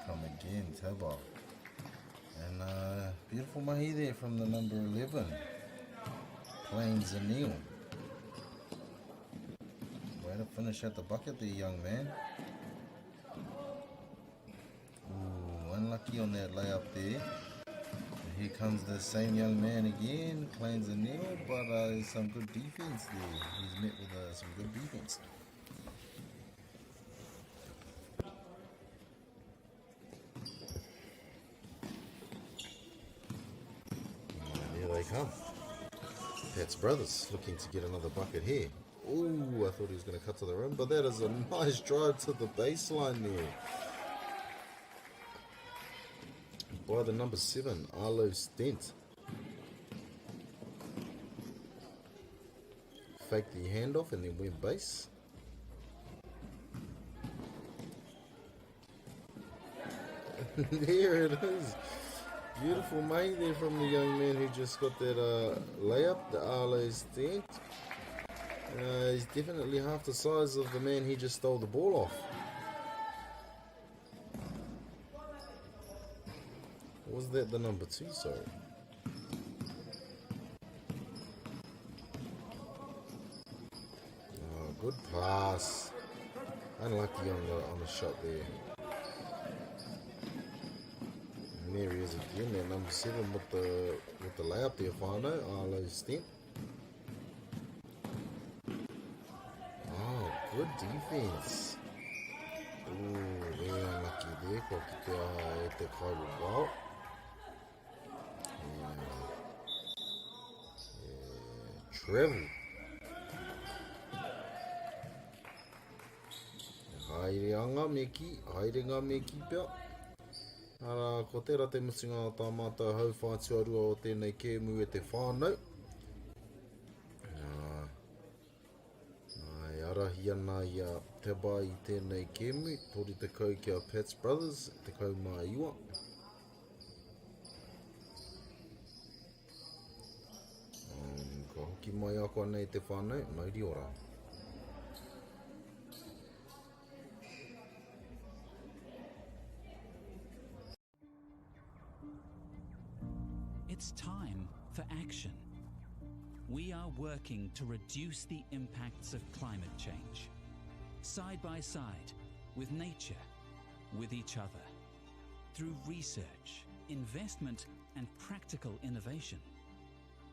Come again, Teba, and beautiful Beautiful mahi there from the number 11, playing Zenil. Way to finish at the bucket there, young man. Ooh, unlucky on that layup there. And here comes the same young man again, playing Zenil, but there's some good defense there. He's met with some good defense. And there they come. Pat's Brothers looking to get another bucket here. Ooh, I thought he was going to cut to the rim, but that is a nice drive to the baseline there. By the number 7, Arlo Stent. Faked the handoff and then went base. There it is. Beautiful mate there from the young man who just got that layup, the Arlo Stent. He's definitely half the size of the man he just stole the ball off. Was that the number 2? Sorry. Oh, good pass. Unlucky on the shot there. And there he is again, that number 7 with the layup there, whānau, Arlo Stent. Oh, good defense. Ooh, very unlucky there. Kua ki te aha e te kaiwa wao. Yeah, travel. Haere anga me ki, haere ngā me ki pea. Arā, ko tērā te mutunga o tā mātou hau whātuarua o tēnei kēmu e te whānau. E arahi ana i a Teba i tēnei kēmu, 30 ki a Pats Brothers, 19. Ka hoki mai a koa nei te whānau, mauri ora. It's time for action. We are working to reduce the impacts of climate change. Side by side, with nature, with each other. Through research, investment, and practical innovation.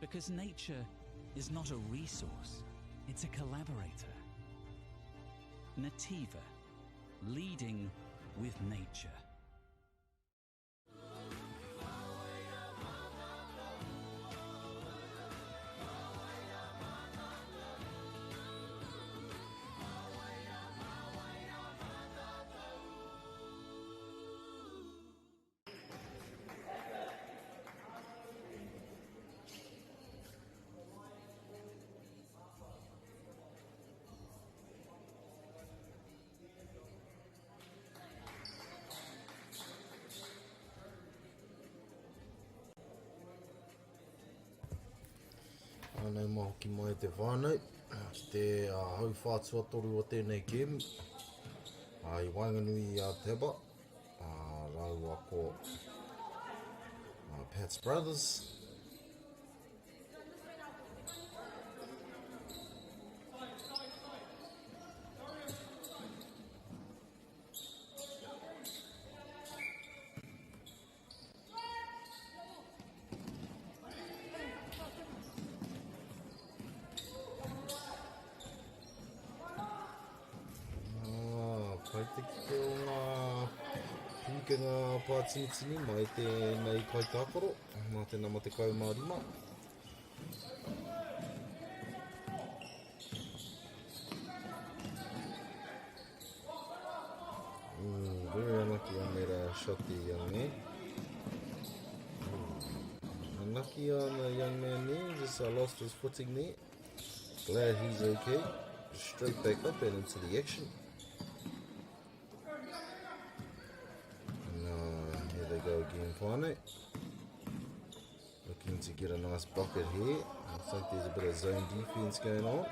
Because nature is not a resource, it's a collaborator. Nativa, leading with nature. Anei mā hoki mai te whānau ki te hau whātuatoru o tēnei kēmu. I waenganui i a Teba, rāua ko Pats Brothers. Pai te kite o ngā pūkenga pātinitini mai tēnei kaitākaro, mā te nama 15. Very unlucky on that shot there, young man. Unlucky on the young man there, just lost his footing there. Glad he's okay. Straight back up and into the action. And here they go again, whānau. Looking to get a nice bucket here. Looks like there's a bit of zone defense going on.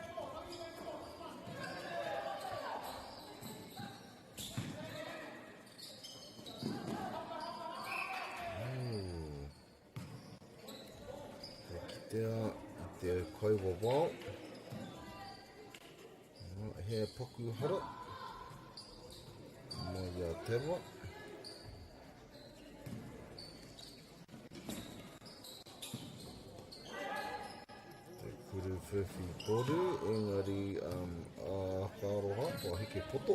Ooh. Kitea i te kaiwawao. He paku hara mai i a Tewa. Te kuru whiwhi toru, engari um, a ka aroha, kua heke poto.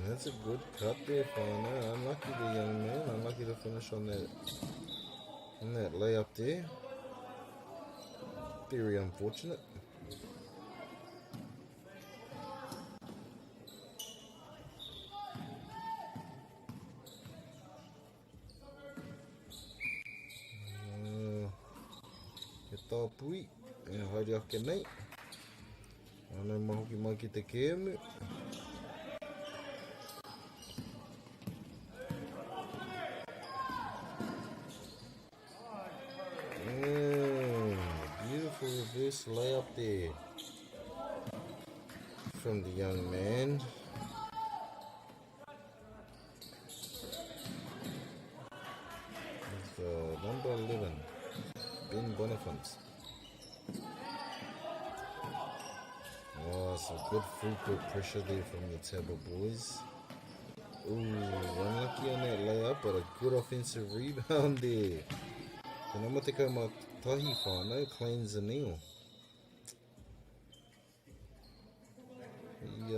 That's a good cut there, Whānau. Unlucky the young man. Unlucky to finish on that on that layup there. Very unfortunate. He tāpui e haere ake nei. Anei mai hoki mai ki te kēmu. Beautiful reverse layup there from the young man. It's number 11, Ben Bonifant. Oh, some good full court pressure there from the Taba boys. Ooh, unlucky on that layup, but a good offensive rebound there. Te nama tekau mā tahi whānau, Clayne Zanil. He,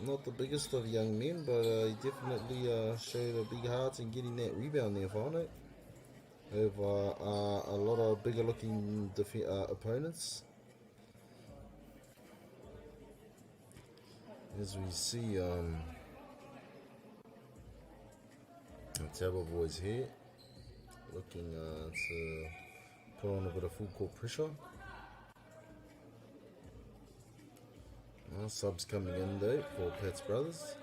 not the biggest of young men, but he definitely showed a big heart in getting that rebound there, whānau. Over a lot of bigger looking opponents. As we see, the Taba boys here looking to put on a bit of full court pressure. Well, subs coming in though for Pats Brothers.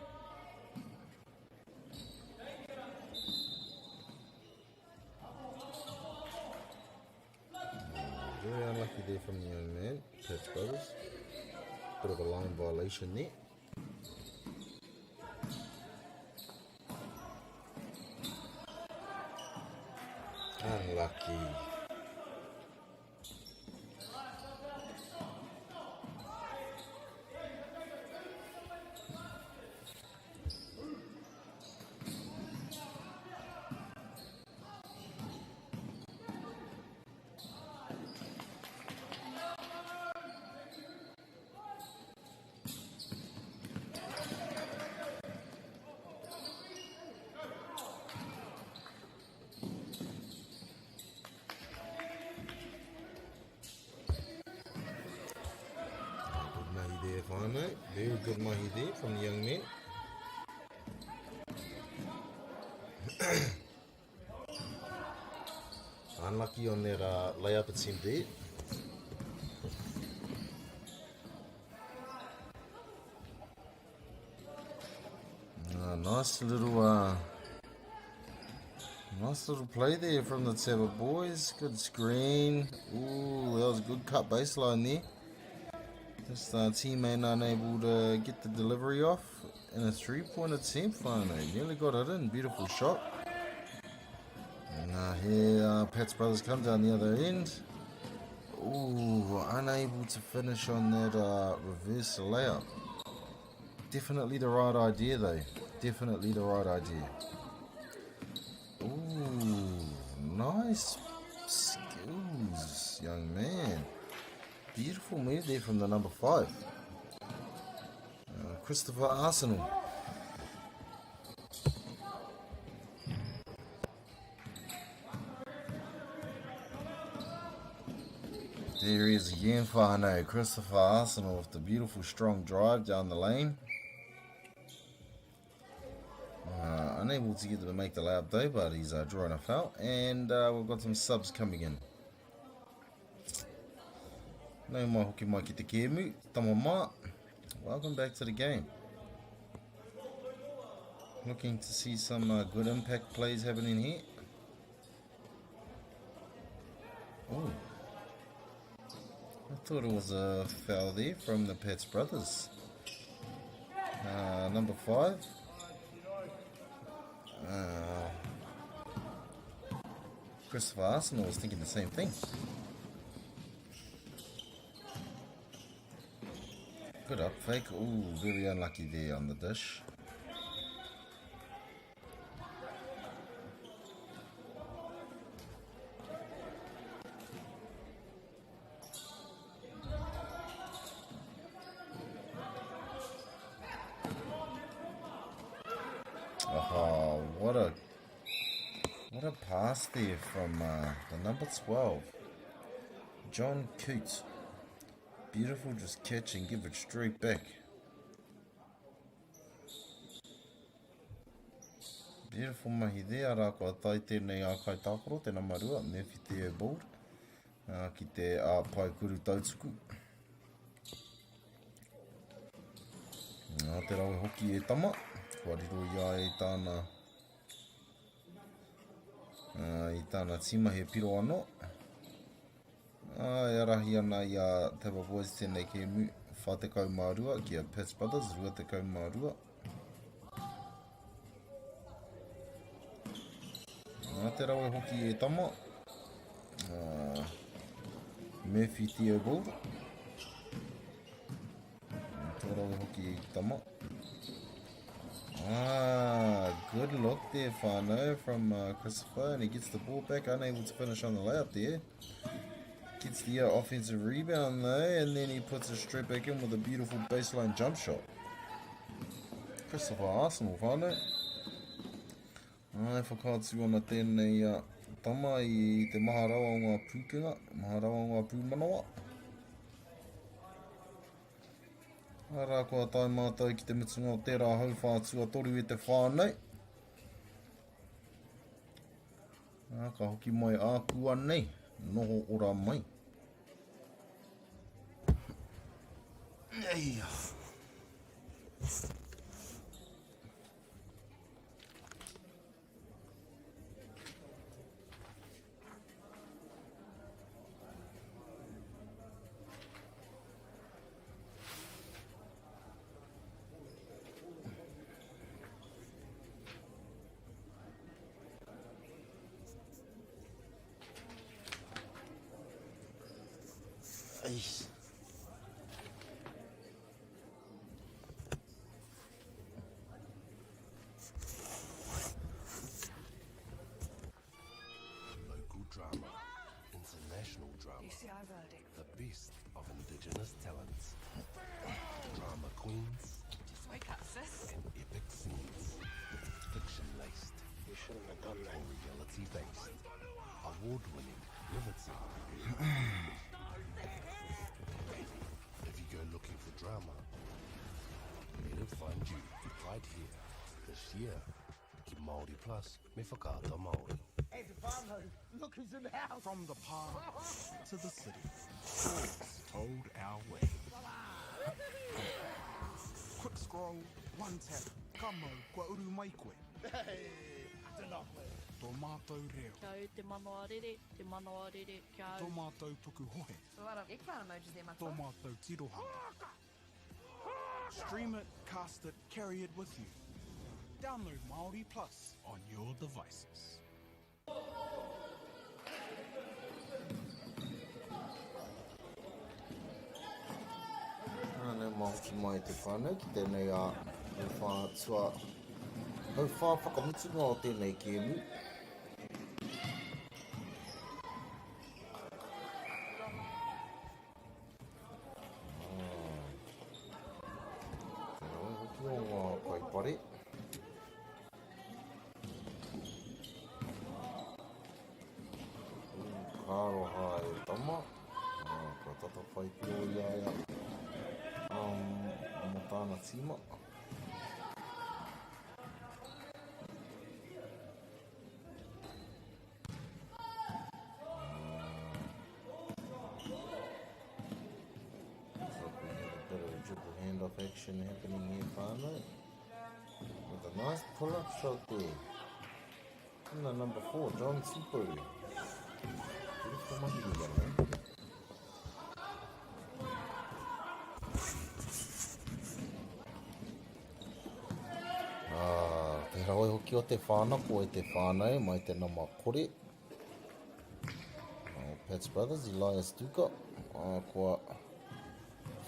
Very unlucky there from the young man, Pats Brothers. Bit of a line violation there. Unlucky. Whānau. Very good mahi there from the young man. Unlucky on that layup attempt there. Nice little play there from the Teba boys. Good screen. Ooh, that was a good cut baseline there. Just teammate unable to get the delivery off. And a 3-point attempt finally. Nearly got it in. Beautiful shot. And here Pat's Brothers come down the other end. Ooh, unable to finish on that reverse layup. Definitely the right idea though. Definitely the right idea. Ooh, nice skills, young man. Beautiful move there from the number 5. Christopher Arsenal. There he is again, whānau. Christopher Arsenal with the beautiful strong drive down the lane. Unable to get them to make the layup though, but he's drawing a foul. And we've got some subs coming in. Nau mai hoki mai ki te kēmu, tama mā. Welcome back to the game. Looking to see some uh, good impact plays happening here. Oh. I thought it was a foul there from the Pets Brothers. Uh, number 5. Uh, Christopher Arsenal was thinking the same thing. Good up fake. Ooh, very unlucky there on the dish. Oh, what a what a pass there from uh, the number 12, John Coots. Beautiful, just catch and give it straight back. Beautiful mahi there, arā kua tae tēnei a kaitākaro, te nama rua, Murphy Theobald, uh, ki te a Paekuru Tautuku. Nā te rawe hoki e tama, kua riro i a e tāna uh, i tāna tīma he piro anō. Ā, e arahi ana i a Tapa Boys tēnei kēmu 42 ki a Pitts Brothers 22. Nā te rawe hoki e tama. Uh, Murphy Theobald. Tō rawe hoki e tama. Ah, good look there, whānau, from uh, Christopher, and he gets the ball back, unable to finish on the layup there. Gets the uh, offensive rebound though, and then he puts it straight back in with a beautiful baseline jump shot. Christopher Arsenal, whānau. Ai, whakaatu ana tēnei uh, tama i te maha rawa o ngā pūkenga, maha rawa o ngā pūmanawa. Arā, kua tae mātou ki te mutunga o tērā hauwhā tuatoru e te whānau. Ā, ka hoki mai ākuanei, noho ora mai. Eia. Eish. Local drama, international drama, the best of indigenous talents, drama queens, Just wake up, sis. and epic scenes, fiction laced, You shouldn't have done that. or reality based, award winning, riveting. If you go looking for drama, let it find you right here this year. Ki Māori Plus me Whakaata Māori. Hey, whānau, look who's in the house. From the park to the city, stories told our way. Quick scroll, one tap, ka mau, kua uru mai koe. Hey, tēnā koe. Tō mātou reo. Kia au te manawa rere, te manawa rere, kia au. Tō mātou pukuhohe. It's a lot of eggplant emojis there, Tō matua. mātou tirohanga. Stream it, cast it, carry it with you. Download Māori Plus on your devices. Nā, nau hoki mai te whānau ki tēnei a hauwhā tua, hauwhā whakamutunga o tēnei kēmu. Te rawe hoki o ngā kaipare. Ka aroha e tama. Kua tata whai piro i a ia mō tāna tīma. Looks like we have a bit of a dribble handoff action happening here, whānau. With a nice pull-up shot there. From the number 4, John Tupou. Beautiful mahi, young man. Ah, te rawe hoki o te whānako e te whānau mai te nama kore. Oh, Pats Brothers, Elias Duka. Ah, kua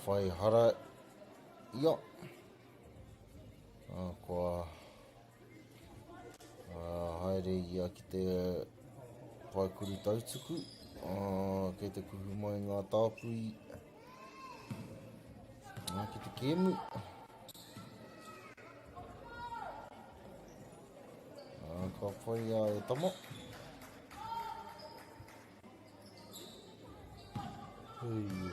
whai hara ia. Ah, kua ah, haere ia ki te paekuru tautuku. Ah, kei te kuhu mai ngā tāpui ah, ki te kēmu. Ah, ka whai a e tama. Hei.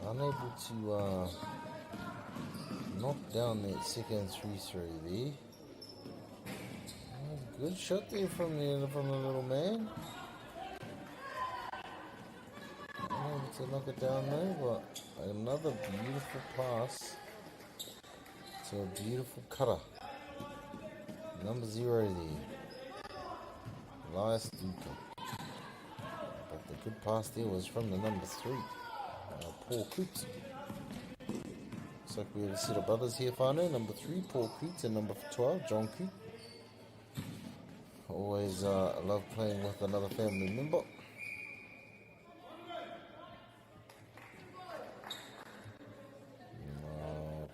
Unable to knock down that second 3-3 there. Oh, good shot there from the little man. Unable to knock it down though, but another beautiful pass to a beautiful cutter. Number 0 there, Elias Duka. But the good pass there was from the number 3, Paul Coote. Looks like we have a set of brothers here, whānau. Number 3, Paul Coote, and number 12, John Coote. Always love playing with another family member.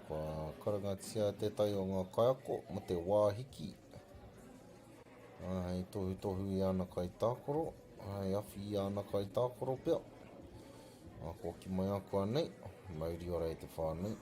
Kua karangatia tētahi o ngā kaiako mo te wāhiki. Hei tohutohu i ana kai tākaro, hei awhi i ana kai tākaro pea. Kua ki mai a kua nei, mauri ora e te whānau.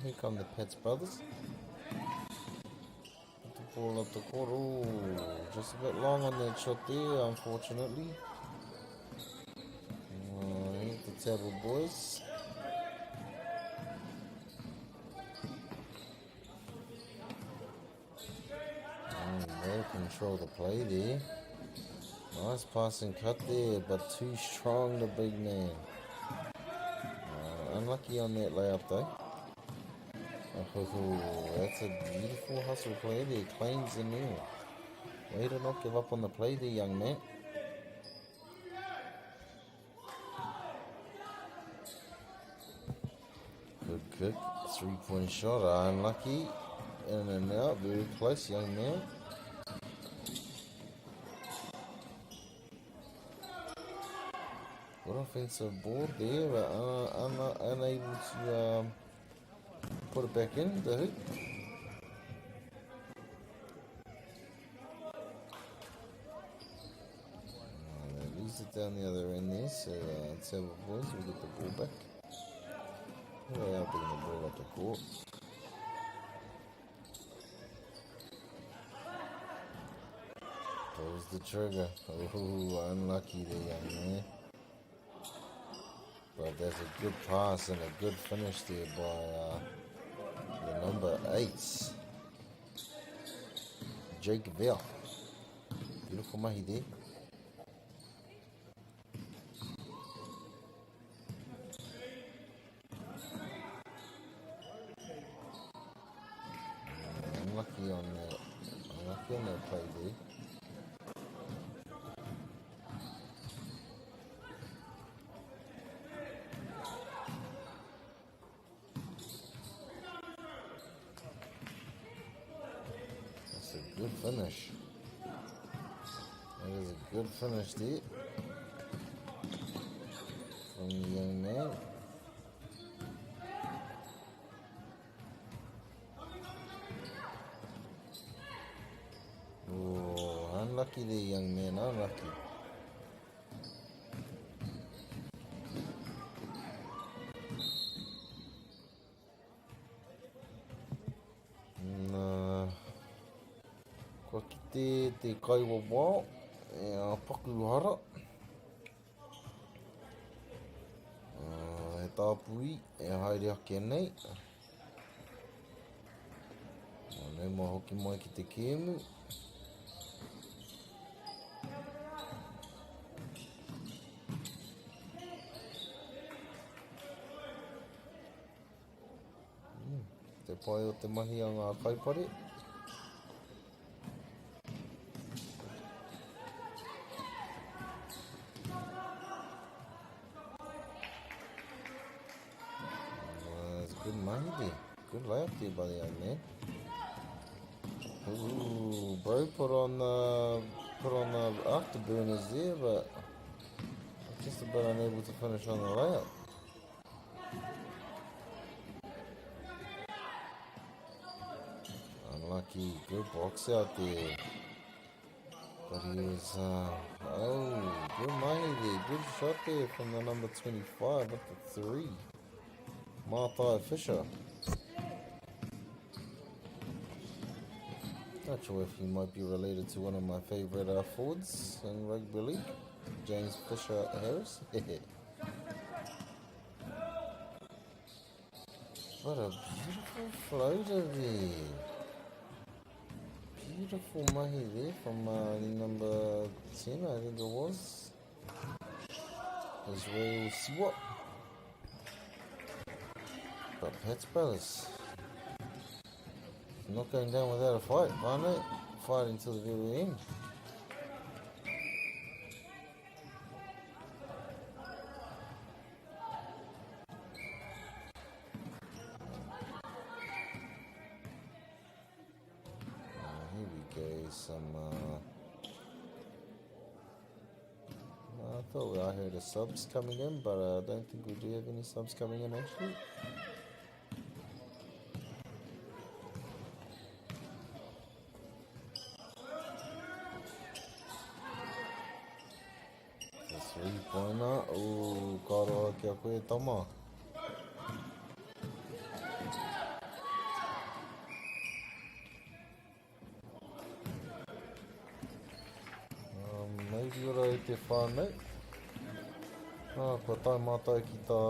Here come the Pets Brothers. Put the ball up the court. Oh, just a bit long on that shot there, unfortunately. Hit the Table boys. Oh, they control the play there. Nice passing cut there, but too strong, the big man. Unlucky on that layup though. Oh, that's a beautiful hustle play there. Claims in there. Way to not give up on the play there, young man. Good kick. 3-point shot. Unlucky. In and out. Very close, young man. Good offensive board there, but unable to put it back in the hoop. They lose it down the other end there, so Table boys will get the ball back. They are bringing the ball up the court. Pulls the trigger. Oh, unlucky there, young man. But there's a good pass and a good finish there by the number 8, Jake Vale. Beautiful mahi there. Unlucky on that. Unlucky on that play there. That's a good finish. That is a Good finish there from the young man. Oh, unlucky there, young man, unlucky. Nā, kua kite te kaiwawao e a paku hara. He tāpui e haere ake nei. Nā, nei hoki mai ki te kēmu. Te pai o te mahi a ngā kaipare. That's good mahi there. Good layup there by the young man. Ooh, bro put on the afterburners there, but just a bit unable to finish on the layup. Unlucky, good box out there. But he was, oh, good money there. Good shot there from the number 25 up to 3. Mātai Fisher. Not sure if he might be related to one of my favourite forwards in rugby league, James Fisher Harris. What a beautiful floater there. Beautiful mahi there from the number 10, I think it was. Israel Siwa. But Pats Brothers not going down without a fight, aren't they? Fighting till the very end. Here we go, some I thought I heard a subs coming in, but I don't think we do have any subs coming in actually. The 3-pointer. Oh, ka roa kia koe tama. Mauri ora e te whānau. Kua tae mātou ki tā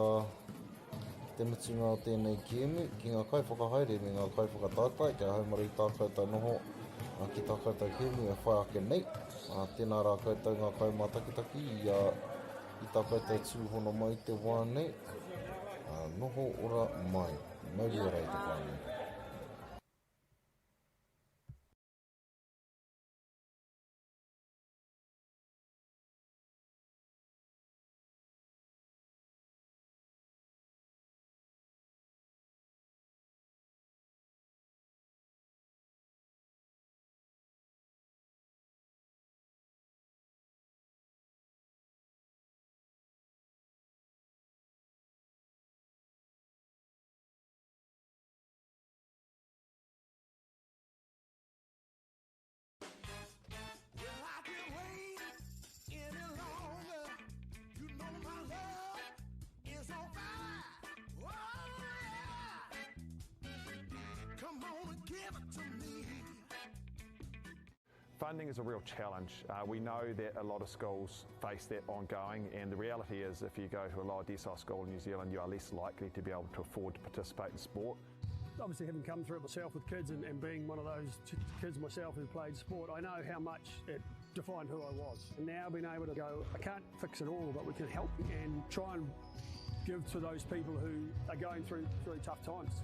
ki te mutunga o tēnei kēmu, ki ngā kaiwhakahaere me ngā kaiwhakataetae, kia haumaru tā koutou noho ki tā koutou kēmu e whai ake nei. Tēnā rā koutou ngā kaumātakitaki i, i tā koutou tūhono mai te wā nei. Noho ora mai. Mauri ora e te whānau. Well, I can't wait any longer. You know my love is on fire. Oh, yeah. Come on and give it to me. Funding is a real challenge. We know that a lot of schools face that ongoing, and the reality is if you go to a lower decile school in New Zealand, you are less likely to be able to afford to participate in sport. Obviously, having come through it myself with kids and being one of those kids myself who played sport, I know how much it defined who I was. And now being able to go, I can't fix it all, but we can help and try and give to those people who are going through tough times.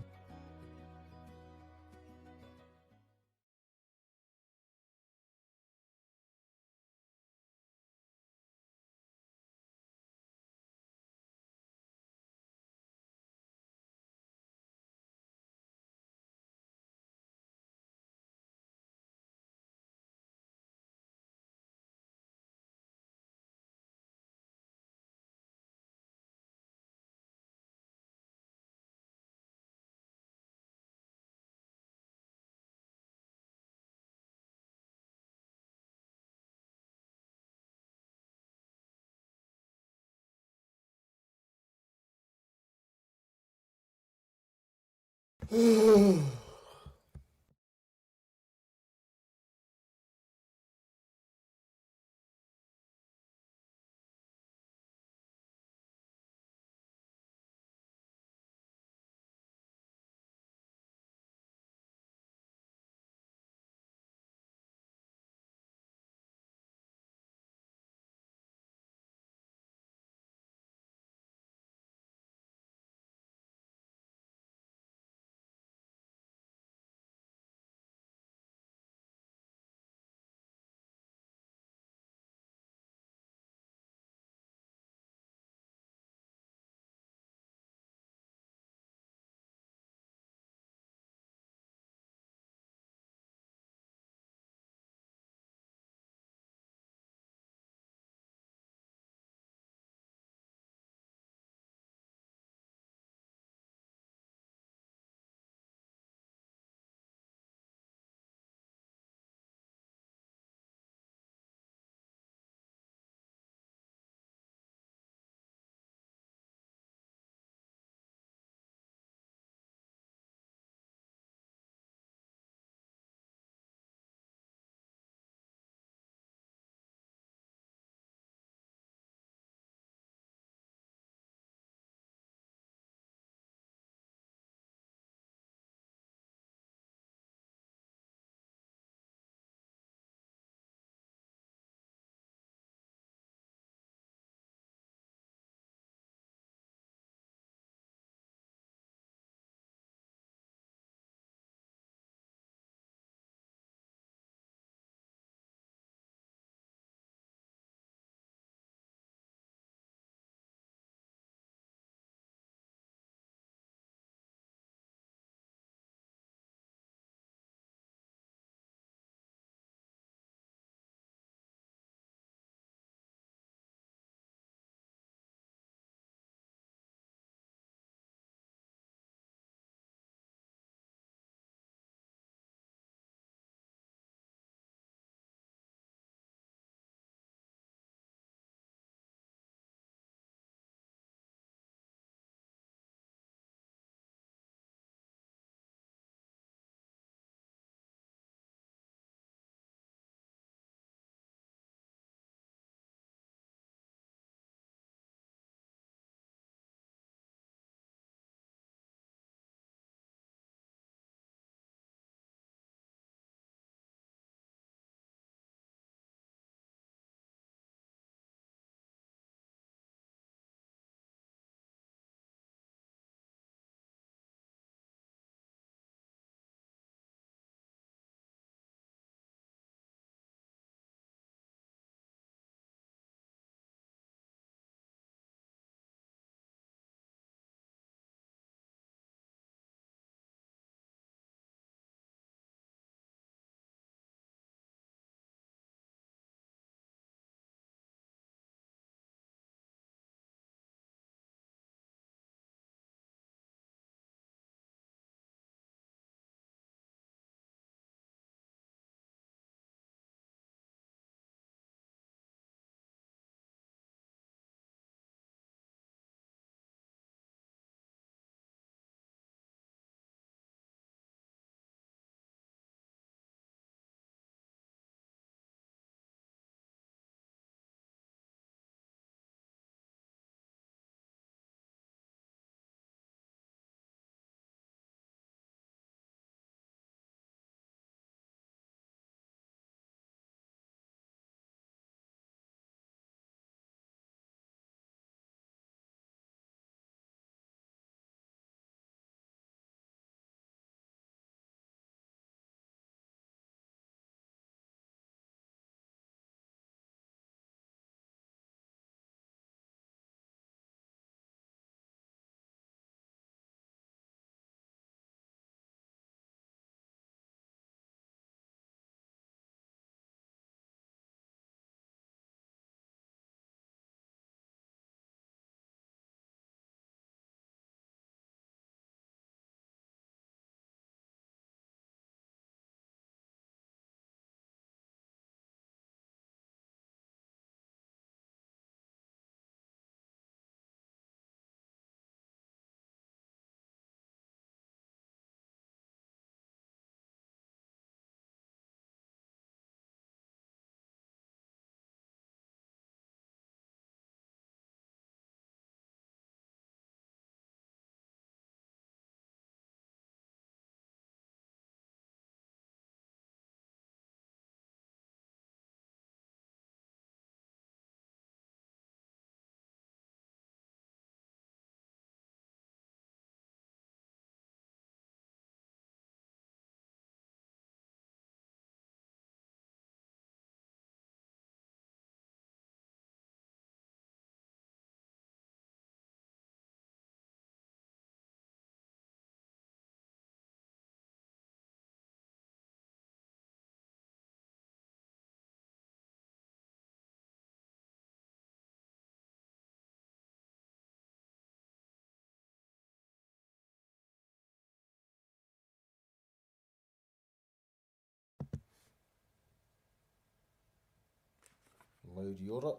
Mauri ora.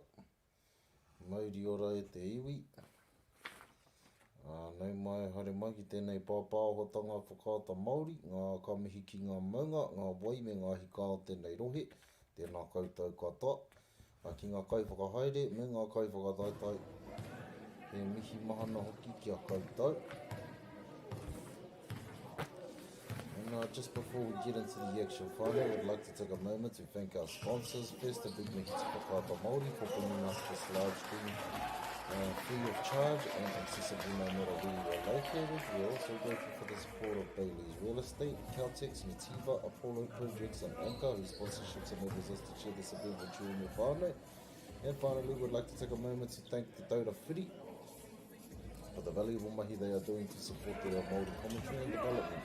Mauri ora e te iwi. Ā, nau mai, haere mai ki tēnei pāpāhotanga whakaata Māori, ngā ka mihi ki ngā maunga, ngā wai me ngā hika o tēnei rohe. Tēnā koutou katoa. Ā, ki ngā kaiwhakahaere me ngā kaiwhakataetae, he mihi mahana hoki ki a koutou. And uh, just before we get into the actual final, we'd like to take a moment to thank our sponsors. First, a big mihi to Whakaata Māori for bringing us this live stream uh, free of charge and accessible no matter where you are located. We are also grateful for the support of Bailey's Real Estate, Caltex, Nativa, Apollo Projects and Anchor, whose sponsorships enables us to share this event with you and your family. And finally, we'd like to take a moment to thank the Taura Whiri for the valuable mahi they are doing to support te reo Māori commentary and development.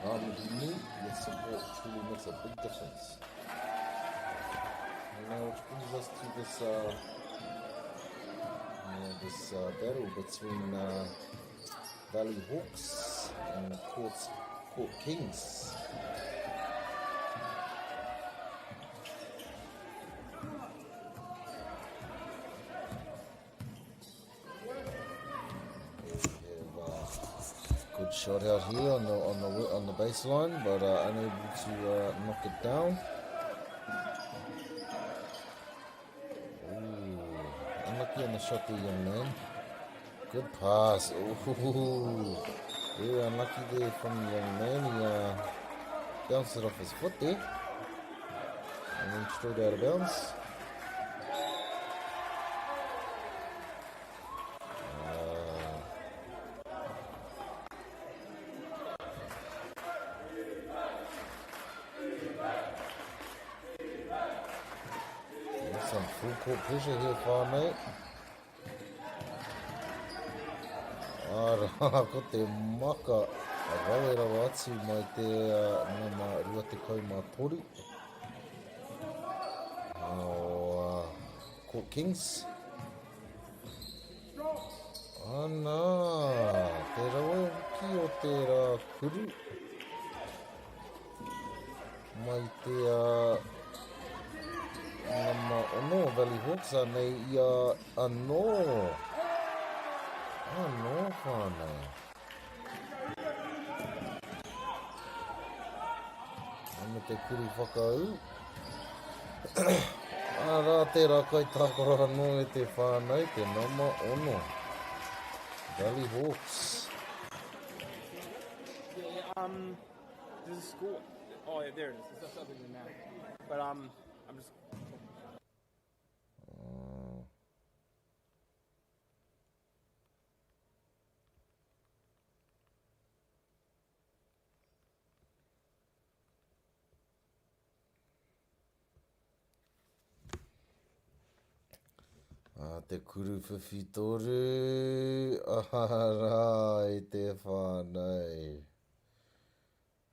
Ngā mihi nui, your support truly makes a big difference. And now which brings us to this uh, uh, this uh, battle between uh, Valley Hawks and Court, Court Kings. Good shot out here on the on the on the baseline, but uh, unable to uh, knock it down. Ooh, unlucky on the shot there, young man. Good pass. Ooh, very unlucky there from the young man. He uh, bounced it off his foot there and went straight out of bounds. Some full court pressure here, whānau. Arā, ko te maka rawe rawa atu mai te uh, nama 23. O uh, Court Kings. Ana, te rawe hoki o tērā kuru. Mai te uh, nama ono Valley Hawks anei ia anō. Anō whānau. Ana te kuru whakaū. Arā tērā kaitākaro anō e te whānau, te nama ono. Valley Hawks. Yeah, yeah, um, there's a score. Oh, yeah, there it is. It's up in there now. But um, I'm just. A te kuru whiwhi toru, arā i te whānau.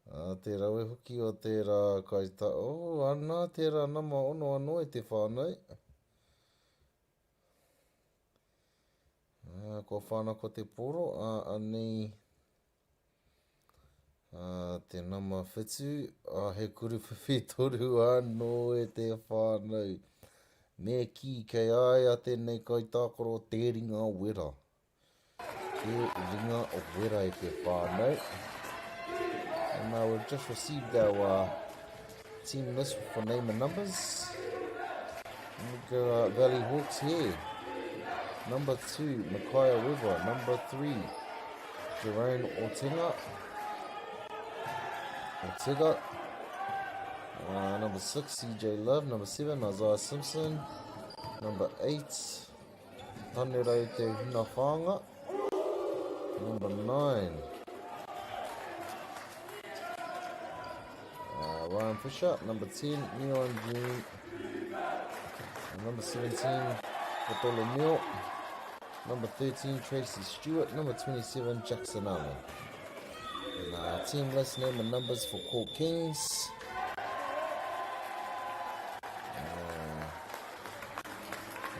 A te rawe hoki o tērā kaita, oh, ana tērā nama ono anō e te whānau. A, kua whānako te poro, a, anei, Ā, te nama whitu, ā, he kuruwhiwhi toru anō e te whānau. Me kī, kei a ia tēnei kaitākaro te ringa wera. Te ringa wera e te whānau. And now we've just received our uh, team list for name and numbers. And we go uh, Valley Hawks here. Number two, Micaiah Weber. Number three, Jerome Ortega. Ortega. Uh, number 6, CJ Love. Number 7, Isaiah Simpson. Number 8, Tanerau Te Hunawhanga. Number 9, uh, Ryan Fisher. Number 10, Neon June. Number 17, Bartholomew. Number 13, Tracy Stewart. Number 27, Jackson Allen. And uh, team list name and numbers for Court Kings. Uh,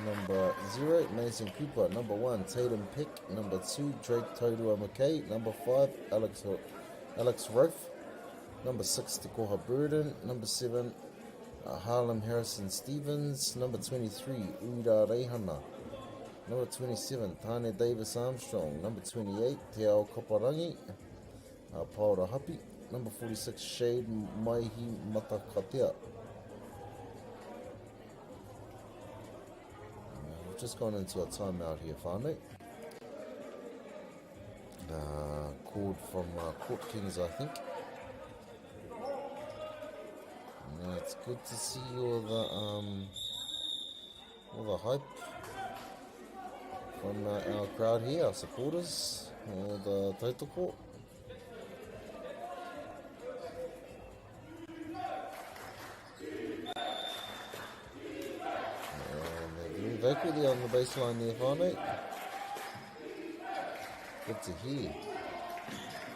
number 0, Mason Cooper. Number 1, Tatum Pick. Number 2, Drake Taurua McKay. Number 5, Alex, Alex Rofe. Number 6, Tekoha Burden. Number 7, Harlem Harrison Stevens. Number 23, Uira Reihana. Number 27, Tane Davis Armstrong. Number 28, Te Ao Kaparangi, Paora Hapi. Number 46, Shade Maihi Matakatea. We've just gone into a timeout here, whānau. Called from Court Kings, I think. And it's good to see all the hype from our crowd here, our supporters, all the tautoko. And they're doing vocal there on the baseline there, whānau. Good to hear.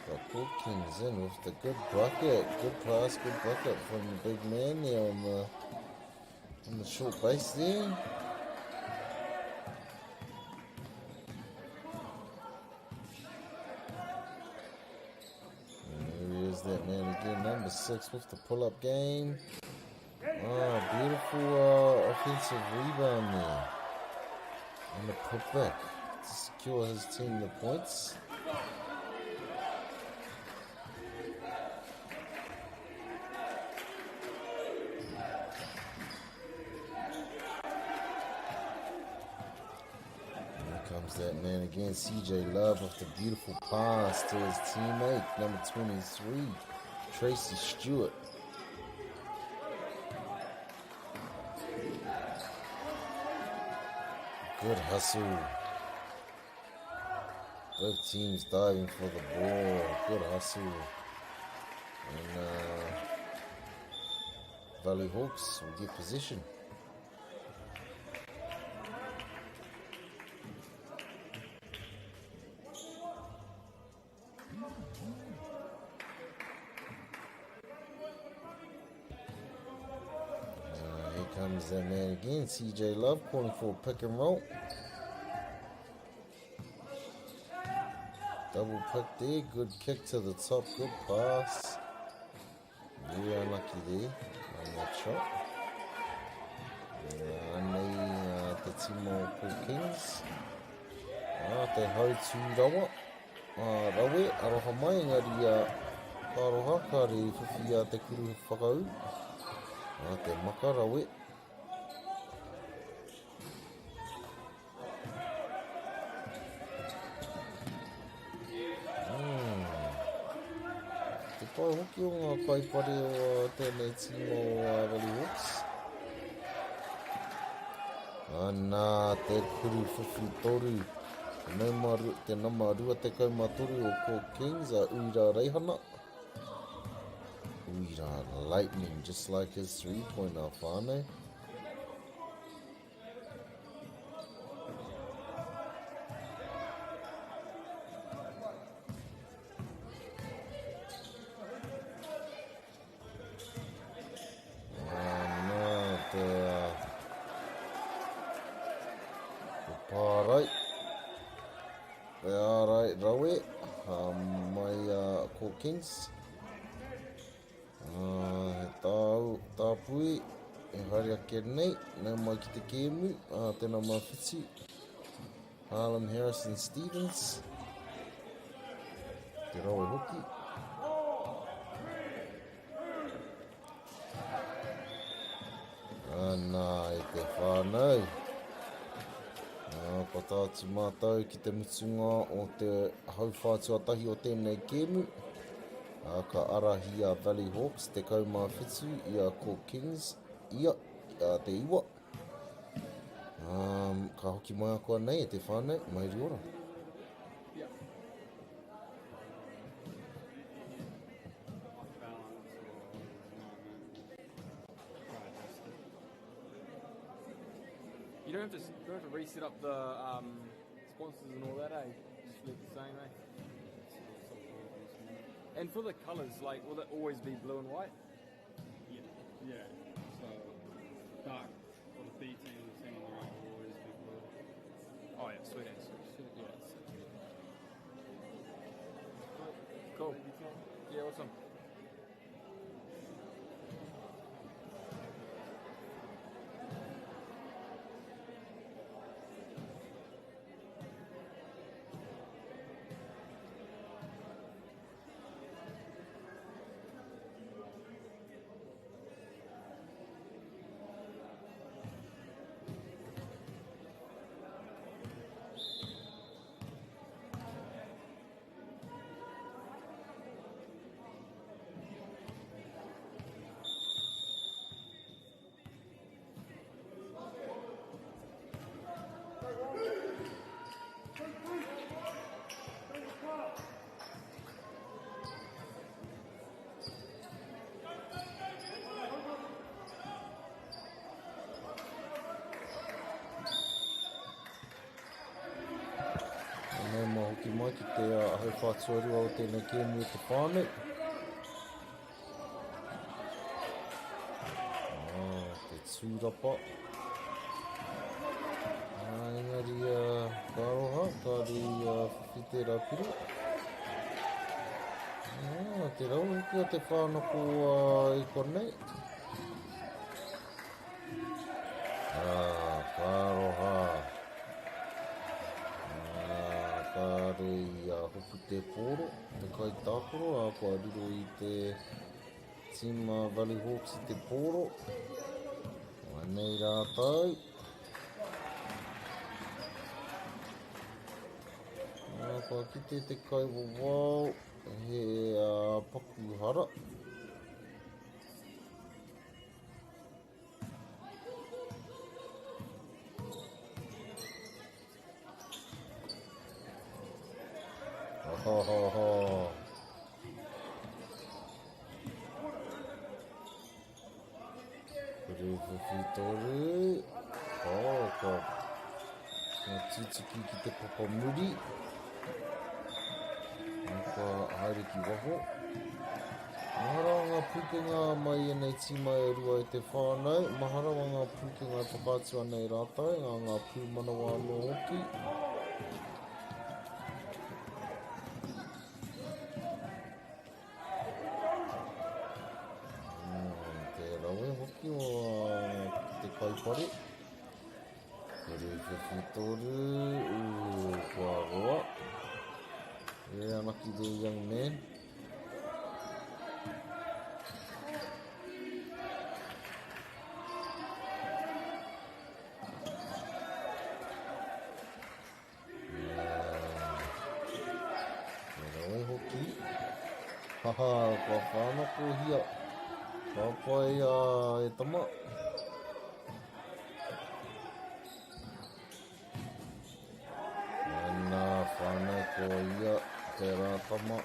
Got Court Kings in with the good bucket, good pass, good bucket from the big man there on the short base there. And there is that man again, number 6 with the pull-up game. Oh, beautiful offensive rebound there. And the putback to secure his team the points. Here comes that man again, CJ Love, with the beautiful pass to his teammate, number 23, Tracy Stewart. Good hustle. Both teams diving for the ball. Good hustle. And Valley Hawks will get position. Here comes that man again, CJ Love, calling for a pick and roll. Double pick there, good kick to the top, good pass. Very unlucky there on that shot. Anei te timo Court Kings. Te hau tū rawa. Rawe, aroha mai, engari ka aroha, ka re whiwhi a te kuru whakau. Te maka rawe. Te pai hoki o ngā kaipare o tēnei tīma o Valley Hawks. Ana, te kuru whiwhi toru. Te nama 23 o Court Kings, a Uira Reihana. Uira Lightning, just like his three-pointer, whānau. Nā, te pārai. Te ārai rawe, mai Court Kings. He tāu, tāpui, e haere ake nei, nau mai ki te kēmu, tēnā mawhiti. Harlem Harrison Stevens. Te rawe hoki. Ana, e te whānau. Ko tātu mātou ki te mutunga o te hauwhā tuatahi o tēnei kēmu. Ka arahi a Valley Hawks 17 i a Court Kings ia te iwa. Ka hoki mai a koa nei e te whānau, mauri ora. You don't have to reset up the sponsors and all that, eh? Just leave the same, eh? And for the colours, will it always be blue and white? Yeah, yeah. So dark for the B team, the team on the right will always be blue. Oh yeah, sweet as. Yeah. Cool. Yeah, awesome. mai ki te hauwhā tuarua o tēnei kēmu e te whānau. Ah, te tūrapa. Ah, engari, ka aroha, ka rei whiwhi tērā piro. Ah, te rawe hoki a te whānako i konei. Ah, ka aroha. Ah, kāre i a hopu te pōro, te kaitākaro, ā, kua riro i te tīma Valley Hawks i te pōro. Anei rātou. Ah, kua kite te kaiwawao, he paku hara. Ohohoho. Toru whiwhi toru. Oh, kua kua tutuki ki te papa muri. Kua haere ki waho. Maha rawa ngā pūkenga mai ēnei tīma e rua e te whānau, maha rawa ngā pūkenga e whakaatu ana e rātou, ngā ngā pūmanawa anō hoki. Te rawe hoki o te kaupare. 3, ooh, kua roa. Very unlucky there, young man. Hoki. Haha, kua whānakohia. Ka pai e tama. Ana whānau ko ia tērā tama.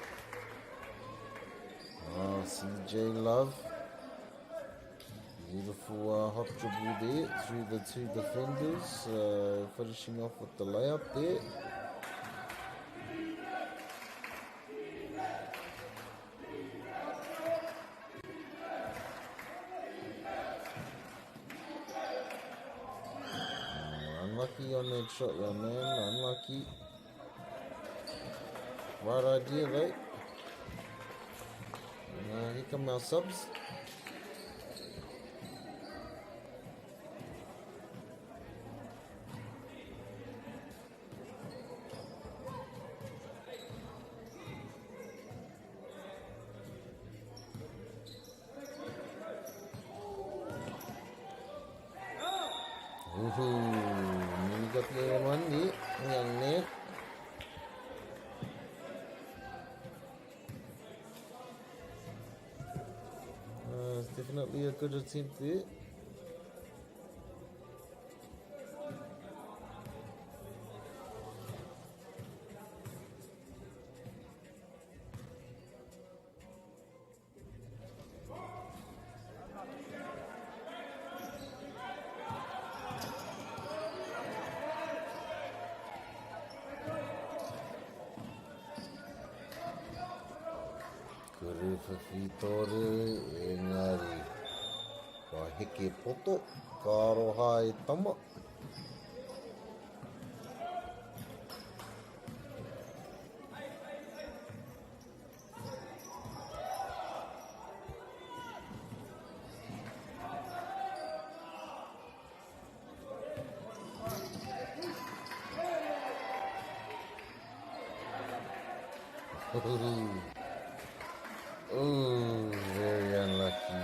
Ah, CJ Love. Beautiful hop dribble there through the two defenders, finishing off with the layup there. Unlucky on that shot, young man. Unlucky. Right idea, though. And here come our subs. Ooh, nearly got the one there, young man. It's definitely a good attempt there. Kuru whiwhi toru, engari ka heke poto, ka aroha e tama. Oh, very unlucky.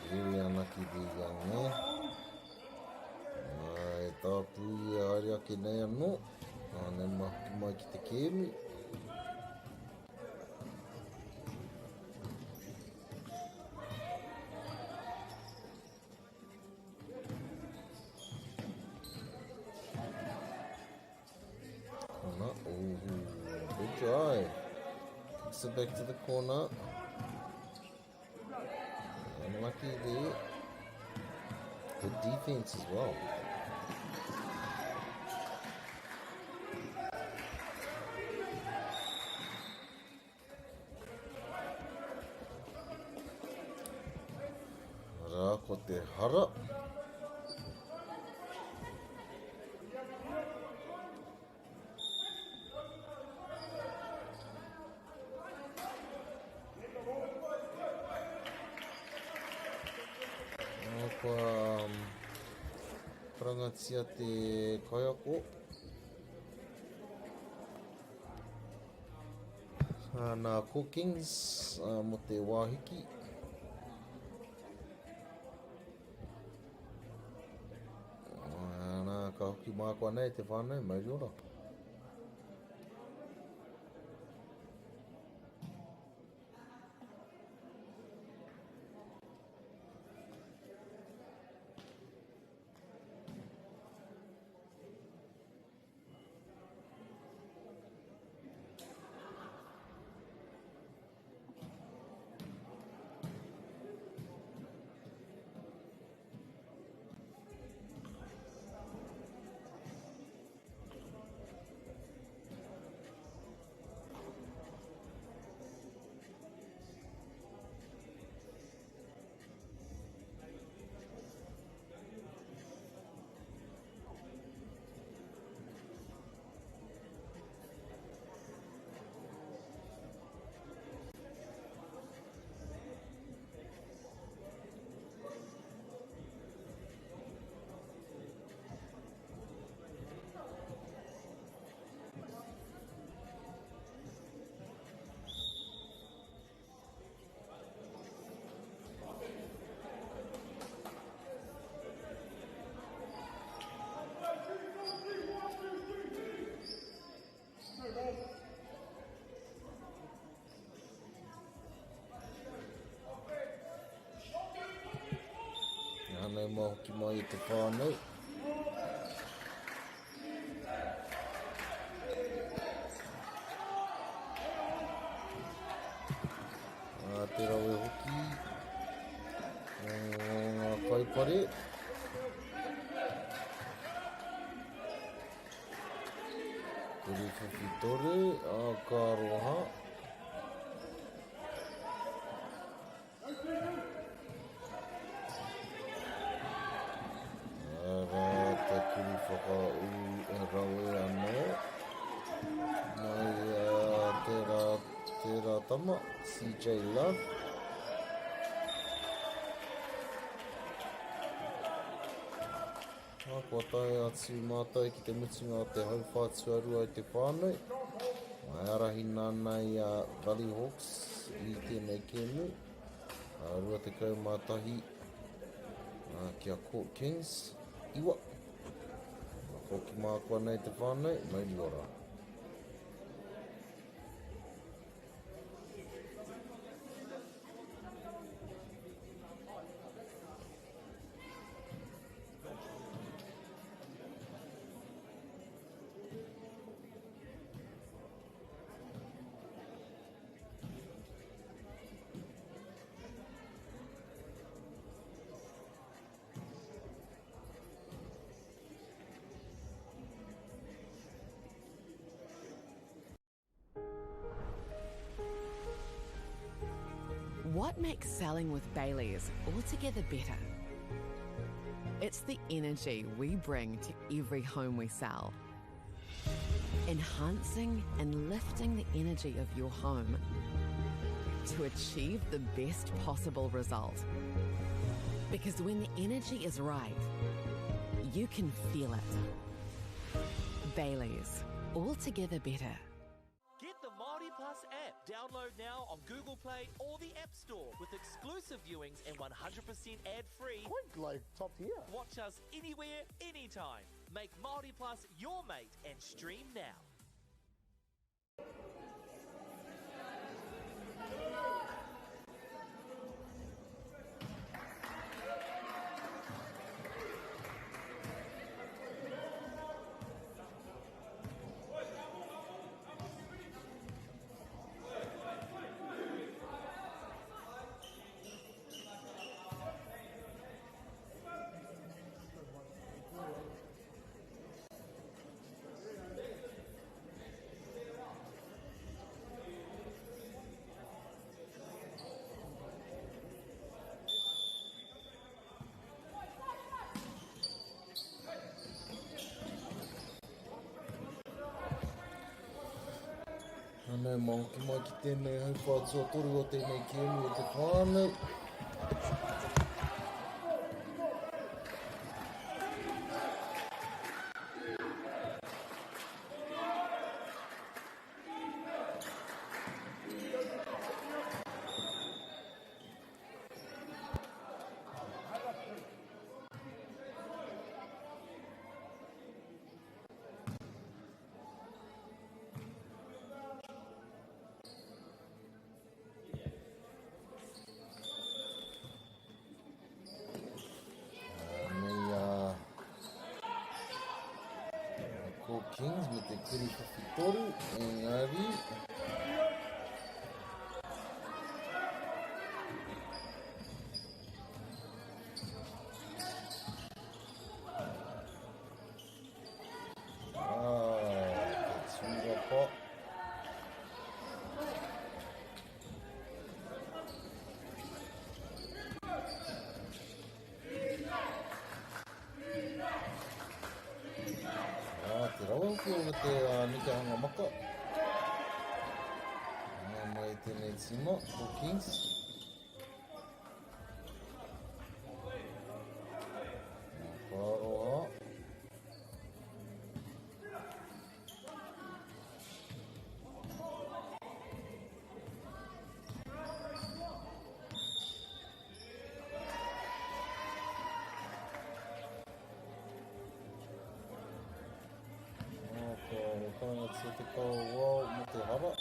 Very unlucky there, young man. Ai, tāpui e haere ake nei anō. Nei mahuki mai ki te kēmu. Corner. Ooh, good drive. Kicks it back to the corner. Unlucky there. Good defense as well. hara. Kua karangatia te kaiako. Nā Cookings mō te wāhiki. Nā, ka hoki mā koa nei te whānau, mauri ora. Nau mai hoki mai e te whānau. Ā, te rawe hoki o ngā kaipare. Toru whiwhi toru, ā, ka aroha. Arā te kiri whakaū e rawe anō. Mai a tērā, tērā tama, CJ Love. Ā, kua tae atu mātou ki te mutunga o te hauwhā tuarua i te whānau. E arahina ana i a Valley Hawks i tēnei kēmu. 21 ki a Court Kings, 9. Hoki mā koa nei te whānau, mauri ora. What makes selling with Bailey's altogether better? It's the energy we bring to every home we sell. Enhancing and lifting the energy of your home to achieve the best possible result. Because when the energy is right, you can feel it. Bailey's, altogether better. Get the Māori Plus app. Download now on Google Play or the App Store with exclusive viewings and 100% ad-free. Quite like top tier. Watch us anywhere, anytime. Make Māori Plus your mate and stream now. Nau mai hoki mai ki tēnei hauwhā tuatoru o tēnei kēmu o te whānau. Nei a ko Kings me te kuri whiwhitoru, engari Ah, te tūrapa. Ah, te rawa hoki o te nekehanga maka. Ah, mai tēnei tīma, ko Kings. Ka aroha. Ka karangatia te kawau mo te hara.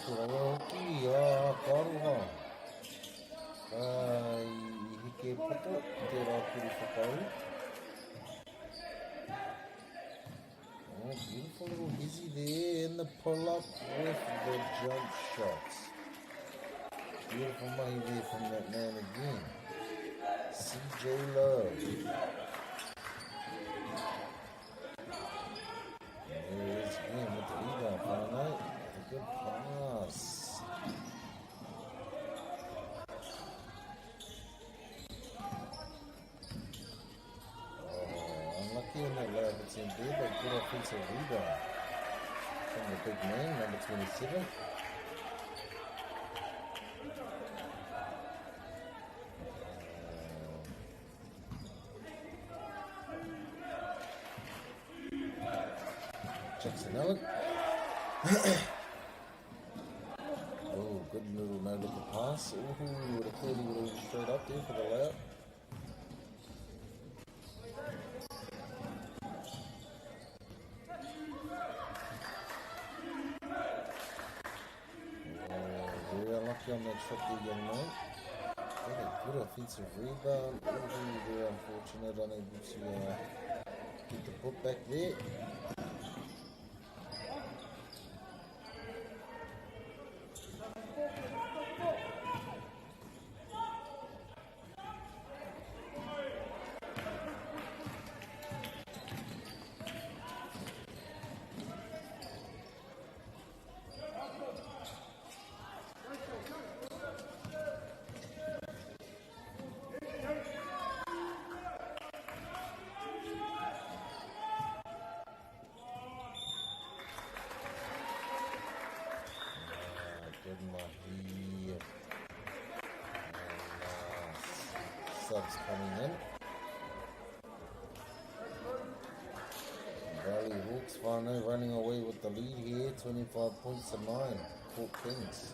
Te rawa hoki, ā, ka aroha. I heke poto tērā kuru whakaū. Oh, beautiful little hizzy there in the pull-up with the jump shots. Beautiful mahi there from that man again. CJ Love. And there he is again with the rebound, whānau. With a good pass. Oh, unlucky on that layup attempt there, but good offensive rebound from the big man, number 27. Jackson Allen. Oh, good little no-look pass. Ooh, would have thought he would have went straight up there for the layup. Oh, very unlucky on that shot there, young man. Got a good offensive rebound. Ooh, very unfortunate, unable to get the put back there. Good mahi. And subs coming in. Hawks whānau running away with the lead here, 25 points to 9, Port Kings.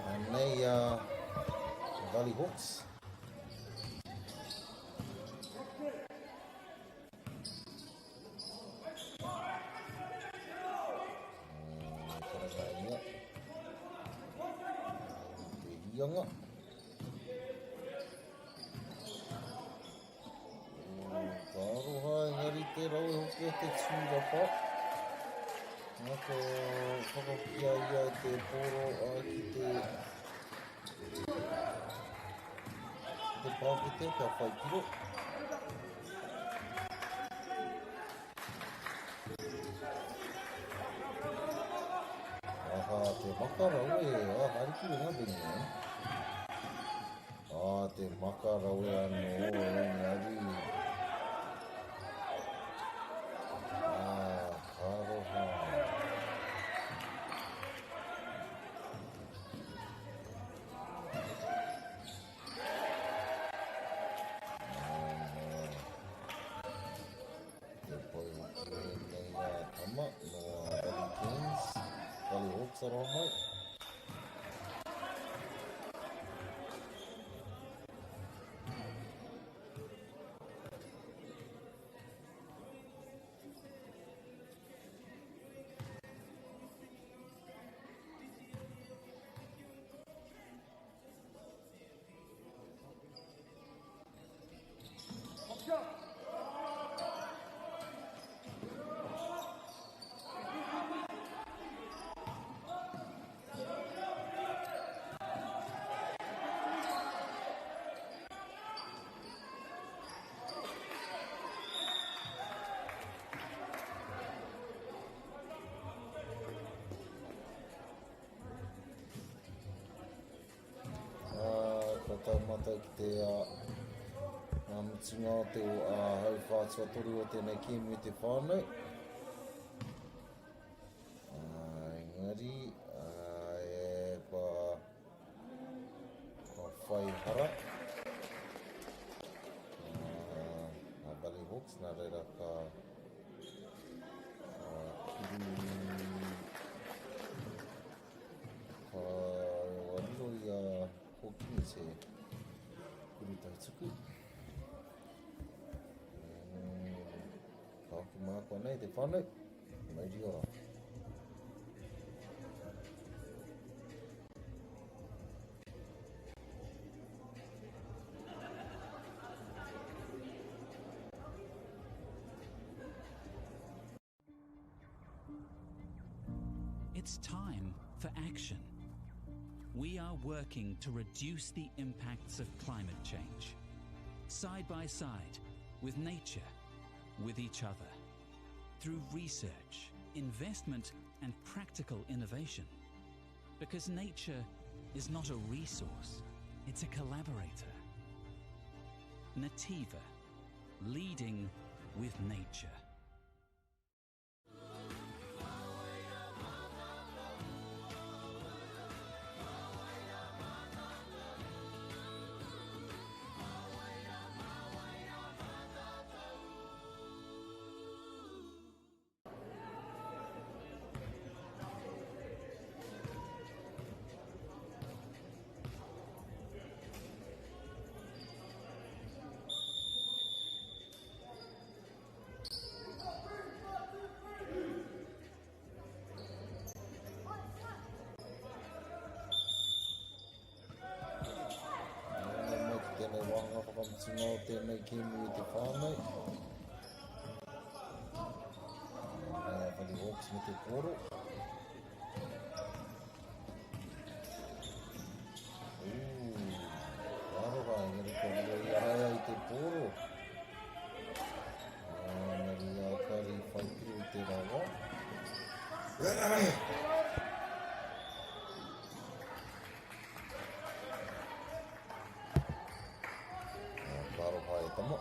Anei a Valley Hawks. Karanga Te hianga. Ka aroha engari te rawe hoki o te tūrapa. Nā, ka whakahokia ia e te pōro ki te te pākete kia whai piro. Aha, te maka rawe, ah, hariki runga bini, eh? Ah, te maka rawe anō, engari. Ah, ka aroha. Te pai hoki ēnei a tama nō a Valley Kings, Valley Hawks aroha mai. Ā, kua tau mātou ki te ngā mutunga o te hauwhā tuatoru o tēnei kēmu i te whānau. Ā, engari, ā, e, kua, kua whai hara. Ā, ngā Valley Hawks, nā reira ka, ka kuru Ka riro i a Hawkins he kuru tautuku. Ka hoki mā konei te whānau. Mauri ora. It's time for action. We are working to reduce the impacts of climate change. Side by side, with nature, with each other. Through research, investment, and practical innovation. Because nature is not a resource, it's a collaborator. Nativa, leading with nature. mutunga o tēnei kēmu e te whānau. Nā Valley Hawks me te pōro. Ooh, aroha, engari kua riro i a ia i te pōro. Engari a Kari whai piro i tērā wā. Ka aroha e tama.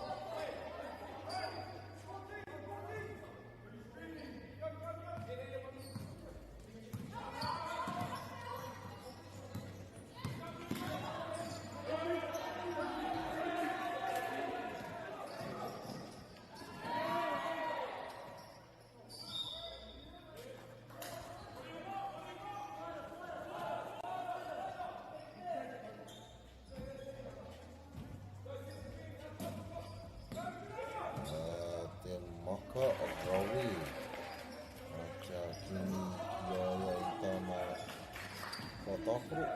Te maka rawe kia kimi i a ia i tāna whakatākaro.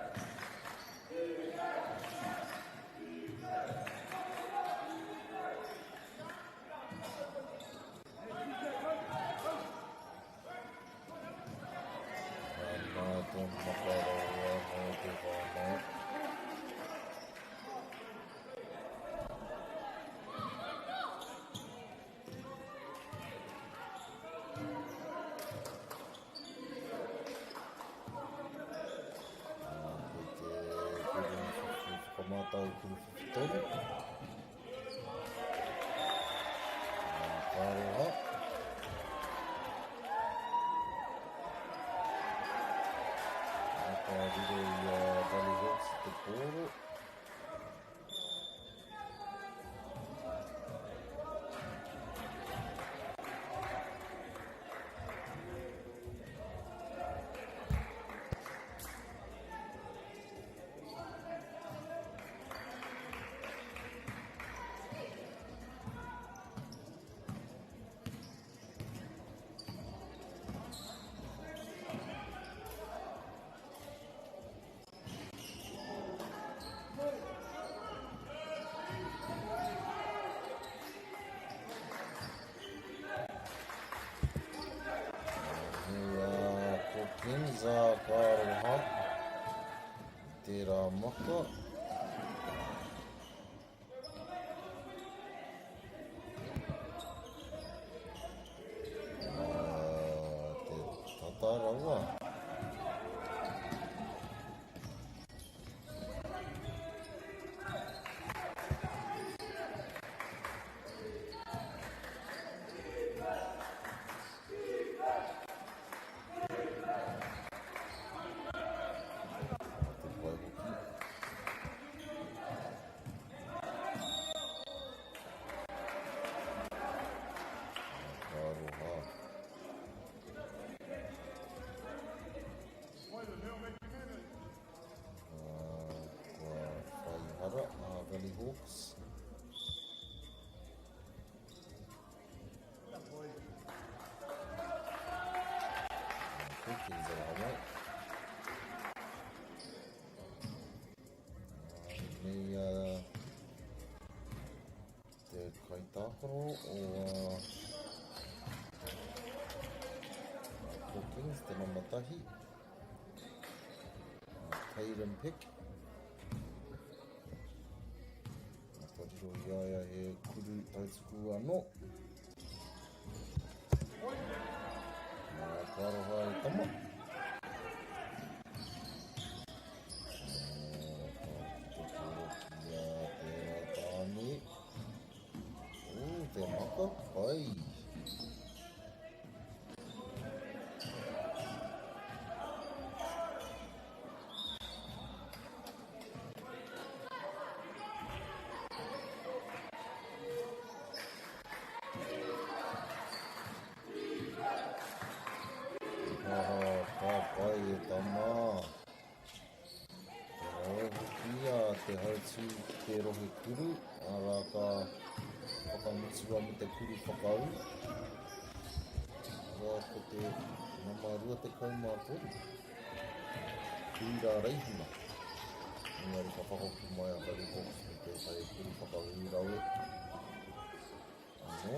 Nā te maka rawe anō te whānau. Ko te whakamātau kuru whiwhitoru. Ka aroha. Ka riro i a Valley Hawks te pōro. Ko Kenza ka aroha tērā maka. Te tata rawa. Te pai hoki. Ka aroha. Kua whai hara a Valley Hawks. Hawkins o Hawaii. Nei te kaitākaro o Hawkins, te nama tahi. Tayden Peck. Kua riro i a ia he kuru tautuku anō. Nā, ka aroha e tama. Ka kite ki a tērā tāne. Ū, te maka pai. Aha, ka pai e tama. Te rawe hoki a te hautū ki te rohe kuru, arā ka whakamutua me te kuru whakaū. Arā ko te nama 23, Kura Reihana. Engari ka whakahoki mai a Valley Hawks me tētahi kuru whakahū rawe anō.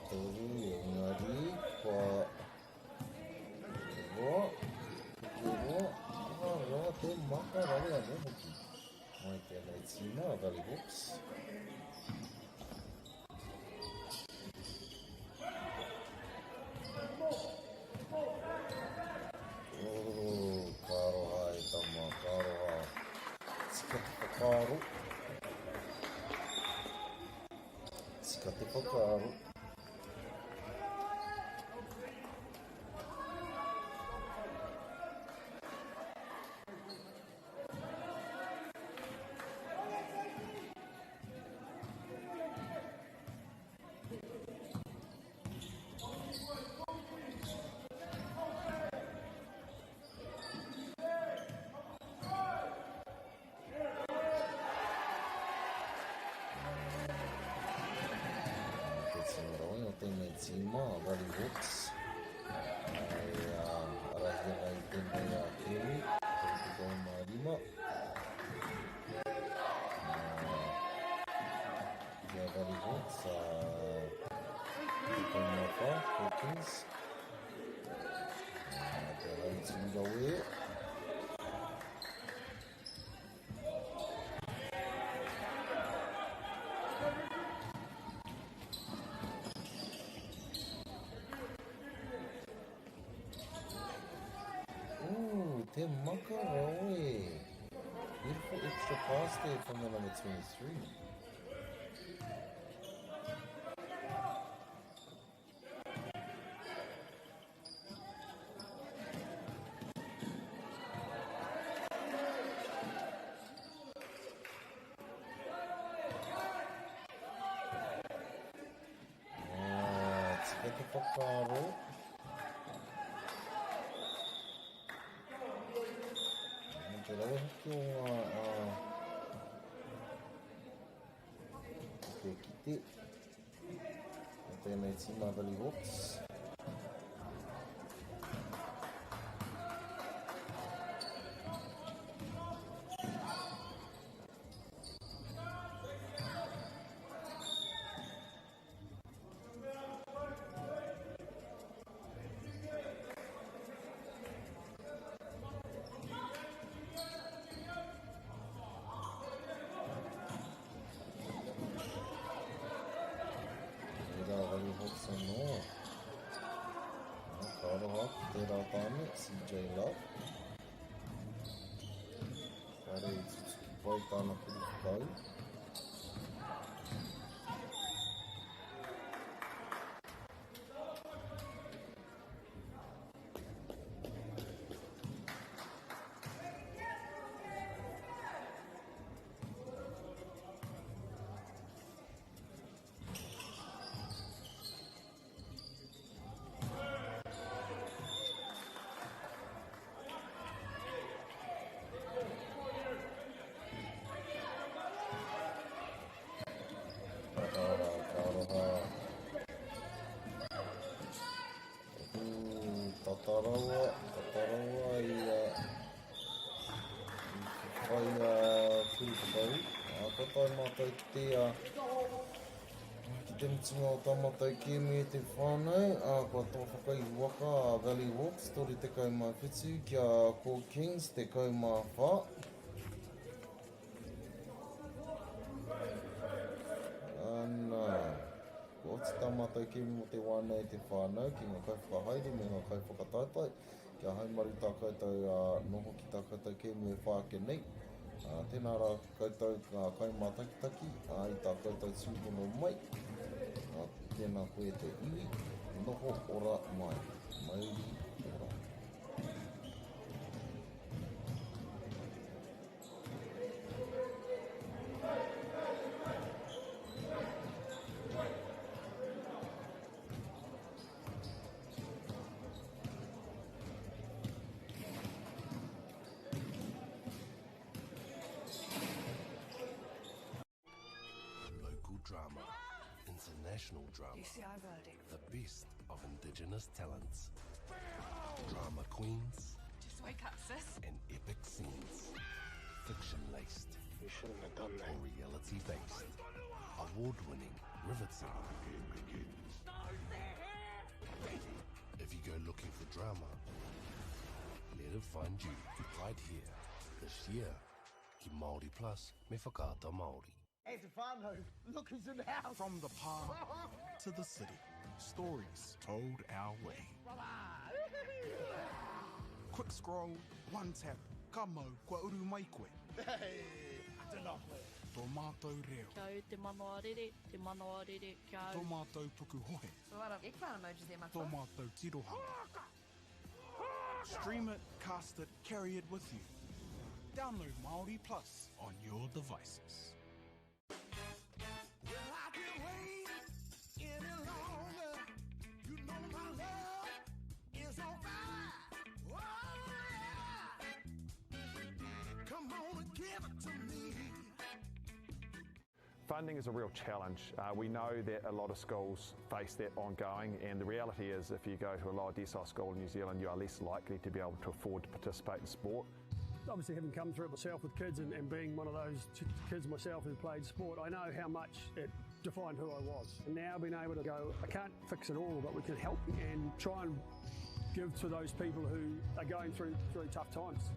Toru, engari kua roa, te roa, ka roa te maka rawe anō hoki. Mai tēnei tīma a Valley Hawks. Oh, ka aroha e tama, ka aroha. Tika te whakaaro. Tika te whakaaro. Te tino rawe o tēnei tīma, a Valley Hawks. E arahi ana i tēnei a kēmu, 35. Ki a Valley Hawks, 14, Hawkins. Te hau tūrawe. Ooh, te maka rawe. Beautiful extra pass there from the number 23. Ah, tika te whakaaro. Te rawe hoki o ngā te kite. O tēnei tīma Valley Hawks. Tērā Valley Hawks anō. Ka aroha ki tērā tāne, CJ Love. Kāre i tutuki pai tāna kuru whakaū. Ka aroha, ka aroha. Tata rawa, tata rawa i a i whai a kuru whakaū. Kua tae mātou ki te ki te mutunga o tā mātou kēmu e te whānau, ā, kua toa whakaihuwaka a Valley Hawks 37 ki a Cork Kings 14. Ana, kua oti tā mātou kēmu mō te wā nei te whānau ki ngā kaiwhakahaere me ngā kaiwhakataetae. Kia haumaru tā koutou noho ki tā koutou kēmu e whai ake nei. Tēnā rā koutou ngā kaimātakitaki i tā koutou tūhono mai. Tēnā koe te iwi, noho ora mai. Mauri ora. Local drama, international drama, the best of Indigenous talents. Drama queens, Wake up, sis. And epic scenes. Fiction laced. You shouldn't have done that. Or reality based. Award winning, riveting. If you go looking for drama, let it find you right here. This year, ki Māori Plus me Whakaata Māori. Hey, Stefano, look who's in the house. From the park to the city, stories told our way. Quick scroll, one tap, ka mau, kua uru mai koe. Hey, tēnā koe. Tō mātou reo. Kia au te manawa rere, te manawa rere, kia au. Tō mātou puku hohe. So what of eggplant emojis there, Tō mātou tirohanga. Stream it, cast it, carry it with you. Download Māori Plus on your devices. Well, I can't wait any longer. You know my love is on fire. Oh, yeah. Come on and give it to me. Funding is a real challenge. We know that a lot of schools face that ongoing, and the reality is if you go to a lower decile school in New Zealand, you are less likely to be able to afford to participate in sport. Obviously, having come through it myself with kids and, and being one of those kids myself who played sport, I know how much it defined who I was. And now being able to go, I can't fix it all, but we can help and try and give to those people who are going through, through tough times.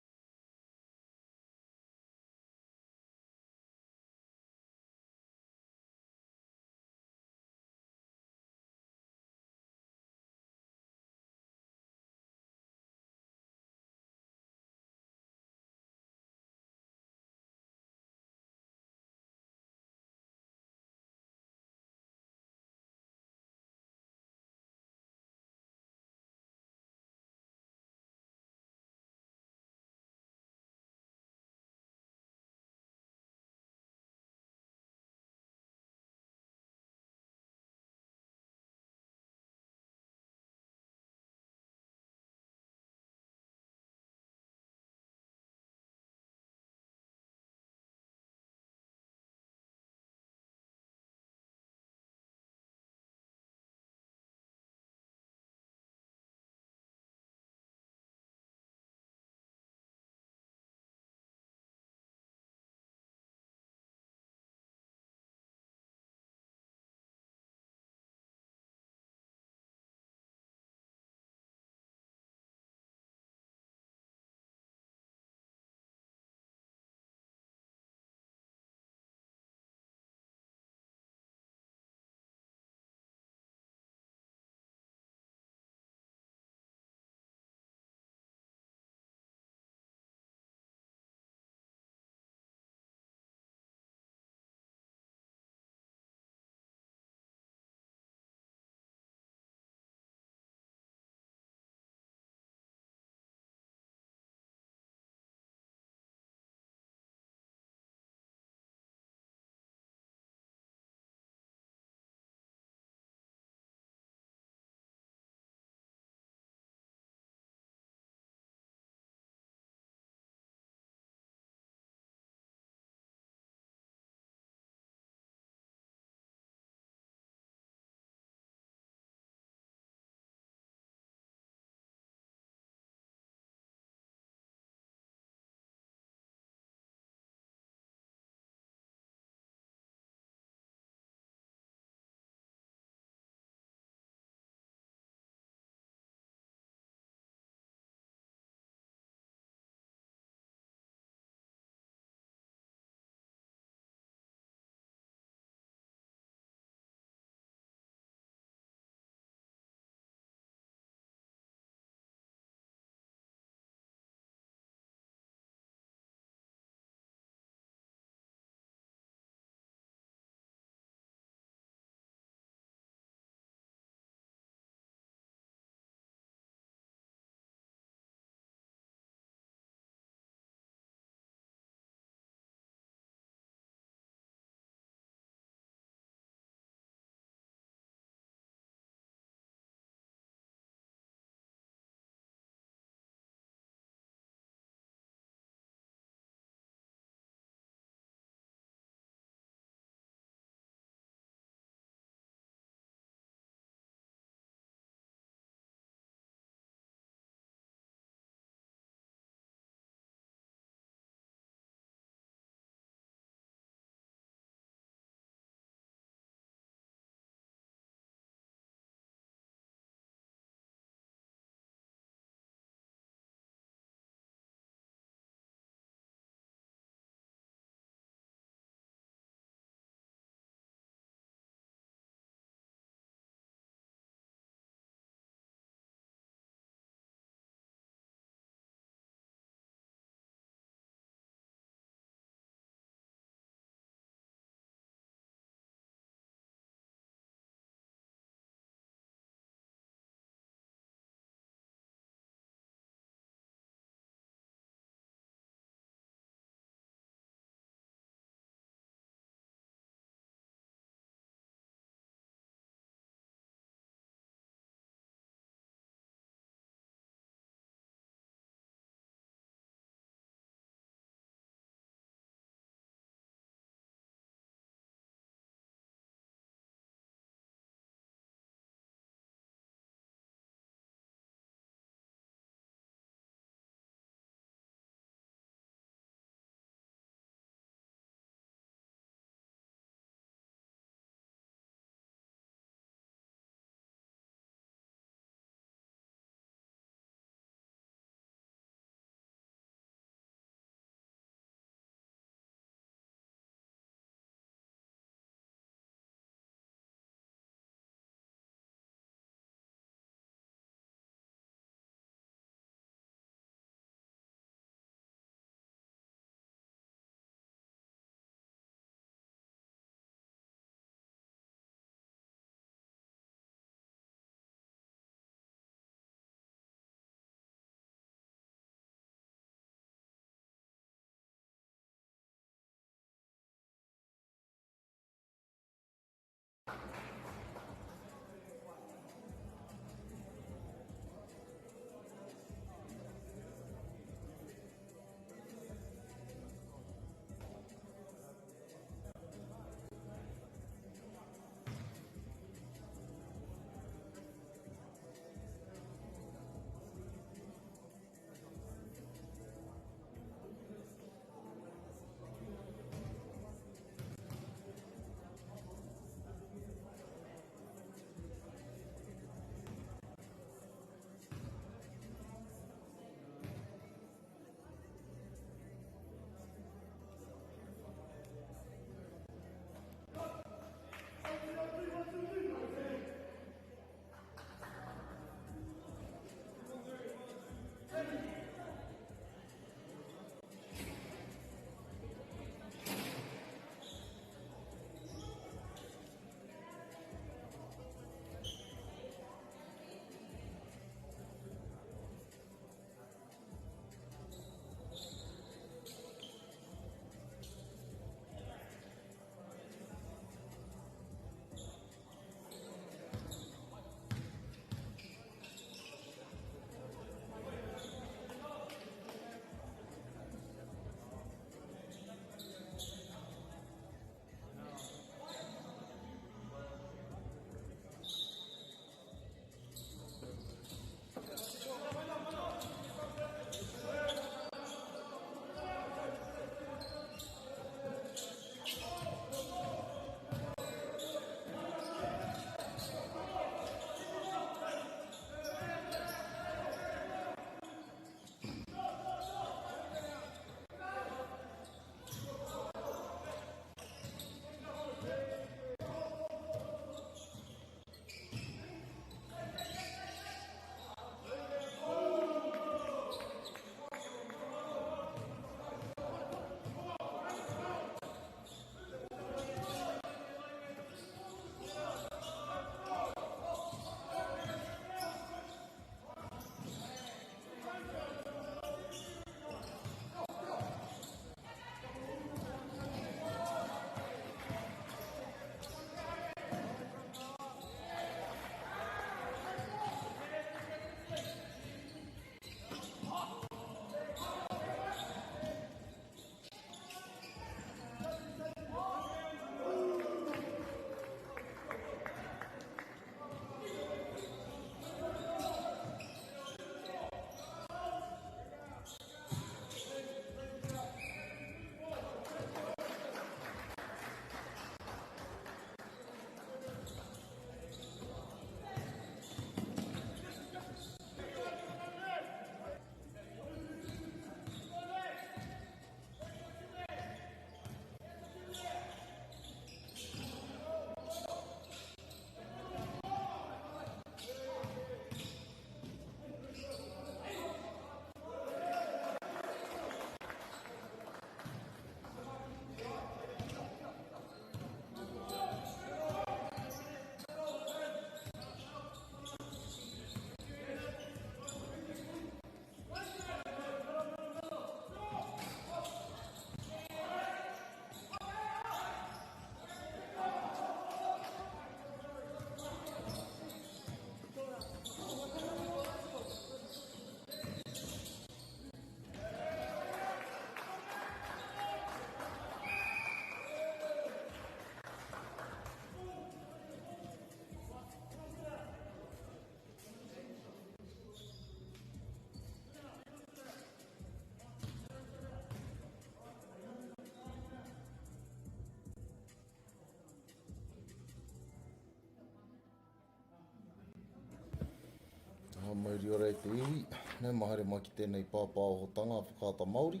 mauri ora e te iwi. Nau mai haere mai ki tēnei pāpāohotanga a Whakaata Māori.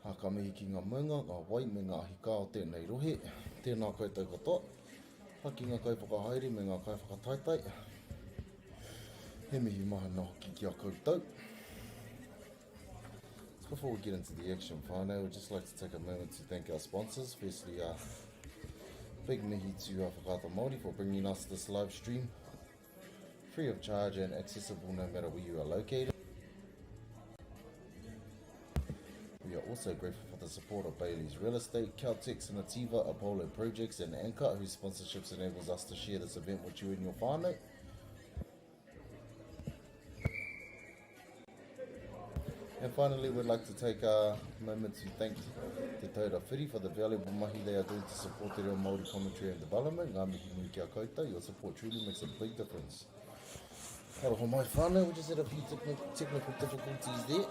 Ā, ka mihi ki ngā maunga, ngā wai me ngā ahi kā o tēnei rohe. Tēnā koutou katoa. Ā, ki ngā kaiwhakahaere me ngā kaiwhakataetae. He mihi mahana hoki ki a koutou. So before we get into the action, whānau, we'd just like to take a moment to thank our sponsors. Firstly, big mihi to Whakaata Māori for bringing us this live stream free of charge and accessible no matter where you are located. We are also grateful for the support of Bailey's Real Estate, Caltex, Nativa, Apollo Projects, and Anchor, whose sponsorships enables us to share this event with you and your whānau. And finally, we'd like to take a moment to thank Te Taura Whiri for the valuable mahi they are doing to support te reo Māori commentary and development. Ngā mihi nui ki a koutou. Your support truly makes a big difference. Aroha mai whānau, we just had a few technical difficulties there.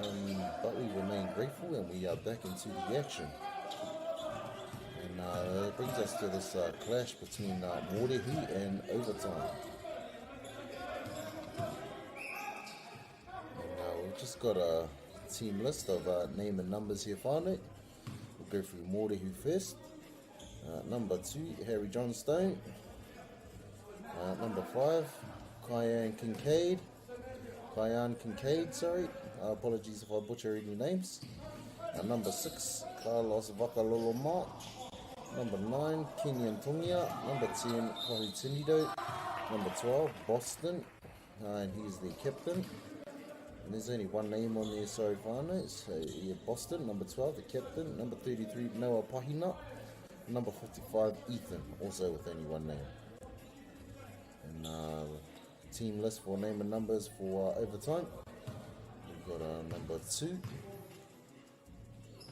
Um, but we remain grateful and we are back into the action. And uh, it brings us to this uh, clash between uh, Mōrehu and Overtime. And uh, we've just got a team list of uh, name and numbers here finally. We'll go through Mōrehu first. Uh, number 2, Harry Johnstone. Uh, number 5, Kyan Kincaid. Kyan Kincaid, sorry. Uh, apologies if I butcher any names. Uh, number 6, Carlos Vakaloloma. Number 9, Kenyan Tongia. Number 10, Kahu Tinido. Number 12, Boston. Uh, and he's the captain. And there's only one name on there so far, no? So, yeah, Boston, number 12, the captain. Number 33, Noah Pahina. Number 55, Ethan, also with only one name. And uh, team list for name and numbers for uh, overtime. We've got uh, number 2,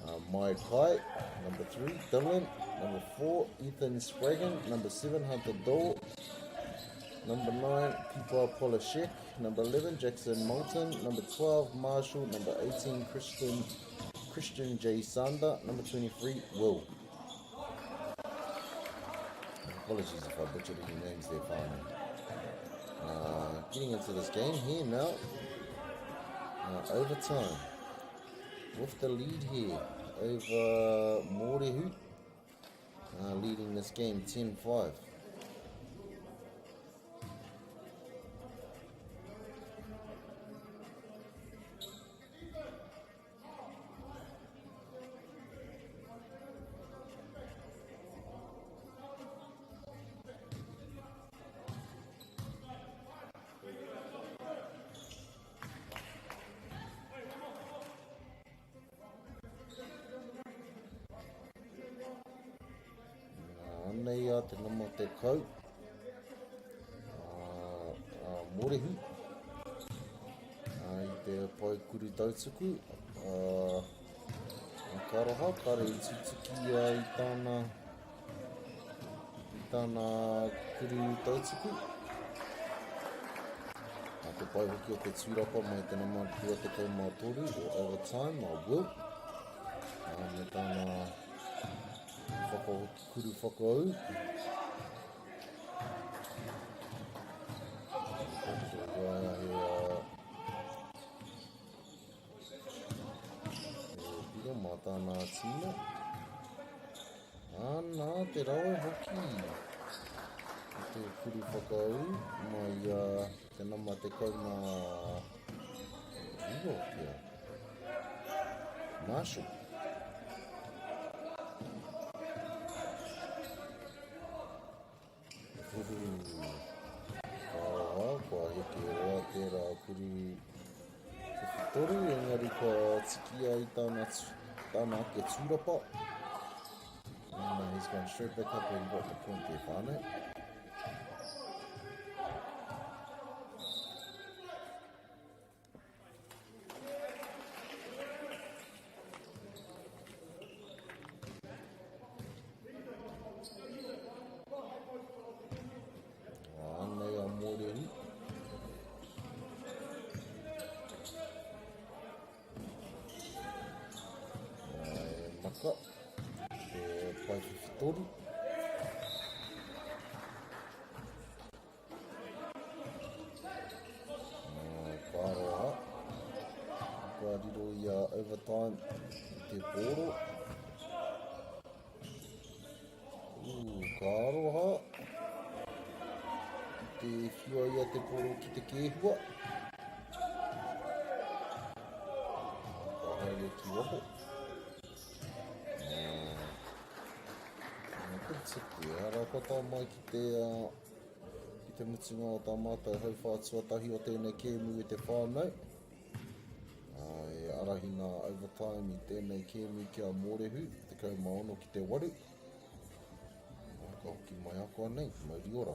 uh, Mai Kai. Number 3, Dylan. Number 4, Ethan Spraggan. Number 7, Hunter Dole. Number 9, Pipa Polashek. Number 11, Jackson Moulton. Number 12, Marshall. Number 18, Christian, Christian J. Sander. Number 23, Will. Apologies if I butchered any names there, finally. Getting into this game here now. Overtime. With the lead here over Mōrehu. Leading this game 10-5. Anei a te nama te kau, a Morehu, i te pae kuru tautuku, a Karoha, kare i tutuki ia i tāna, i tāna kuru tautuku. A te pai hoki o te tūrapa mai te nama 23 o Overtime, a Will, a me tāna whakahoki kuru whakaū. He piro mā tāna tīna. Ana, te rawe hoki. I te kuru whakaū mai a te nama 19 pea. Marshall. Kuru Kāraha, kua heke roa tērā kuru whiwhitoru, engari kua tikia i tāna, tāna ake tūrapa. And he's gone straight back up and got the point there, whānau. Anei a Mōrehu. E maka, te pae whiwhitoru. riro i a Overtime te pōro. Ū, ka aroha. Te whiua ia te pōro ki te kēhua. Ka haere ki waho. Good tip there. Arā, kua tae mai ki te, ki te mutunga o tā mātou hauwhā tuatahi o tēnei kēmu e te whānau. E arahina overtime i tēnei kēmu ki a Mōrehu, 16 ki te 8. Ka hoki mai akoa nei, mauri ora.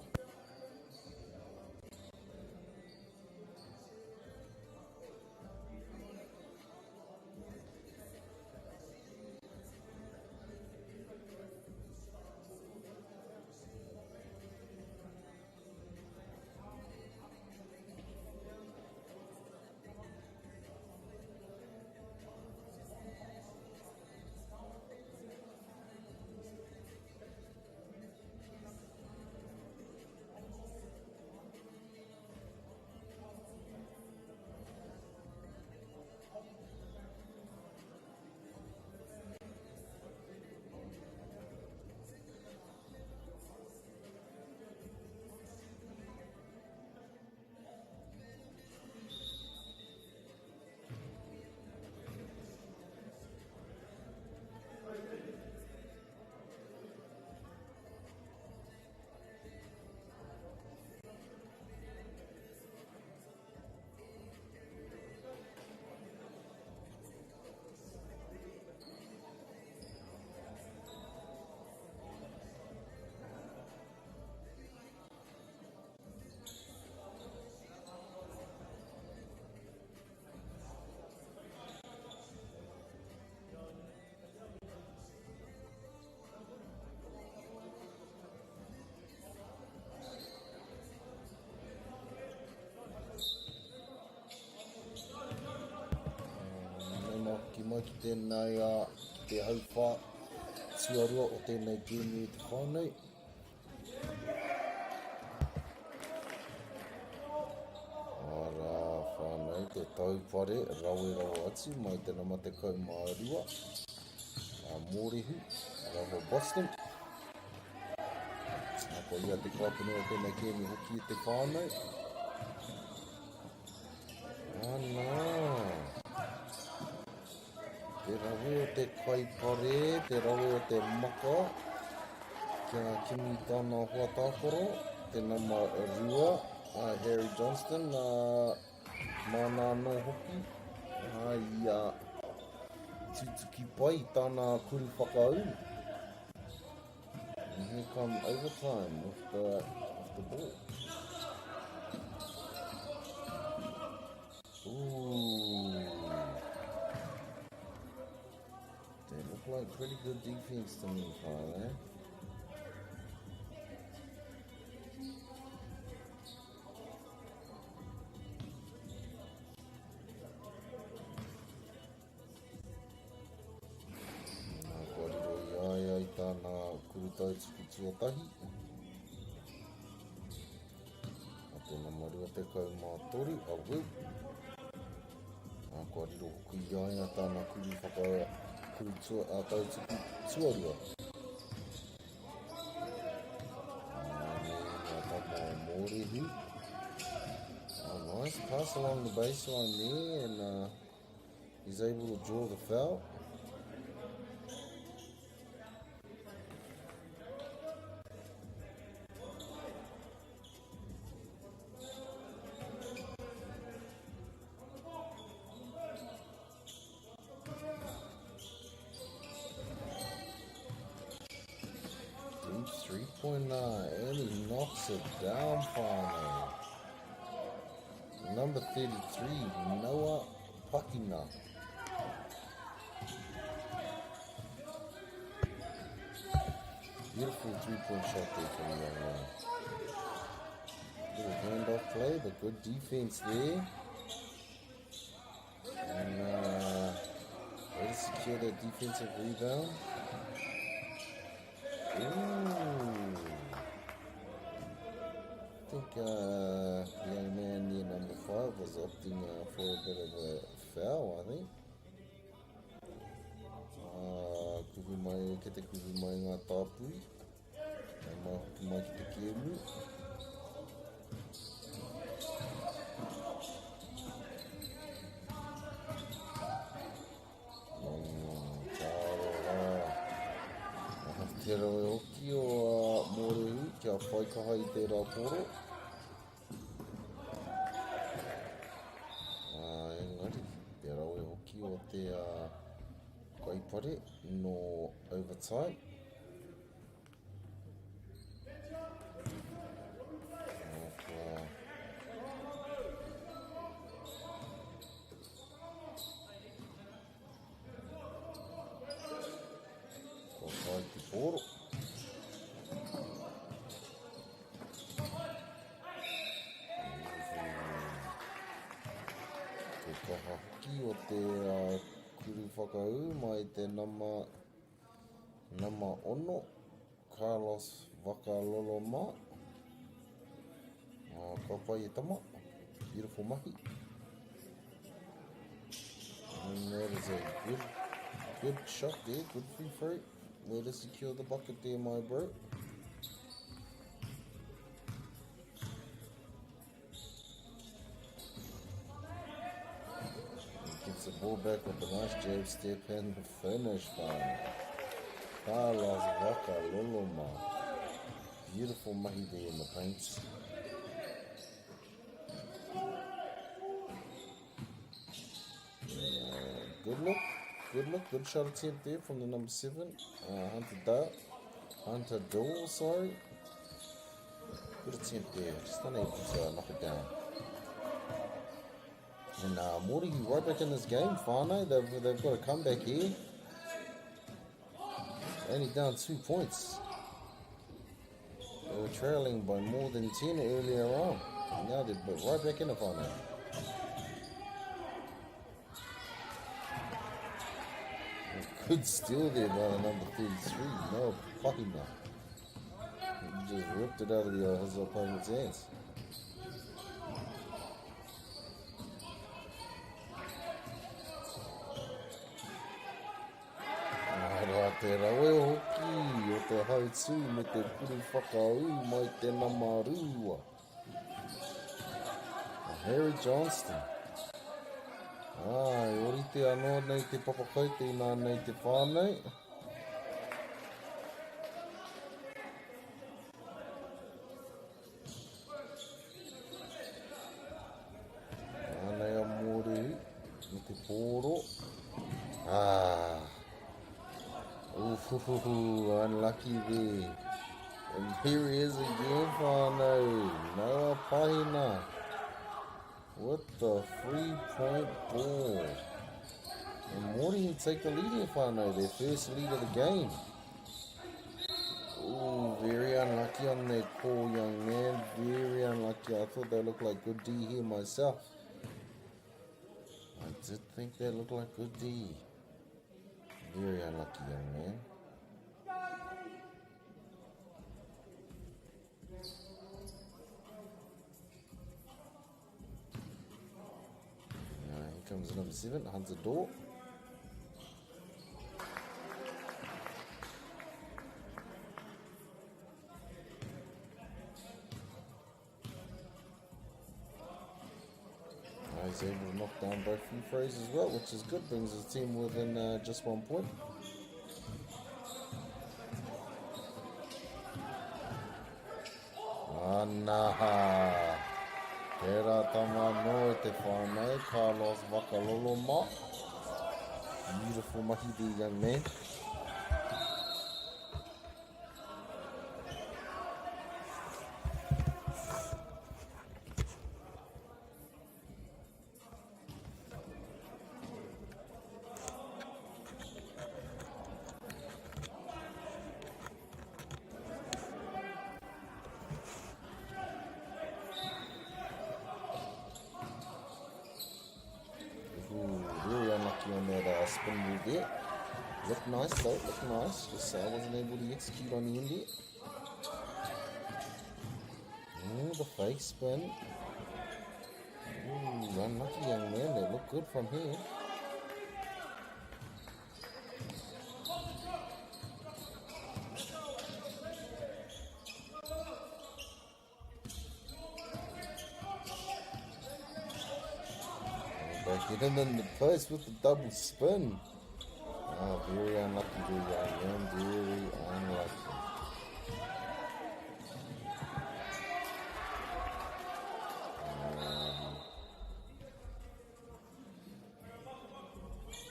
Ki mai ki tēnei a ki te hauwhā tuarua o tēnei kēmu i te whānau. Arā, whānau, te taupare rawe rawa atu mai te nama 12 a Mōrehu, Rawa Boston. Nā, ko ia te kāpene o tēnei kēmu hoki i te whānau. Ana. Te rawe o te kaipare, te rawe o te maka. Kia kimi tāna hoa tākaro, te nama 2, a Harry Johnston, a māna anō hoki, a ia tutuki pai tāna kuru whakaū. And here come overtime with the, with the ball. Ooh. They look like pretty good defense to me, Father. Nā, kua riro i a ia i tāna kurutautuku tuatahi. A te nama 23, a Will. Nā, kua riro hoki i a ia tāna kuru whaka, kuru tua, a tautuku tuarua. Nā, me ngā tama o Mōrehu. A nice pass along the baseline there and uh, He's able to draw the foul. Deep 3.9, and he knocks it down finally. Number 33, Noah Pakina. Beautiful three-point shot there from the young man. Little handoff play, but good defense there. And way to secure that defensive rebound. Ooh. I think the young man near number 5 was opting for a bit of a foul, I think. Uh, kuhu mai, ke te kuhu mai ngā tāpui. Nau mai hoki mai ki te kēmu. Te rawe hoki o Mōrehu kia whai kaha i tērā poro. Engari, te rawe hoki o te kaipare no overtime. Kua tae te pōro. Te kaha hoki o te kuru whakaū mai te nama Nama ono, Carlos Vakaloloma. Uh, ka pai e tama. Beautiful mahi. And that is a good, good shot there. Good free throw. Way to secure the bucket there, my bro. Gets the ball back with a nice jab step and the finish by Carlos Vakaloloma. Beautiful mahi there in the paints. Good look, good look, good shot attempt there from the number 7, Hunter Dart, Hunter Dole, sorry. Good attempt there, just unable to knock it down. And Mōrehu right back in this game, whānau, they've got a comeback here. Only down 2 points. They were trailing by more than 10 earlier on. Now they're right back in it, whānau. Good steal there by the number 33, Noah Pahina. He just ripped it out of his opponent's hands. Nā te rawe hoki o te hautū me te puru whakaū mai te nama rua. Harry Johnston. Ai, orite anō nei te papakaute inā nei te whānau. Anei a Mōrehu me te pōro. Ah. Ooh, unlucky there. And here he is again, whānau. Noah Pahina with the 3-point ball. And Mōrehu take the lead here, whānau. Their first lead of the game. Ooh, very unlucky on that call, young man. Very unlucky. I thought that looked like good D here myself. I did think that looked like good D. Very unlucky, young man. Here comes number 7, Hunter Dore. He's able to knock down both free throws as well, which is good. Brings his team within just 1 point. Ana. Tērā tama anō e te whānau, Carlos Vakaloloma. Beautiful mahi there, young man. Ooh, really unlucky on that spin move there. Looked nice though, looked nice. Just wasn't able to execute on the end there. Ooh, the fake spin. Ooh, unlucky, young man. They look good from here. Back it in the post with the double spin. Ah, very unlucky there, young man. Very unlucky.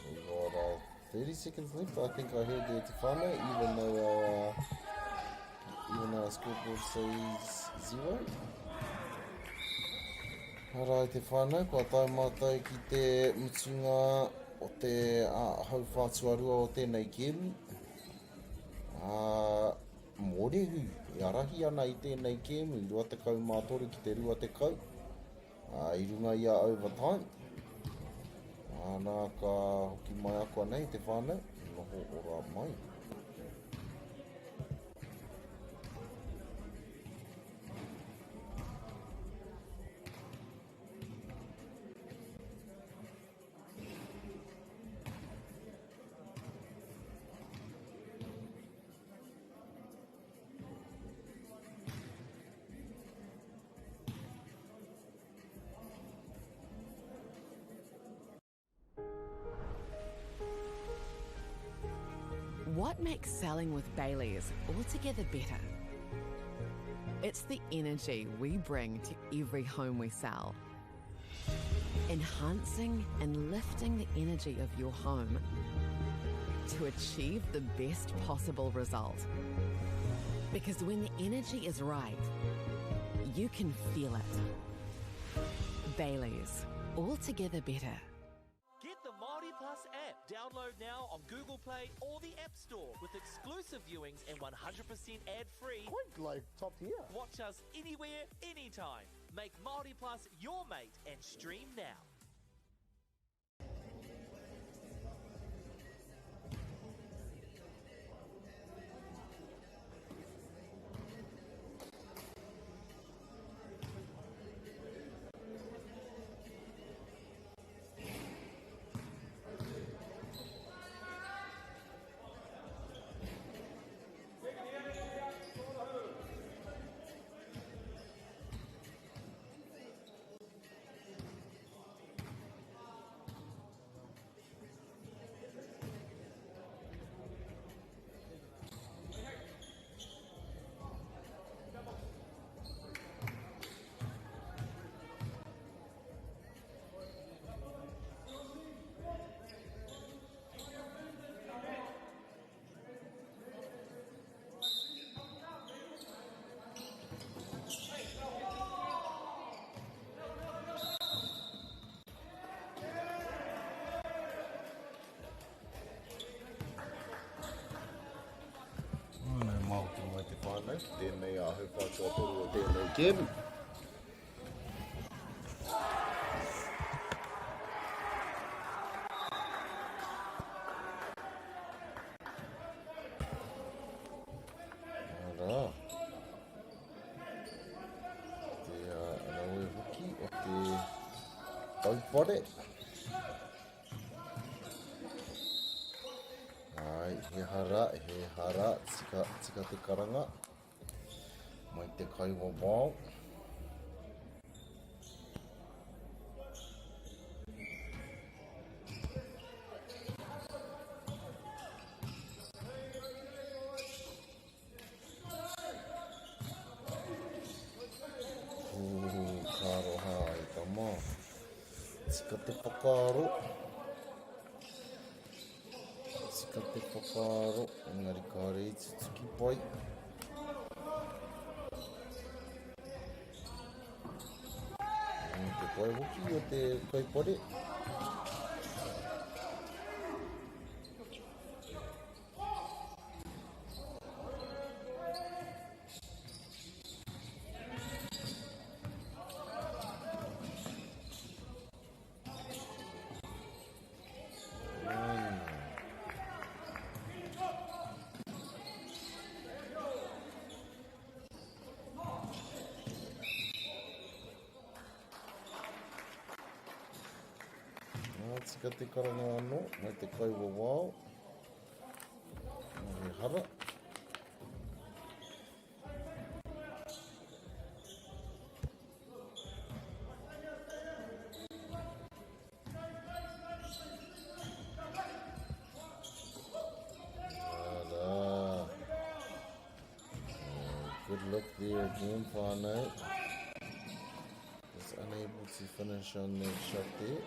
We got 30 seconds left. I think I heard there to whānau, even though our scoreboard says 0. Ara te whānau, kua tae mātou ki te mutunga o te hauwhā tuarua o tēnei kēmu. Mōrehu e arahi ana i tēnei kēmu, 23 ki te 20, i runga i a overtime. Nā, ka hoki mai ako nei te whānau, noho ora mai. What makes selling with Bayleys altogether better? It's the energy we bring to every home we sell. Enhancing and lifting the energy of your home to achieve the best possible result. Because when the energy is right, you can feel it. Bayleys, altogether better. Get the Māori Plus app. Download now on Google Play or the App Store with exclusive viewings and 100% ad-free. Quite like top tier. Watch us anywhere, anytime. Make Māori Plus your mate and stream now. Hoki mai te whānau ki tēnei a hauwhā tuatoru o tēnei kēmu. Arā. Te rawe hoki o te taupare. Ai, he hara, he hara, tika, tika te karanga. Mai te kaiwawao. Ooh, ka aroha e tama. Tika te whakaaro. Tika te whakaaro, engari kāre i tutuki pai. Te pai hoki o te kaipare. tika te karanga anō, mai te kaiwawao. He hara. Nada. Good look there again, whānau. Just unable to finish on that shot there.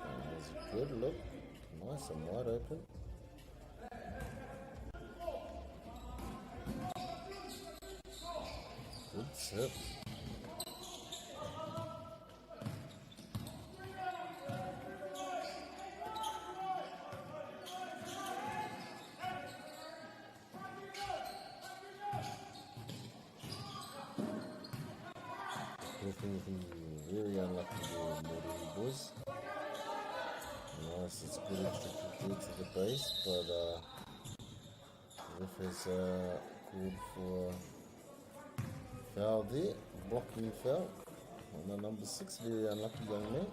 And was a good look. Nice and wide open. Good tip. Looking very unlucky there, Morihi boys. Nice, it's a good extra kick there to the base, but the ref has called for foul there, blocking foul on the number 6, very unlucky young man.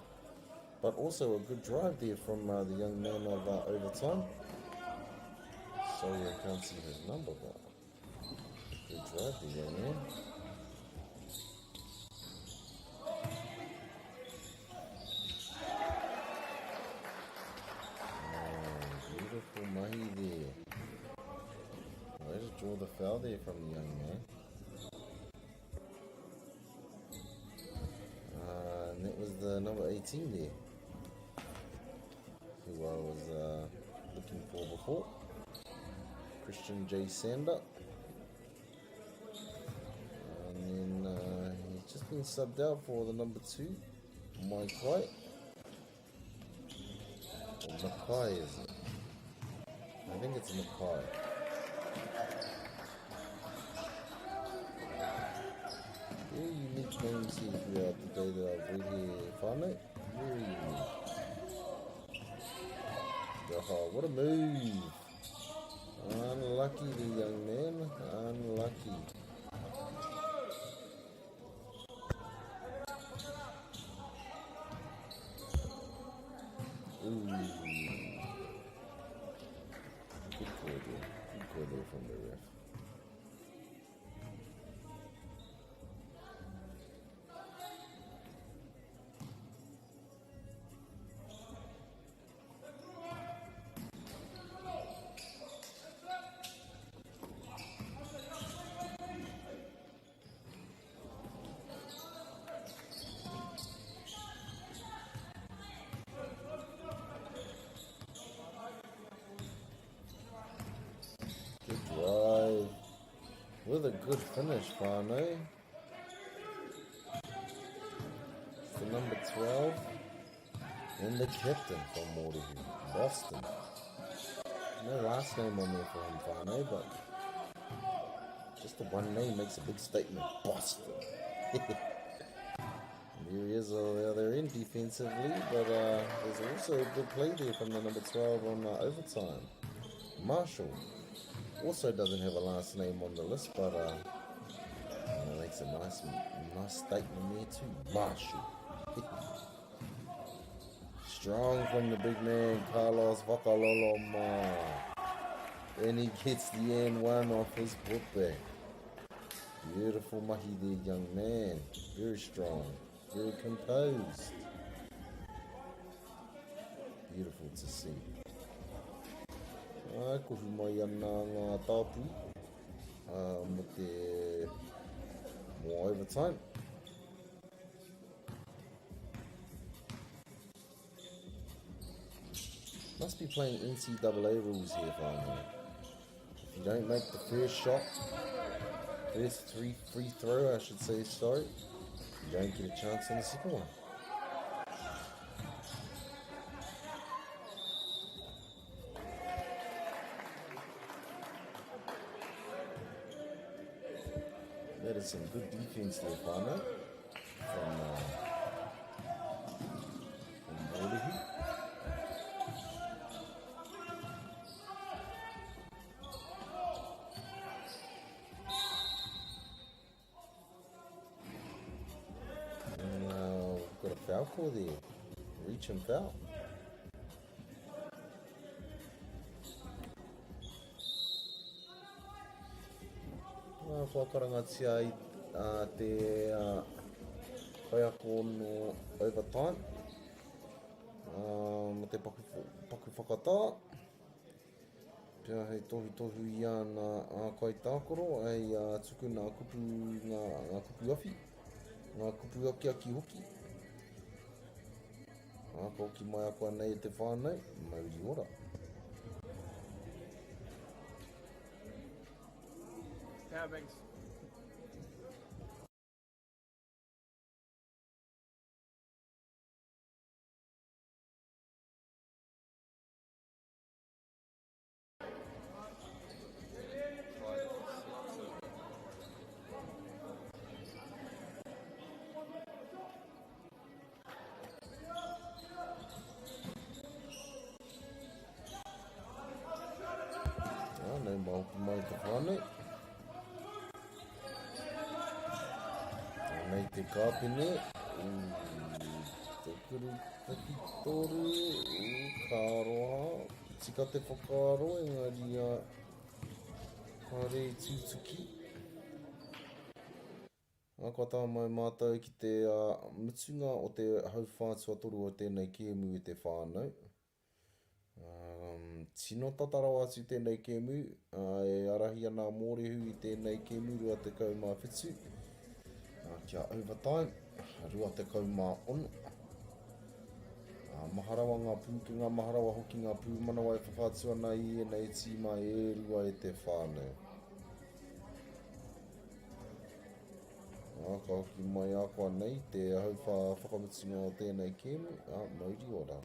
But also a good drive there from the young man of overtime. Sorry, I can't see his number, but good drive there, young man. Oh, beautiful mahi there. Way to draw the foul there from the young man. And that was the number 18 there, who I was looking for before. Christian J. Sander. And then he's just been subbed out for the number 2, Mike White. Or Mackay, is it? I think it's Mackay. Very unique names here throughout the day that I've read here, whānau. Very unique. Oh, what a move! Unlucky, the young man. Unlucky. Ooh. Good call there. Good call there from the ref. With a good finish, whānau. It's the number 12 and the captain from Morihi, Boston. No last name on there for him, whānau, but just the one name makes a big statement. Boston. And here he is on the other end defensively, but there's also a good play there from the number 12 on overtime. Marshall. Also doesn't have a last name on the list, but makes a nice statement there too. Marshall. Strong from the big man, Carlos Vakaloloma. And he gets the N1 off his putback. Beautiful mahi there, young man. Very strong, very composed. Beautiful to see. Kohu mai ana ngā tāpui, mo te mō overtime. Must be playing NCAA rules here, finally. If you don't make the first shot, first three free throw, I should say, sorry, you don't get a chance on the second one. That is some good defense there, whānau, from Morihi. Foul call there. Reach and foul. Kua karangatia i te kaiako no Overtime mo te paku whakatā. Pea hei tohutohu i ana kaitākaro hei tuku ngā kupu, ngā, ngā kupu awhi, ngā kupu akiaki hoki. Ā, ka hoki mai a koa nei e te whānau, mauri ora. Power banks. Nei mai hoki mai te whānau. Nei te kāpene. Te kuru takitoru. Ka roa. Tika te whakaaro engari kāre i tūtuki. Ā, kua tae mai mātou ki te mutunga o te hauwhā tuatoru o tēnei kēmu e te whānau. Tino tata rawa atu tēnei kēmu, e ārahi ana a Mōrehu i tēnei kēmu 27, kia overtime, 26. Maha rawa ngā pūkenga, maha rawa hoki ngā pūmanawa e whakaatu ana i ēnei tīma e rua e te whānau. Ā, ka hoki mai a koa nei te hauwhā whakamutunga o tēnei kēmu, ā, mauri ora.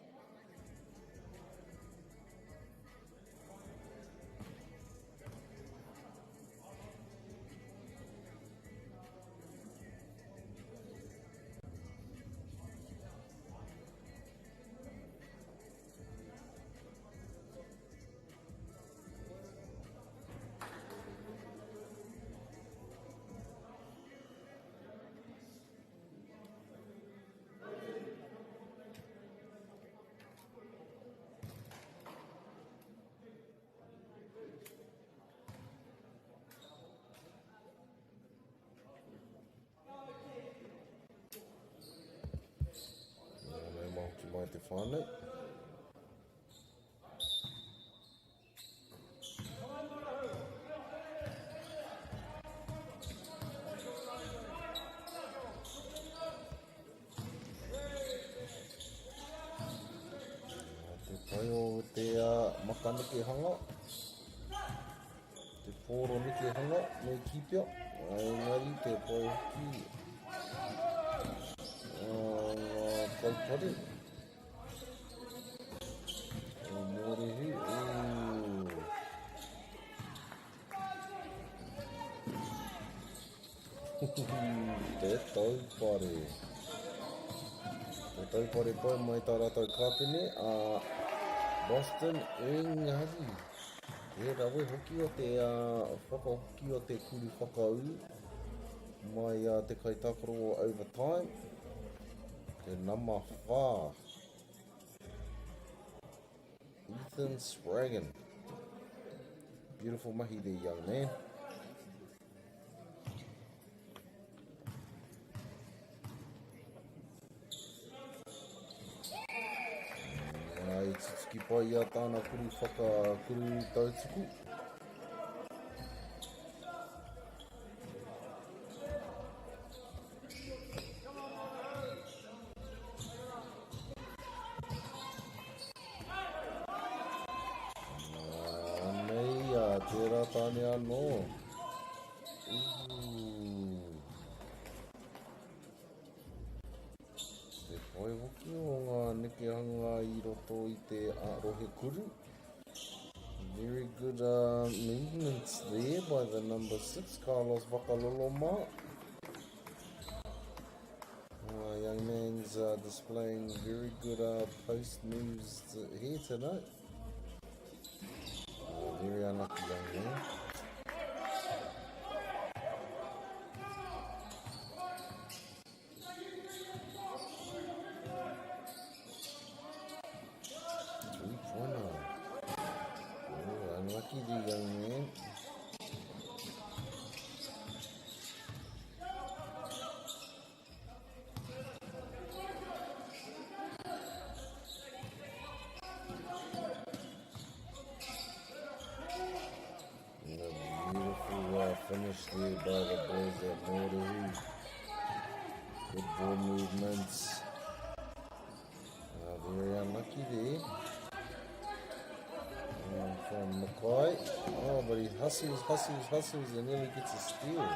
Nā, mai hoki mai te whānau. Te pai o te makanekehanga, te pōro nekehanga me kī pea, engari te pai hoki ngā kaupare. O Mōrehu, ooh. Te taupare. Te taupare pai mai tā rātou kāpene a Boston engari. He rawe hoki o te whakahoki o te kuru whakaū mai a te kaitākaro o Overtime. Te nama 4. Ethan Spraggon. Beautiful mahi there, young man. I tutuki pai i a tāna kuru whaka kuru tautuku. Anei a tērā tāne anō. Ooh. Te pai hoki o ngā nekehanga i roto i te rohe kuru. Very good uh, movements there by the number 6, Carlos Vakaloloma. Uh, young man's uh, displaying very good uh, post moves here tonight. Uh, very unlucky young man. finish there by the boys at Mōrehu. Good ball movements. Very unlucky there. From Mackay. Oh, but he hustles, hustles, hustles and nearly gets a steal.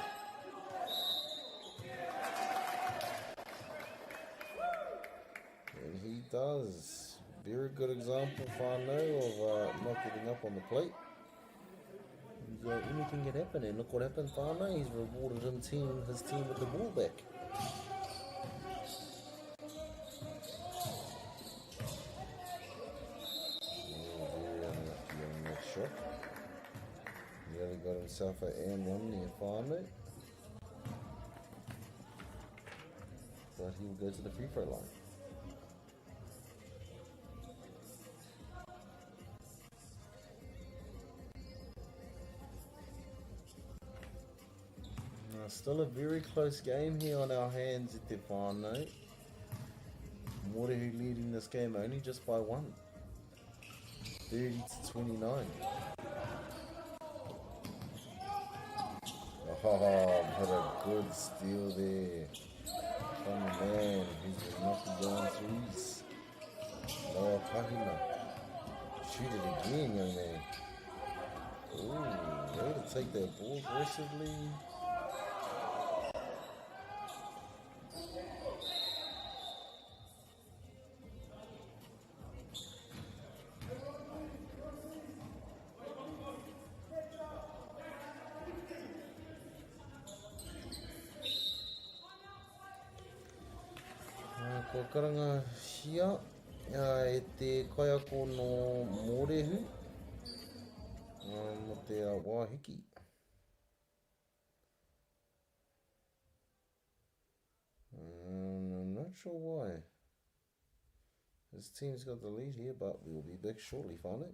And he does. Very good example, whānau, of not giving up on the plate. And, anything can happen, and look what happened, whānau. He's rewarded his team with the ball back. Oh, very unlucky on that shot. Nearly got himself an and one near whānau. But he will go to the free throw line. Still a very close game here on our hands at te whānau. Mōrehu leading this game only just by one. 30 to 29. Oh, what a good steal there from the man who's been knocking down threes. Noah Pahina. Shoot it again, young man. Ooh, way to take that ball aggressively. Kua karangahia e te kaiako no Mōrehu mo te wāhiki. I'm not sure why. His team's got the lead here, but we'll be back shortly, whānau.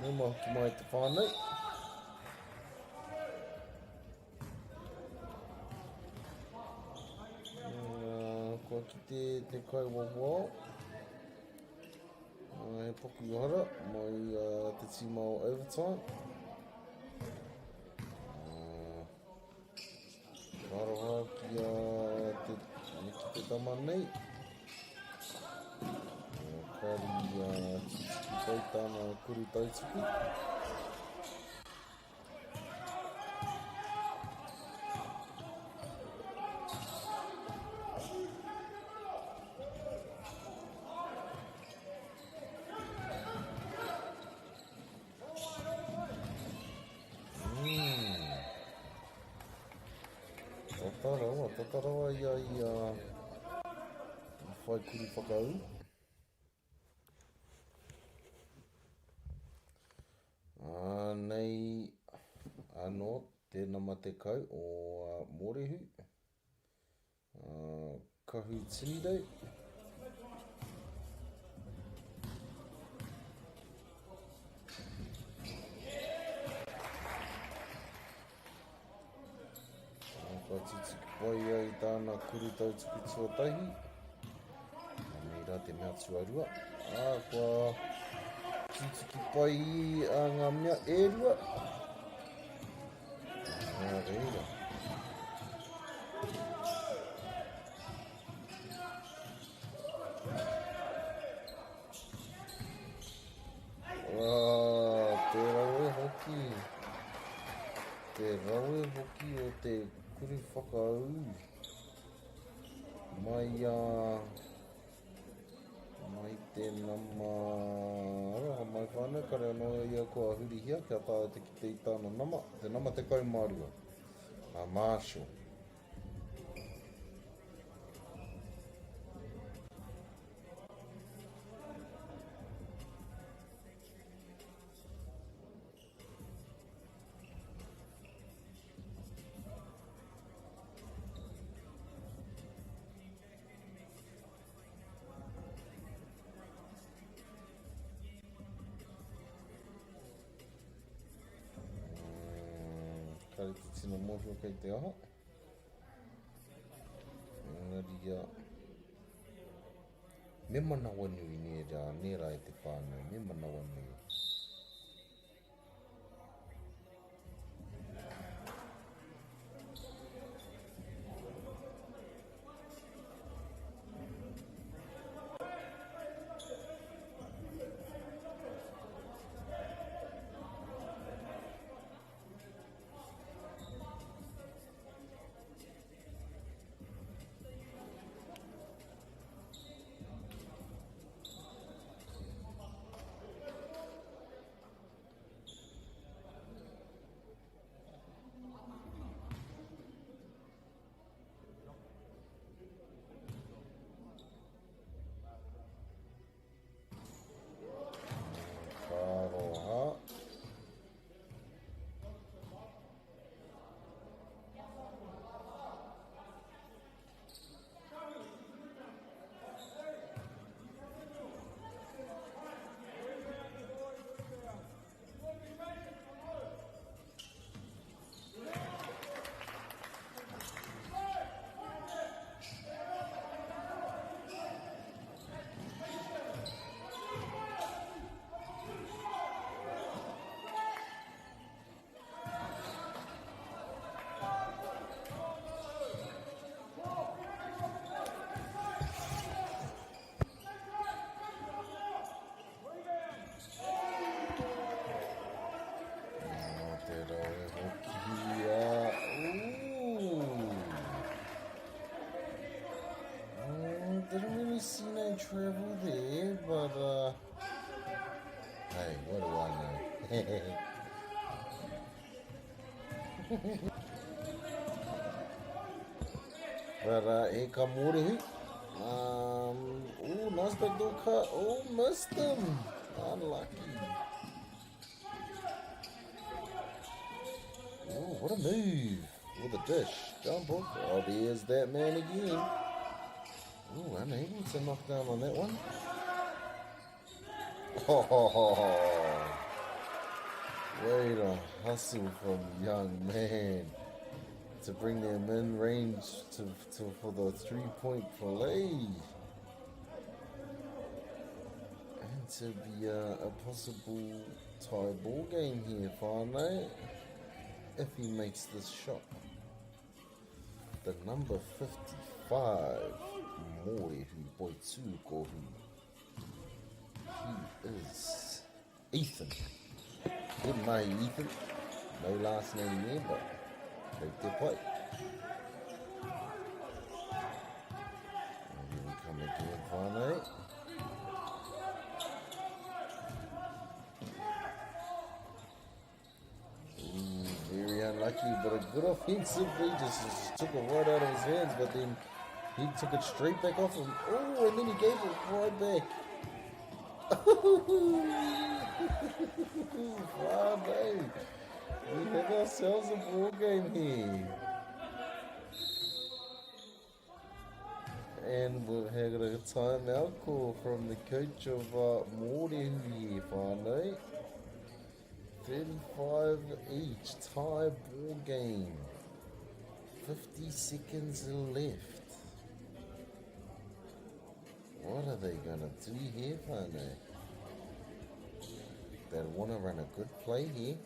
Nau mai hoki mai te whānau. Kua kite te kai wawao. He paku hara mai te tīma o Overtime. Ka aroha ki a te, ki te tama nei. Kari tutuki pai tāna kuru tautuku. Tata rawa, tata rawa ia i a whai kuru whakaū. Anei anō te nama 10 o Mōrehu, Kahu Tinirau. Ka tutuki pai ia i tāna kuru tautuku tuatahi. Anei rā te mea tuarua. Ā, kua tutuki pai a ngā mea e rua. Nā reira. Ah, te rawe hoki. Te rawe hoki o te kuru whakaū. Mai a... Mai te nama... Aroha mai whānau, kare anō ia kua hurihia kia taea te kite i tāna nama, te nama 12, a Marshall. Kāre te tino mōhio kei te aha. Engari ia, me manawanui nē rā, nē rā e te whānau, me manawanui. Ka aroha. Nō te rawe hoki a... Ooh. Didn't really see no travel there, but hey, what do I know? But here come Mōrehu. Ooh, nice backdoor cut. Oh, missed him. Unlucky. Oh, what a move. With a dish. Jump hook. Oh, there's that man again. Oh, unable to knock down on that one. Oh, way to hustle from young man to bring them in range for the 3-point play. And to be a possible tie ball game here, whānau, if he makes this shot. The number 55, Mōrehu Boitūkohu. He is Ethan. Good name, Ethan. No last name there, but take the play. And here we come again, whānau. Ooh, very unlucky, but a good offensive. He just took it right out of his hands, but then he took it straight back off him. Oh, and then he gave it right back. Whānau. We have ourselves a ball game here. And we've had a timeout call from the coach of Mōrehu here, whānau. 35 each, tie ball game. 50 seconds left. What are they going to do here, whānau? They want to run a good play here.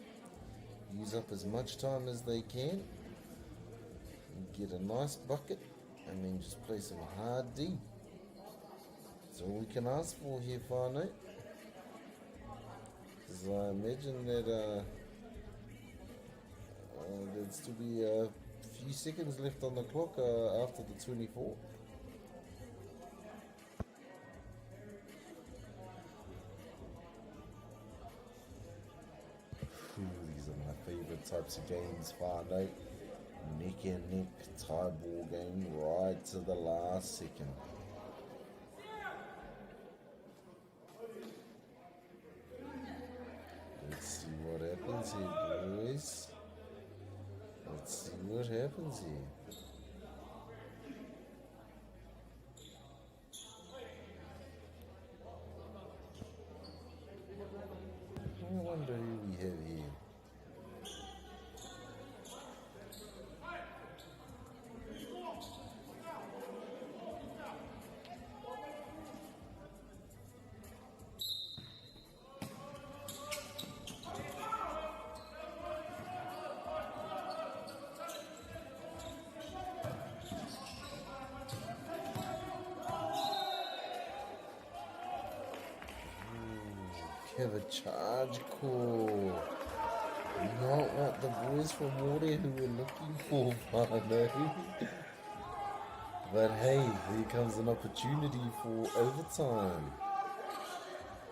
Use up as much time as they can. Get a nice bucket and then just play some hard D. That's all we can ask for here, whānau. Because I imagine that there'd still be a few seconds left on the clock after the 24. Ooh, these are my favorite types of games, whānau. Neck and neck tie ball game right to the last second. Let's see what happens here, boys. Let's see what happens here. I wonder who we have here. have a charge call. Not what the boys from Mōrehu were looking for, whānau. But hey, here comes an opportunity for overtime.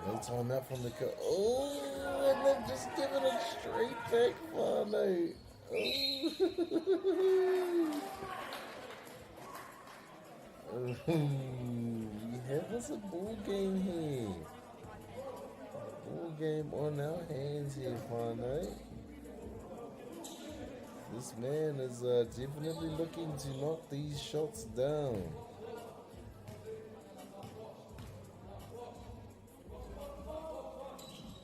No timeout from the Oh, and they've just given it straight back, whānau. Oh. We have us a ball game here. Ball game on our hands here, whānau. This man is definitely looking to knock these shots down.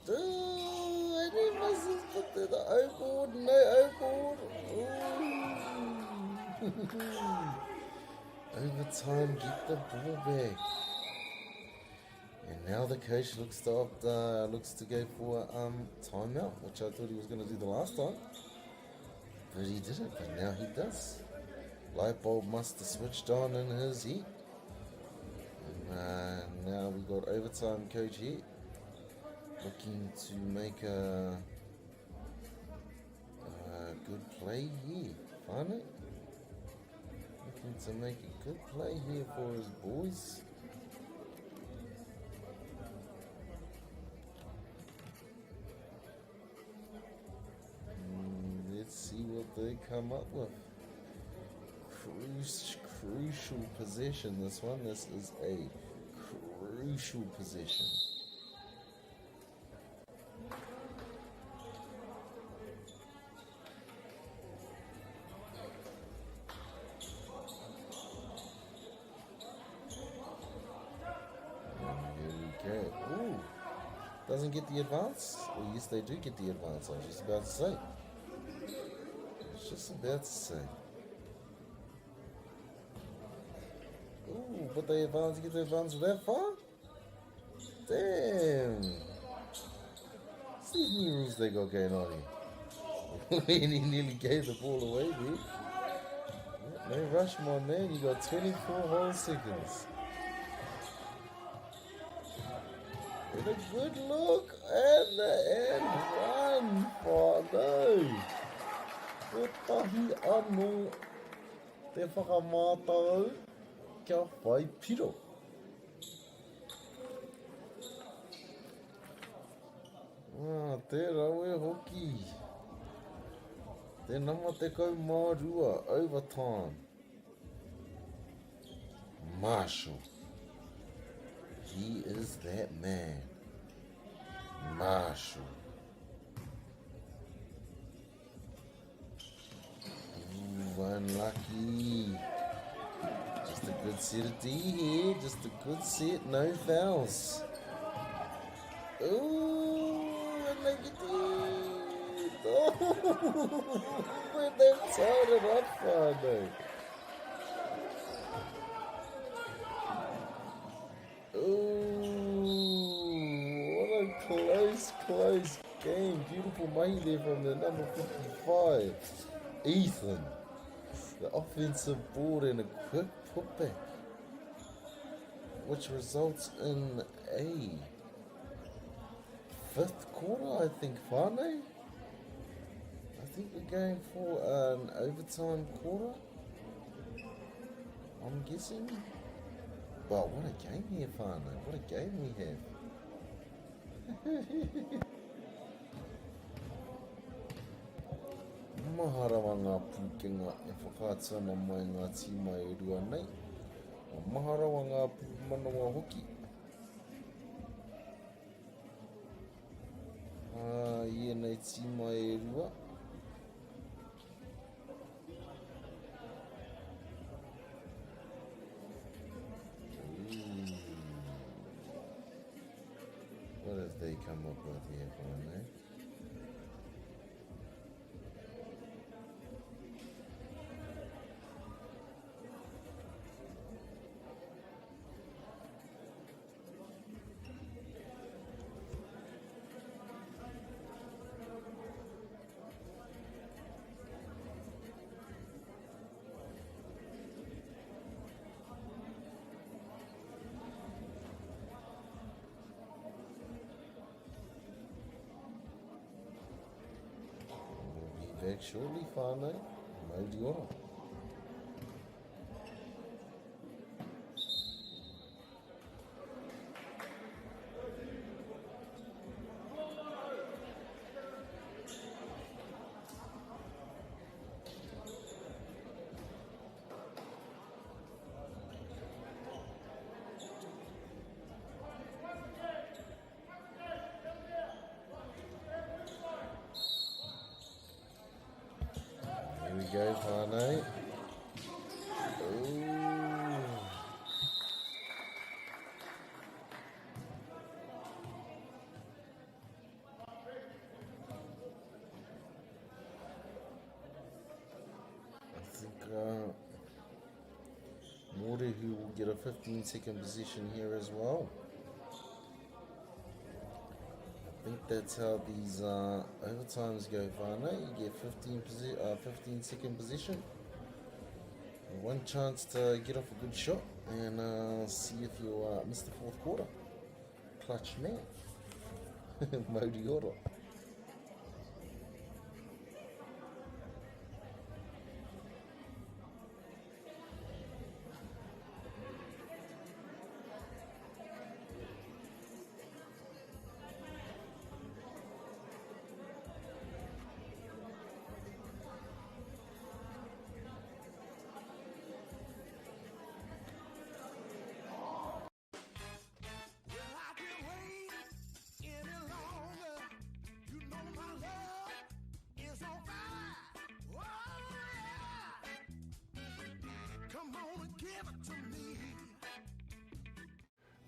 Ooh, and he misses the O board, no O board. Ooh. Overtime, get the ball back. And now the coach looks to opt, looks to go for timeout, which I thought he was going to do the last time. But he didn't, but now he does. Light bulb must have switched on in his head. And now we got overtime coach here. Looking to make a good play here. Find it? Looking to make a good play here for his boys. Let's see what they come up with. Crucial possession, this one. This is a crucial possession. Doesn't get the advance? Well, yes, they do get the advance. I was just about to say. I was just about to say. Ooh, but they advance, get the advance that far? Damn. What's these new rules they got going on here? And he nearly gave the ball away there. No rush, my man. You got 24 whole seconds. With a good look and the end one for no. Kotahi anō te whakamātau kia whai piro. Ah, te rawe hoki. Te nama 12, overtime. Marshall. He is that man. Marshall. Ooh, unlucky. Just a good set of D here. Just a good set. No fouls. Ooh, and they get the... Oh, and they've tied it up finally. Ooh, what a close, close game. Beautiful mahi there from the number 55, Ethan. The offensive board and a quick putback, which results in a fifth quarter, I think, whānau. I think we're going for an overtime quarter, I'm guessing. But what a game here, whānau. What a game we have. Maha rawa ngā pūkenga e whakaatu ana mai ngā tīma e rua nei. Maha rawa ngā pūmanawa hoki. I ēnei tīma e rua. Ooh. What have they come up with here, whānau? back shortly, whānau. Mauri ora. Here we go, whānau. Ooh. I think Morehu will get a 15-second position here as well. I think that's how these overtimes go, whānau. You get 15-second position. One chance to get off a good shot and see if you miss the fourth quarter. Clutch man. Mauri ora.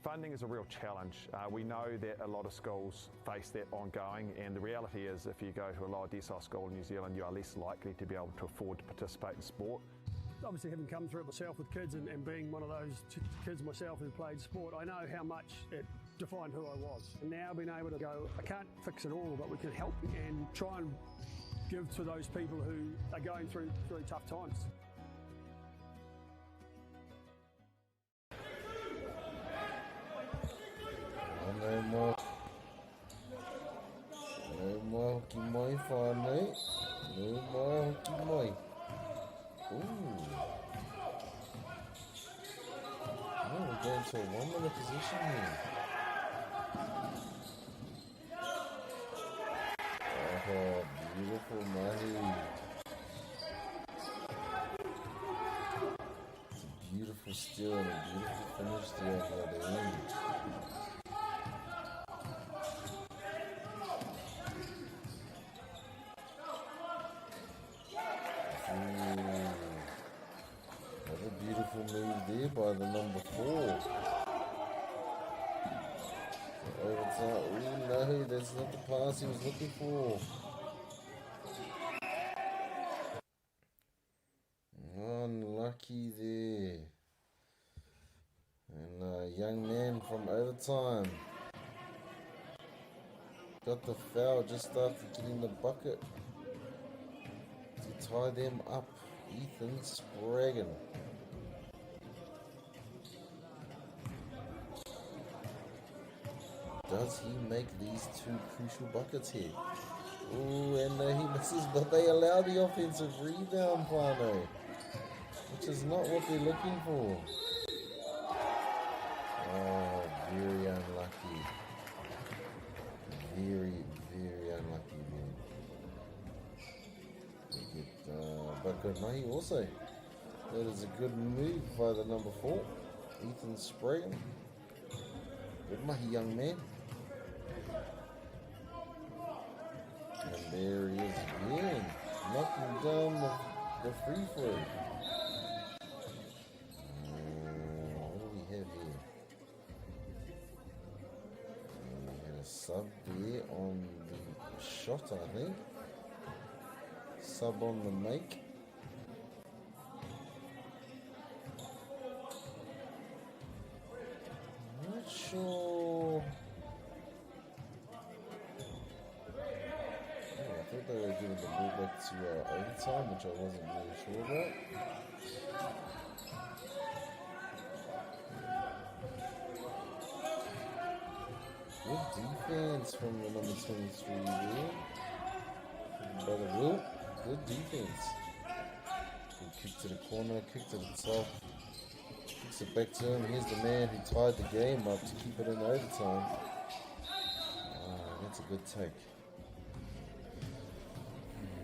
Funding is a real challenge. We know that a lot of schools face that ongoing, and the reality is if you go to a lower decile school in New Zealand, you are less likely to be able to afford to participate in sport. Obviously, having come through it myself with kids and being one of those kids myself who played sport, I know how much it defined who I was. And now being able to go, I can't fix it all, but we can help and try and give to those people who are going through tough times. No more hoki mai, whānau. No more hoki mai. Ooh. Oh, we're going to a 1-minute position here. Oh, beautiful mahi. It's a beautiful steal and a beautiful finish there at the end. Beautiful move there by the number 4. Overtime. Oh no, that's not the pass he was looking for. Unlucky there. And a young man from overtime got the foul just after getting the bucket to tie them up. Ethan Spraggon. Does he make these two crucial buckets here? Ooh, and he misses, but they allow the offensive rebound, whānau, which is not what they're looking for. Oh, very unlucky. Very, very unlucky there. They get but good mahi also. That is a good move by the number 4, Ethan Spraggon. Good mahi, young man. And there he is again, knocking down the free throw. What do we have here? We had a sub there on the shot, I think. Sub on the make. Not sure. Oh, I thought they were giving the ball back to overtime, which I wasn't really sure about. Good defense from the number 23 there. Brother Will. Good defense. Good kick to the corner, kick to the top. Kicks it back to him. Here's the man who tied the game up to keep it in overtime. Ah, that's a good take.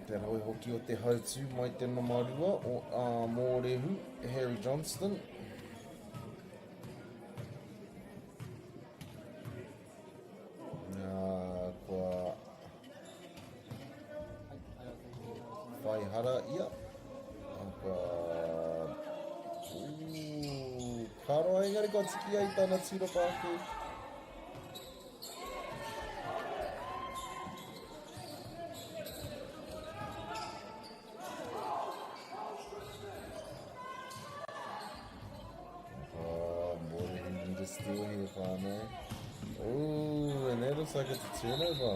Te rawe hoki o te hautū mai te namarua o a Mōrehu, Harry Johnston. Nā, kua whai hara ia. Kua... Ooh, ka roa engari kua tiki ai tana tūrapa ake. Oh, Mōrehu need a steal here, whānau. Ooh, and that looks like it's a turnover.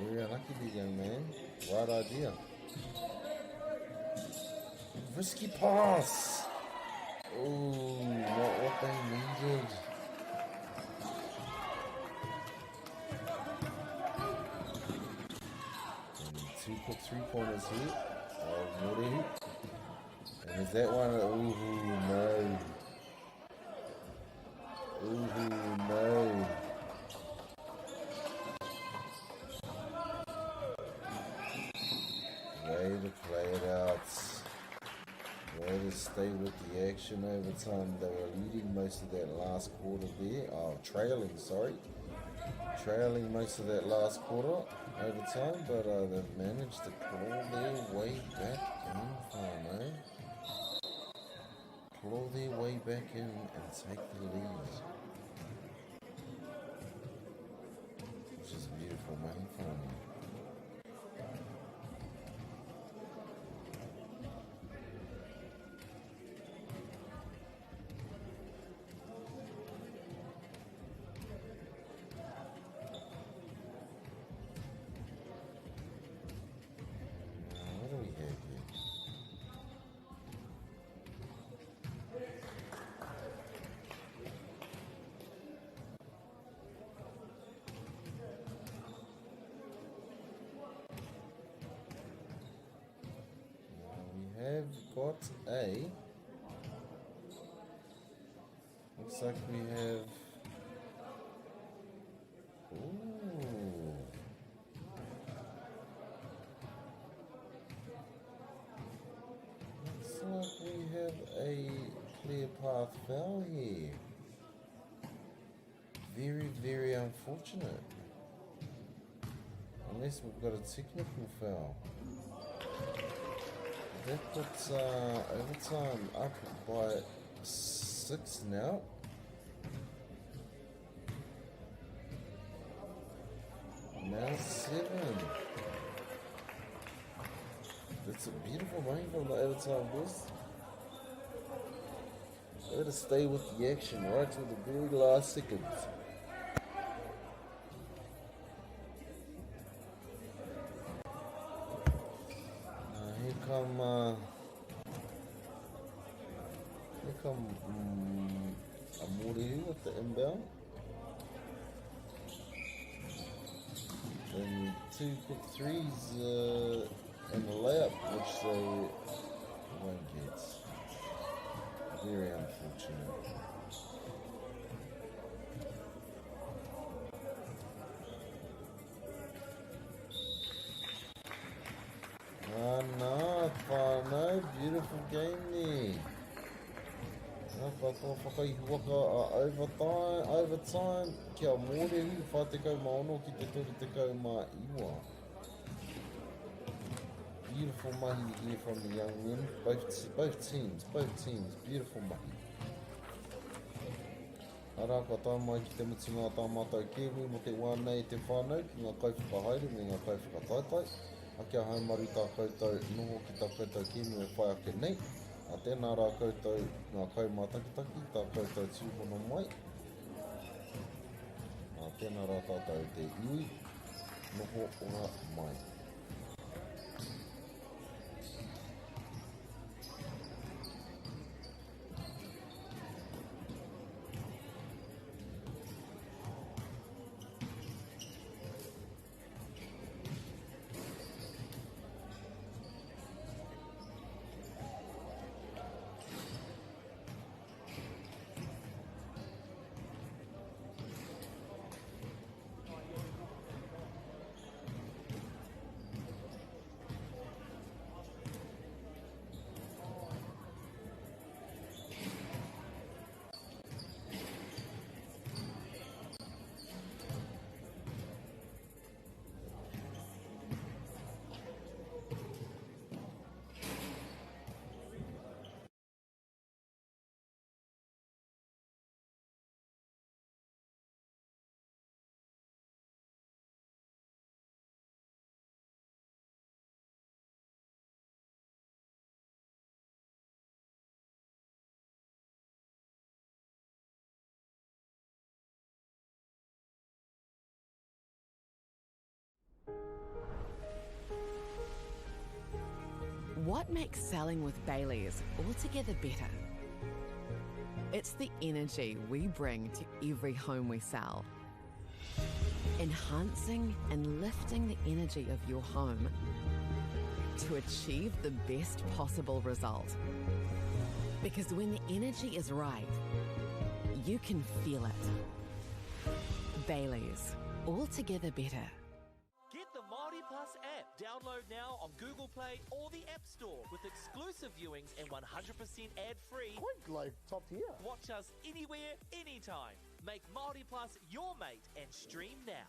Very unlucky there, young man. Right idea. Risky pass! Oh, not what they needed. And two quick three-pointers here. Oh, Mōrehu. And is that one? Oh, no. Ooh, no. Way to play it out. Way to stay with the action over time. They were leading most of that last quarter there. Oh, trailing, sorry. Trailing most of that last quarter over time, but they've managed to claw their way back in, whānau. Claw their way back in and take the lead. Which is beautiful, mahi whānau. What do we have here? We have got a... Looks like we have... Ooh. Looks like we have a clear path foul here. Very, very unfortunate. Unless we've got a technical foul. That puts overtime up by 6 now. Now 7. That's a beautiful money from the overtime, boys. Let us stay with the action right till the very last seconds. Here come Amorihu with the inbound. And 2 quick threes and a layup, which they won't get. Very unfortunate. Ah, nā, whānau, beautiful game there. Nā, katoa whakaihuwaka a overtime, overtime, kia Mōrehu, 46 ki te 39. Beautiful mahi here from the young men, both teams, beautiful mahi. Arā, kua tae mai ki te mutunga o tā mātou kēmu mō te wā nei te whānau ki ngā kaiwhakahaere me ngā kaiwhakataetae. A kia haumaru tā koutou noho ki tā koutou kēmu e whai ake nei. A tēnā rā koutou ngā kaumātakitaki, tā koutou tūhono mai. A tēnā rā tātou te iwi, noho ora mai. What makes selling with Bayleys altogether better? It's the energy we bring to every home we sell. Enhancing and lifting the energy of your home to achieve the best possible result. Because when the energy is right, you can feel it. Bayleys, altogether better. Get the Māori Plus app. Download now on Google Play or the App Store with exclusive viewings and 100% ad free. Quite like top tier. Watch us anywhere, anytime. Make Māori Plus your mate and stream now.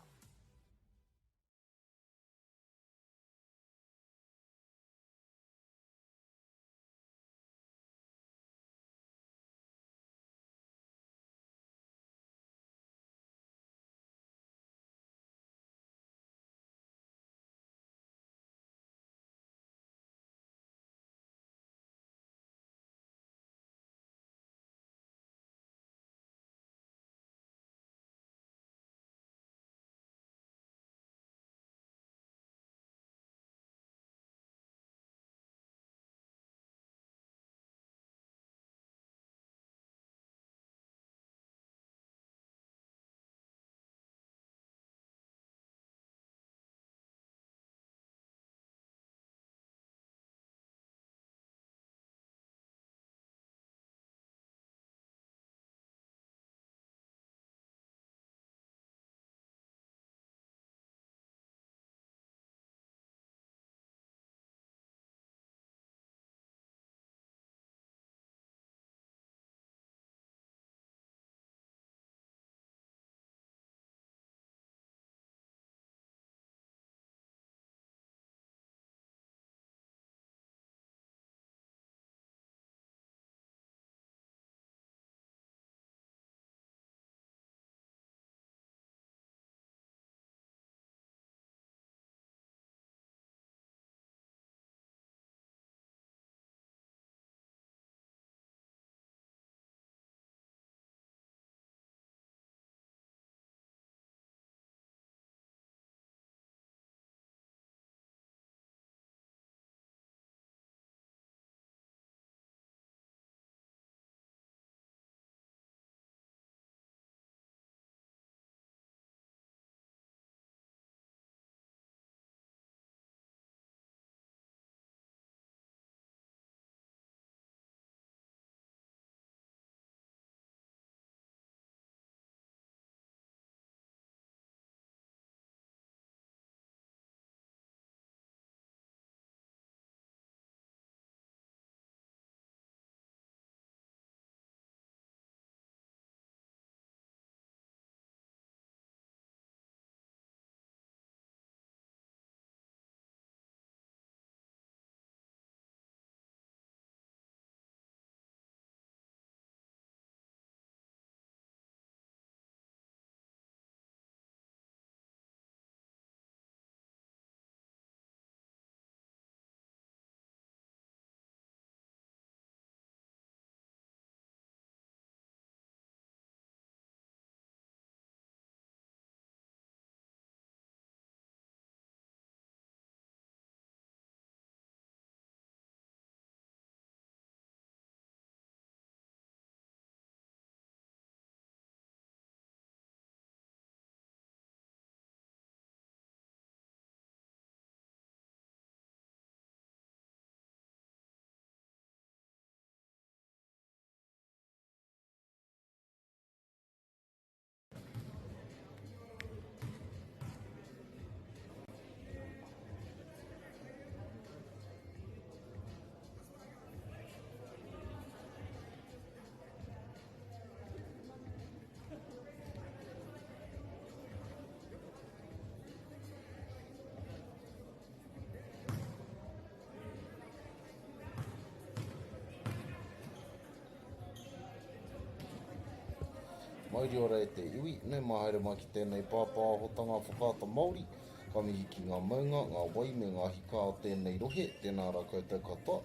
Mauri ora e te iwi, nau mai haere mai ki tēnei pāpāhotanga whakaata Māori, ka mihi ki ngā maunga, ngā wai me ngā hika o tēnei rohe, tēnā rā koutou katoa.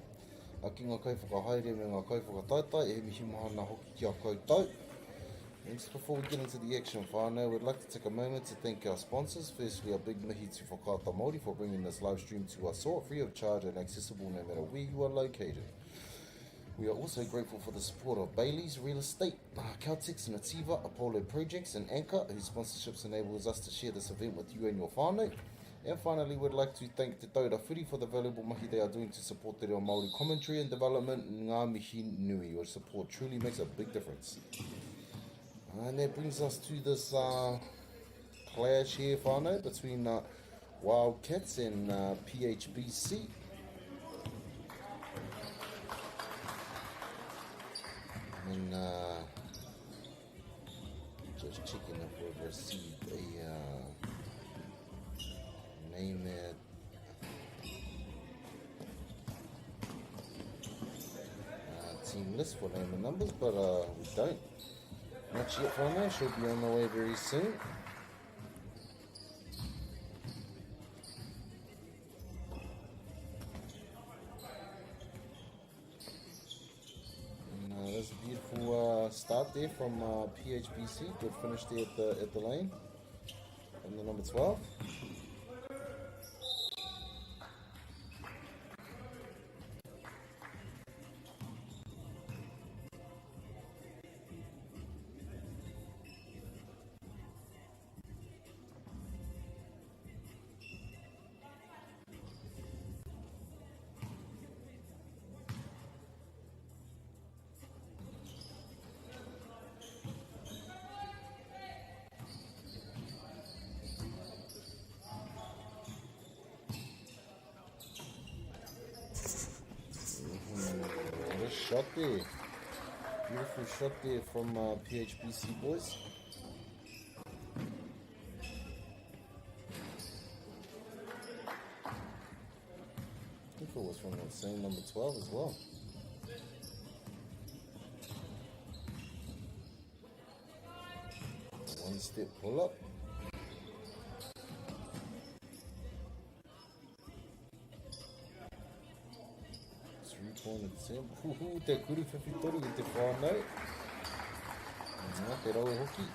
A ki ngā kaiwhakahaere me ngā kaiwhakataetae, he mihi mahana hoki ki a koutou. And just before we get into the action whānau, we'd like to take a moment to thank our sponsors. Firstly, a big mihi to Whakaata Māori for bringing this live stream to us all free of charge and accessible no matter where you are located. We are also grateful for the support of Bailey's Real Estate, Caltex, Nativa, Apollo Projects, and Anchor, whose sponsorships enables us to share this event with you and your whānau. And finally, we'd like to thank Te Taura Whiri for the valuable mahi they are doing to support te reo Māori commentary and development. Ngā mihi nui. Your support truly makes a big difference. And that brings us to this uh, clash here, whānau, between uh, Wildcats and uh, PHBC. And uh, just checking if we've received a uh, name it. Uh, team list for name and numbers, but uh, we don't. Not yet for now. She'll be on the way very soon. And uh, that's a beautiful uh, start there from uh, PHBC. Good finish there at the at the lane. And the number 12. Mm-hmm. What a shot there. Beautiful shot there from uh, PHBC boys. I think it was from that same number 12 as well. One step pull up. Three point attempt. Huhu, te kuru whiwhitoru i te whānau. Nā, te rawe hoki.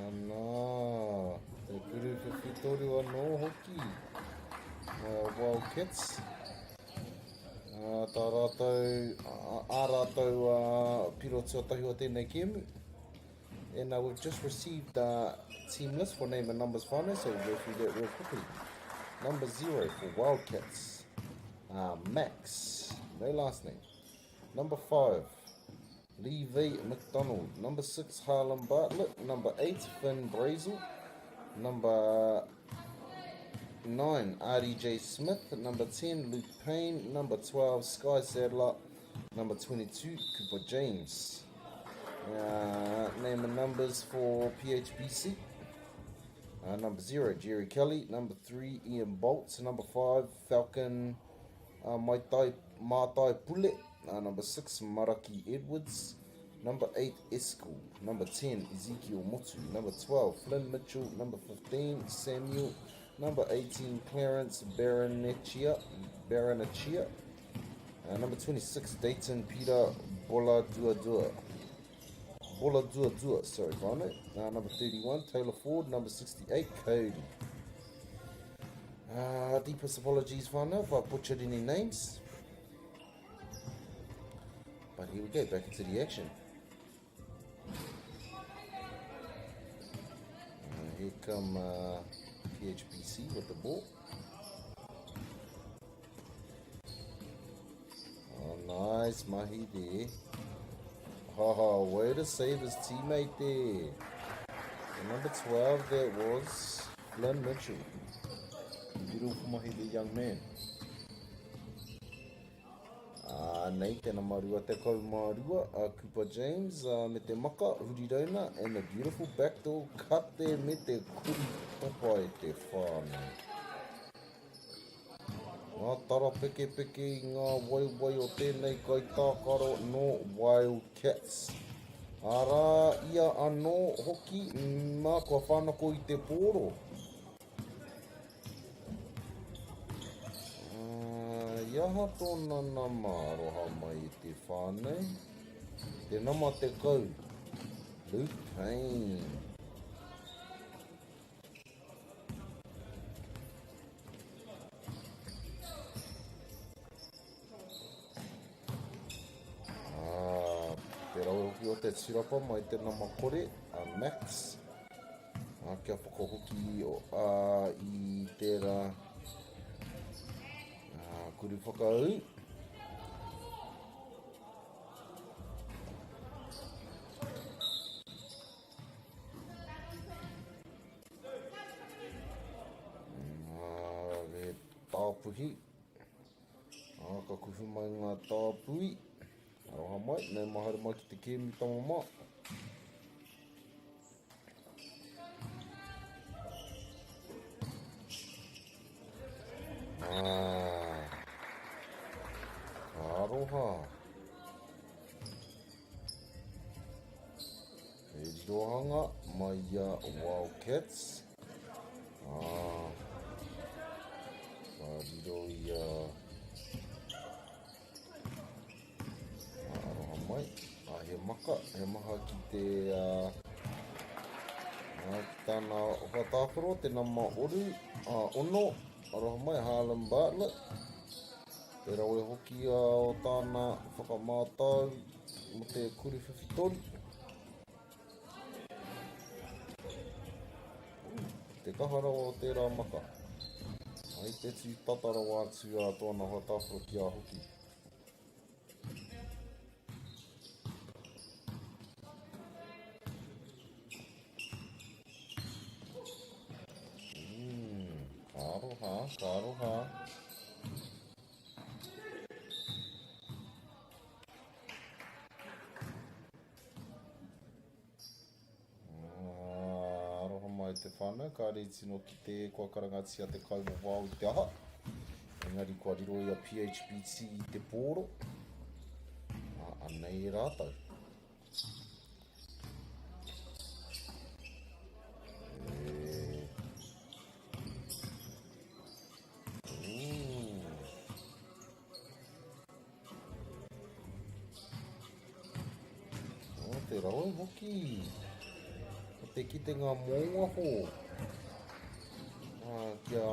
Ana, te kuru whiwhitoru anō hoki. Uh, Wildcats. Uh, tā rātou, ā rātou uh, piro tuatahi o tēnei kēmu. And uh, we've just received uh, team list for name and numbers whānau, so we'll go through that real quickly. Number 0 for Wildcats, uh, Max, no last name. Number 5, Lee V. McDonald. Number 6, Harlan Bartlett. Number 8, Finn Brazel. Number 9, RDJ Smith. Number 10, Luke Payne. Number 12, Sky Sadler. Number 22, Cooper James. Uh, name and numbers for PHBC. Uh, number 0, Jerry Kelly. Number 3, Ian Boltz. Number 5, Falcon uh, Maitai, Mātai Pule. Uh, number 6, Maraki Edwards. Number 8, Eskel. Number 10, Ezekiel Motu. Number 12, Flynn Mitchell. Number 15, Samuel. Number 18, Clarence Baranechia. Baranechia. Uh, number 26, Dayton Peter Bola Dua Dua. Bola Dua Dua, sorry, Vano. Uh, number 31, Taylor Ford. Number 68, Cody. Uh, deepest apologies, Vano, if I butchered any names. But here we go, back into the action. Uh, here come uh, PHBC with the ball. Oh, nice mahi there. Oh, way to save his teammate there. The number 12 that was Flynn Mitchell. Beautiful mahi the young man. Uh, nei te nama 22, uh, Cooper James uh, me te maka, huri rauna, and the beautiful backdoor cut there me te kuri papa e te whānau. Ngā tarapekepeke i ngā waiwai o tēnei kaitākaro nō Wildcats. Arā ia anō hoki mā kua whānako i te pōro. I aha tōna nama aroha mai i te whānau? Te nama 10, Luke Payne. Ā, te rawe hoki o te tirapa mai te nama kore, a Max. Ā, kia whakahoki ā, i tērā ā, kuru whakaū. Ā, he tāpuhi. Ā, ka kuhu mai ngā tāpui. Aroha mai, nei mahara mai ki te kēmu tama mā. Ā, ka aroha. He rirohanga mai i a Wildcats. Ā, ka riro i a Aroha mai. Ā, he maka, he maha ki te ā, ā, ki tāna whakatākaro, te nama oru, ā, ono, aroha mai, Harlan Bartlett. Te rawe hoki ā, o tāna whakamātau mō te kuru whiwhi toru. Te kaha rawa o tērā maka. Ai te tū tata rawa atu a tōna hoa tākaro ki a hoki. Ka aroha, ka aroha. Aroha mai te whānau, kāre i tino kite kua karangatia te kaiwawao i te aha. Engari kua riro i a PHBT i te pōro. Anei e rātou. E... Oh, te rawe hoki. Ko te kitenga mōwaho. Ah, kia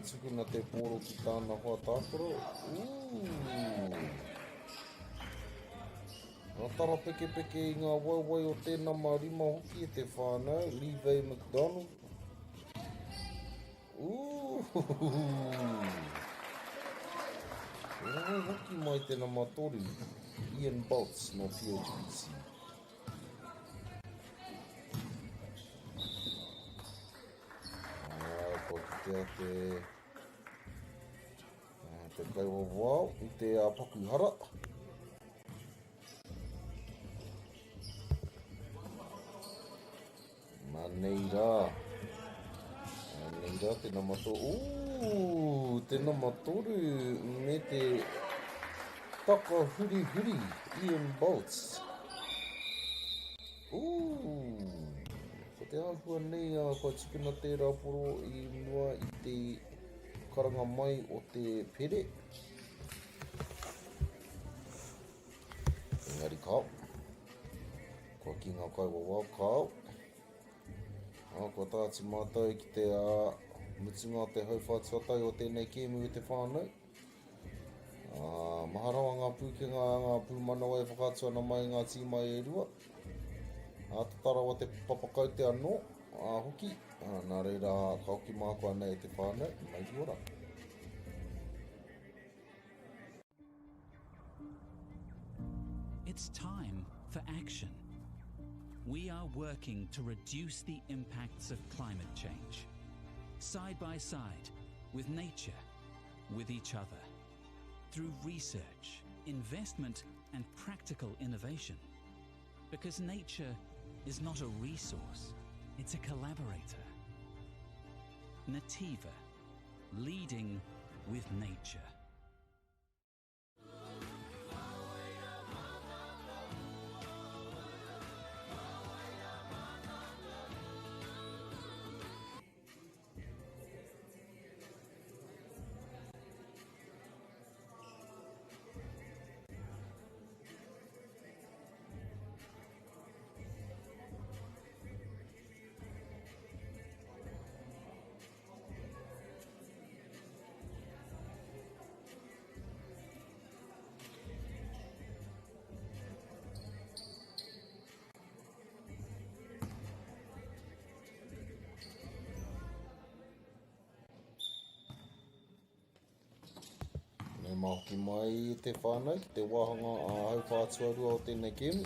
tukuna te pōro ki tāna hoa tākaro. Ooh. Ngā tarapekepeke i ngā waewae o te nama rima hoki e te whānau, Levi McDonald. He rawe hoki mai te nama toru, Ian Bolts no PHPC. Ah, kua kitea te, ah, te kaiwawao i te paku hara. Nā nei rā. Nā nei rā te nama toru. Ooh, te nama toru me te taka huri huri, Ian Bolts. Ooh, ko te āhua nei a kua tukuna tērā poro i mua i te karanga mai o te pere. Engari kao. Kua ki ngā kaiwawao, kao. Ā, kua tae atu mātou ki te ā, mutunga o te hauwhā tuatahi o tēnei kēmu e te whānau. Ā, maha rawa ngā pūkenga, ngā pūmanawa e whakaatu ana mai ngā tīma e rua. Ā, tata rawa te papakaute anō, ā, hoki. Ā, nā reira, ka hoki māku anei e te whānau, mauri ora. It's time for action. We are working to reduce the impacts of climate change. Side by side, with nature, with each other. Through research, investment, and practical innovation. Because nature is not a resource, it's a collaborator. Nativa, leading with nature. hoki mai te whānau ki te wāhanga a hauwhā tuarua o tēnei kēmu.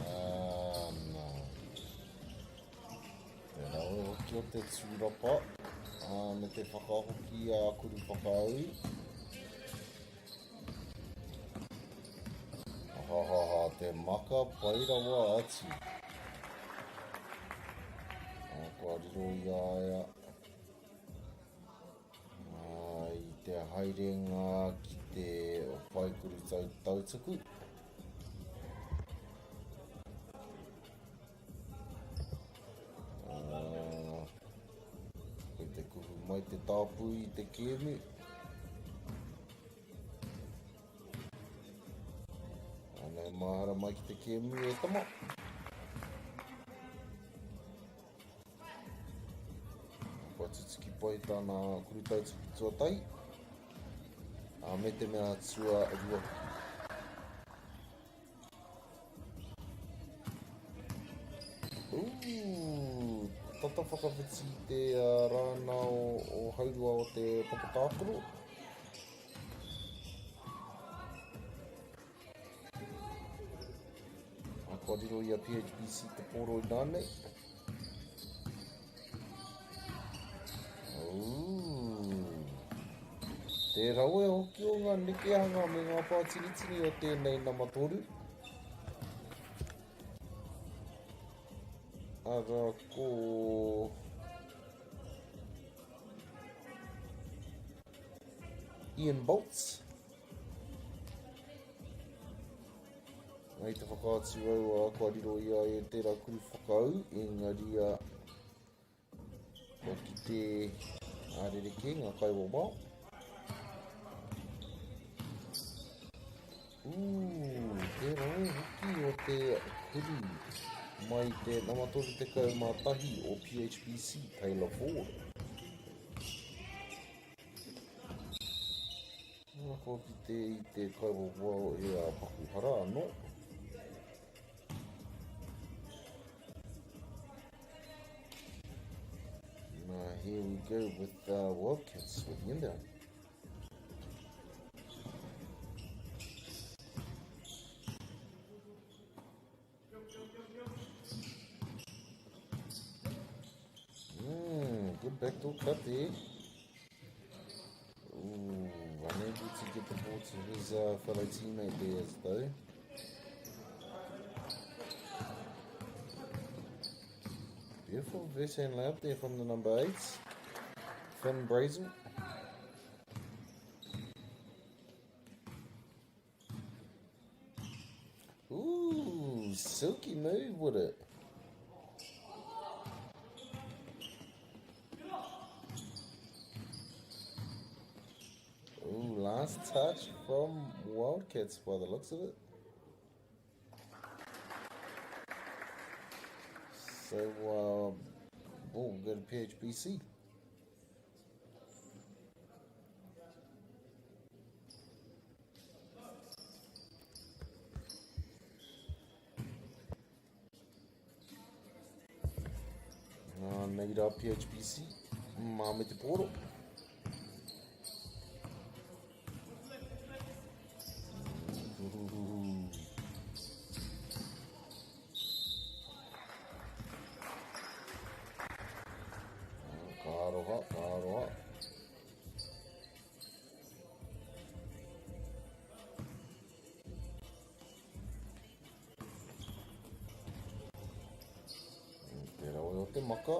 Ana. Te rawe hoki o te tūrapa, ā, me te whakahoki a Kuru Whakaū. Ahahaha, te maka pai rawa atu. Ā, kua riro i a ia. Ā, i te haerenga ki te paekuru tau tautuku. Kei te kuhu mai te tāpui i te kēmu. Anei mahara mai ki te kēmu e tama. Kua tutuki pai tāna kuru tautuku tuatahi. A me te mea tuarua hoki. Ooh, tata whakawhiti i te rāna o, o haurua o te papa tākaro. A kua riro i a PHBC te pōro i nānei. Ooh. Te rawe hoki o ngā nekehanga me ngā pātinitini o tēnei nama 3. Ara ko... Ian Bolts. Nei te whakaatu au a kua riro i a ia tērā kuru whakaū, engari a kua kite a rerekē ngā kaiwawao. Ooh, te rawe hoki o te kuru mai te nama 31 o PHBC, Taylor Ford. Kua kite i te kaiwawao e a paku hara anō. Now here we go with the Wildcats with the inbound. Good backdoor cut there. Ooh, unable to get the ball to his fellow teammate there, though. Beautiful verse hand layup there from the number 8, Finn Brazel. Ooh, silky move with it. Ooh, last touch from Wildcats by the looks of it. So, ball will go to PHBC. Nei rā PHBC, mā me te pōro. Ka aroha, ka aroha. Te rawe o te maka.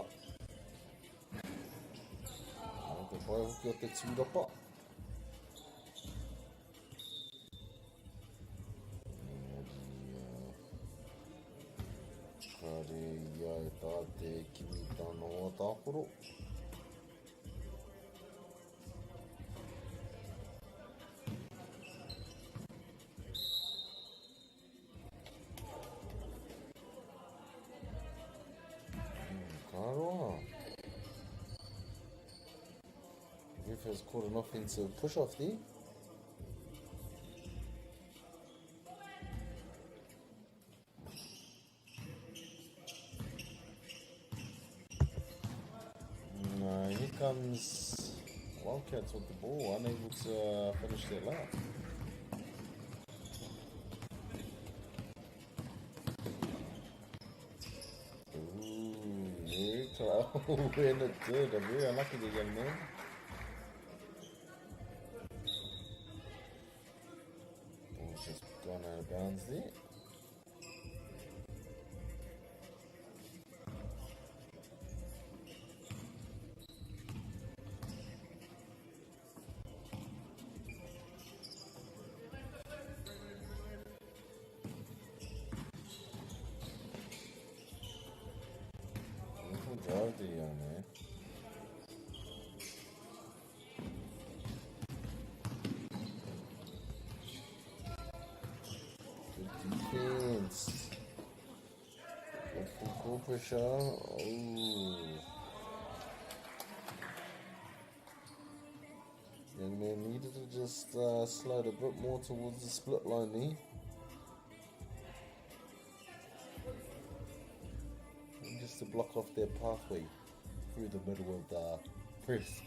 Te pai hoki o te tūrapa. Kāre ia e tā te kimi tāna hoa tākoro. Ka roa. Ref has caught an offensive push off there. comes Wildcats with the ball, unable to finish that lap. Ooh, very close. And it did. I'm very unlucky there, young man. Ball's just gone out of bounds there. Beautiful drive there, young man. Good defense. Good full court pressure. Oh. Young man needed to just slide a bit more towards the split line there. And just to block off their pathway through the middle of the press.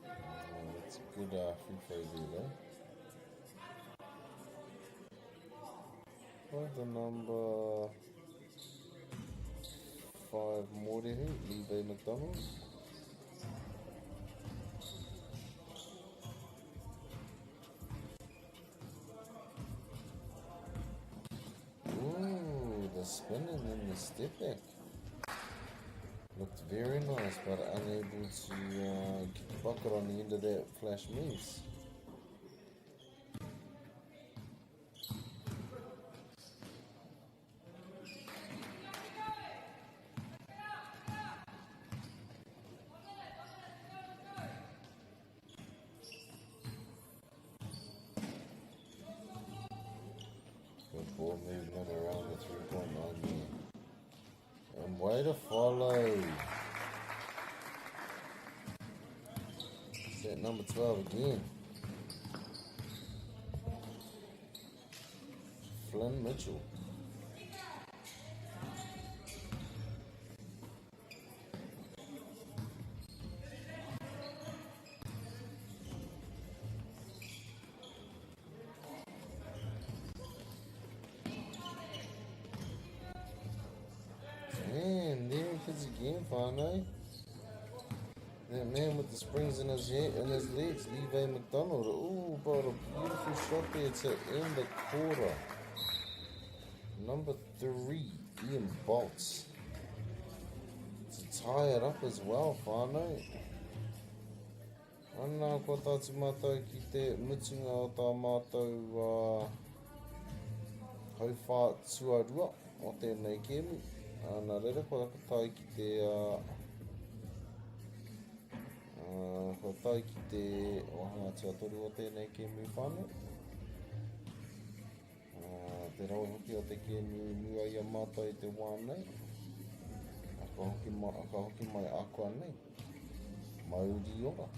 Oh, that's a good free throw there, though. By the number 5 Morihu, Levi McDonald. Ooh, the spin and then the step back. Looked very nice, but unable to get the bucket on the end of that flash moves. Good ball movement around the 3-point line there. And way to follow. Set number 12 again. Flynn Mitchell. Damn, there he is again, whānau. That man with the springs in his head, in his legs, Levi McDonald. Ooh, brought a beautiful shot there to end the quarter. Number 3, Ian Boltz. To tie it up as well, whānau. Ana, kua tātu mātou ki te mutunga o tā mātou hauwhā tuarua o tēnei kēmu. Nā reira, kua tae ki te kua tae ki te wāhanga tuatoru o tēnei kēmu whānau. Te rawe hoki o te kēmu mua i a mātou i te wā nei. Ka hoki mai ākua nei. Mauri ora.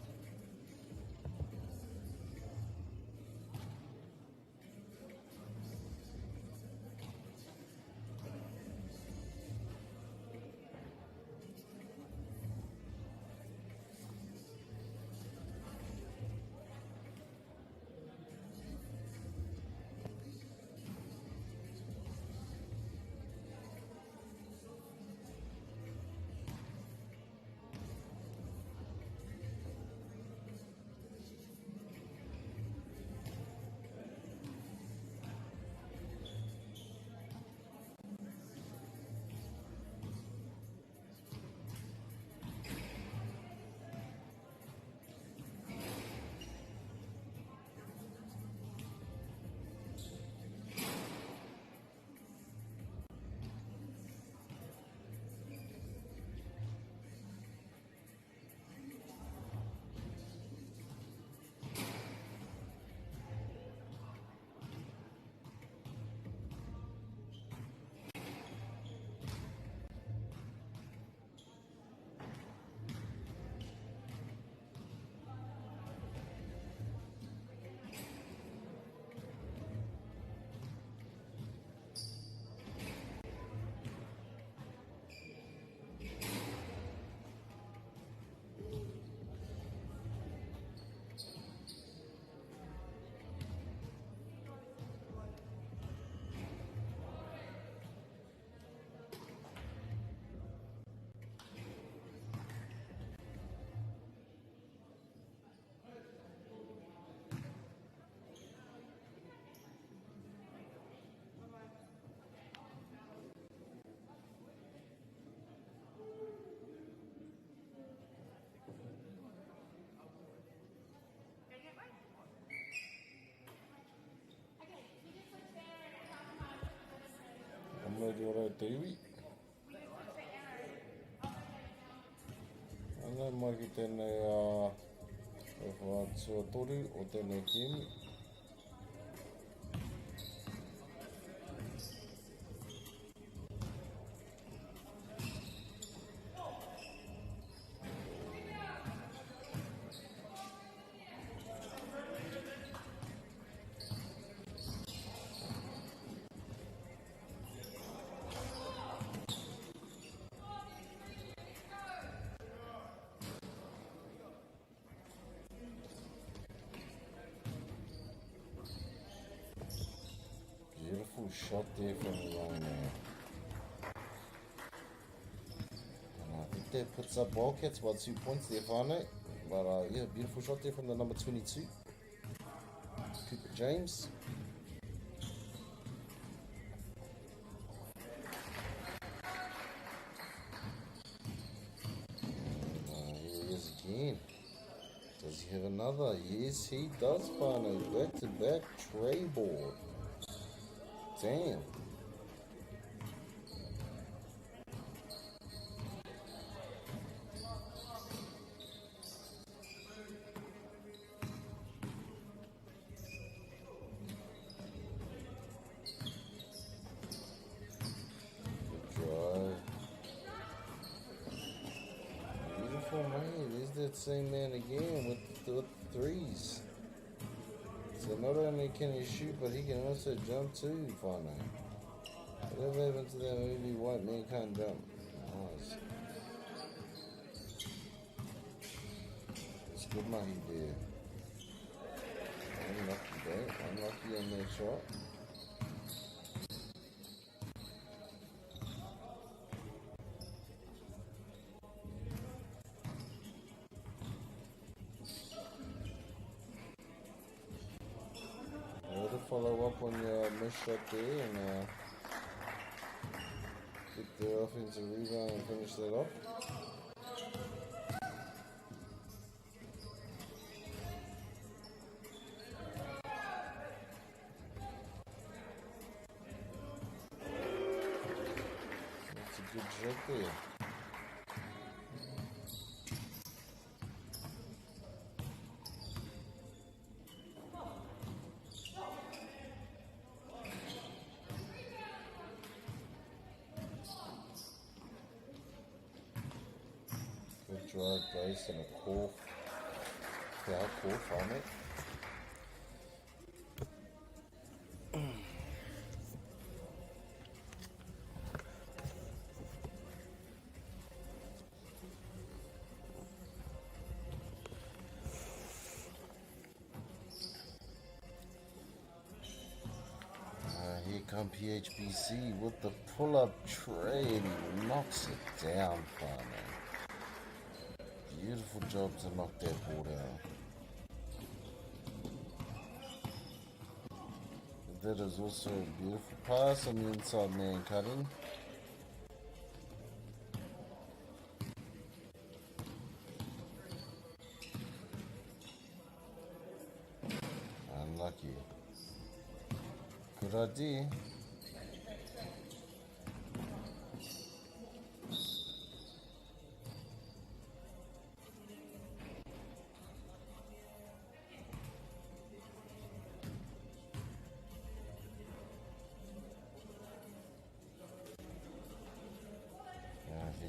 te iwi. Anei mai ki tēnei wā tuatoru o tēnei kēmu. Beautiful shot there from the young man. And I think that puts up Wildcats by 2 points there, whānau. But yeah, beautiful shot there from the number 22, Cooper James. And here he is again. Does he have another? Yes, he does, whānau. Back-to-back tray board. Damn. Good drive. Beautiful man. There's that same man again with the threes. So not only can he shoot, but he can also jump too, whānau. Whatever happened to that movie, White Man Can't Jump? Nice. It's good mahi there. Unlucky, bro. Unlucky on that shot. Follow up on your miss shot there and get the offensive rebound and finish that off. That's a good shot there. Drive base and a core, foul call from it. Here come PHBC with the pull-up tray and he knocks it down finally. Beautiful job to knock that ball down. That is also a beautiful pass on the inside man cutting. Unlucky. Good idea.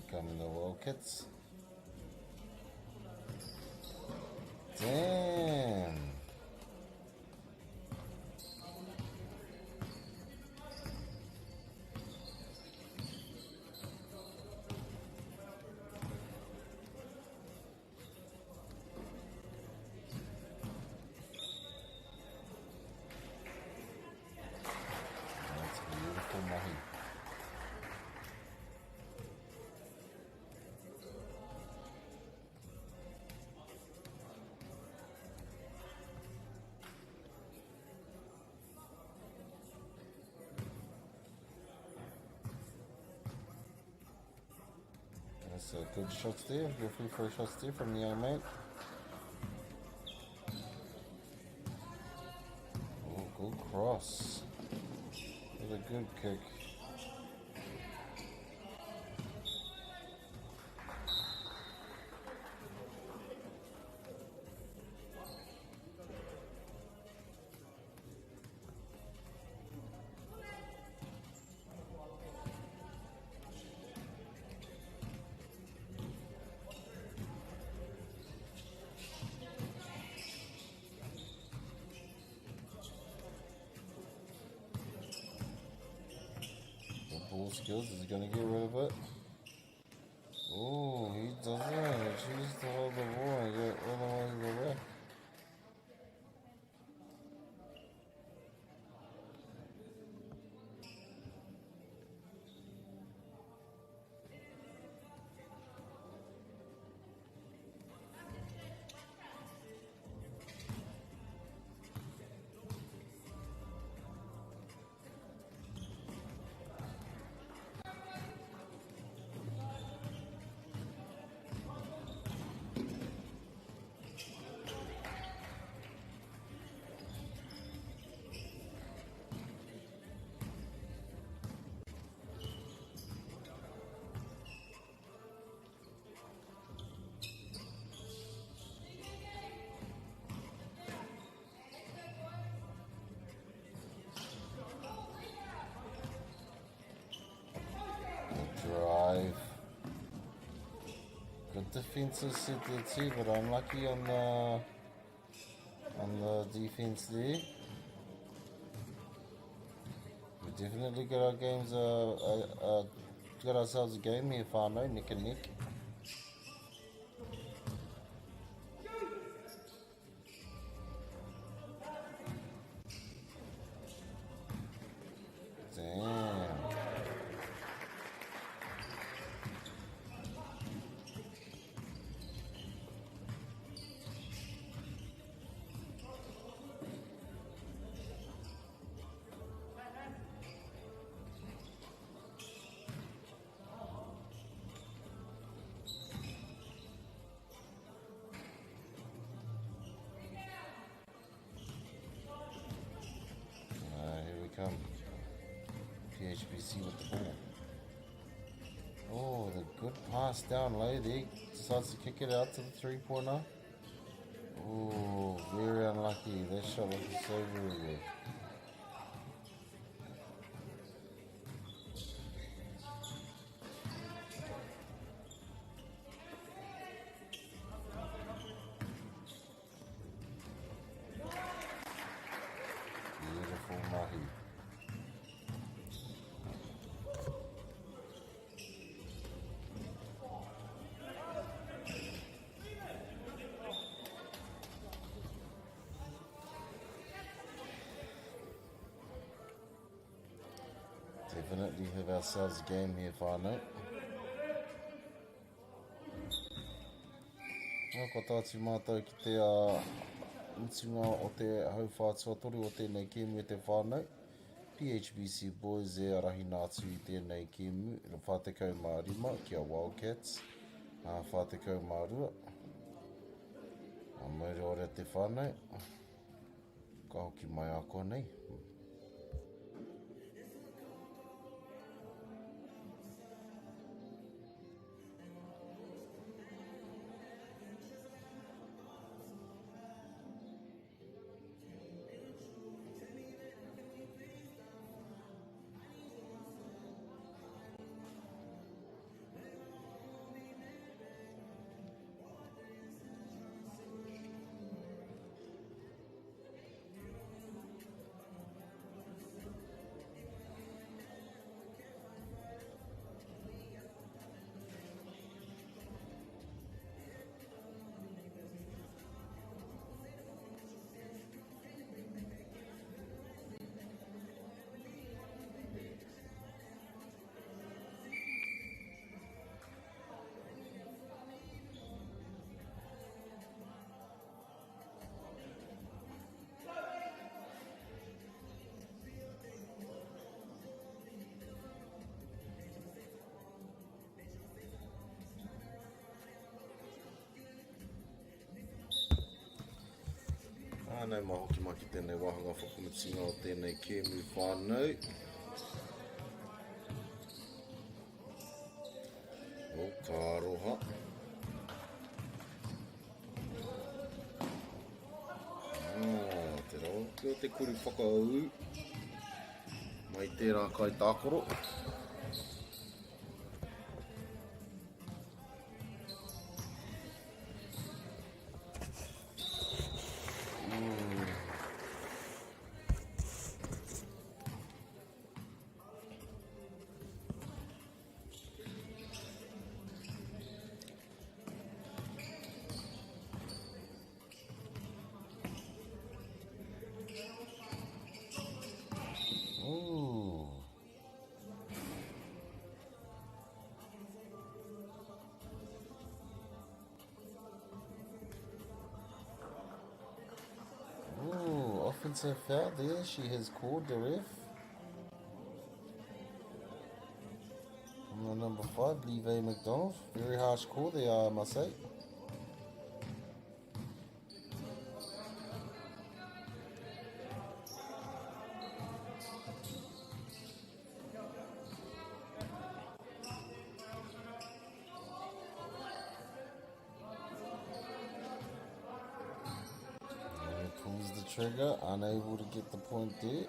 Come the Wildcats. Damn. That's beautiful mahi. That's a good shots there, good free throw shots there from the young mate. Oh, good cross. With a good kick. ball skills. Is he going to get rid of it? Oh, he doesn't. He chooses to hold the ball and go all the way to the rack. Drive. Good defensive set there too, but unlucky on the on the defense there. We definitely got our games uh, uh, uh got ourselves a game here, whānau, neck and neck. Damn. Uh, here we come. PHBC with the ball. Oh, the good pass down low there. Decides to kick it out to the three-pointer. Oh, very unlucky. That shot looking so very good. Beautiful mahi. Definitely have ourselves a game here, whānau. Oh, kua tātu mātou ki te uh, mutunga o te hauwhā tuatoru o tēnei kēmu e te whānau. PHBC Boys e arahina atu i tēnei kēmu, 45 ki a Wildcats, 42. A mauri ora te whānau. Ka hoki mai a konei. Nau mai hoki mai ki tēnei wāhanga whakamutunga o tēnei kēmu whānau. O, ka aroha. Ah, te rawa hoki o te kuru whakaū. Mai tērā kai tākaro. Offensive foul there, she has called the ref. From the number 5, Levi McDonald. Very harsh call there, I must say. And pulls the trigger, unable to get the point there.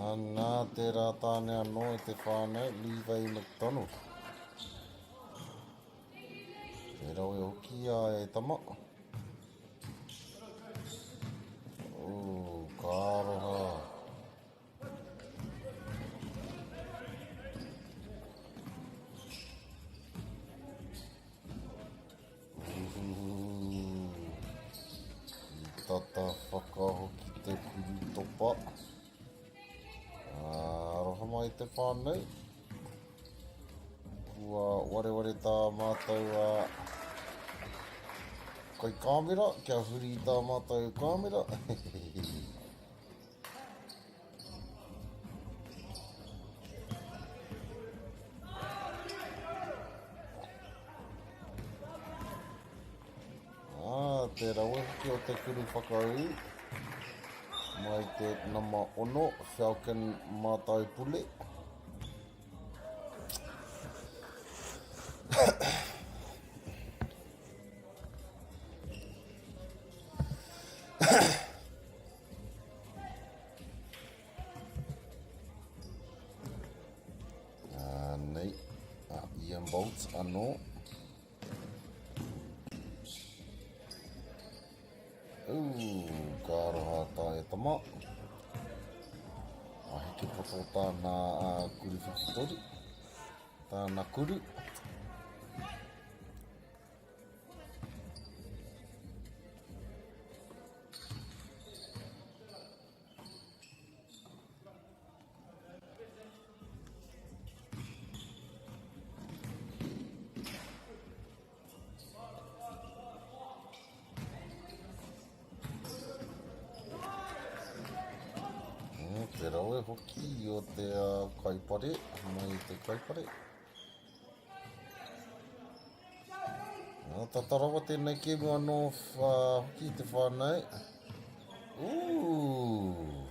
Nā tērā tāne anō e te whānau, Levi McDonald. Te rawe hoki a e tama. Oh, ka aroha. I tata whakahoki te kuru topa. Aroha mai te whānau. Kua wareware tā mātou kai kāmera, kia huri tā mātou kāmera. Ah, te rawe hoki o te kuru whakaū. Mai te nama 6, Falcon Mātaipule. Nei, a Ian Bolts anō. Ooh, ka aroha tā e tama. A heke poto tāna a kuru whiwhitori. Tāna kuru. Te rawe hoki o te kaipare, mai te kaipare. Tata rawa tēnei kēmu anō hoki te whānau. Ooh!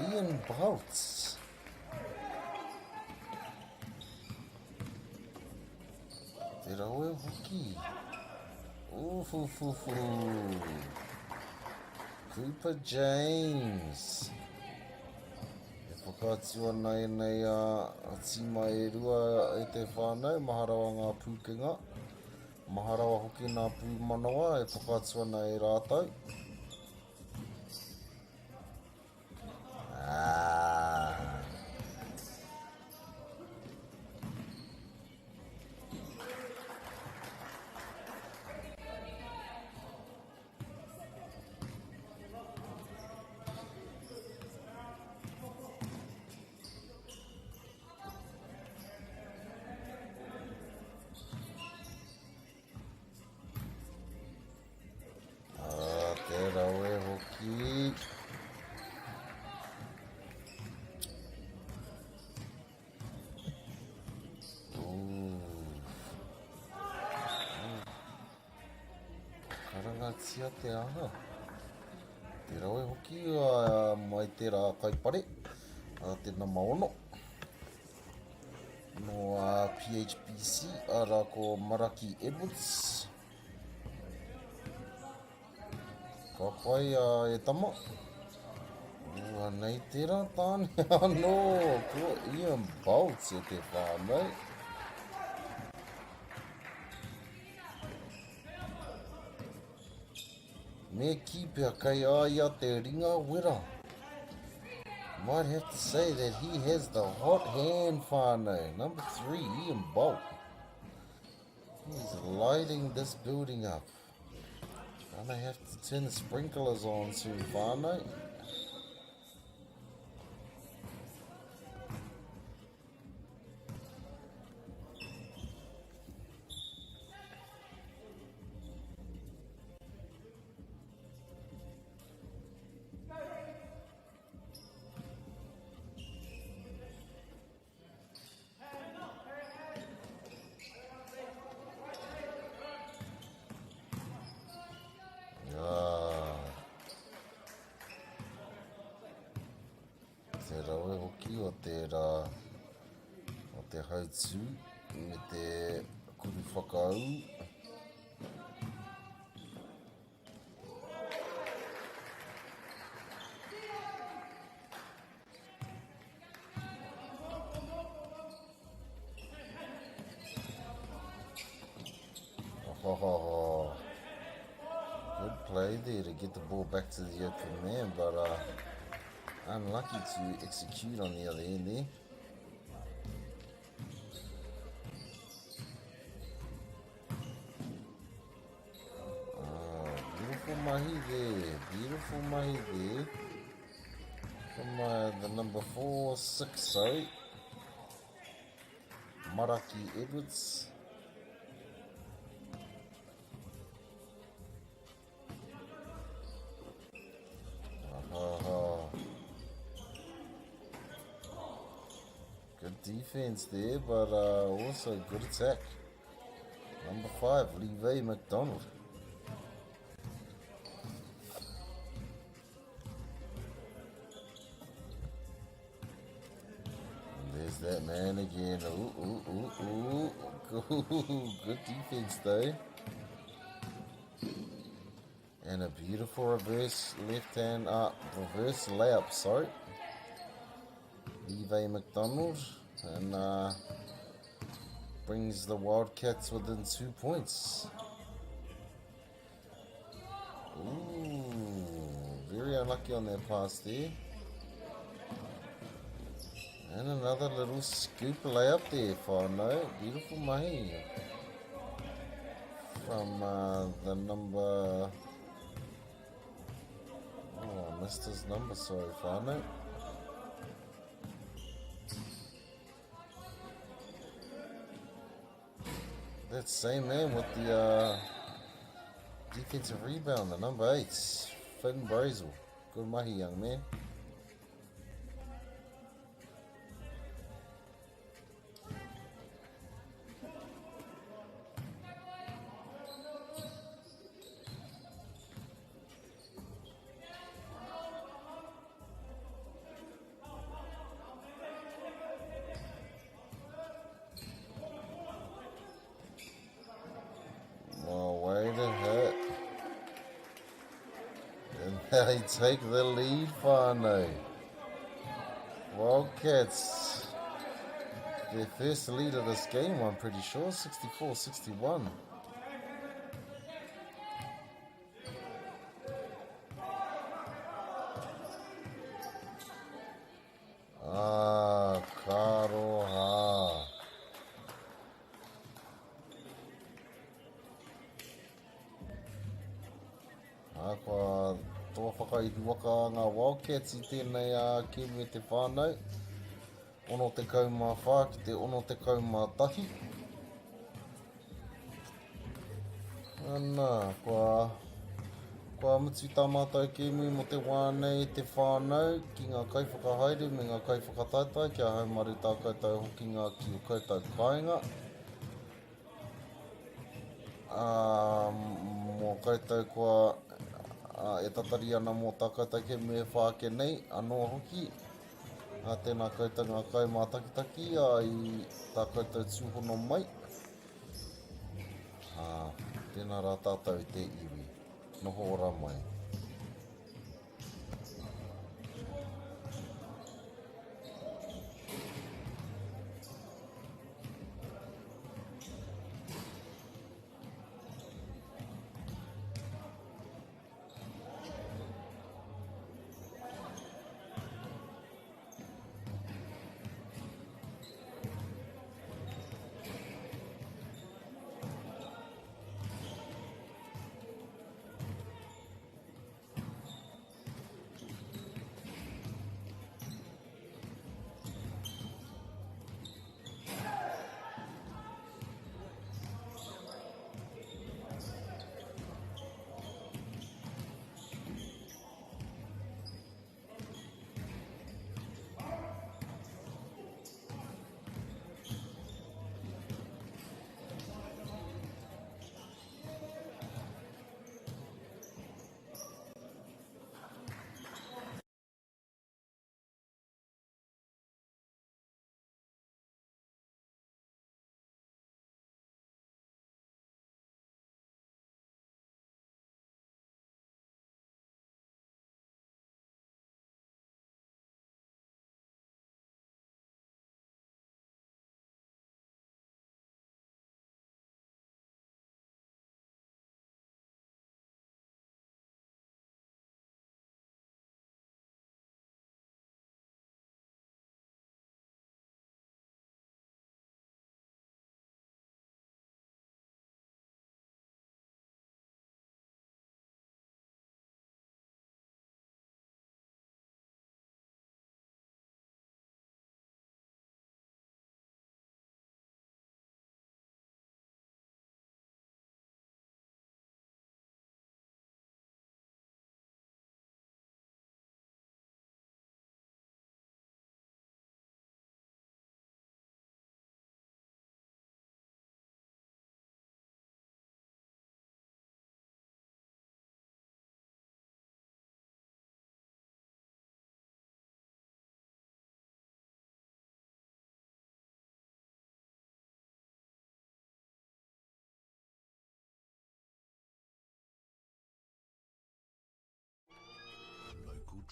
Ian Bolts. Te rawe hoki. Ooh, Cooper James. E whakaatu ana ēnei tīma e rua e te whānau, maha rawa ngā pūkenga, maha rawa hoki ngā pūmanawa e whakaatu ana e rātou. Ah. Ah, te rawe hoki. Ooh. Karangatia te aha. Te rawe hoki mai te rā kaipare, a te nama ono. No a PHBC, arā ko Maraki Edwards. Ka pai a e tama. Ua nei tērā tāne anō, ko Ian Bolts e te whānau. Me kī pea kei a ia te ringa wera. Might have to say that he has the hot hand whānau. Number 3, Ian Bolt. He's lighting this building up. Gonna have to turn the sprinklers on soon, whānau. hoki o te rā o te hautū me te kuru whakaū. Oh, good play there to get the ball back to the open man, but uh, unlucky to execute on the other end there. Oh, beautiful mahi there. Beautiful mahi there. From uh, the number 4, 6, sorry. Maraki Edwards. Uh, good defense there, but uh, also good attack. Number 5, Levi McDonald. And there's that man again. Ooh, ooh, ooh, ooh. Good defense, though. And a beautiful reverse left hand up, reverse layup, sorry. Levi McDonald. And uh, brings the Wildcats within two points. Ooh, very unlucky on that pass there. And another little scoop layup there for no. Beautiful mahi. From uh, the number... Oh, I missed his number, sorry, whānau. That same man with the uh, defensive rebound, the number 8, Finn Brazel. Good mahi, young man. Oh, way to hit. And they take the lead, whānau. Wildcats, their first lead of this game, I'm pretty sure, 64-61. Ah, ka aroha. Ā, kua toa whakaihu waka ngā Wildcats i tēnei ā kēmu e te whānau. 64 ki te 61. Ana, kua, kua mutu tā mātou kēmu mō te wā nei te whānau ki ngā kaiwhakahaere me ngā kaiwhakataetae kia haumaru tā koutou hokinga ki o koutou kāinga. Ā, mō koutou kua ā, e tatari ana mō tā koutou kēmu e whā ake nei, anō hoki, ā, tēnā koutou ngā kaimātakitaki ā, i tā koutou tūhono mai. Ā, tēnā rā tātou i te iwi. Noho ora mai.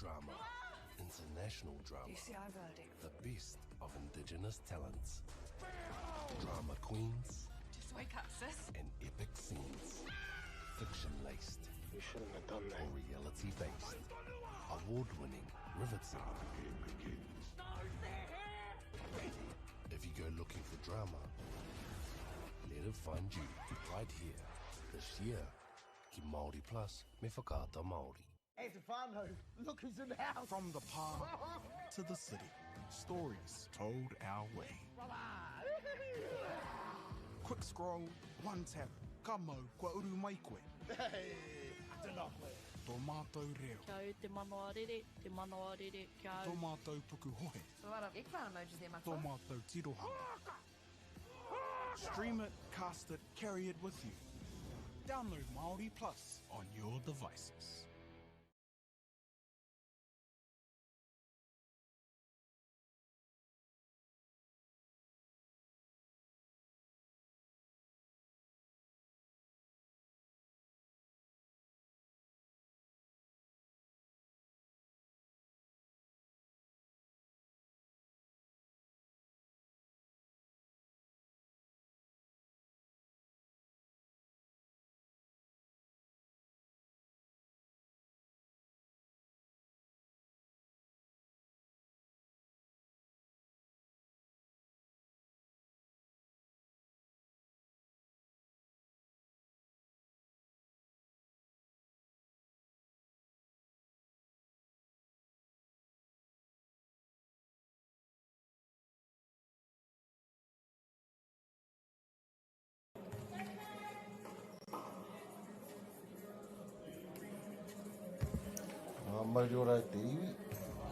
drama, international drama. The best of indigenous talents. Drama queens. Just wake up, sis. And epic scenes. Fiction laced. You shouldn't have done that. Or reality based. Award winning, riveting. If you go looking for drama, let it find you right here, this year. Ki Māori Plus me Whakaata Māori. Hey, Stefano, look who's in the house. From the park to the city, stories told our way. Quick scroll, one tap, ka mau, kua uru mai koe. Hey, tēnā koe. Tō mātou reo. Kia au te manawa rere, te manawa rere, kia au. Tō mātou pukuhohe. So a lot of eggplant emojis there, Tō mātou tirohanga. Stream it, cast it, carry it with you. Download Māori Plus on your devices. Ngā mauri ora e te iwi,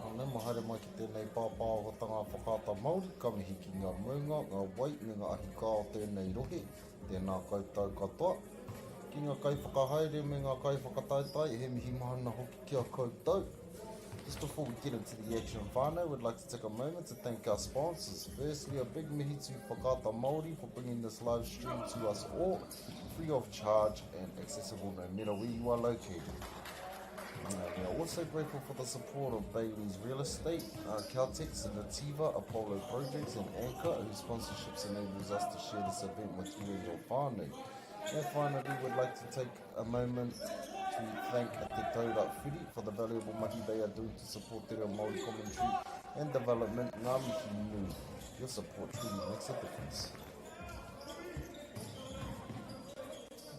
Anei, ma haere mai ki tēnei pāpāhotanga whakaata Māori, ka mihi ki ngā maunga, ngā wai me ngā ahikā o tēnei rohe, tēnā koutou katoa. Ki ngā kaiwhakahaere me ngā kaiwhakataetae, he mihi mahana hoki ki a koutou. Just before we get into the action whānau, we'd like to take a moment to thank our sponsors. Firstly, a big mihi to Whakaata Māori for bringing this live stream to us all, free of charge and accessible no matter where you are located. Uh, we are also grateful for the support of Bailey's Real Estate, uh, Caltex, Nativa, Apollo Projects, and Anchor, whose sponsorships enables us to share this event with you and your family. And finally, we'd like to take a moment to thank Te Taura Whiri for the valuable mahi they are doing to support te reo Māori commentary and development. Ngā mihi nui. Your support truly makes a difference.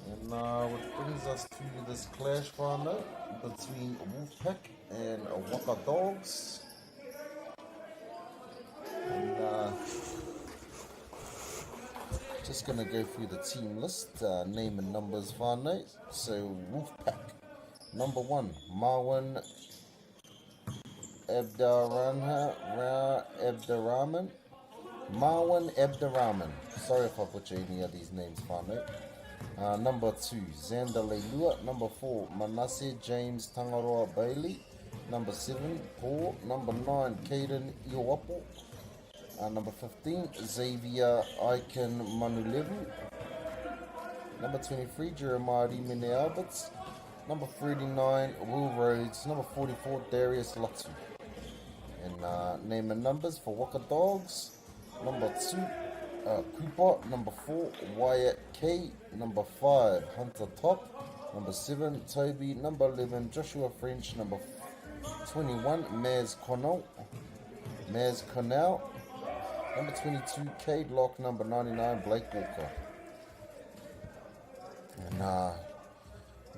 And uh, which brings us to this clash whānau between Wolfpack and Waka Dogs. And uh, just gonna go through the team list, uh, name and numbers whānau. So Wolfpack, number one, Marwan Abdarranha Ra Abdarrahman. Marwan Abdarrahman. Sorry if I butcher any of these names, whānau. Uh, number two, Xander Leilua. Number four, Manasseh James Tangaroa Bailey. Number seven, Paul. Number nine, Caden Ioapo. Uh, number 15, Xavier Aiken Manulevu. Number 23, Jeremiah Rimene Alberts. Number 39, Will Rhodes. Number 44, Darius Latu. And uh, name and numbers for Waka Dogs. Number 2, uh, Cooper. Number 4, Wyatt K. Number 5, Hunter Top. Number 7, Toby. Number 11, Joshua French. Number 21, Maz Connell. Maz Connell. Number 22, Cade Locke. Number 99, Blake Walker. And uh,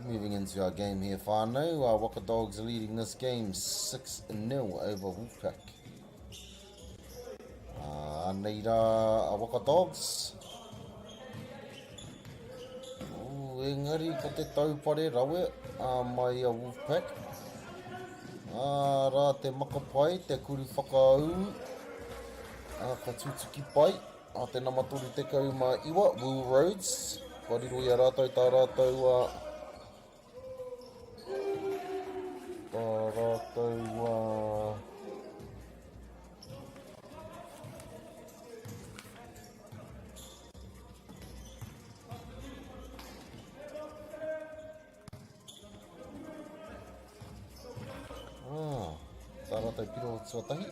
moving into our game here, whānau. Uh, Waka Dogs are leading this game 6-0 over Wolfpack. Uh, nei rā a Waka Dogs. Ooh, engari ko te taupare rawe uh, mai a Wolfpack. Uh, rā te makapai, te kuru whakaū, uh, ka tutuki pai. A te nama 39, Will Rhodes. Kua riro i a rātou tā rātou uh, tā rātou uh, Ah. rātou piro tuatahi.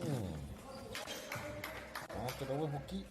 Hmm. Ā, te rawe hoki.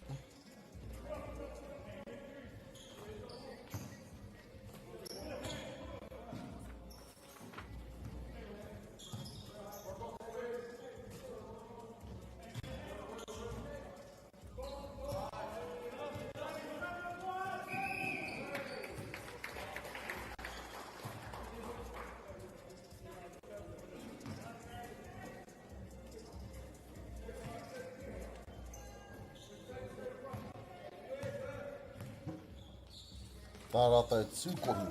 Tā rātou tūkohu.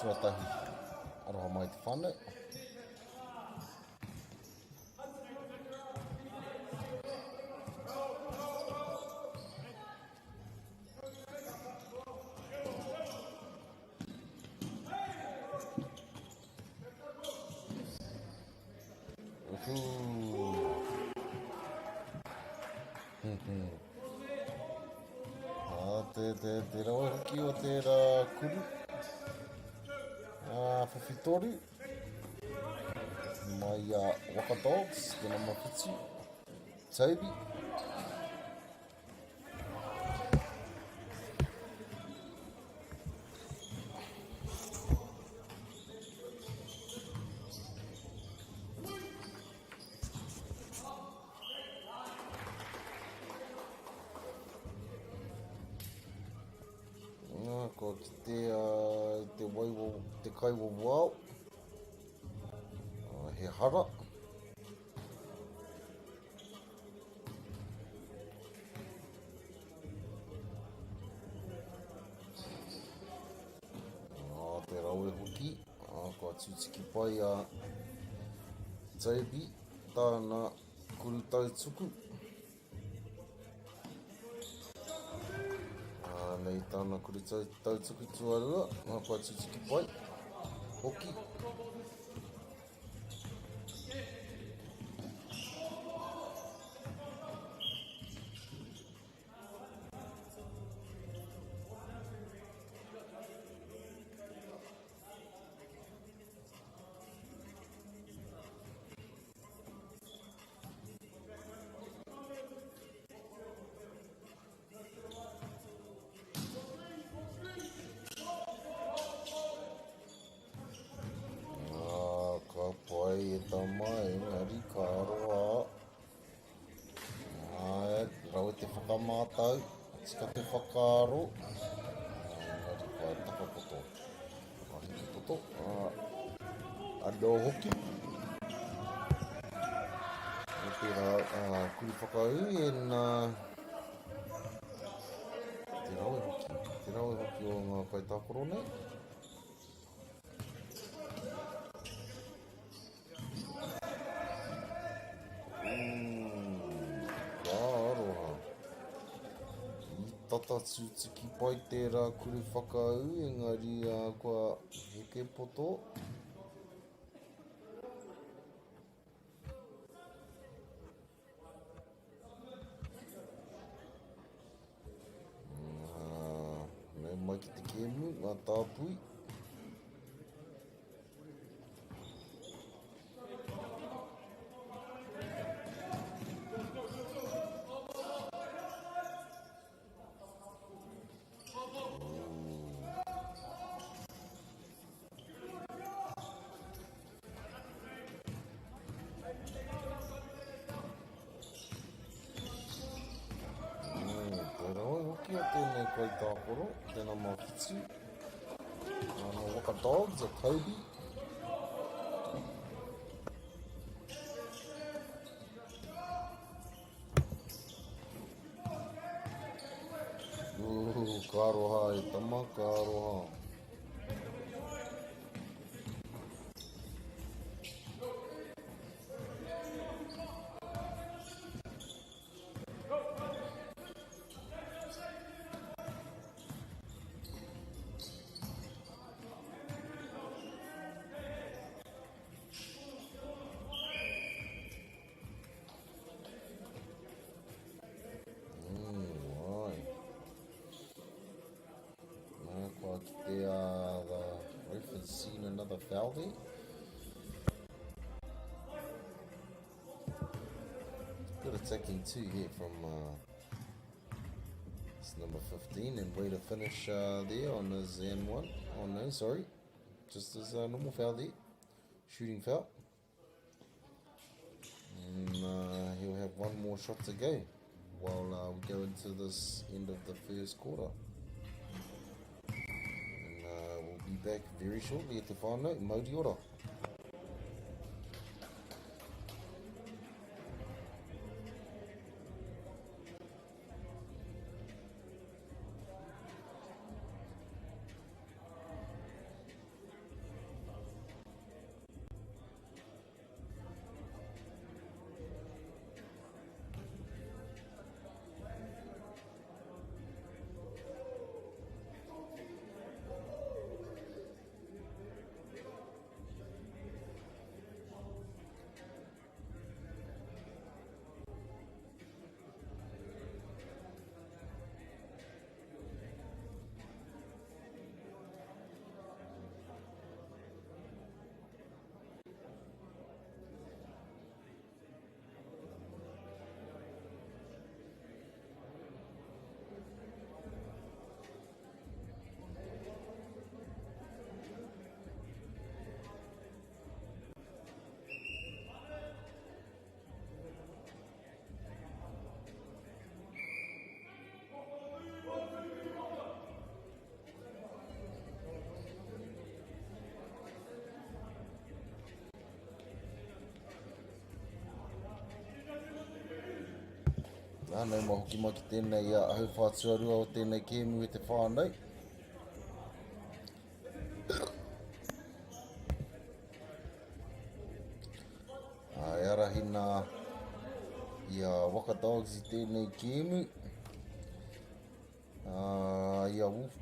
Tuatahi, aroha mai te whānau. Ā, te, te, te rawe hoki o tērā kuru. Ā, whiwhitoru. Mai a Waka Dogs, te nama whitu. Toby. Nā, kua kite a te wai, te kai wawao. He hara. Ā, te rawe hoki. Ā, kua tūtiki pai a Toby, tāna kuru tautuku. Ā, nei tāna kuru tautuku tuarua, ā, kua tūtiki pai hoki. Ah, ka pai e tama, engari ka aroha. Āe, rawe te whakamātau, tika te whakaaro, engari kua takapoto, whakahiki poto, ā, anō hoki. Ko tērā kuru whakaū e nā te rawe hoki, te rawe hoki o ngā kaitākaro nei. Ka aroha. I tata tūtuki pai tērā kuru whakaū, engari kua heke poto. Nau mai ki te kēmu, ngā tāpui. Te rawe hoki o tēnei kaitākaro, te nama whitu. Nā Waka Dogs a Toby. Ooh, ka aroha e tama, ka aroha. foul there. Good attacking two here from it's number 15, and way to finish there on his N1. Oh no, sorry. Just as a normal foul there. Shooting foul. And he'll have one more shot to go while we go into this end of the first quarter. And we'll be back very shortly at the whānau. Mauri ora. Nā, nau mai hoki mai ki tēnei hauwhā tuarua o tēnei kēmu e te whānau. E arahina i a Waka Dogs i tēnei kēmu. I a Wolf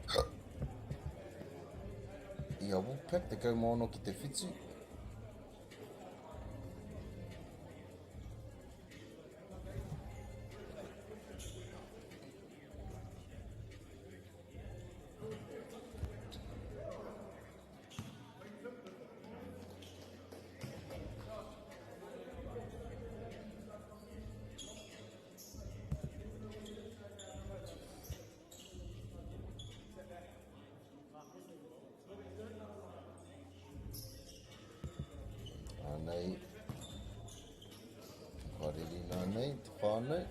i a Wolfpack, 16 ki te 7. Anei, ka riri nā nei te whānau.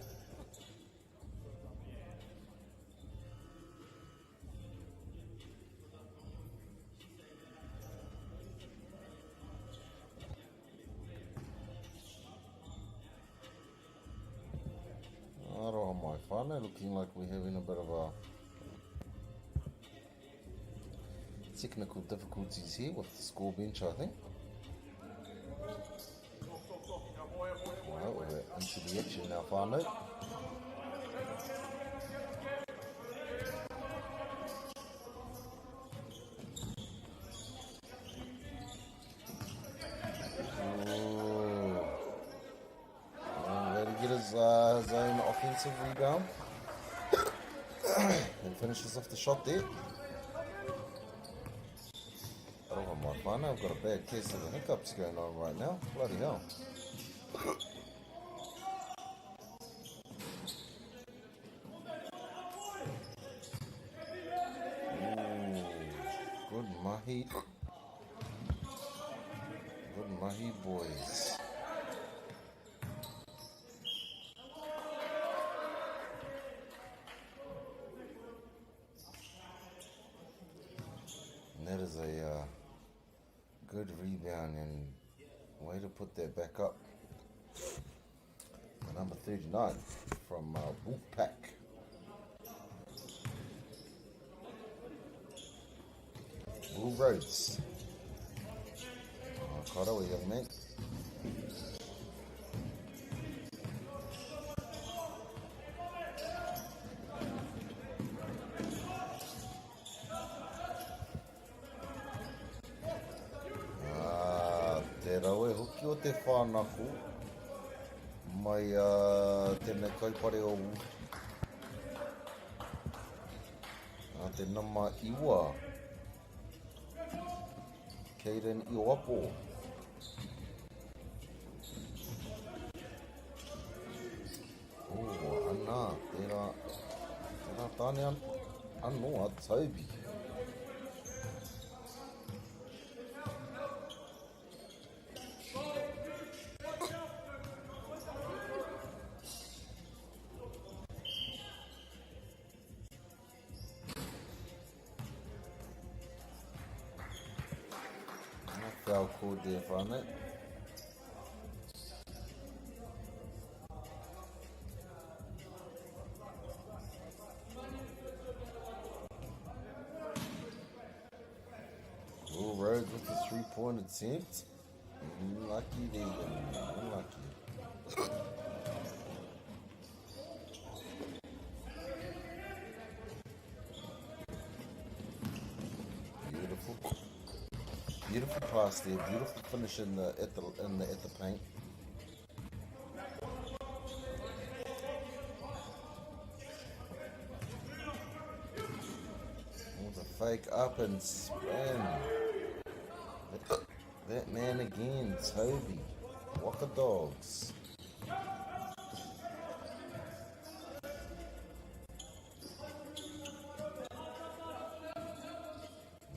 Aroha mai whānau, looking like we're having a bit of a technical difficulties here with the score bench, I think. Well, we're into the action now, whānau. Get his own offensive rebound and finishes off the shot there. Oh my whānau, I've got a bad case of the hiccups going on right now. Bloody hell. Ooh, good mahi. Good mahi, boys. And that is a good rebound and way to put that back up. Number 39 from Wolfpack. Will Rhodes. Oh, karawe, young man. Te rawe hoki o te whānako mai tēnei kaupare o te nama 9. Caden Ioapo. Oh, ana, tērā, tērā tāne an, anō a Toby. Foul called there, whānau. Will Rhodes with the three-point attempt. Lucky there, young man. Unlucky. Beautiful. Beautiful pass there. Beautiful finish in the at the in the at the paint. Oh, the fake up and spin. That, that man again, Toby. Waka Dogs.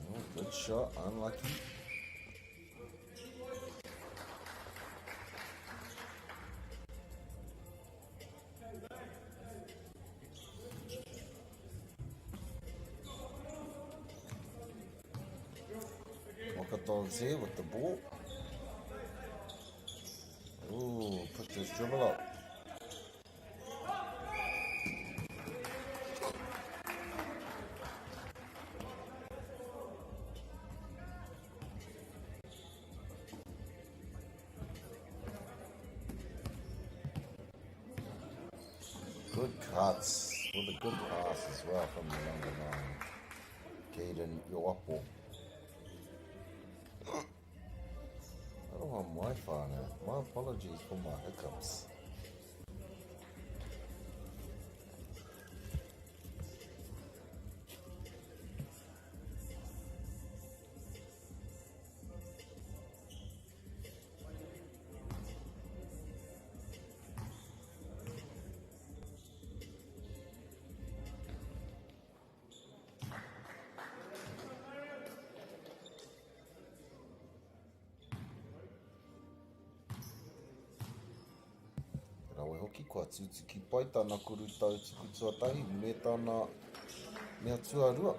Oh, good shot, unlucky. Waka Dogs here with the ball. Ooh, put this dribble up. Good cuts with a good pass as well from the number 9, Caden Ioapo. I don't want Wi-Fi now. My apologies for my hiccups. Rawe hoki, kua tūtuki pai tana kurutau tuku tuatahi me tana mea tuarua.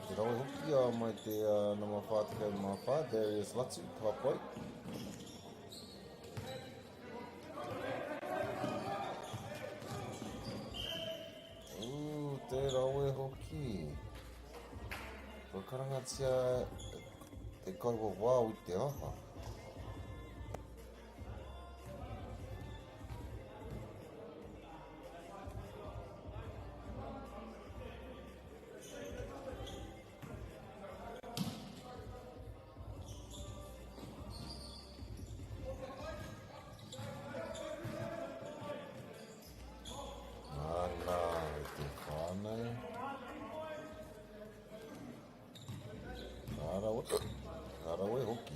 Te rawe hoki a mai te nama 44, Darius Latu, ka pai. Ooh, te rawe hoki. Kua karangatia te kaiwawao i te aha. Nana e te whānau. Ka rawe, ka rawe hoki.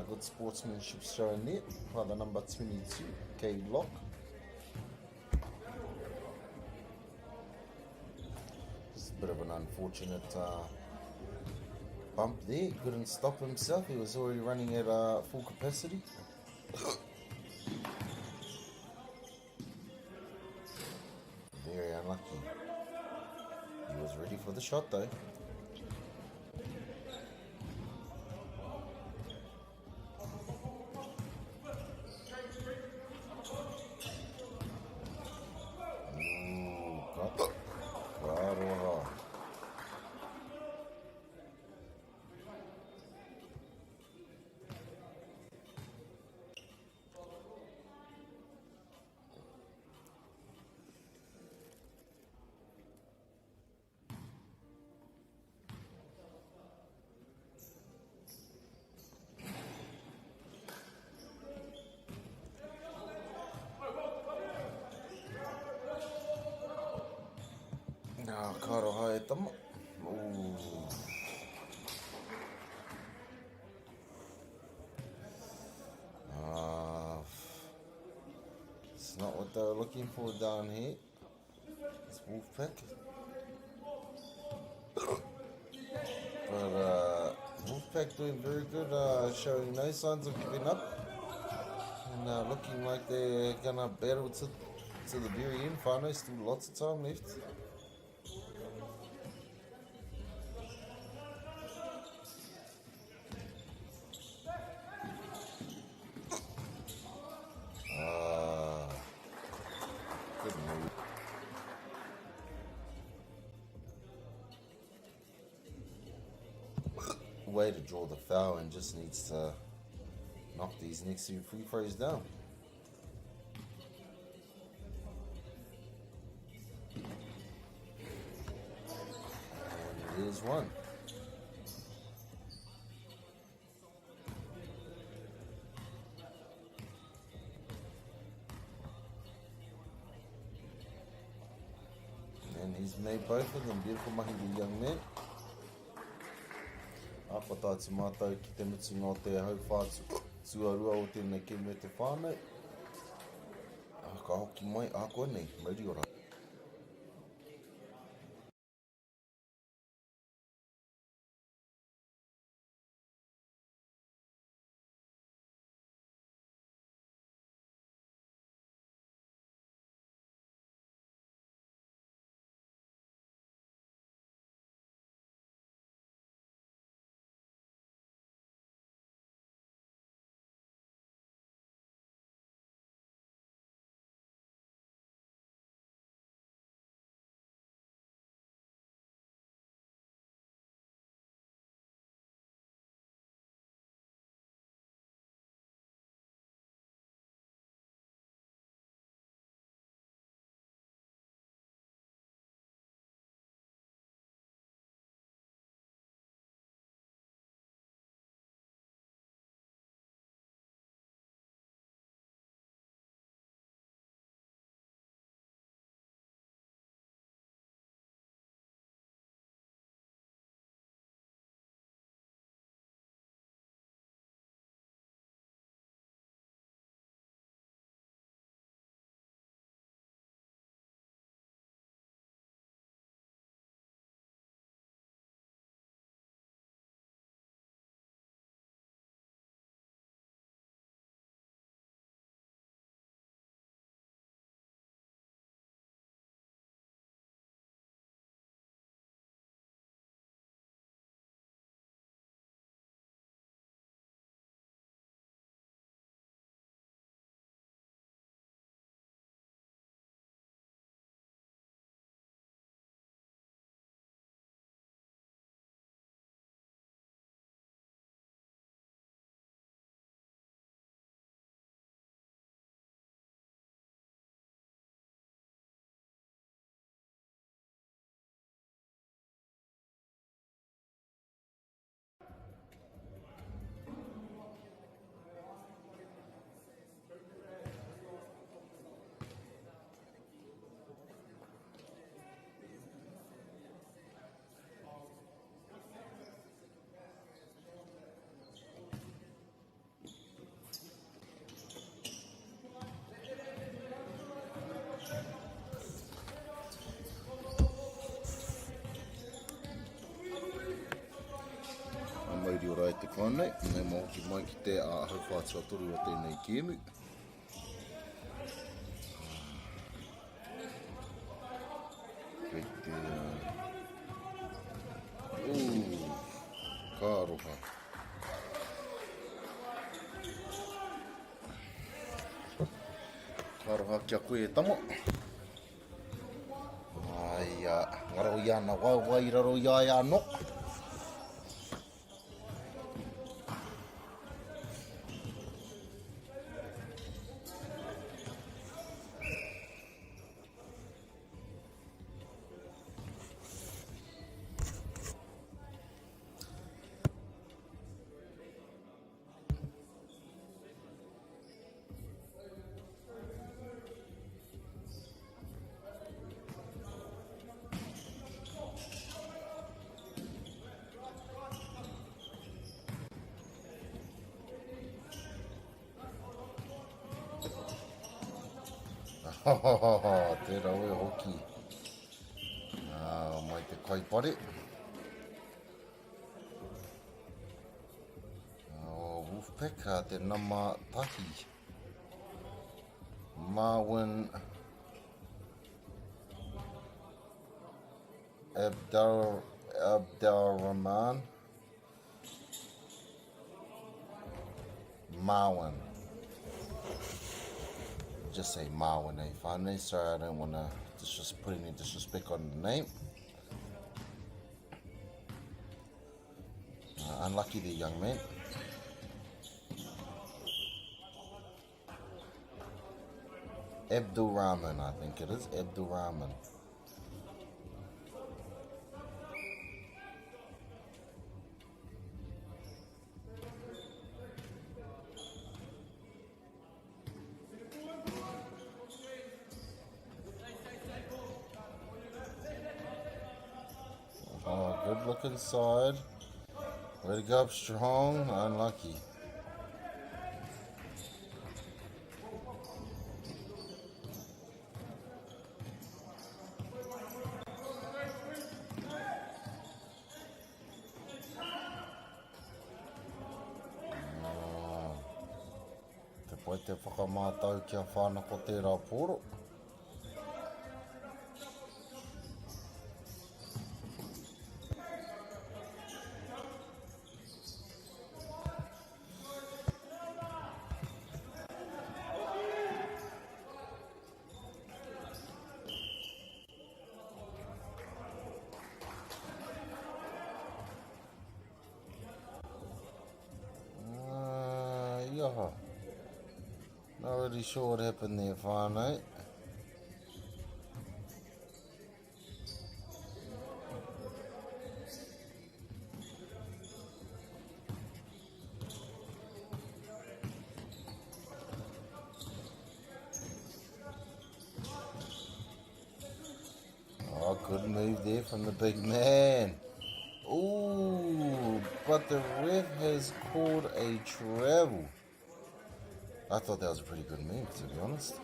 Good sportsmanship shown there by the number 22, Cade Locke. Just a bit of an unfortunate bump there. He couldn't stop himself. He was already running at full capacity. Very unlucky. He was ready for the shot though. Ooh, ka aroha. Ka aroha e tama. Ooh. It's not what they were looking for down here. It's Wolfpack. But Wolfpack doing very good, showing no signs of giving up. And looking like they're gonna battle to the very end. Whānau, still lots of time left. Good move. Way to draw the foul and just needs to knock these next 2 free throws down. And there's one. And he's made both of them. Beautiful mahi, the young man. A ko tā te mātou ki te mutunga o te hauwhā tuarua o tēnei kēmu e te whānau. A, ka hoki mai a koe nei, mauri ora. Mauri ora e te whānau, me mā hoki mai ki te hauwhā tuatoru o tēnei kēmu. Kei te... Ooh, ka aroha. Ka aroha kia koe e tama. Ai, ngaro i ana waewae i raro i a ia anō. Oh, te rawe hoki. Uh, mai te kaipare. Oh, Wolfpack, uh, te nama tahi. Marwin Abdul, Abdulrahman. Marwin. Just say Marwin, eh, finally. Sorry, I don't want to just put any disrespect on the name. Uh, unlucky there, young man. Abdul Rahman, I think it is. Abdul Rahman. Oh, good look inside. Way to go up strong. Unlucky. Te pai te whakamātau kia whānako tērā pōro. Uh, yeah. Not really sure what happened there, whānau. Oh, good move there from the big man. Ooh, but the ref has called a travel. I thought that was a pretty good move, to be honest.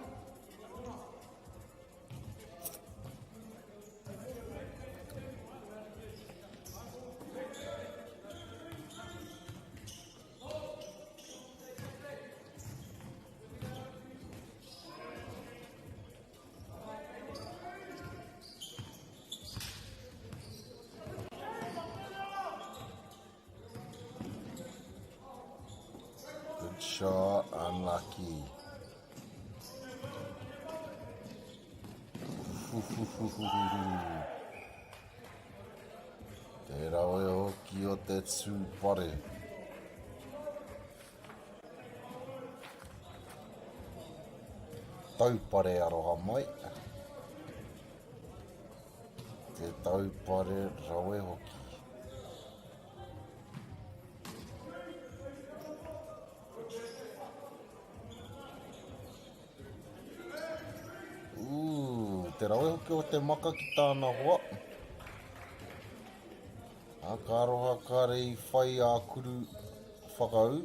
Good shot, unlucky. Te rawe hoki o te tūpare. Taupare aroha mai. Te taupare rawe hoki. Ooh, te rawe hoki o te maka ki tāna hoa. A ka aroha kare i whai a kuru whakaū.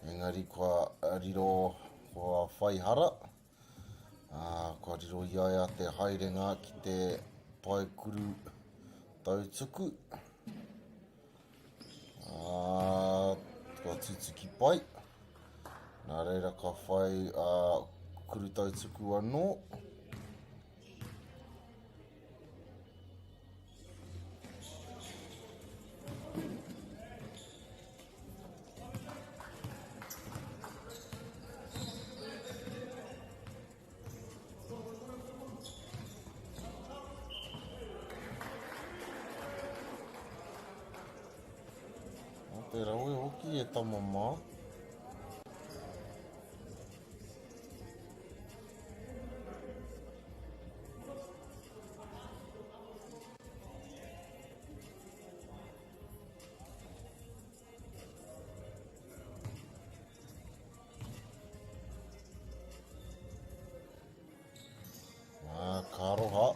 Engari kua riro, kua whai hara. Ā, kua riro i a ia te haerenga ki te pae kuru tautuku. Ā, kua tutuki pai. Nā reira ka whai a kuru tautuku anō. Te rawe hoki e tama mā. Ah, ka aroha.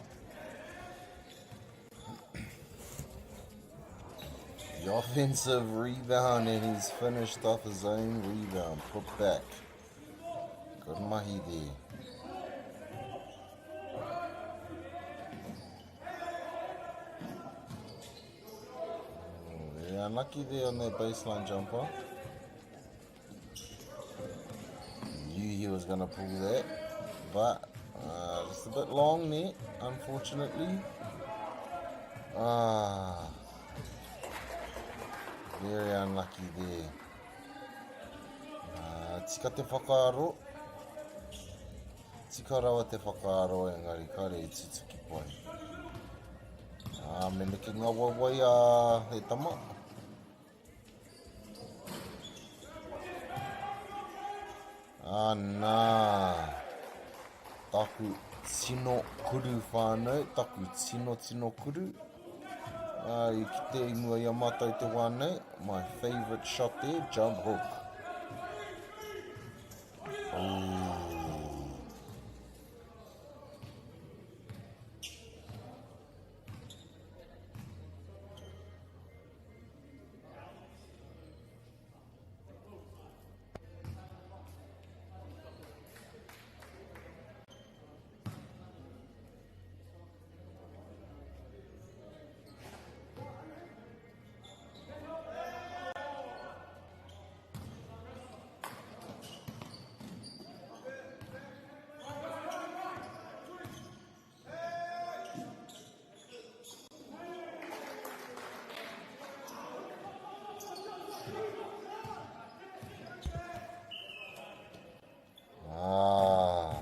The offensive rebound and he's finished off his own rebound. Put back. Good mahi there. Unlucky there on that baseline jumper. Knew he was going to pull that, but uh, just a bit long there, unfortunately. Ah, very unlucky there. Uh, tika te whakaaro. Tika rawa te whakaaro engari kare i tutuki pai. Ah, me neke ngā wawai a e tama. Ah, nā. Taku tino kuru whānau, taku tino tino kuru. Ah, i kite i mua i a mātou te wā nei, my favourite shot there, jump hook. Ooh. Ah,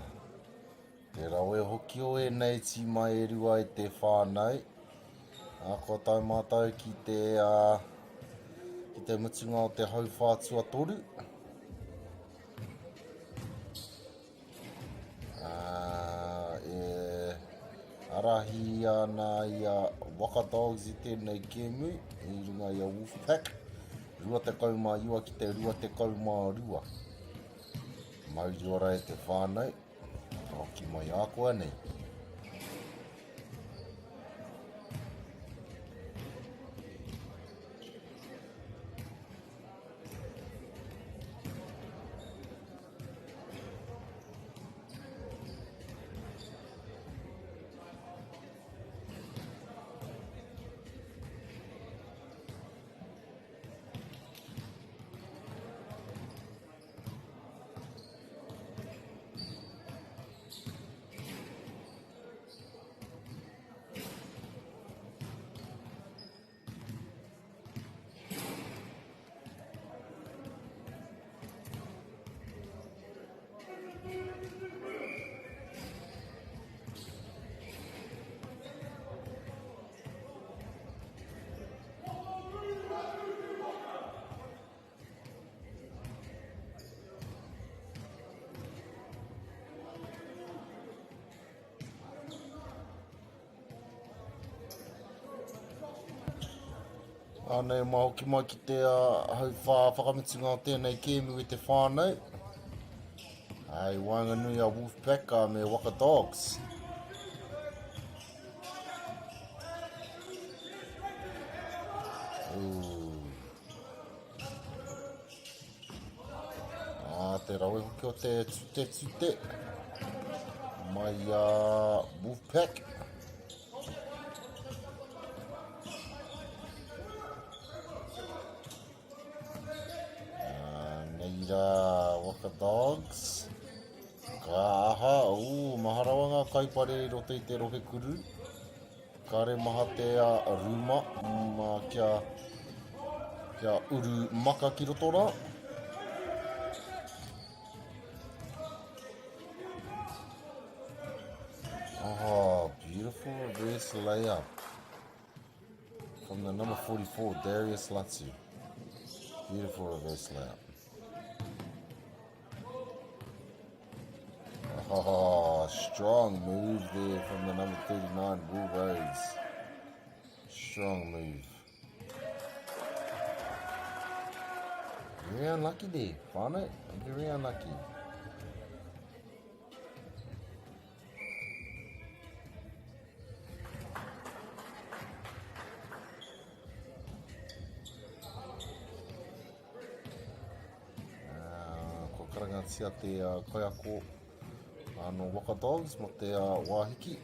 te rawe hoki o ēnei tīma e rua i te whānau. Ah, kua tae mātou ki te, uh, ki te mutunga o te hauwhā tuatoru. Ah, e arahi ana i a Waka Dogs i tēnei kēmu i runga i a Wolfpack. 29 ki te 22. Mauri ora e te whānau, ka hoki mai a koa nei. Anei, mā hoki mai ki te uh, hauwhā whakamutunga o tēnei kēmu i te whānau. Ai, waenganui a Wolfpack a me Waka Dogs. Ooh. Ah, te rawe hoki o te tute tute. Mai a Wolfpack. Ah, nei rā Waka Dogs. Ka aha, ū, maha rawa ngā kaipare i roto i te rohe kuru. Kare maha te ruma ma, kia, kia uru maka ki roto rā. Oh, beautiful reverse layup from the number 44, Darius Latsu. Beautiful reverse layup. Oh, strong move there from the number 39, Will Rhodes. Strong move. Very unlucky there, find it. Very unlucky. Kua karangatia te kaiako no Waka Dogs mo te wāhiki.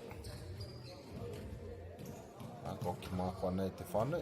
Ka hoki mākua nei te whānau.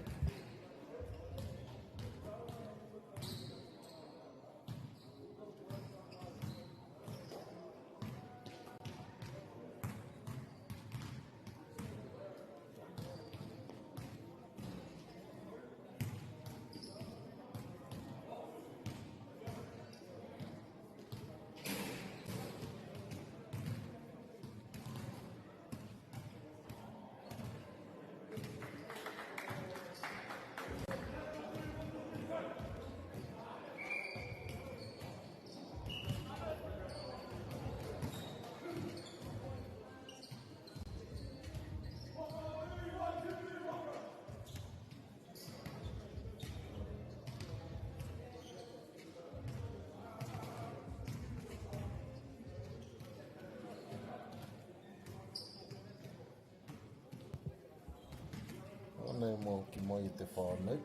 Nau mai hoki mai e te whānau.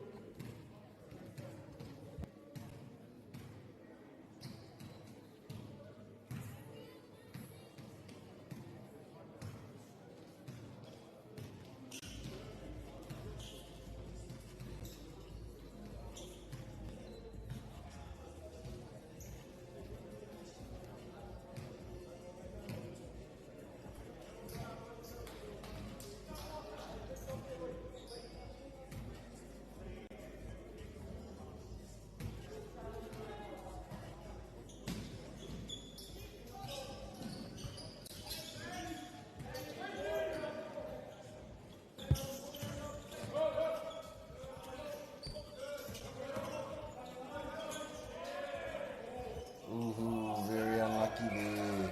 Ooh, very unlucky there.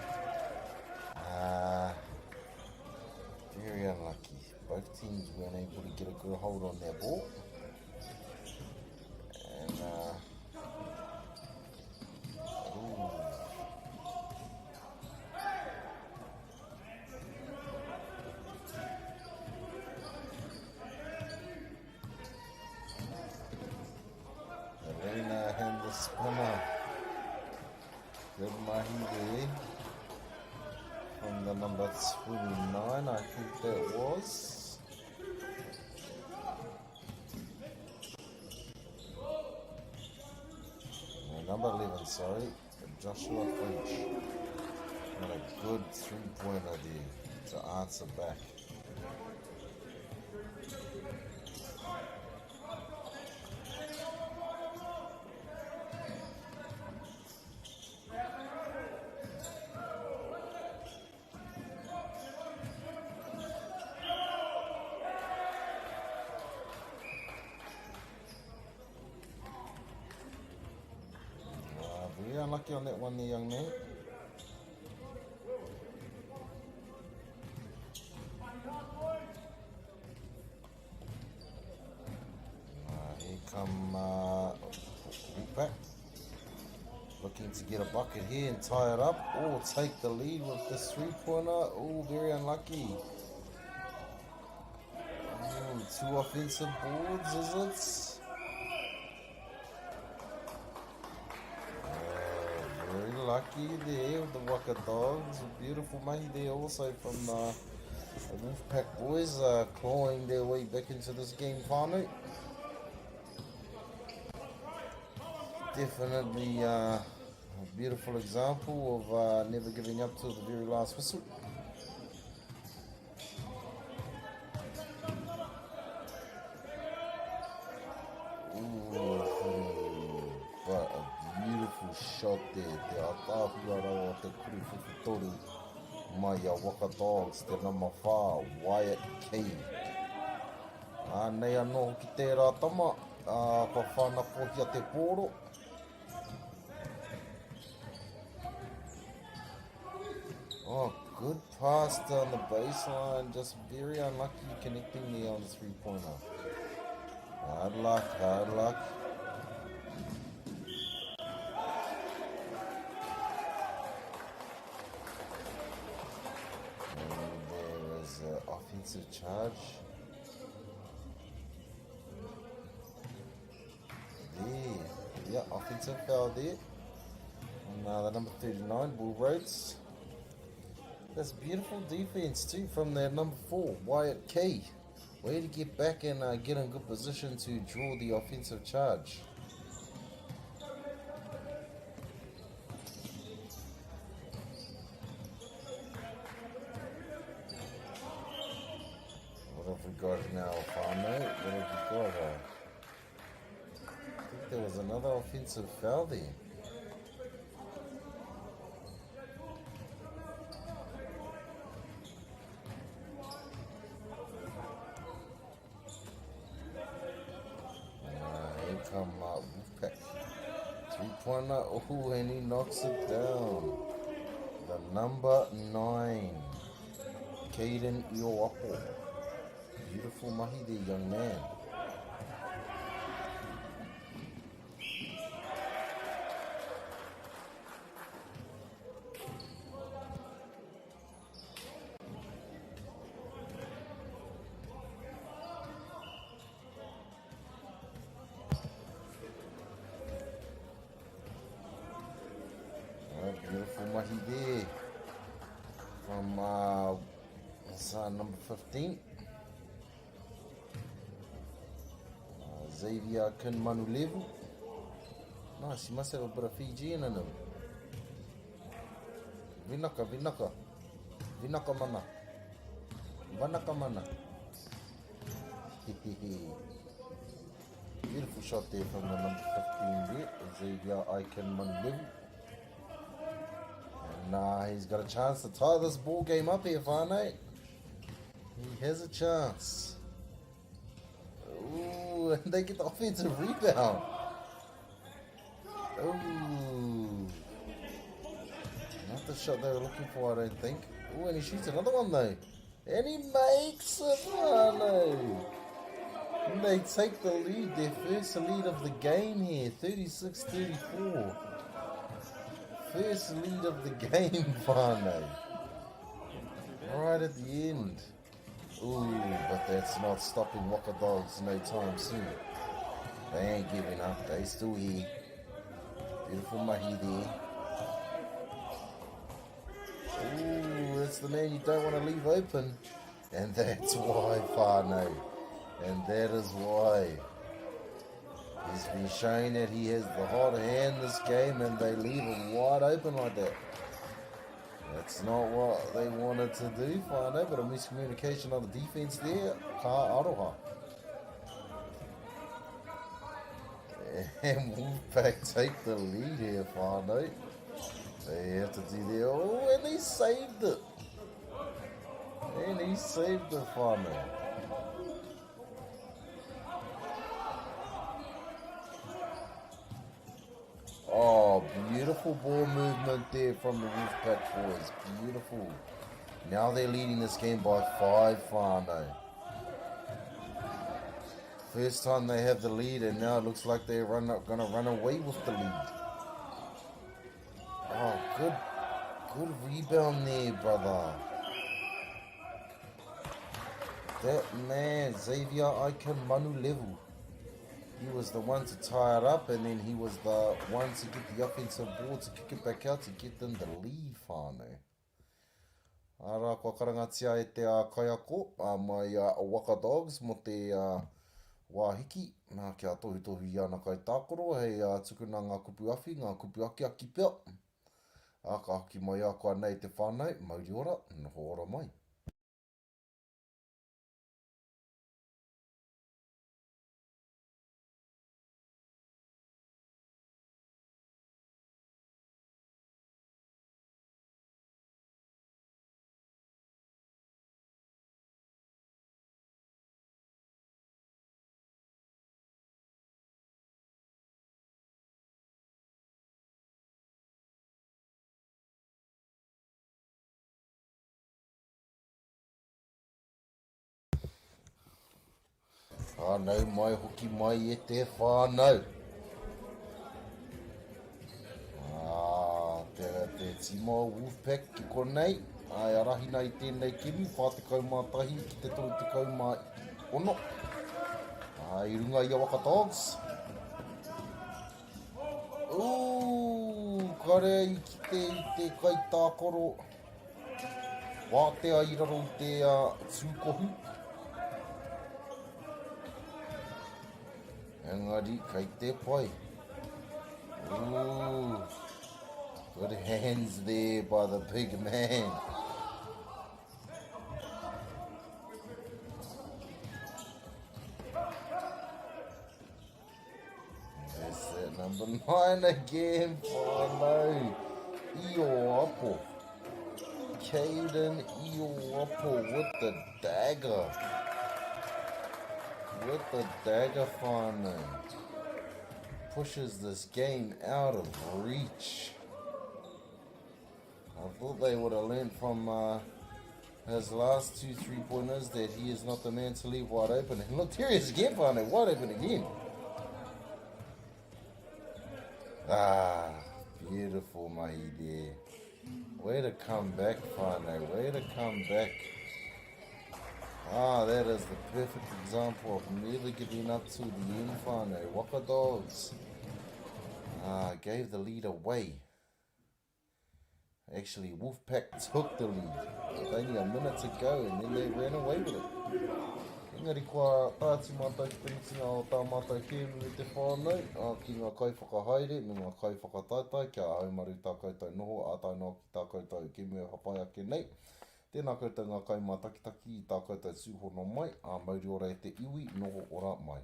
Very unlucky. Both teams weren't able to get a good hold on their ball. And, ooh. Elena and the spinner. Good mahi there. From the number 29, I think that was. No, number 11, sorry. Joshua French. Got a good three-pointer there to answer back. Very unlucky on that one there, young man. Here come Wolfpack. Looking to get a bucket here and tie it up. Or take the lead with this three-pointer. Oh, very unlucky. Oh, two offensive boards, is it? Very lucky there with the Waka Dogs. Beautiful mahi there also from the Wolfpack boys, clawing their way back into this game, whānau. Definitely a beautiful example of never giving up till the very last whistle. Ooh, but a beautiful shot there. Te ataahua rawa te kuru whiwhitoru mai a Waka Dogs, te number 4, Wyatt Kay. Nei anō hoki tērā tama, kua whānakohia te pōro. Oh, good pass down the baseline. Just very unlucky connecting there on the three-pointer. Hard luck, hard luck. And there is an offensive charge. There, yeah, offensive foul there. On the number 39, Will Rhodes. That's beautiful defense too from their number 4, Wyatt Key. Way to get back and get in good position to draw the offensive charge. What have we got now, whānau? What have we got? I think there was another offensive foul there. Here come Wolfpack. Three-pointer, oh, and he knocks it down. The number 9, Caden Ioapo. Beautiful mahi there, young man. from uh, uh, number 15. Uh, Xavier Kinmanulevu. Nice, he must have a bit of Fijian in him. Vinaka, vinaka. Vinaka mana. Vanaka mana. Beautiful shot there from the number 15 there, Xavier Aiken Manulevu. And he's got a chance to tie this ball game up here, whānau. He has a chance. Ooh, and they get the offensive rebound. Ooh. Not the shot they were looking for, I don't think. Ooh, and he shoots another one, though. And he makes it, whānau. And they take the lead, their first lead of the game here, 36-34. First lead of the game, whānau. Right at the end. Ooh, but that's not stopping Waka Dogs no time soon. They ain't giving up. They still here. Beautiful mahi there. Ooh, that's the man you don't want to leave open. And that's why, whānau. And that is why. He's been showing that he has the hot hand this game and they leave him wide open like that. That's not what they wanted to do, whānau, but a miscommunication on the defense there. Ka aroha. And Wolfpack take the lead here, whānau. They have to do their... Oh, and he saved it. And he saved it, whānau. Oh, beautiful ball movement there from the Wolfpack boys. Beautiful. Now they're leading this game by 5, whānau. First time they have the lead, and now it looks like they're gonna run away with the lead. Oh, good rebound there, brother. That man, Xavier Aiken Manulevu. He was the one to tie it up, and then he was the one to get the offensive ball to kick it back out to get them the lead, whānau. Arā, kua karangatia e te kaiako mai a Waka Dogs mō te wā hiki, nā, kia tohutohu i ana kaitākaro hei tukuna ngā kupu awhi, ngā kupu akiaki pea. Ā, ka hoki mai a koa nei te whānau, mauri ora, noho ora mai. Whānau mai hoki mai e te whānau. Ah, te, te tīma o Wolfpack ki konei, ai arahina i tēnei kemu, 41 ki te 36. Ah, i runga i a Waka Dogs. Ooh, kare i kite i te kaitākaro. Wātea i raro i te tūkohu. Engari, kei te pai. Ooh, good hands there by the big man. That's it, number 9 again for no. Ioapo. Caden Ioapo with the dagger. With the dagger finally. Pushes this game out of reach. I thought they would have learned from his last 2 3-pointers that he is not the man to leave wide open. And look, there he is again, finally, wide open again. Beautiful, mahi there. Way to come back, whānau. Way to come back. That is the perfect example of never giving up to the end, whānau. Waka Dogs gave the lead away. Actually, Wolfpack took the lead with only a minute to go and then they ran away with it. Engari kua tae atu mātou ki te mutunga o tā mātou kēmu me te whānau, ā, ki ngā kaiwhakahaere me ngā kaiwhakataetae kia haumaru tā koutou noho ā tae noa ki tā koutou kēmu e hapai ake nei. Tēnā koutou ngā kaimātakitaki i tā koutou tūhono mai, ā, mauri ora e te iwi, noho ora mai.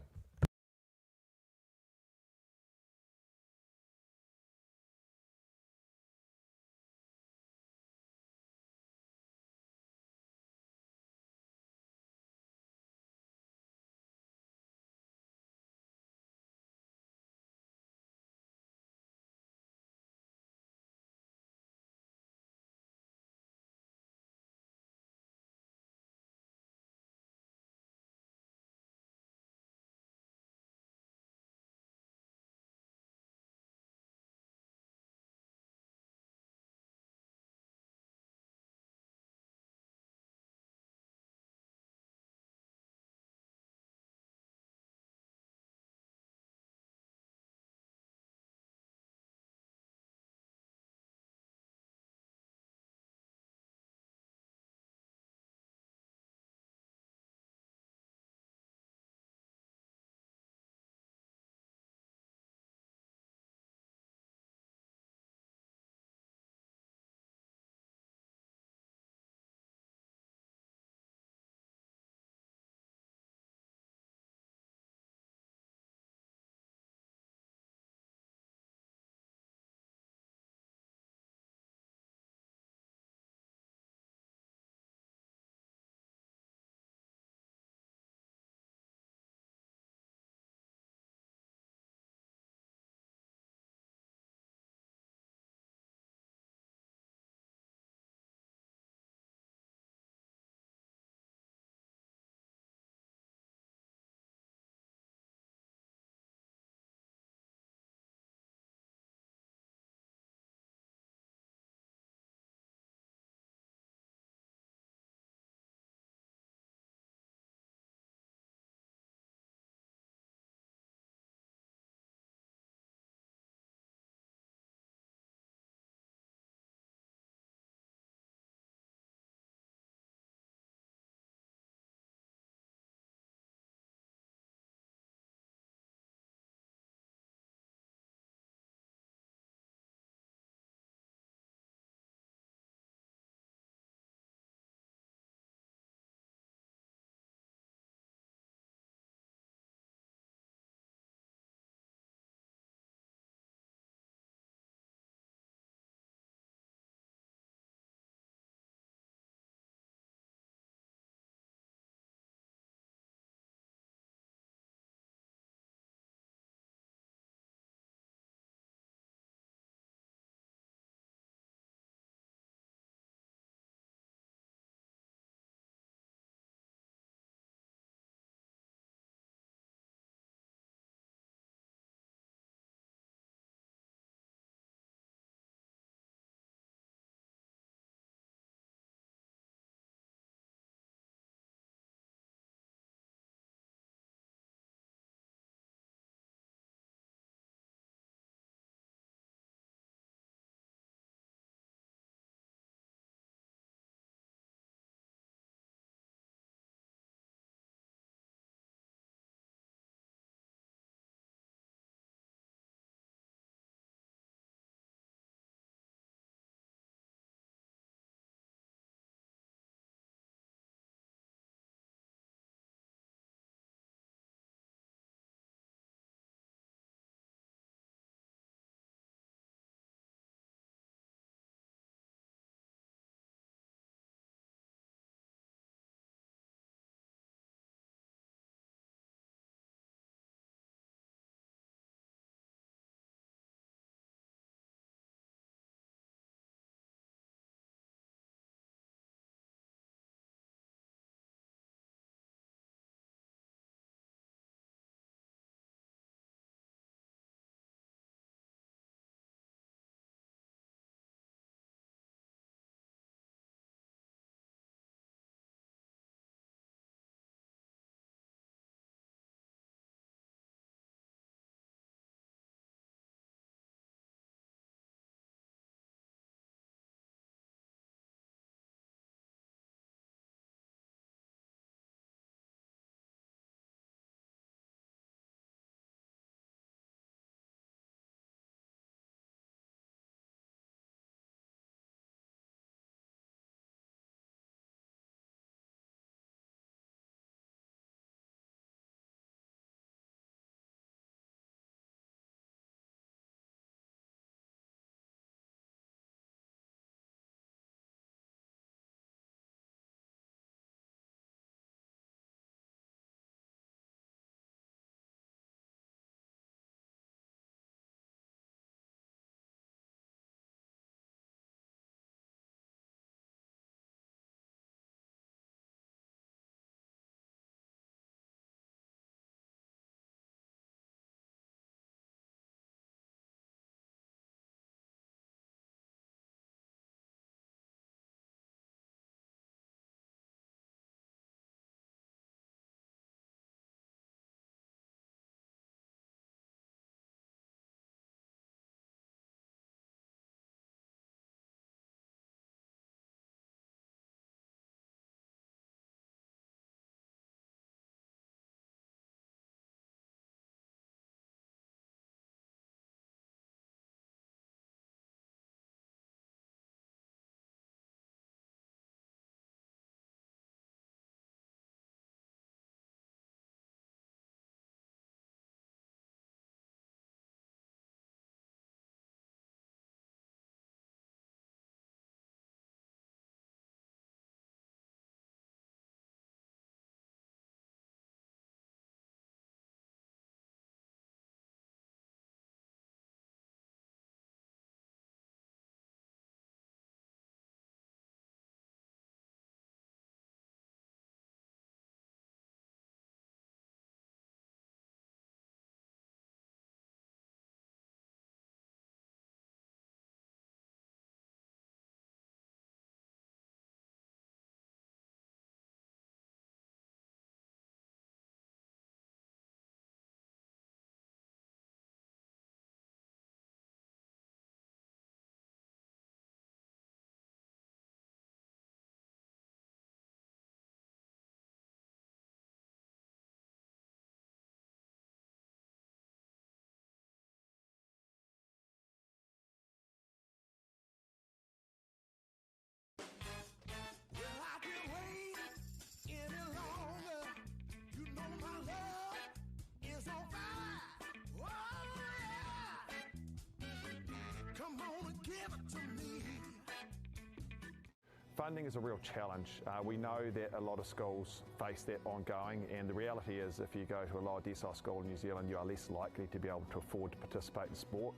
Funding is a real challenge. Uh, we know that a lot of schools face that ongoing, and the reality is if you go to a lower decile school in New Zealand, you are less likely to be able to afford to participate in sport.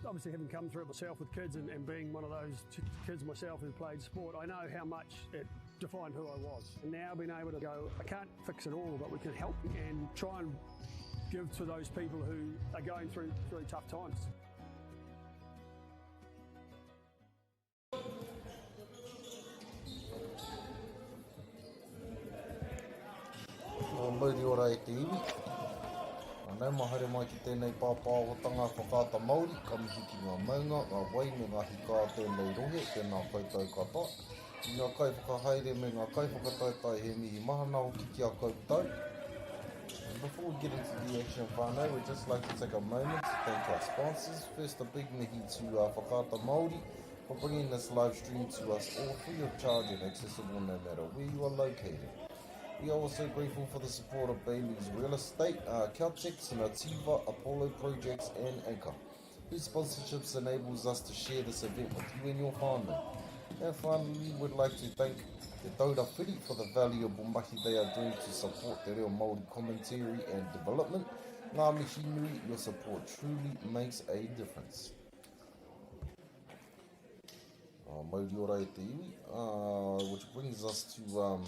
Obviously, having come through it myself with kids and, and being one of those kids myself who played sport, I know how much it defined who I was. And now being able to go, I can't fix it all, but we can help and try and give to those people who are going through, through tough times. Nō mauri ora e te iwi. Nau mai haere mai ki tēnei pāpāhotanga whakaata Māori, ka mihi ki ngā maunga, ngā wai me ngā hika a tēnei rohe, tēnā koutou katoa. Ki ngā kaiwhakahaere me ngā kaiwhakataetae he mihi mahana hoki ki a koutou. And before we get into the action whānau, we'd just like to take a moment to thank our sponsors. First, a big mihi to uh, Whakaata Māori for bringing this live stream to us all free of charge and accessible no matter where you are located. We are also grateful for the support of Bailey's Real Estate, uh, Caltex, Nativa, Apollo Projects, and Anchor, whose sponsorships enables us to share this event with you and your family. And finally, we would like to thank Te Taura Whiri for the valuable mahi they are doing to support te reo Māori commentary and development. Ngā mihi nui, your support truly makes a difference. Uh, mauri ora e te iwi, uh, which brings us to um,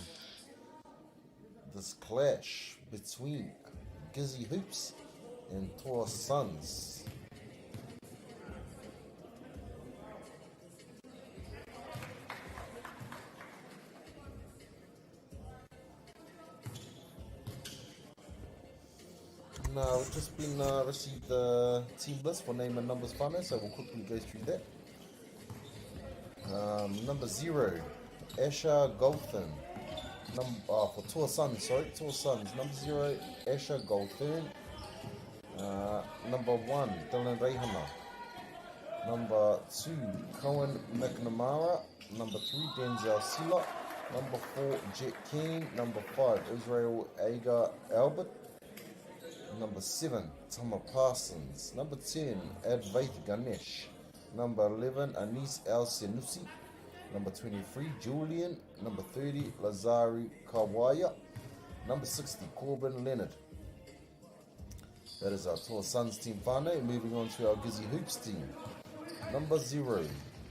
this clash between Gizzy Hoops and Toa Sons. Now, we've just been uh, received the team list for name and numbers partner, so we'll quickly go through that. Um, number zero, Asher Golthan. Number uh, for Toa Sons, sorry, Toa Sons. Number zero, Asher Golthan. Uh, number one, Dylan Reihana. Number two, Cohen McNamara. Number three, Denzel Sila. Number four, Jet King. Number five, Israel Agar Albert. Number 7, Tama Parsons. Number 10, Advaith Ganesh. Number 11, Anis El Senussi. Number 23, Julian. Number 30, Lazari Kawaya. Number 60, Corbin Leonard. That is our Toa Suns team whānau. Moving on to our Gizzy Hoops team. Number 0,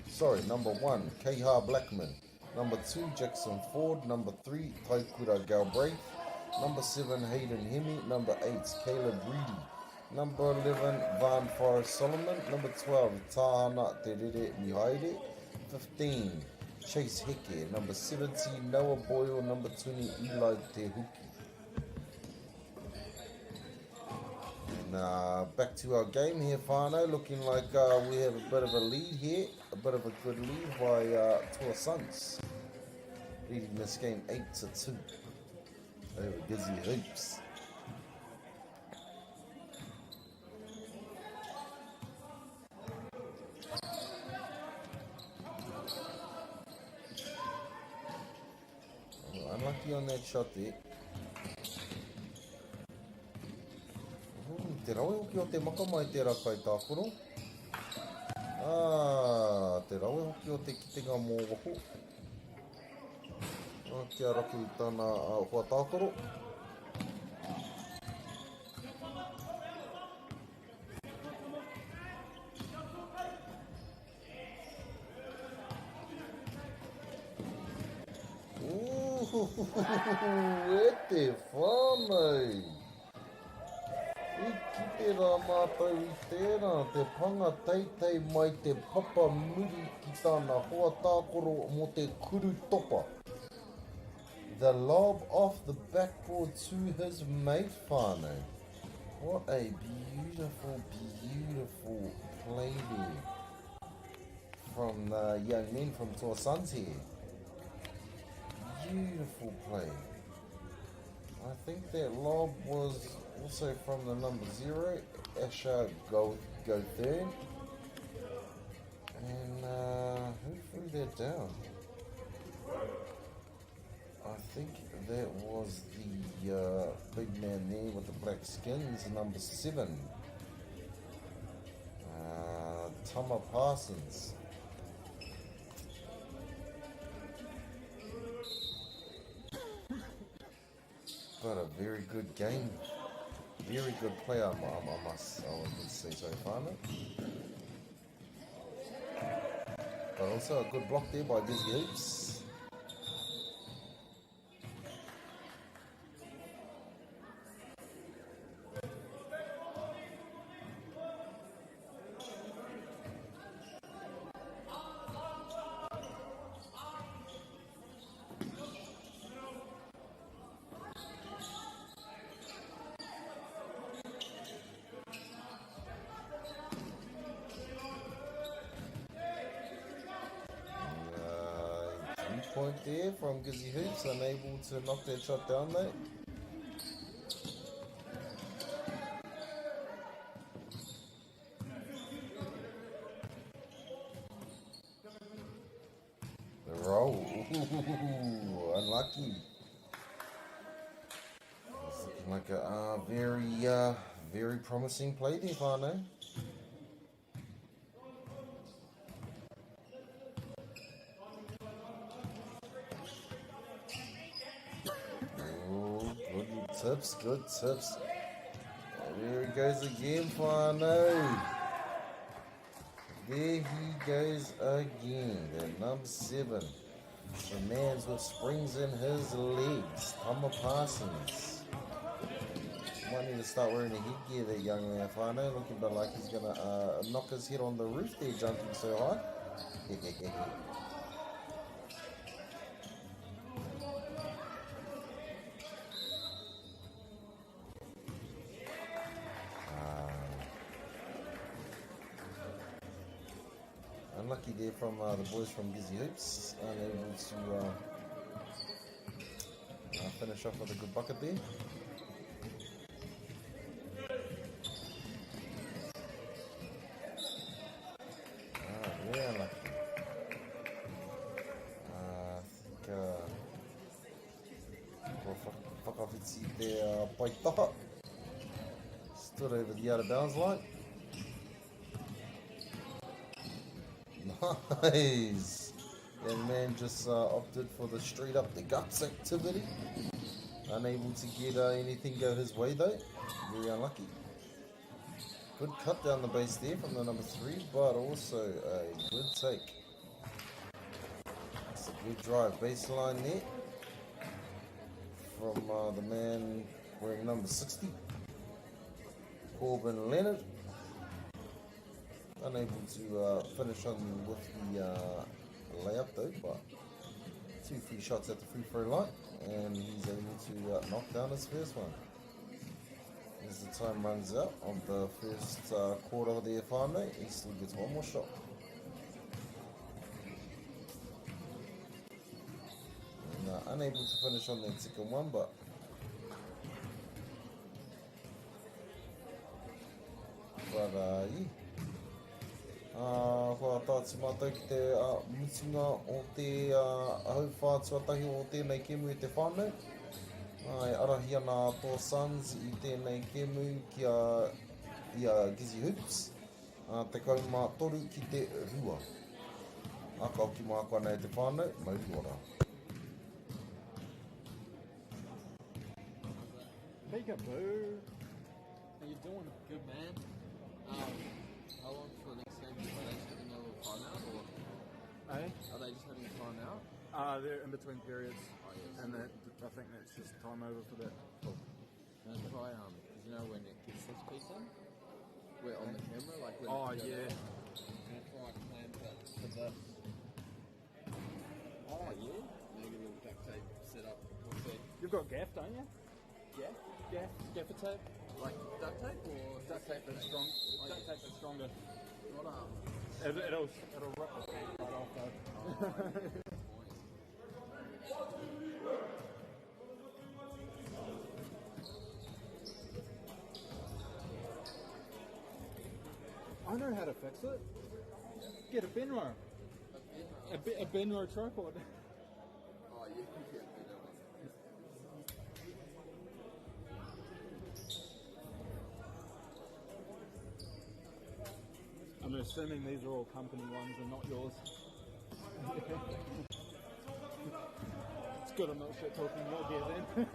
sorry, number 1, Keha Blackman. Number 2, Jackson Ford. Number 3, Taikura Galbraith. Number 7, Hayden Hemi. Number 8, Caleb Reedy. Number 11, Van Forrest Solomon. Number 12, Tahana Te Rere Mihaere. 15, Chase Heke. Number 17, Noah Boyle. Number 20, Eli Te Huki. And uh, back to our game here, whānau. Looking like uh, we have a bit of a lead here. A bit of a good lead by uh, Toa Suns. Leading this game 8 to 2 over Gizzy Hoops. Oh, unlucky on that shot there. Te rawe hoki o te makama i tērā kai tākoro. Ah, te rawe hoki o te kitenga mō waho. Ah, kia rapu i tana uh, hoa tākoro. E te whānau! I kite rā mātou i tērā, te panga teitei mai te papa muri ki tāna hoa tākoro mō te kuru topa. The lob off the backboard to his mate whānau. What a beautiful, beautiful play there from the young men from Toa Sons here. Beautiful play. I think that lob was also from the number zero, Asher Gothern. And uh, who threw that down? I think that was the uh, big man there with the black skins, number 7. Uh, Tama Parsons. But a very good game. Very good player, I must, I would say so far, mate. But also a good block there by Gizzy Hoops. Point there from Gizzy Hoops, unable to knock that shot down, mate. The roll. Ooh, unlucky. It's looking like a very, very promising play there, whānau. Tips, good tips. There he goes again, whānau. There he goes again. The number 7. The man's with springs in his legs. Tama Parsons. Might need to start wearing a headgear, that young man, whānau. Looking a bit like he's going to knock his head on the roof there, jumping so high. Unlucky there from the boys from Gizzy Hoops, unable to finish off with a good bucket there. Very unlucky. I think whakawhiti te paitaha. Stood over the out of bounds line. Nice! Young man just opted for the straight up the guts activity. Unable to get anything go his way though. Very unlucky. Good cut down the base there from the number 3, but also a good take. It's a good drive baseline there from the man wearing number 60, Corbin Leonard. Unable to finish on with the layup though, but 2 free shots at the free throw line, and he's able to knock down his first one. As the time runs out of the first quarter of the whānau, he still gets one more shot. And unable to finish on that second one, but yeah. Kua tātu mātou ki te mutunga o te hauwhā tuatahi o tēnei kēmu i te whānau. E arahi ana a Tō Sons i tēnei kēmu ki a, i a Gizzy Hoops, 13 ki te 2. A ka hoki mā koa nei te whānau, mauri ora. Peekaboo. How you doing? Good, man. How long for the next game? Are they just having a little timeout, or? Eh? Are they just having a timeout? They're in between periods, Oh, yes. And I think that's just time over for that. Cool. Can I try, because you know when it gets this piece on? We're on the camera, like when Oh, it goes yeah. down. Can I try clamp it to this? Oh, yeah. Maybe a little duct tape set up. We'll see. You've got gaff, don't you? Gaff? Gaff. Gaffer tape? Like duct tape or Duct tape is strong. Oh, Duct yeah. tape is stronger. Not, It'll rip the tape right off though. Oh, yeah. I know how to fix it. Get a Benro. A Benro? A Benro tripod. Oh, yeah, you can do that one. I'm assuming these are all company ones and not yours. It's good I'm not shit talking your gear then.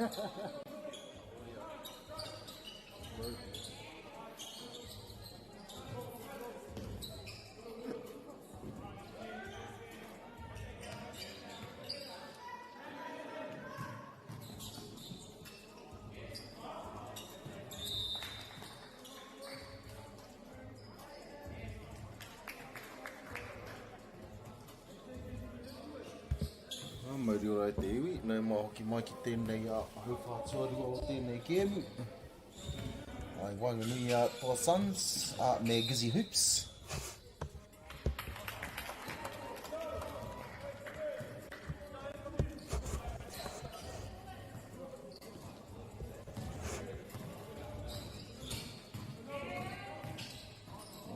blue. Mauri ora e te iwi, nau mai hoki mai ki tēnei a hauwhā tuarua o tēnei kēmu. Ai waenganui a Toa Suns a me Gizzy Hoops.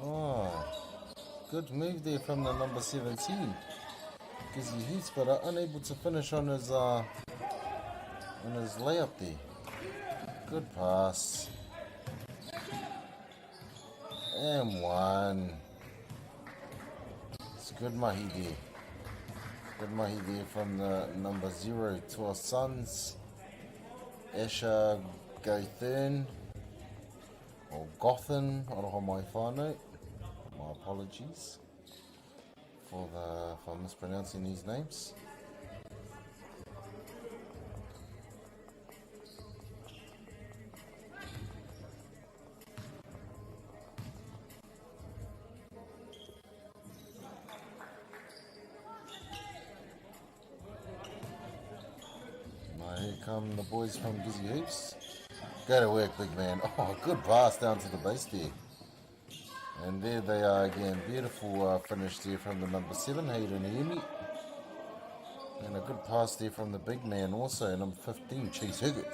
Oh, good move there from the number 17. Gizzy Hoops, but are unable to finish on his layup there. Good pass. And one. It's good mahi there. Good mahi there from the number 0 Toa Suns. Asher Gothern. Or Gothen, aroha mai whānau. My apologies for if I'm mispronouncing these names. Now here come the boys from Gizzy Hoops. Go to work, big man. Oh, good pass down to the base there. And there they are again. Beautiful finish there from the number 7, Hayden Emi. And a good pass there from the big man also, number 15, Chase Higgett.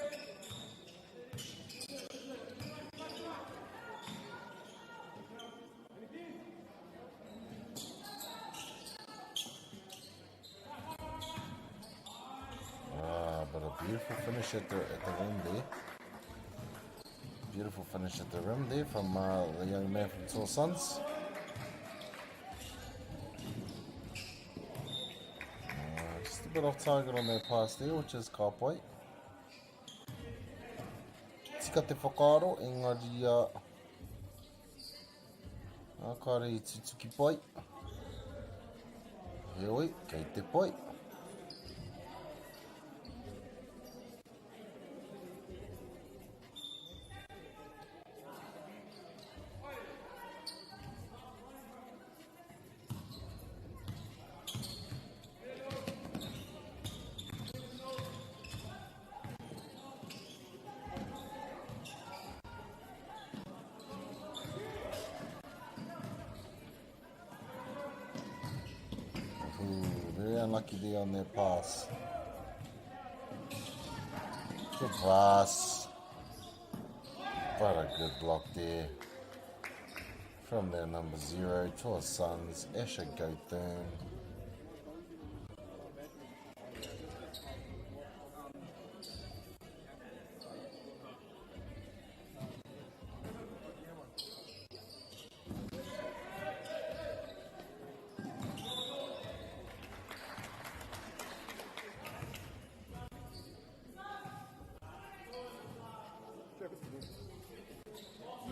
Ah, but a beautiful finish at the rim there. Beautiful finish at the rim there from the young man from Toa Suns. Just a bit off target on their pass there, which is ka pai. Tika te whakaaro, engari kāre i tutuki pai. Heoi, kei te pai. Ooh, very unlucky there on their pass. Good pass. But a good block there from their number 0, Toa Suns, Asher Gothern.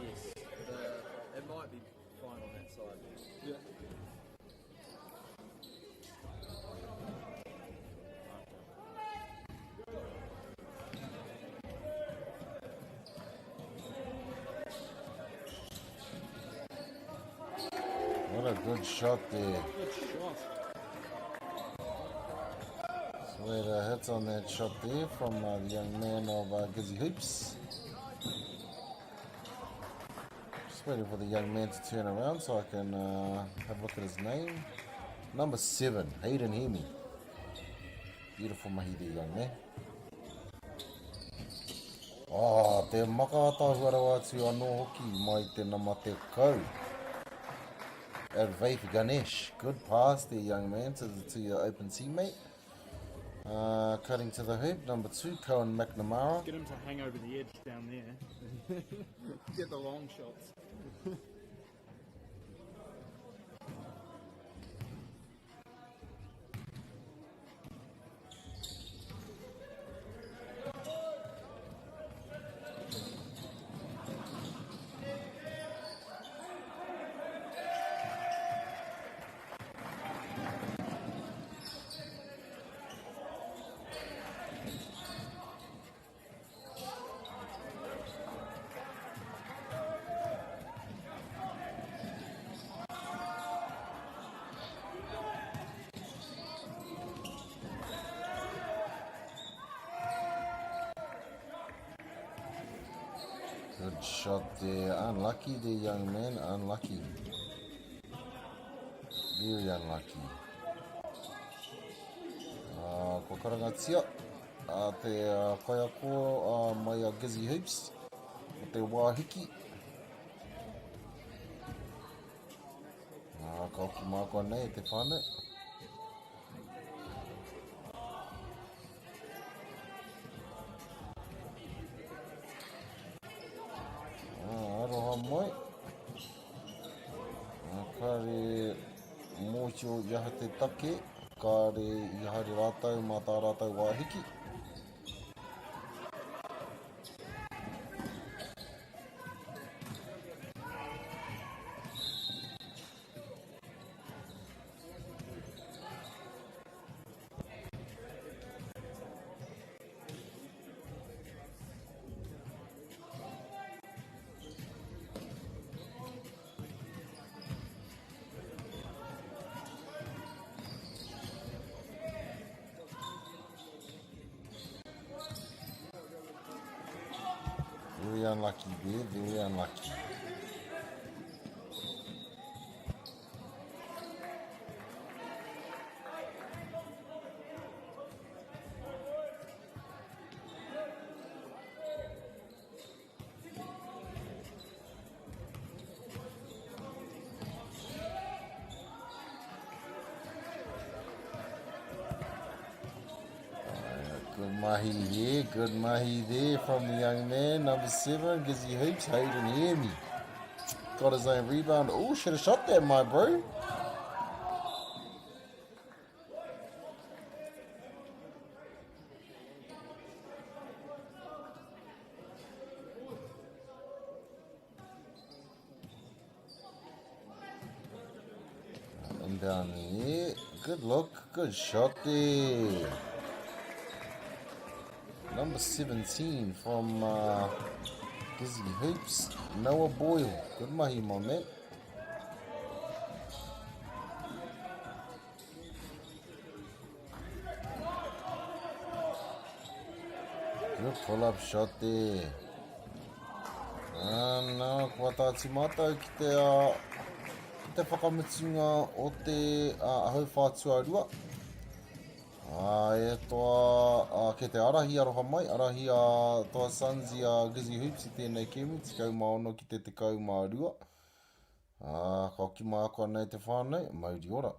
Yes, it might be fine on that side. Yeah. What a good shot there. Good shot. So we had a hit on that shot there from the young man of Gizzy Hoops. Just waiting for the young man to turn around so I can have a look at his name. Number 7, Hayden Hemi. Beautiful mahi there, young man. Oh, te maka ataahua rawa atu anō hoki mai te nama te kau. Advaith Ganesh. Good pass there, young man, to your open teammate. Cutting to the hoop, number 2, Cohen McNamara. Get him to hang over the edge down there. Get the long shots. Good shot there. Unlucky there, young man. Unlucky. Very unlucky. Uh, kua karangatia a te uh, kaiako uh, mai a Gizzy Hoops o te wāhiki. Uh, ka hoki mākoa nei e te whānau. Ah, aroha mai. Ah, kāre mōhio i aha te take, kāre i haere rātou mā tā rātou wāhiki. Very unlucky there, very unlucky. Good mahi here, good mahi there from the young man, number seven, Gizzy Hoops, Hayden Hearme. Got his own rebound. Oh, should have shot that, my bro. And down here. Good look. Good shot there. Number 17 from uh, Gizzy Hoops, Noah Boyle. Good mahi, my man. Good pull-up shot there. Nā, kua tāti mātou ki te, uh, ki te whakamutunga o te uh, hauwhā tuarua. Ā, e toa, ā, kei te arahi aroha mai, arahi a Toa Sons i a Gizzy Hoops i tēnei kēmu, 16 ki te 12. Ā, ka hoki mai ako anei te whānau, mauri ora.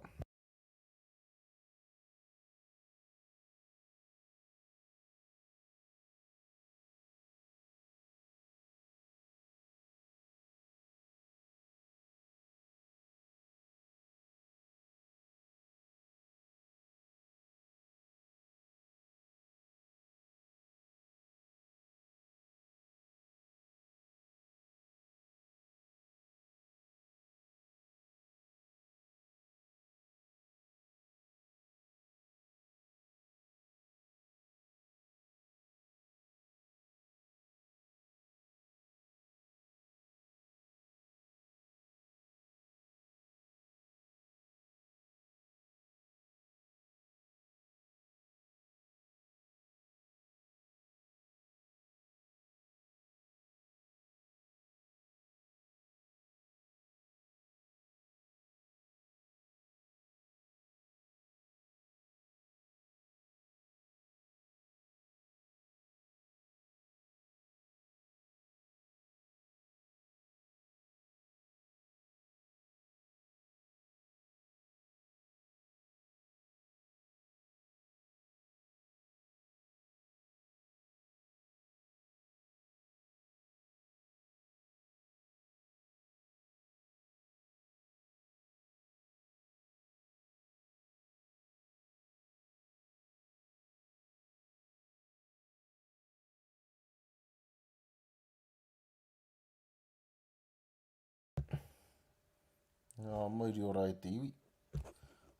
Ngā mauri ora e te iwi.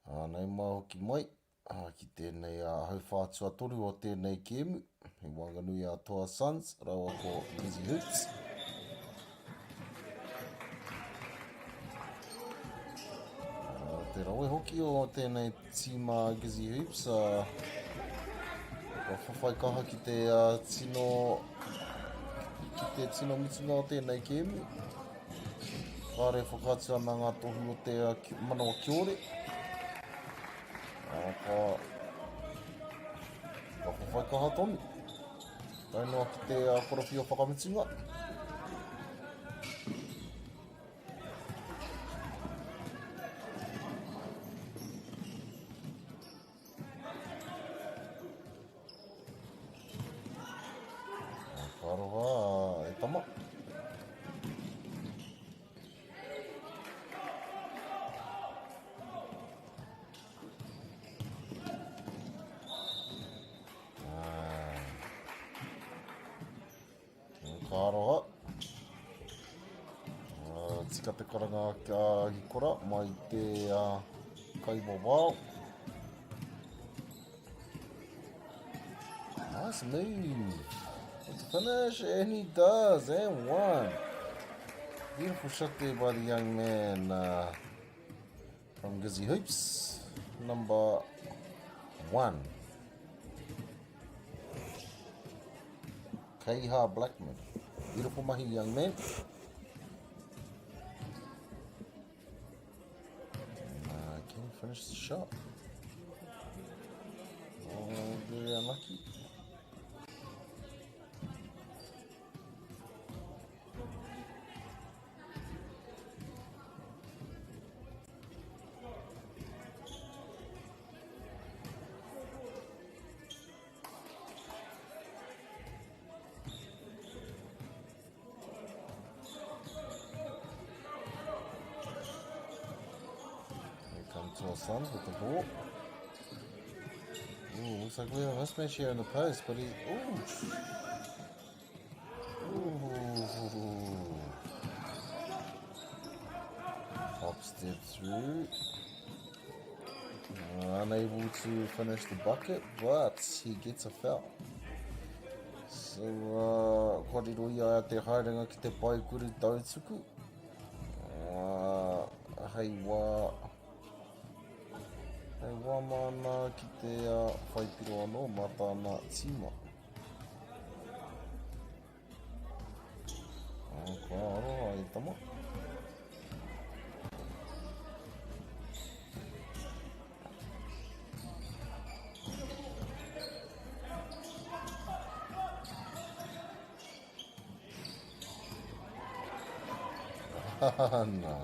Ā, nei mā hoki mai ā, ki tēnei ā, hauwhā tuatoru o tēnei kēmu. I waenganui a Toa Sons rawa ko Lizzie Hoops. Ā, te rawe hoki o tēnei tīma Gizzy Hoops. Ā, kua whawhai kaha ki te ā, tino... ki te tino mutunga o tēnei kēmu. Kāre e whakaatu ana ngā tohu o te manawa kiore. Ā, ka, ka whawhai kaha tonu. Tae noa ki te korowhio whakamutunga. Ka aroha e tama. Ka aroha. Tika te karanga a Hikora mai te kaiwawao. Nice move. With the finish, and he does, and one. Beautiful shot there by the young man uh, from Gizzy Hoops, number one. Keiha Blackman. Beautiful mahi, young man. And, uh, can he finish the shot? Oh, very unlucky. Here come Toa Sons with the ball. Ooh, looks like we have a mismatch here in the post, but he... Ooh. Ooh. Hop step through. Unable to finish the bucket, but he gets a foul. So, uh, kua riro i a te haerenga ki te pae kuru tautuku. Uh, hei wā, hei wā māna ki te uh, whai piro anō mā tāna tīma. Oh, kua aroha e tama. no.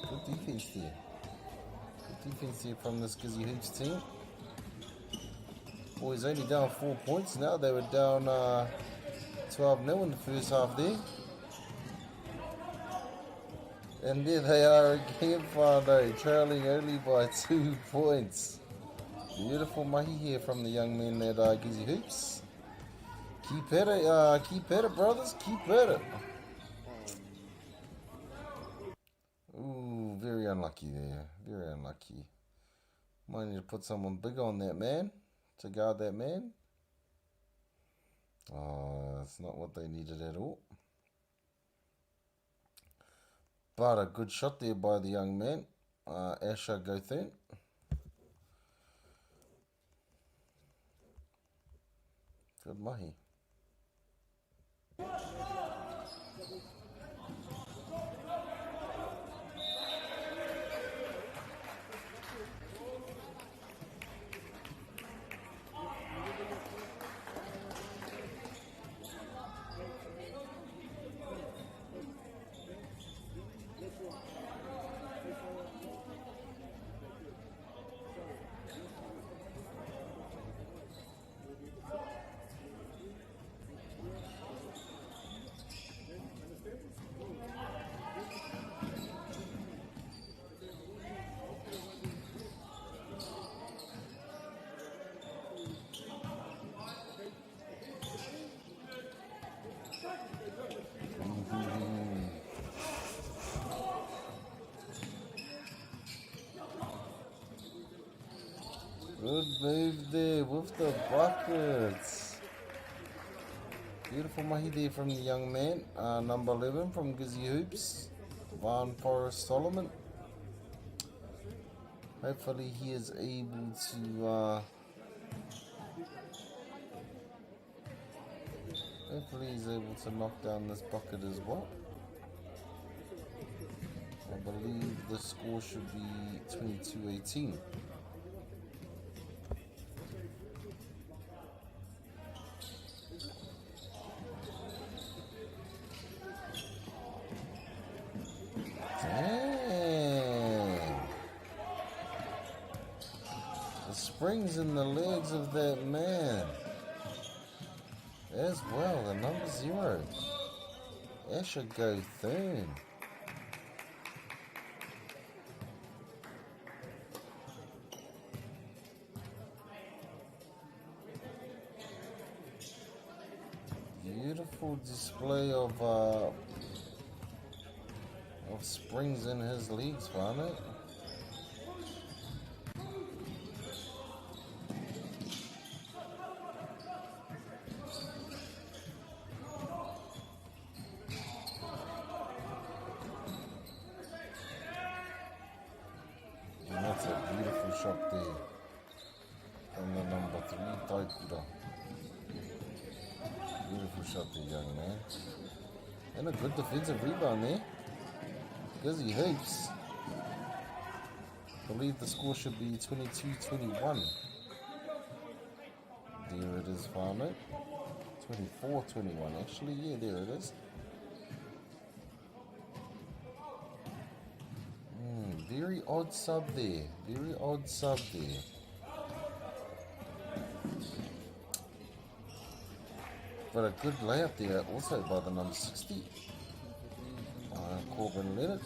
Good defense there. Good defense there from this Gizzy Hoops team. Boys only down 4 points now. They were down 12-0 in the first half there. And there they are again, whānau, trailing only by 2 points. Beautiful mahi here from the young men at Gizzy Hoops. Keep at it, keep at it, brothers, keep at it. Ooh, very unlucky there, very unlucky. Might need to put someone big on that man to guard that man. Oh, that's not what they needed at all. But a good shot there by the young man, Asher Gothan. Good mahi. Good move there with the buckets. Beautiful mahi there from the young man, uh, number 11 from Gizzy Hoops, Van Forrest Solomon. Hopefully he is able to uh, hopefully he's able to knock down this bucket as well. I believe the score should be 22-18. Dang. The springs in the legs of that man. As well, the number zero. Asher Gothan. Beautiful display of uh, of springs in his legs, whānau. And that's a beautiful shot there from the number three, Taikura. Beautiful shot there, young man. And a good defensive rebound there. Gizzy Hoops. Believe the score should be 22-21. There it is, whānau. 24-21 actually. Yeah, there it is. Mm, very odd sub there. Very odd sub there. But a good layup there also by the number 60. Uh, Corbin Leonard.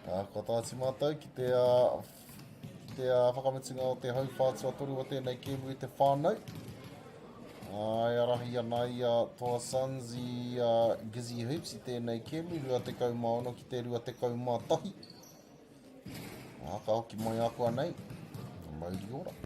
Ā, kua tae atu mātou ki te, uh, ki te uh, whakamutunga o te hauwhā tuatoru o tēnei kēmu i te whānau. Ā, e arahi ana i a Toa Sons i uh, Gizzy Hoops i tēnei kēmu, 26 ki te 21. Ā, ka hoki mai a koa nei. Mauri ora.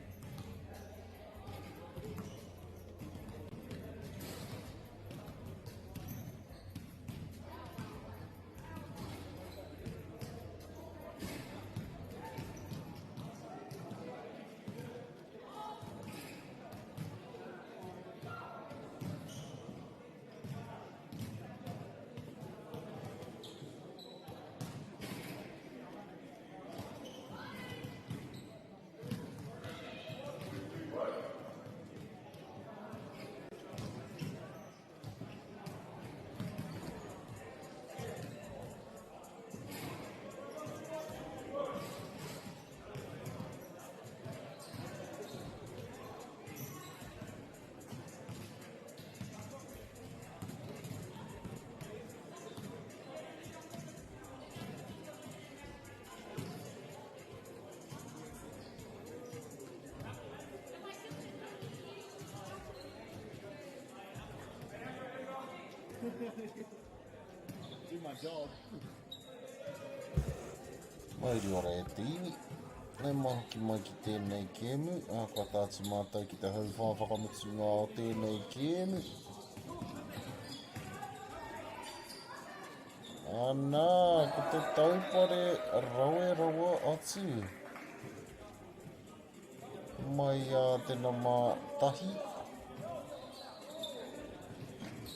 Do my job. Mauri ora e te iwi. Nau mai hoki mai ki tēnei kēmu, ā, kua tae atu mātou ki te hauwhā whakamutunga o tēnei kēmu. Anā, ko te taupare rawe rawa atu. Mai a te nama tahi.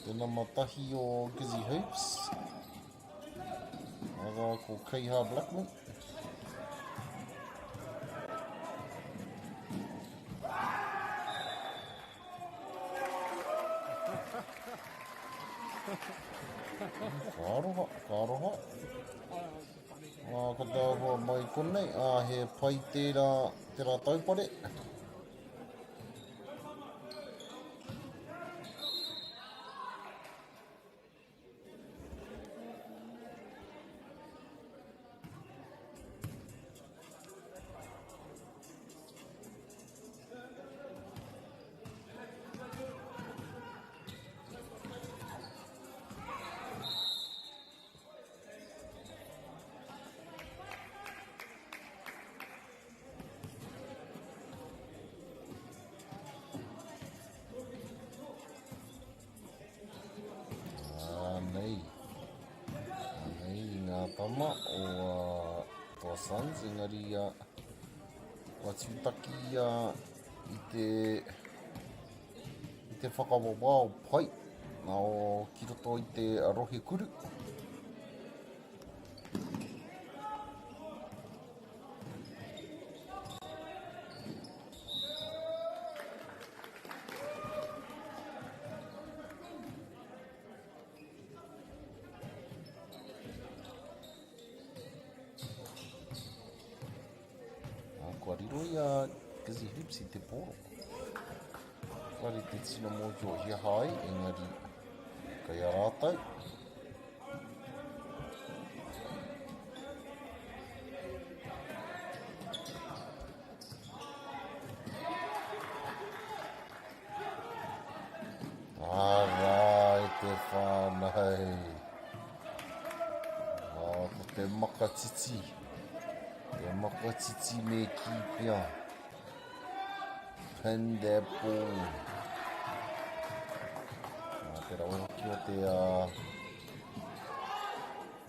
Te nama tahi o Gizzy Hoops. Arā ko Keiha Blackman. Ka aroha, ka aroha. Ā, ko te āhua mai konei, ā, he pai tērā, tērā taupare. Anei. Anei i ngā tama o uh, Toa Sons, engari uh, kua tūtaki uh, i te i te whakawawao pai nā o ki roto i te rohe kuru. Kua riro i a Gizzy Hoops i te pōro. Kāre te tino mōhio i aha ai, engari kei a rātou. Arā, e te whānau. Ā, ko te makatiti. Te makatiti me kī pea. Pin that ball. Ā, te rawe hoki o te,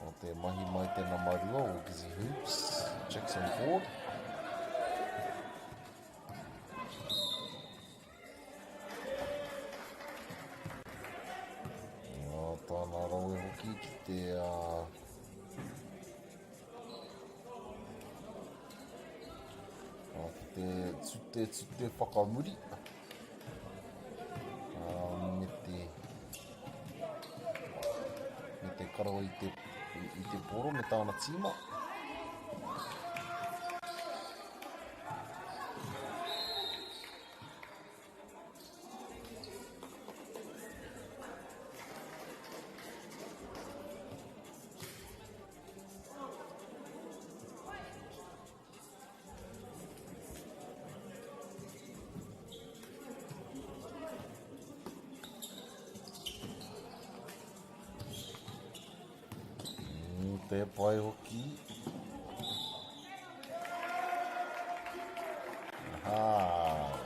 o te mahi mai te nama rua o Gizzy Hoops, Jackson Ford. Ngā tāna rawe hoki ki te ki te tute tute whakamuri me te me te karo i te i te poro me tāna tīma. Te pai hoki. Aha.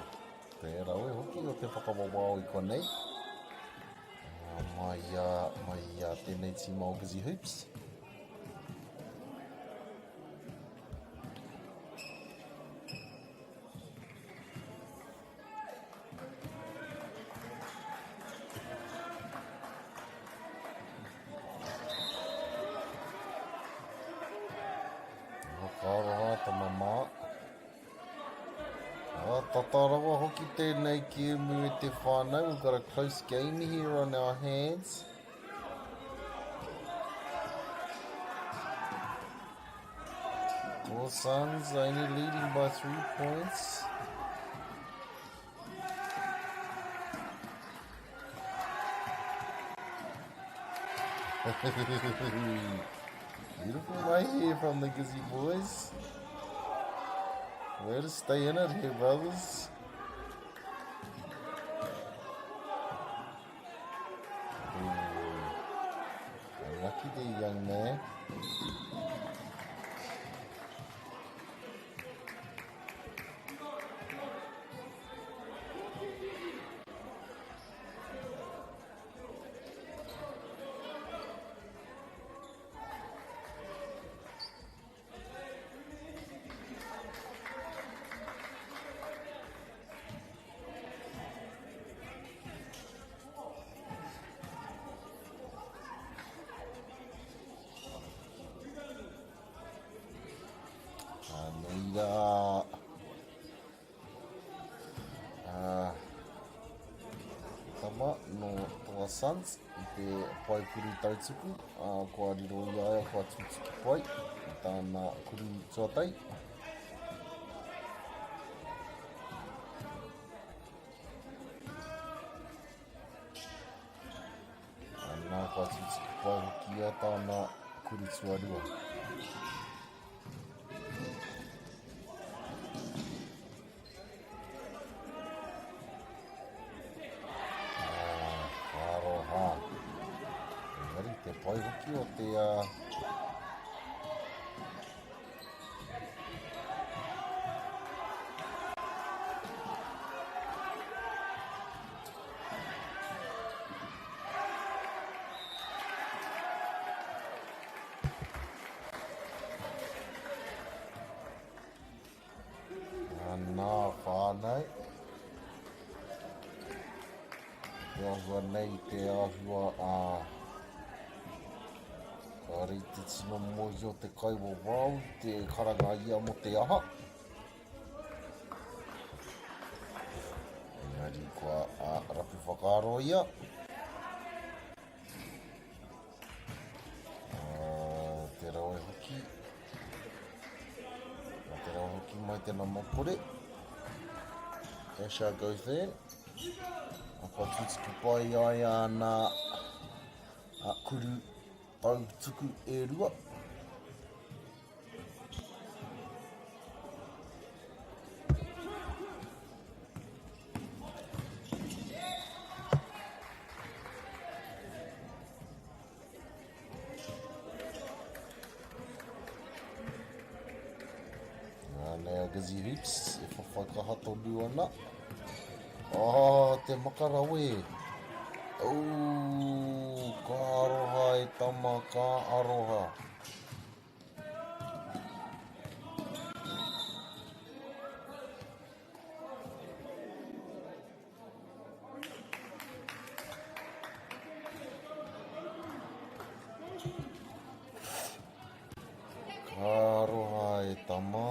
Te rawe hoki o te whakawawao i konei. Mai a, mai a tēnei tīma o Busy Hoops. Whakaaroha tama mā. Ah, tata rawa hoki tēnei kēmu e te whānau. We've got a close game here on our hands. Four Suns only leading by three points. Beautiful right here from the Gizzy boys. Way to stay in it here, brothers. Ooh. Lucky there, young man. Anei rā. Ā, tama nō Toa. Aroha Sons i te pae kuru tautuku, ā, kua riro i a ia, kua tutuki pai i tāna kuru tuatahi. Nā, kua tutuki pai hoki ia tāna kuru tuarua. Ka aroha. Engari te pai hoki o te uh, Ana whānau. Te āhua nei te āhua a Kāre i te tino mōhio te kai wawao i te karanga ia mo te aha. Engari kua a, rapu whakaaro ia. Te rawe hoki. Te rawe hoki mai te nama kore. Asher goes there. A kua tutuki pai ai ana a kuru tau tuku e rua. Nā a Gizzy Hoops e whawhai kaha tonu ana. Oh, te makarawe. Oh, ka aroha e tama, ka aroha. Ka aroha e tama.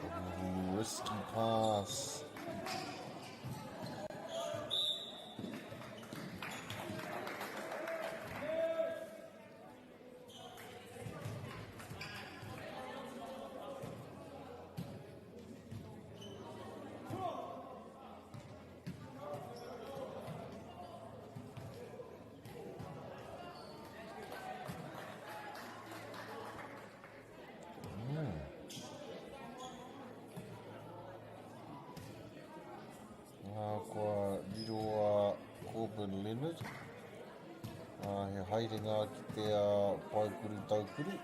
Ooh, risky pass. Kua riro a Corbyn Leonard. He haerenga ki te paekuru taukuru.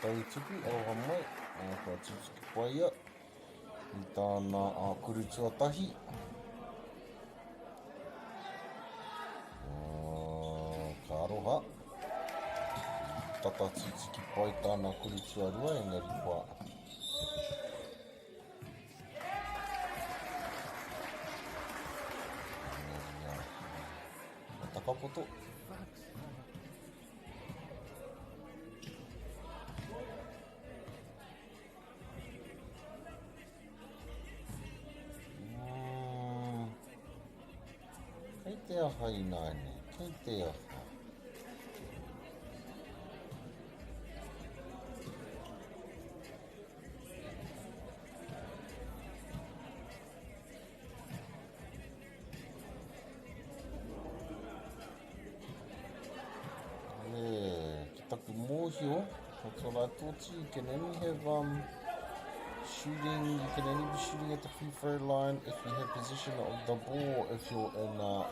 Tautuku, aroha mai. Kua tutuki pai ia i tāna kuru tuatahi. Ka aroha. Tata tutuki pai tāna kuru tuarua, engari kua Takapoto. Kei te aha ināianei? Kei te aha? Ki taku mōhio, that's what I thought you can only have um, shooting, you can only be shooting at the free throw line if you have possession of the ball, if you're in, uh,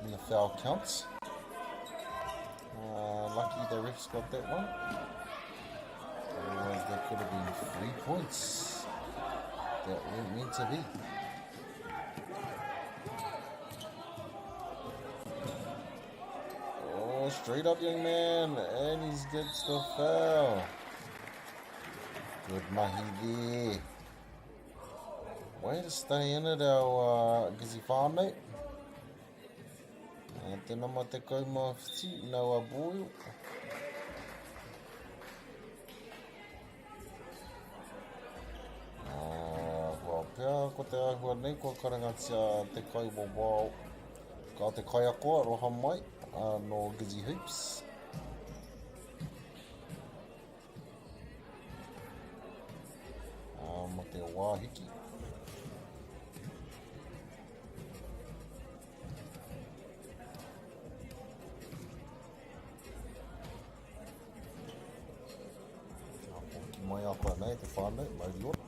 in the foul counts. Uh, lucky the refs got that one. Otherwise, there could have been three points that weren't meant to be. Oh, straight up, young man. And he gets the foul. Good mahi there. Way to stay in it, our uh, Gizzy whānau. Uh, te nama te kauma whiti, Noah Boyle. Uh, kua pea, ko te āhua nei, kua karangatia te kai wawao. Ka te kaiako aroha mai, uh, no Gizzy Hoops. Ā, ma te wā hiki. Hoki mai a koe nei te whānau, mauri ora.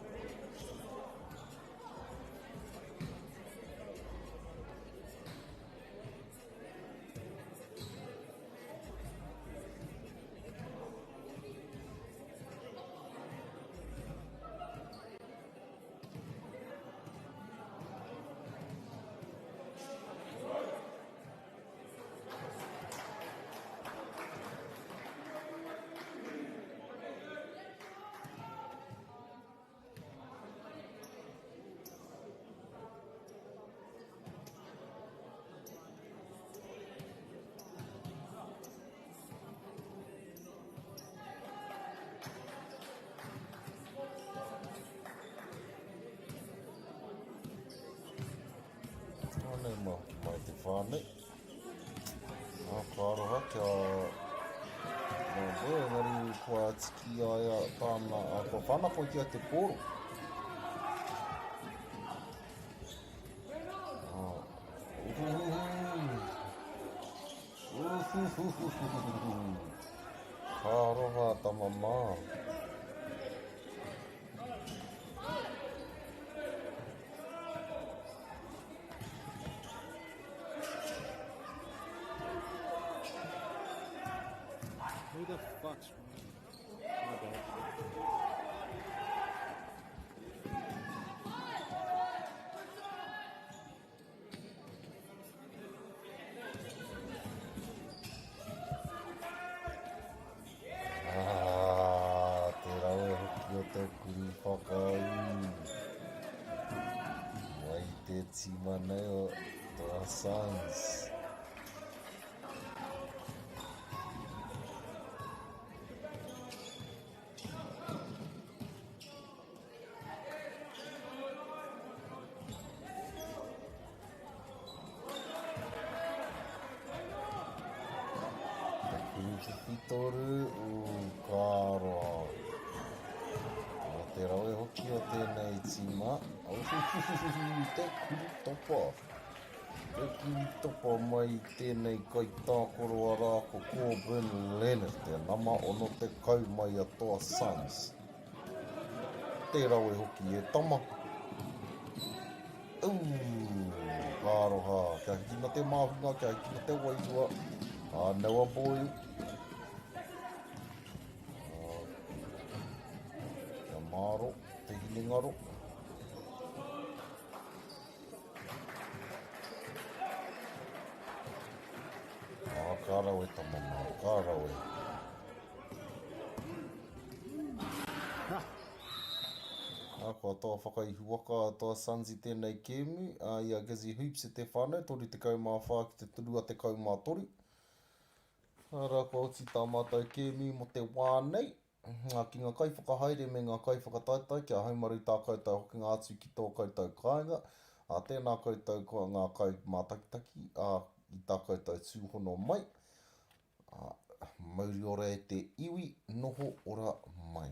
Anei mā hoki mai te whānau. Ā, ka aroha kia nā koe, engari kua tiki a ia tāna, ā, kua whanako ki a te pōro. Ka aroha tama mā. Who the fuck's my bad. Ah, te rawe hoki o te kuru whakaū. Mai te tima nei o The Suns. Te kuruwhiwhitoru o ka roa. O te rawe hoki o tēnei tīma. Te kurutopa. Te kurutopa mai i tēnei kaitākaro arā ko Corbin Leonard, te nama 60 mai a Toa Suns. Te rawe hoki e tama. Ooh, ka aroha. Kia hikina te māhunga, kia hikina te wairua. A Noah boy. Kia māro te hinengaro. A, ka rawe tama mā, ka rawe. Ā, kua toa whakaihuwaka a Toa Suns i tēnei kēmu, ā, i a Gizzy Hoops e te whānau, 34 ki te 23. Arā, kua oti tā mātou kēmu mō te wā nei. Ā, ki ngā kaiwhakahaere me ngā kaiwhakataetae, kia haumaru tā koutou hokinga atu ki tō koutou kāinga. Ā, tēnā koutou ko ngā kaumātakitaki, ā, i tā koutou tūhono mai. Ā, mauri ora e te iwi, noho ora mai.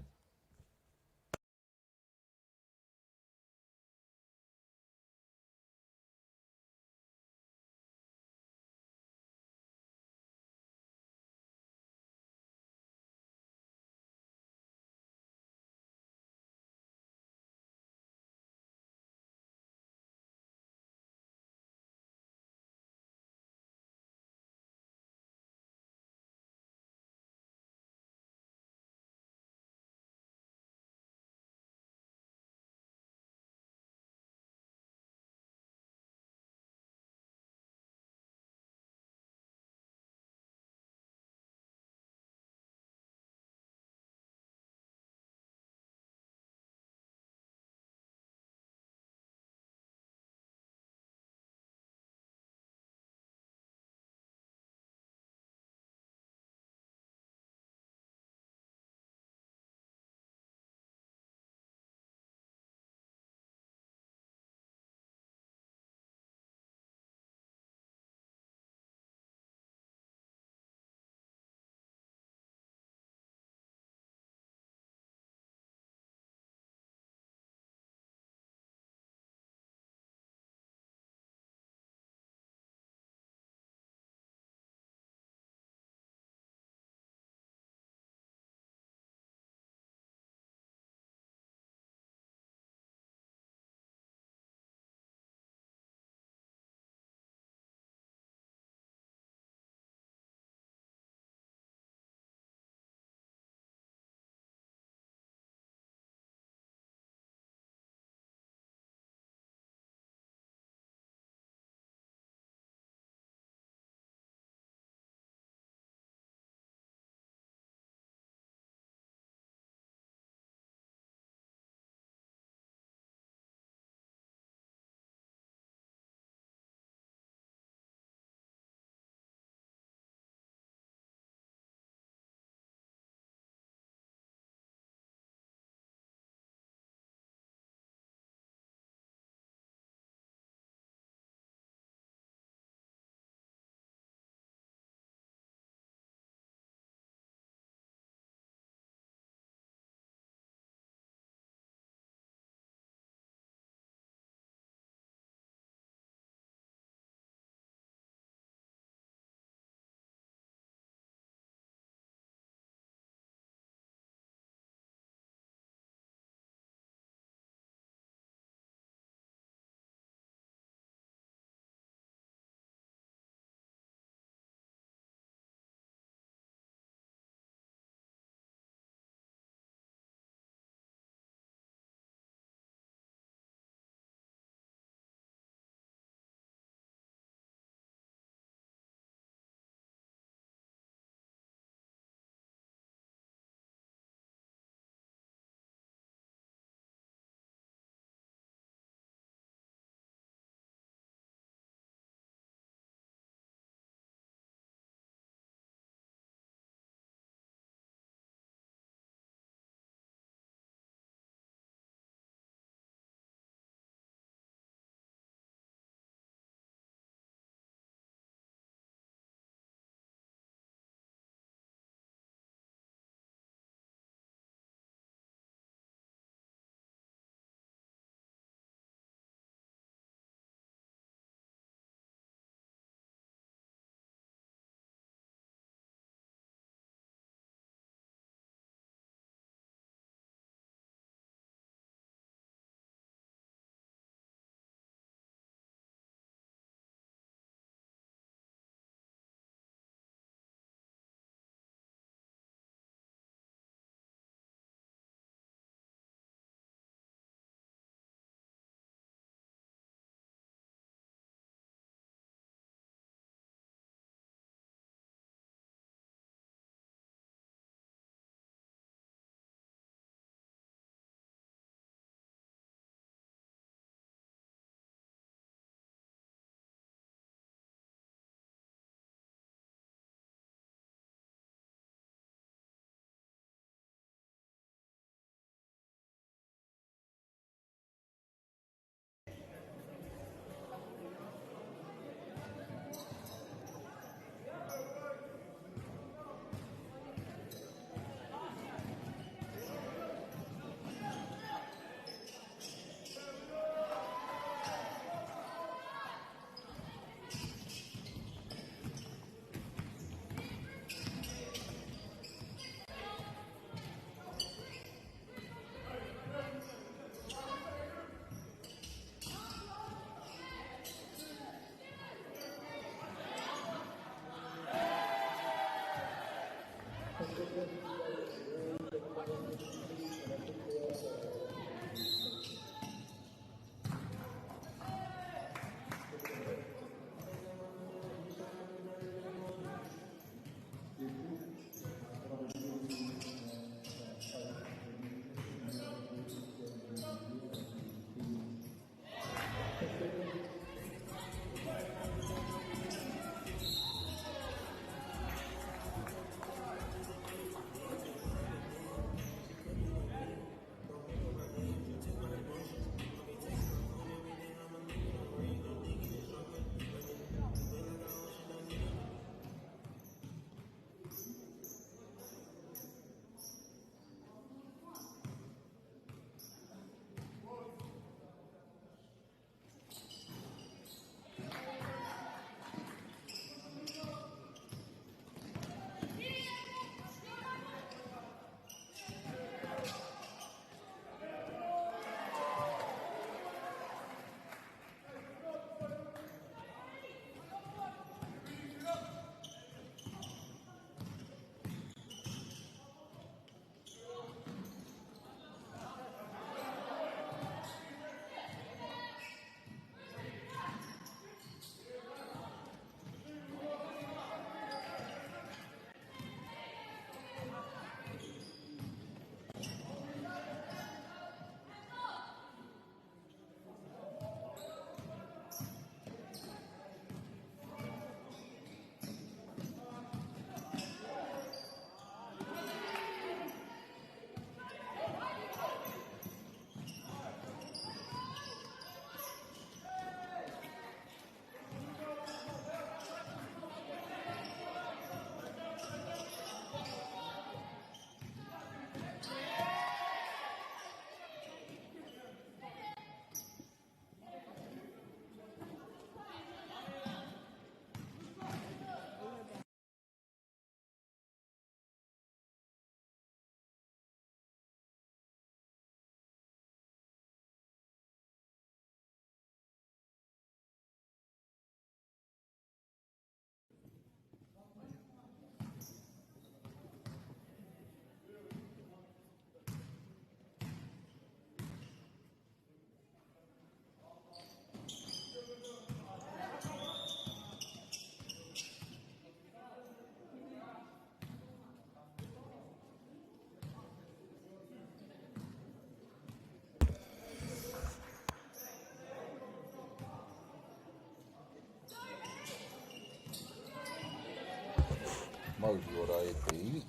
Mauri ora e te iwi.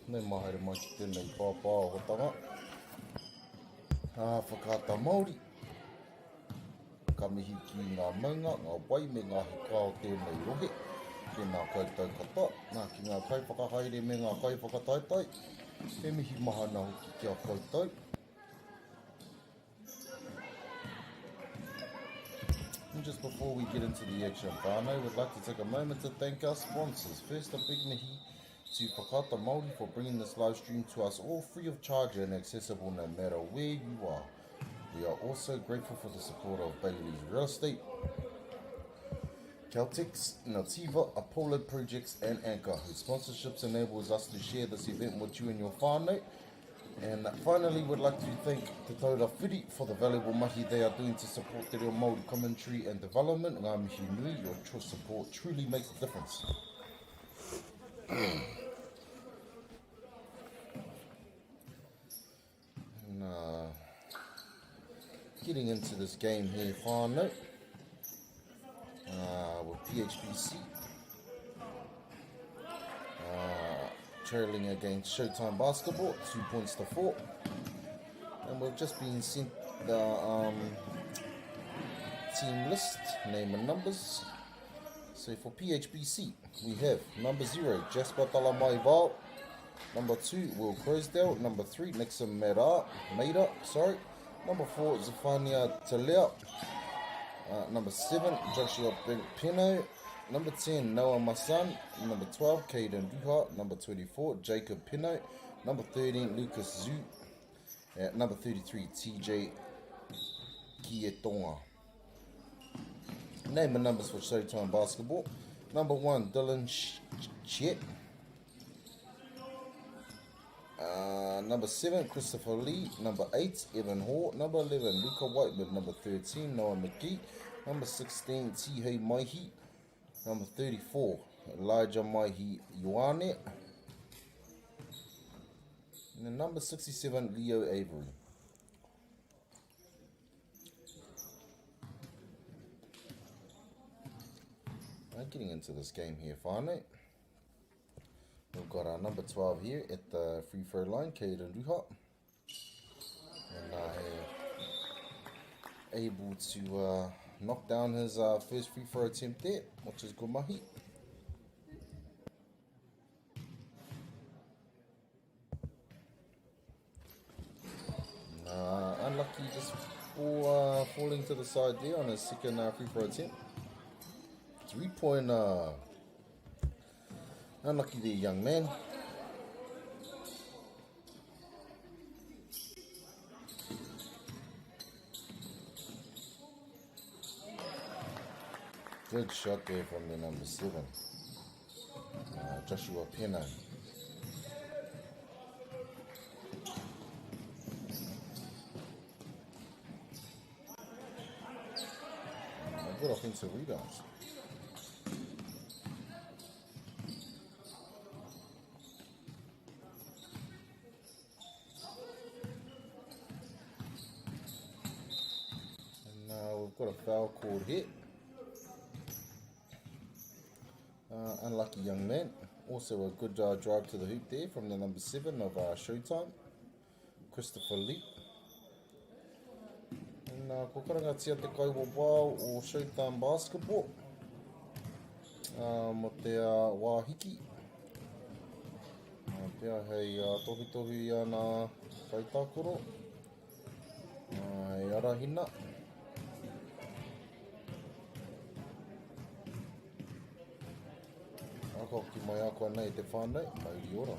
Nei mai haere mai ki tēnei pāpāhotanga. Ā, whakaata Māori. Ka mihi ki ngā maunga, ngā wai me ngā hika o tēnei rohe. Tēnā koutou katoa. Nā, ki ngā kaiwhakahaere me ngā kaiwhakataetae, he mihi mahana hoki ki a koutou. And just before we get into the action, whānau, we'd like to take a moment to thank our sponsors. First, a big mihi to Whakaata Māori for bringing this live stream to us all free of charge and accessible no matter where you are. We are also grateful for the support of Bailey's Real Estate, Caltex, Nativa, Apollo Projects and Anchor, whose sponsorships enables us to share this event with you and your whānau. And finally, we'd like to thank Te Taura Whiri for the valuable mahi they are doing to support Te Reo Māori commentary and development. Ngā mihi nui, your true support truly makes a difference. And, uh, getting into this game here, whānau, uh, with PHBC. Uh, trailing against Showtime Basketball, 2 points to 4. And we've just been sent the um, team list, name and numbers. So for PHBC, we have number 0, Jasper Talamai Number 2, Will Crosdale. Number 3, Nixon Mera, Maida, sorry. Number 4, Zephania Talea. Number 7, Joshua Pino. Number 10, Noah Masan. Number 12, Caden Duha. Number 24, Jacob Pino. Number 13, Lucas Zhu. Number 33, TJ Kietonga. Name and numbers for Showtime Basketball. Number 1, Dylan Chet. Number 7, Christopher Lee. Number 8, Evan Hall. Number 11, Luca Whiteman. Number 13, Noah McGee. Number 16, Tihei Maihi. Number 34, Elijah Maihi Ioane. And then number 67, Leo Avery. Now getting into this game here finally. We've got our number 12 here at the free throw line, Caden Ruha. And able to knock down his first free throw attempt there, which is good mahi. Unlucky just for falling to the side there on his second free throw attempt. 3-point, unlucky there, young man. Good shot there from the number 7, Joshua Pena. Good offensive rebounds. And now we've got a foul called here. Unlucky young man. Also a good drive to the hoop there from the number 7 of Showtime, Christopher Lee. And ko karangatia te kaiwawao o Showtime Basketball mo te wāhiki. Pea hei tohutohu i ana kaitākaro, hei arahina. Ako ki mai ako nei te whānau, mauri ora.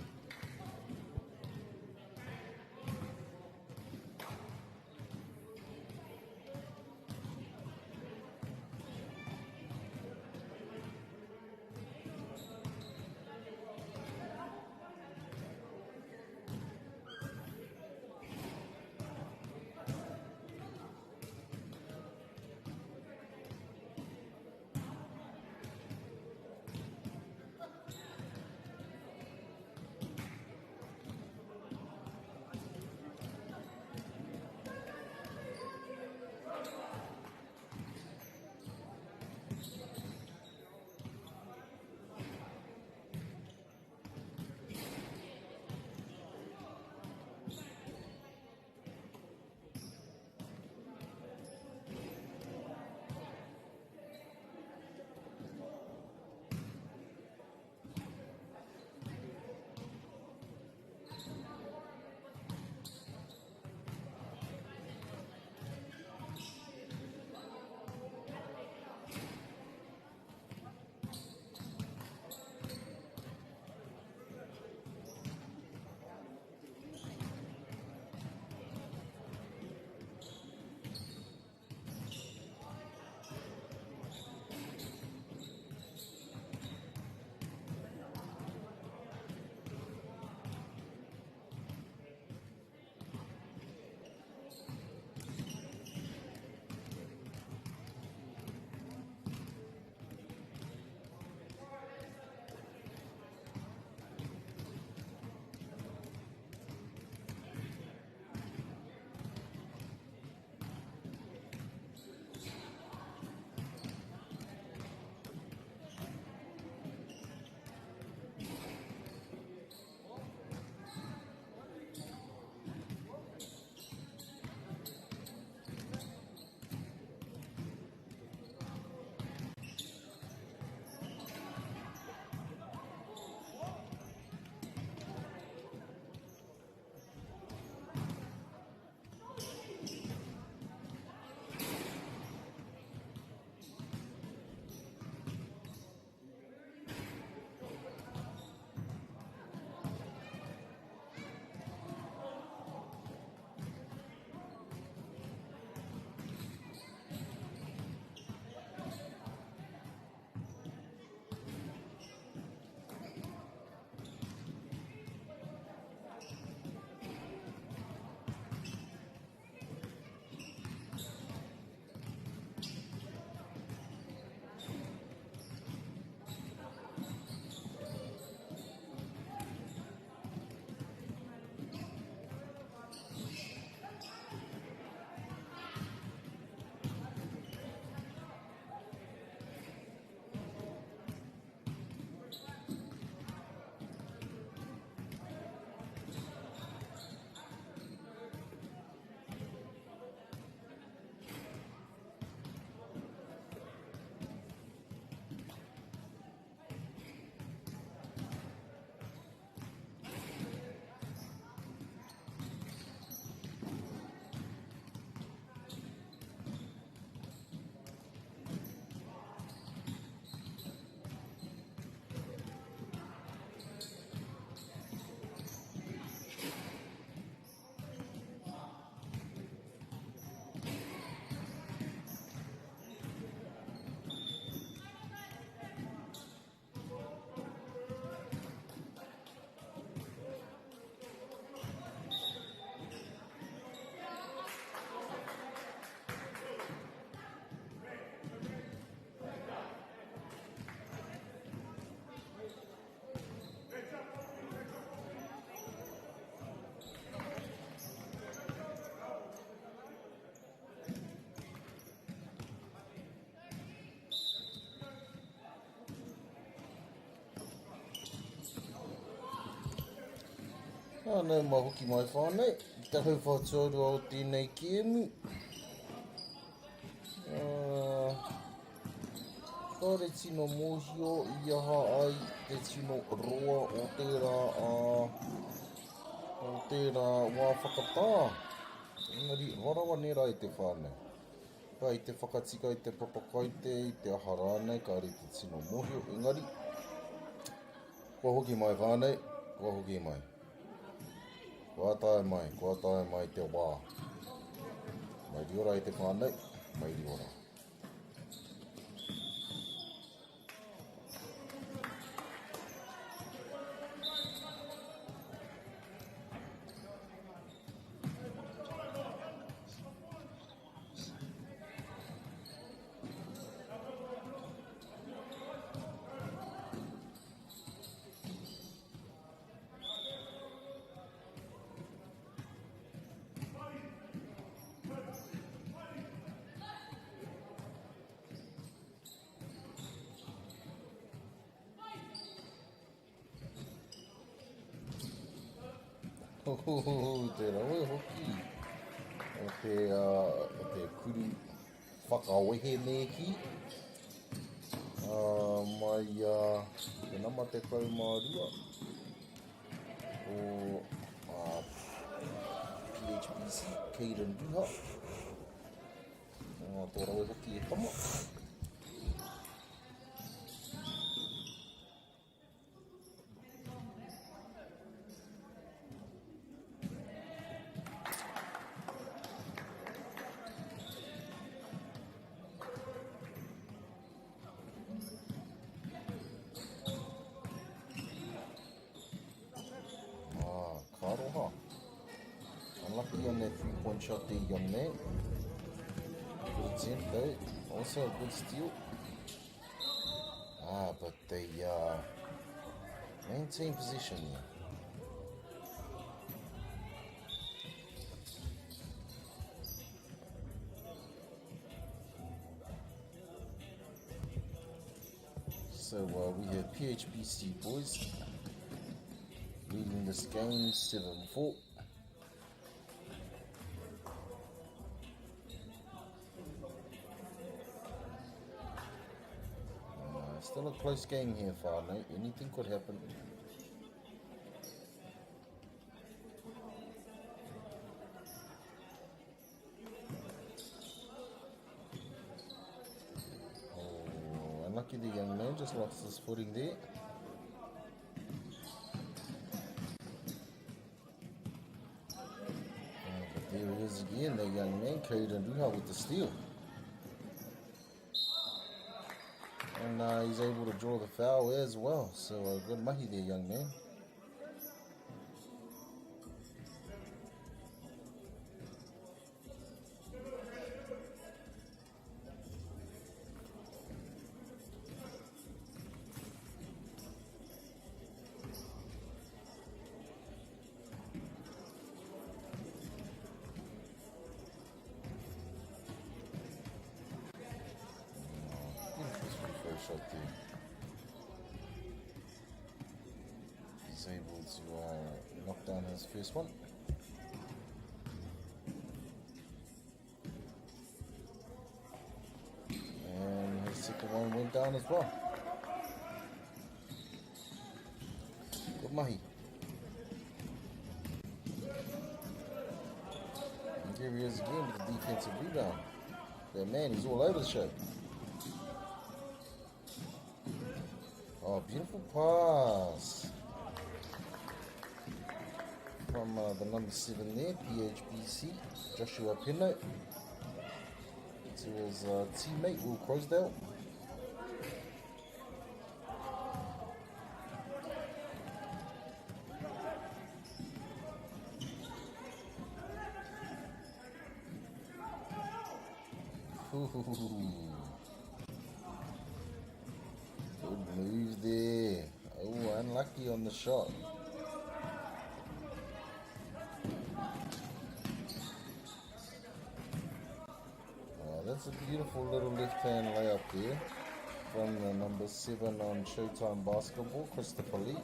Ah, nau mai hoki mai whānau, ki te hauwhā tuarua o tēnei kēmu. Ah, kāre tino mōhio i aha ai te tino roa o tērā, ah, o tērā wā whakatā. Engari, roa rawa nē rā e te whānau. Ka i te whakatika i te papakaite, i te aha rānei, kāre te tino mōhio, engari, Kua hoki mai whānau, kua hoki mai. Kua tae mai, kua tae mai te wā. Mauri ora e te whānau, mauri ora. Te rawe hoki o te, uh, o te kuru whakawehe nēki uh, mai uh, te nama 12 o uh, PHBC Caden Ruha. Uh, tō rawe hoki e tama. Ah, ka aroha. Unlucky on that three-point shot there, young man. Good attempt though. Also a good steal. Ah, but they uh, maintain position there. So uh, we have PHBC boys leading this game 7-4. Uh, still a close game here, whānau. Anything could happen. Oh, unlucky the young man just lost his footing there. Oh, but there he is again, the young man, Caden Ruha with the steal. And uh, he's able to draw the foul as well. So uh, good mahi there, young man. Shot there. He's able to uh, knock down his first one. And his second one went down as well. Good mahi. And here he is again with the defensive rebound. That man, he's all over the show. Oh, beautiful pass from uh, the number 7 there, PHBC, Joshua Pino, to his uh, teammate Will Crosdale. Ooh. Good move there. Oh, unlucky on the shot. Oh, that's a beautiful little left-hand layup there from the number 7 on Showtime Basketball, Christopher Lee.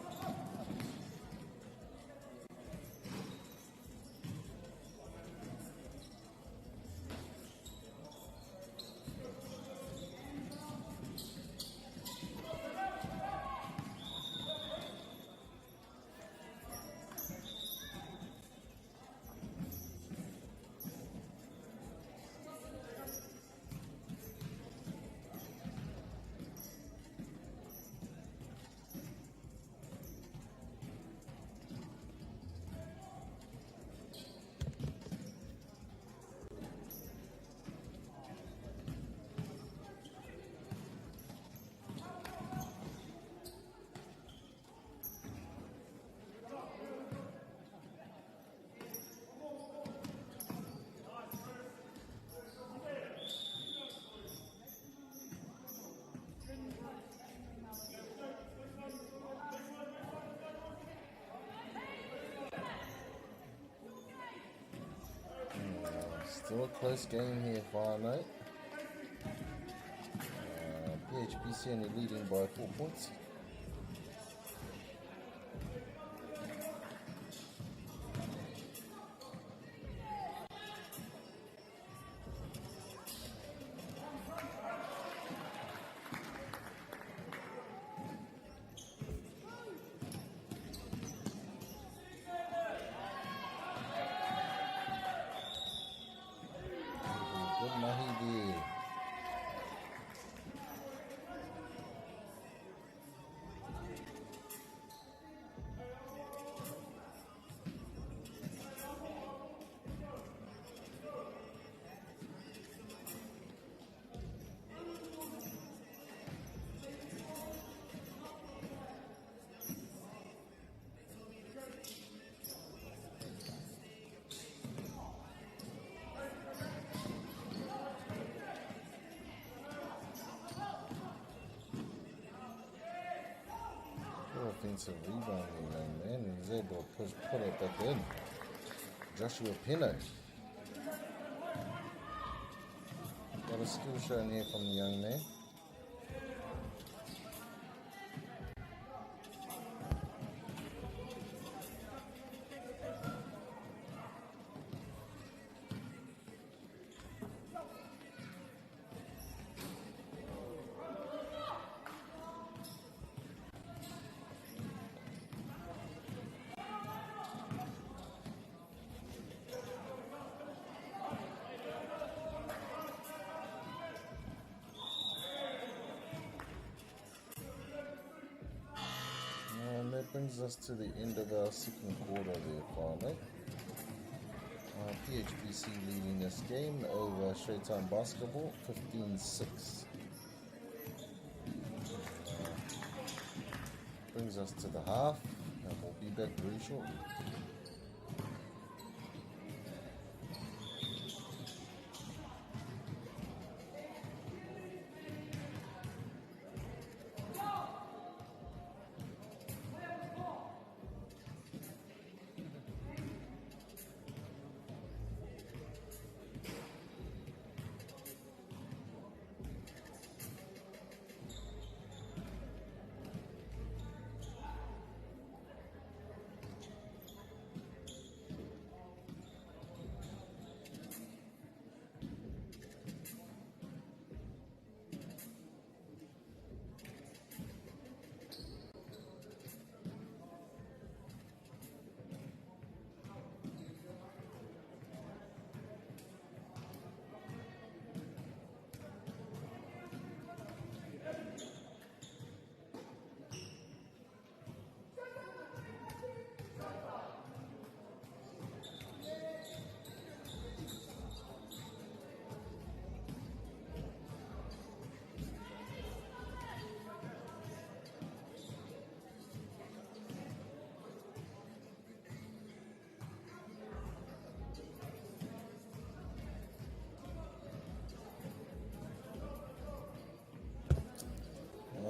Still a close game here, whānau. PHBC only leading by 4 points. Good mahi there. Good offensive rebound there, young man. And he's able to put it back in. Joshua Pino. Got a skill shown here from the young man. And that brings us to the end of our second quarter there, finally. PHBC leading this game over Showtime Basketball, 15-6. Brings us to the half, and we'll be back very shortly.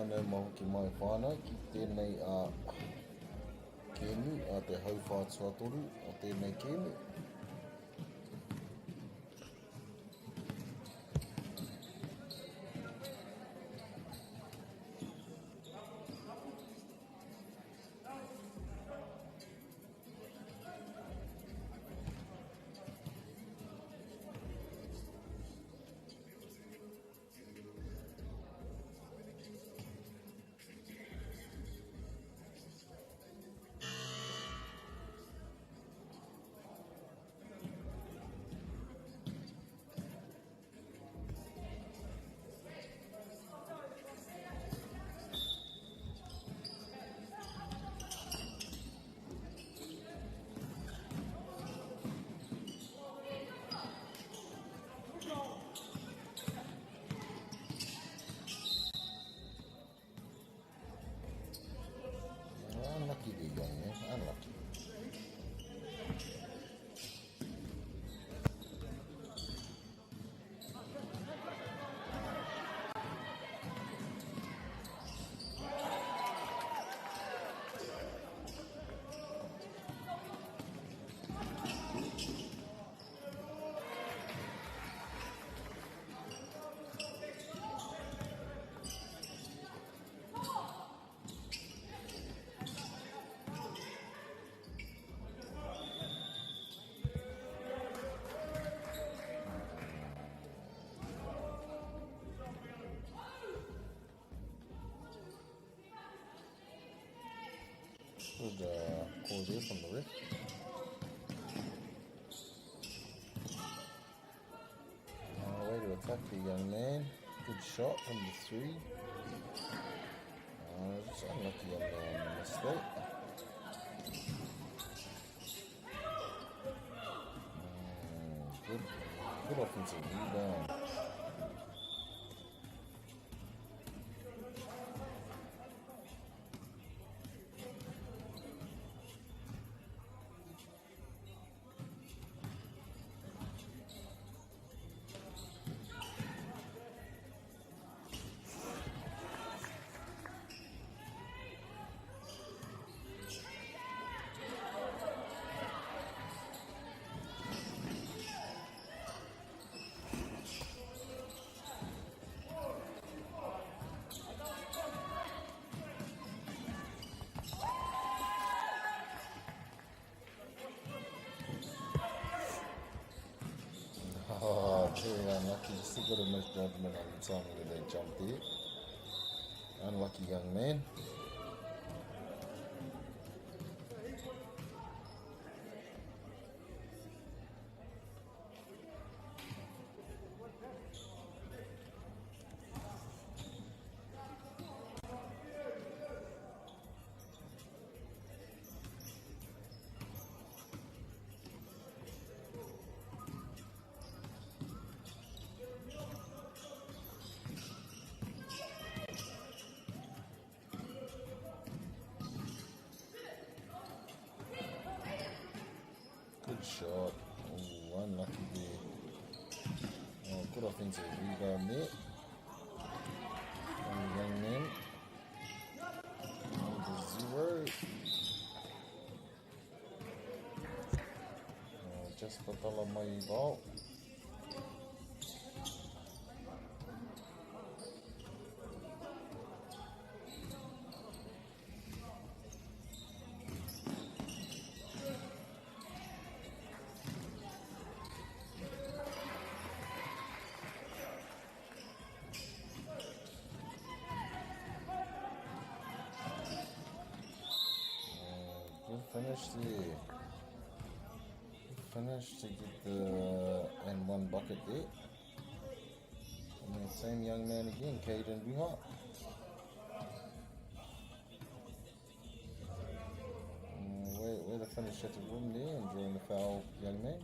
Nau mai hoki mai whānau ki tēnei a kēmu, a te hauwhā tuatoru o tēnei kēmu. there from the ref. Oh, way to attack the young man. Good shot from the 3. Just unlucky on the mistake. Good offensive rebound. Oh, very unlucky. Just a bit of misjudgment on the timing of that jump there. Unlucky young man. Good shot. Oh, unlucky there. Oh, good offensive rebound there. From the young man. Number 0. Oh, just for mai ball. Finish there. Finish to get the and one bucket there. And the same young man again, Caden Ruha. Way to finish at the room there and drawing the foul, young man.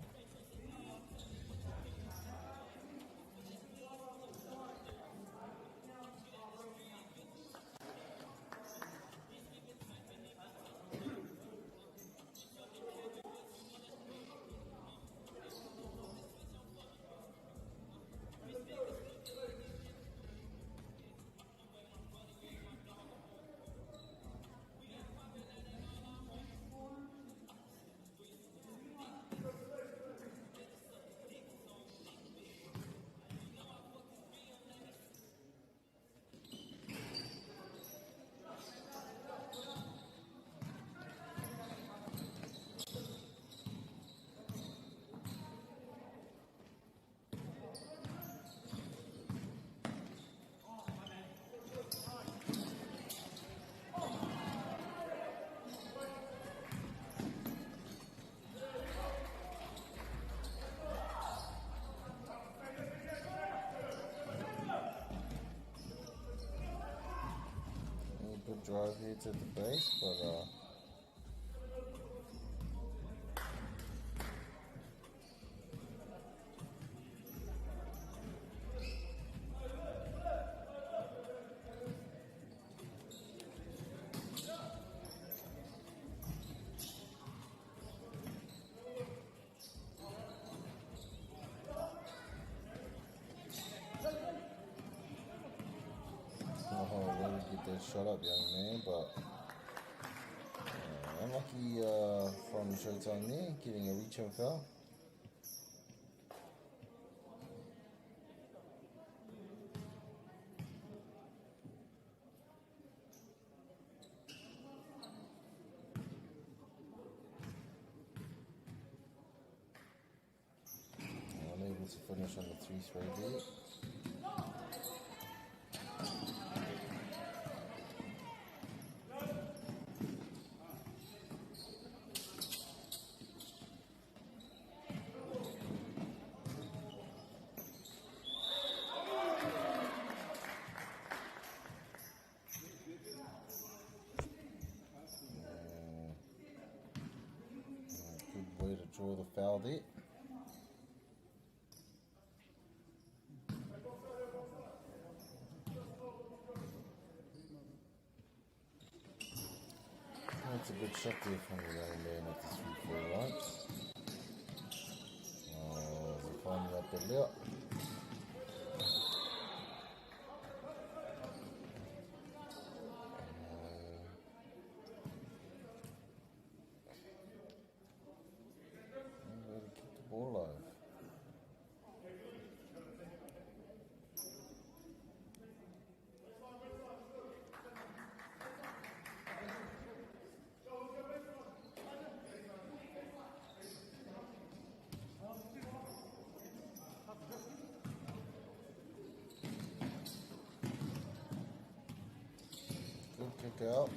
Good drive here to the base, but get that shot up, young man, but unlucky from Showtime there, getting a reach and foul. Unable to finish on the 3-3 there. way to draw the foul there. That's a good shot there from the young man at the 3-4 line. Finally up the left. Keep the ball alive. Good kick out.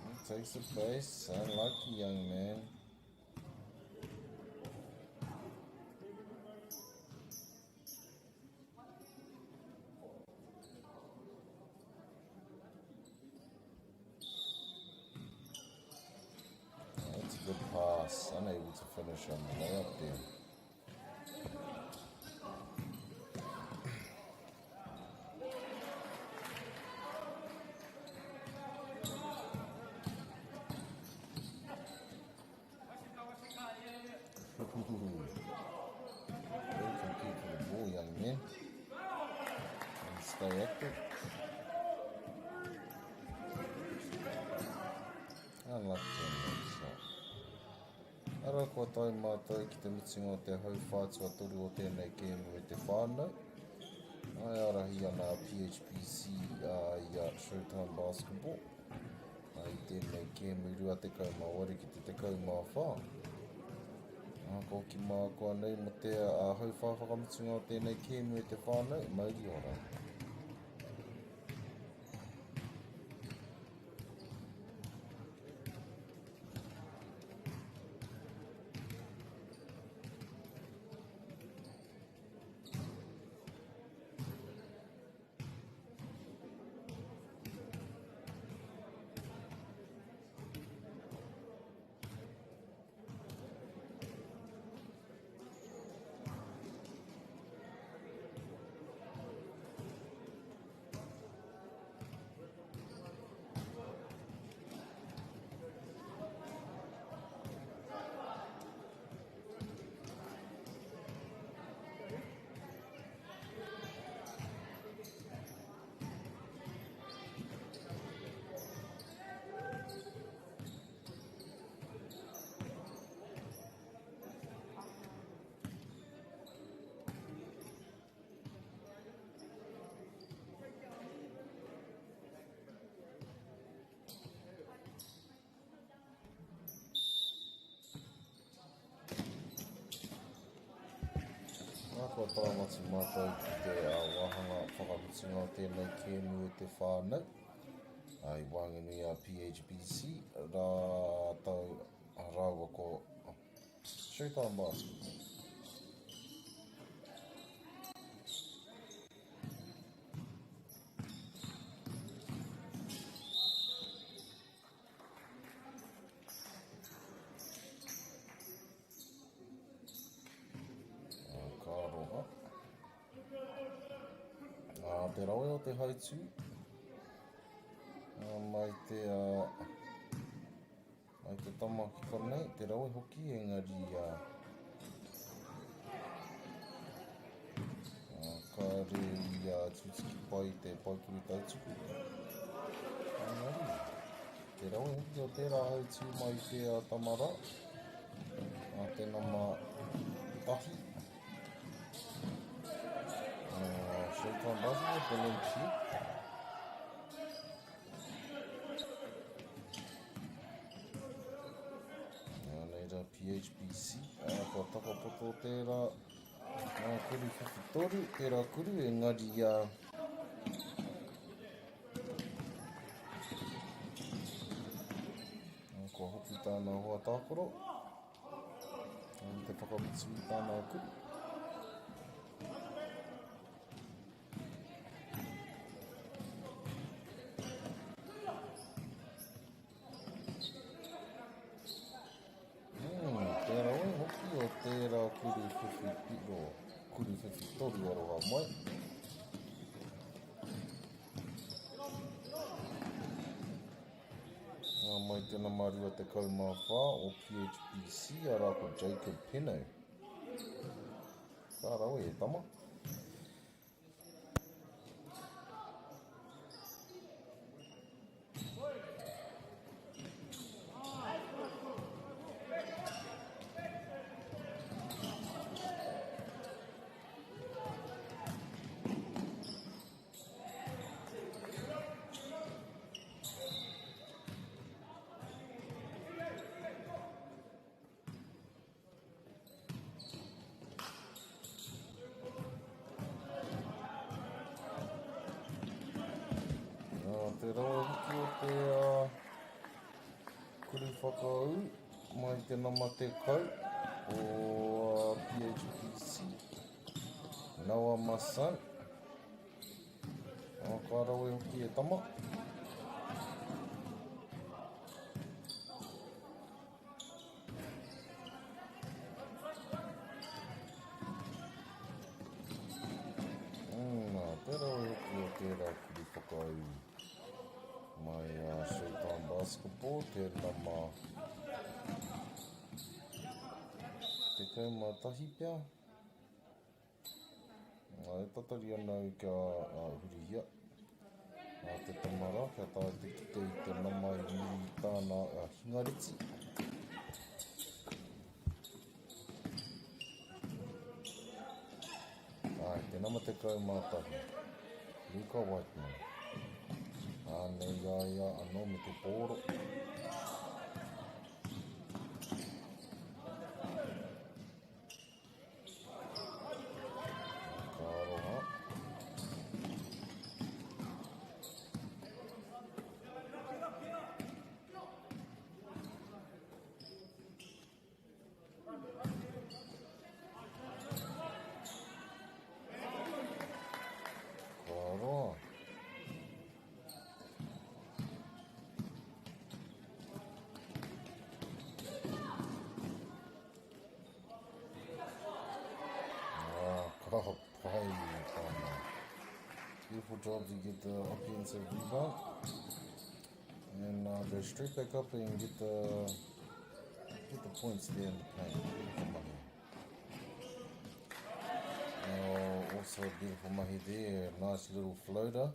He takes the base. Unlucky young man. That's a good pass. Unable to finish on the layup there. Very compete for the ball, young man. And stay active. Unlucky on that shot. Ara kua tae mātou ki te mutunga o te hau whātua toru o tēnei kēmu e te whānau. Ai ārahi ana a PHBC i a Showtime Basketball. I tēnei kēmu 28 ki te 14. Ka hoki mākoa nei mo te hau whā whakamutunga o tēnei kēmu e te whānau, mauri ora. Nā, kua tae atu mātou ki te wāhanga whakamutunga o tēnei kēmu e te whānau. I waenganui a PHBC rātou rāua ko Showtime Basketball. Ka aroha. Te rawe o te hautū. Mai te, mai te tama ki konei, te rawe hoki, engari kāre i tūtuki pai te paukuru tautuku. Engari, te rawe hoki o tērā hautū mai te tama rā. Te nama 1. Showtime Basketball, Dylan Cheek. Nei rā PHBC, kua takapoto tērā kuru whiwhi toru, tērā kuru, engari kua hoki tāna hoa tākaro, te whakamutu i tāna kuru. Kuru whiwhi piro, kuru whiwhi toru aroha mai. Ngā mai te nama 24 o PHBC, arā ko Jacob Peno. Ka rawe e tama. Nā te rawa hoki o te kuru whakaū mai te nama tekau o PHPC. Noah Masan. Ka rawe hoki e tama. Nā, tērā wai hoki o tērā kuri whakaū mai a Showtime Basketball, te nama 11 pea. Nā, e tatari ana au kia hurihia te tama rā, kia taea te kite i te nama i muri i tāna hingareti. Āe, te nama 11, Luka Whiteman. Ānei a ia anō me te pōro. Ka aroha. Ka aroha. Ah, ka pai tama. Beautiful job to get the offensive rebound. And go straight back up and get the points there in the paint. Beautiful mahi. Oh, also beautiful mahi there. Nice little floater.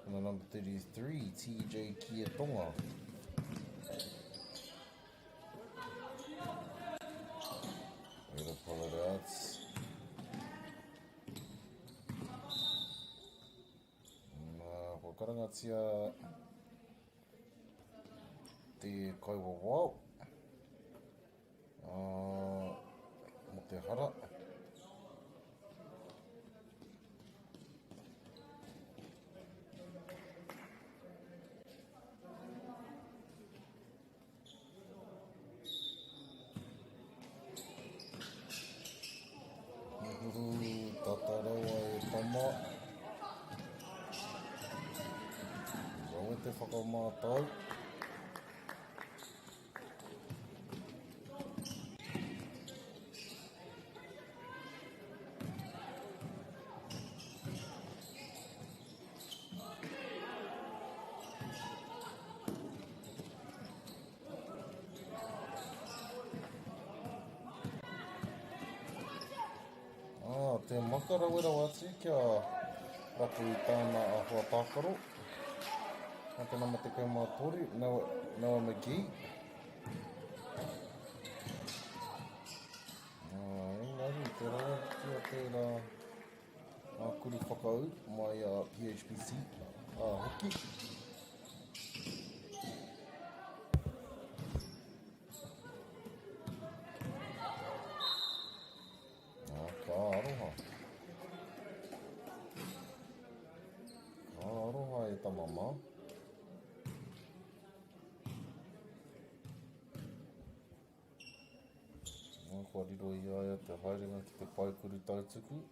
From the number 33, TJ Kiatonga. Way to pull it out. Nā, kua karangatia te kaiwawao mō te hara. Tata rawa e tama. Rawe te whakamātau. Ah, te maka rawe rawa atu kia rapu i tāna a hoa tākaro. Nā te nama 13, Noah, Noah McGee. Ah, engari, te rawe ki a tērā Ngā kuru whakaū mai a PHPC a hoki. Nā, ka aroha. Ka aroha e tama mā. Nā, kua riro i a ia te haerenga ki te paekuru tautuku.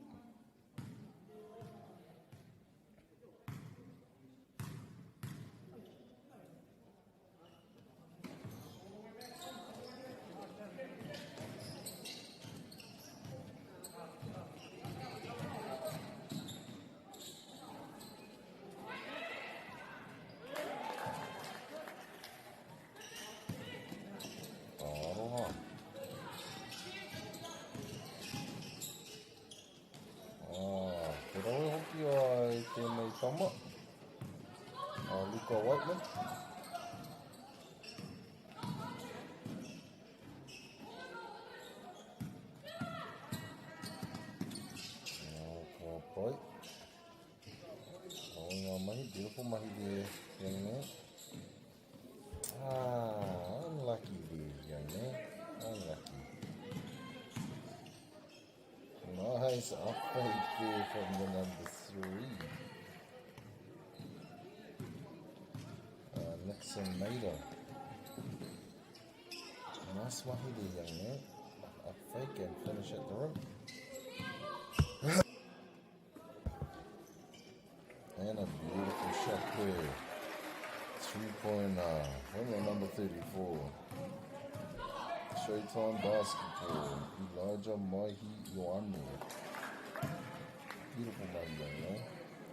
tama. Uh, Luka Whiteman. Oh, ka pai. Oh, ngā mahi, beautiful mahi there, young man. Ah, unlucky there, young man. Unlucky. Nice up fake there from the number 3. Nixon Maida. Nice mahi there, young man. Up fake and finish at the rim. And a beautiful shot there. 2-pointer from the number 34. Showtime basketball. Elijah Maihi Ioane. Beautiful mahi, young man.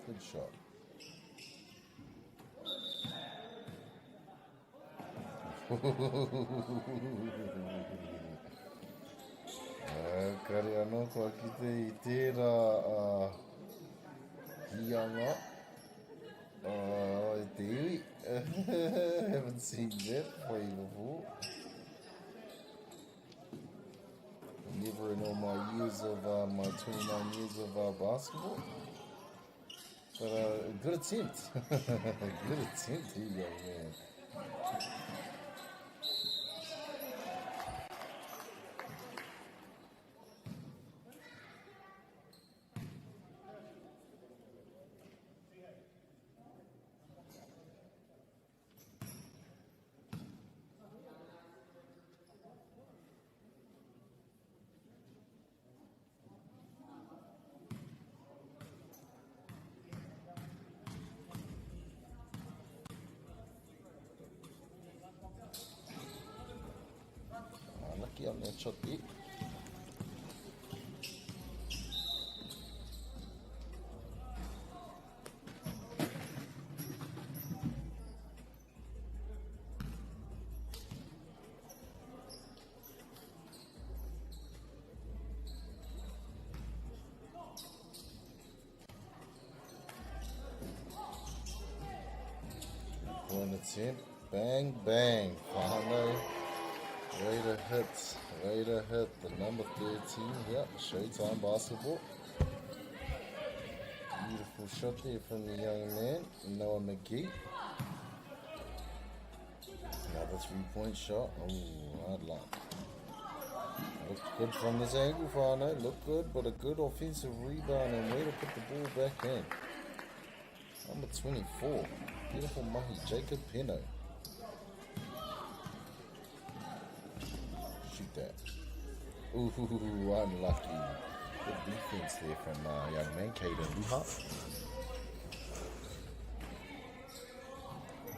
Good shot. Kare anō kua kite i tērā hianga i te iwi. Haven't seen that play before. Never in all my years of my 29 years of basketball. But good attempt. Good attempt here, young man. Lucky on that shot there. Point attempt. Bang, bang. Whānau. Way to hit. Way to hit. The number 13 here. Showtime basketball. Beautiful shot there from the young man, Noah McGee. Another 3-point shot. Oh, hard luck. Looked good from this angle, whānau. Looked good, but a good offensive rebound and way to put the ball back in. Number 24. Beautiful mahi, Jacob Peno. Shoot that. Ooh, unlucky. Good defense there from young man, Caden Luha.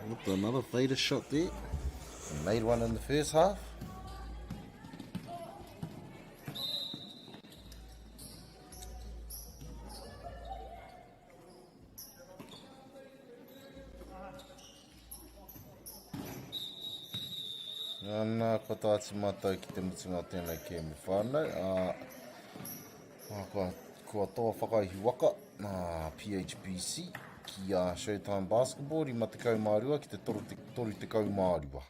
Looked another fader shot there. Made one in the first half. Nana, kua tae atu mātou ki te mutunga o tēnei kēmu whānau. Kua, kua toa whakaihu waka, PHBC, ki a Showtime Basketball, 52 ki te 32.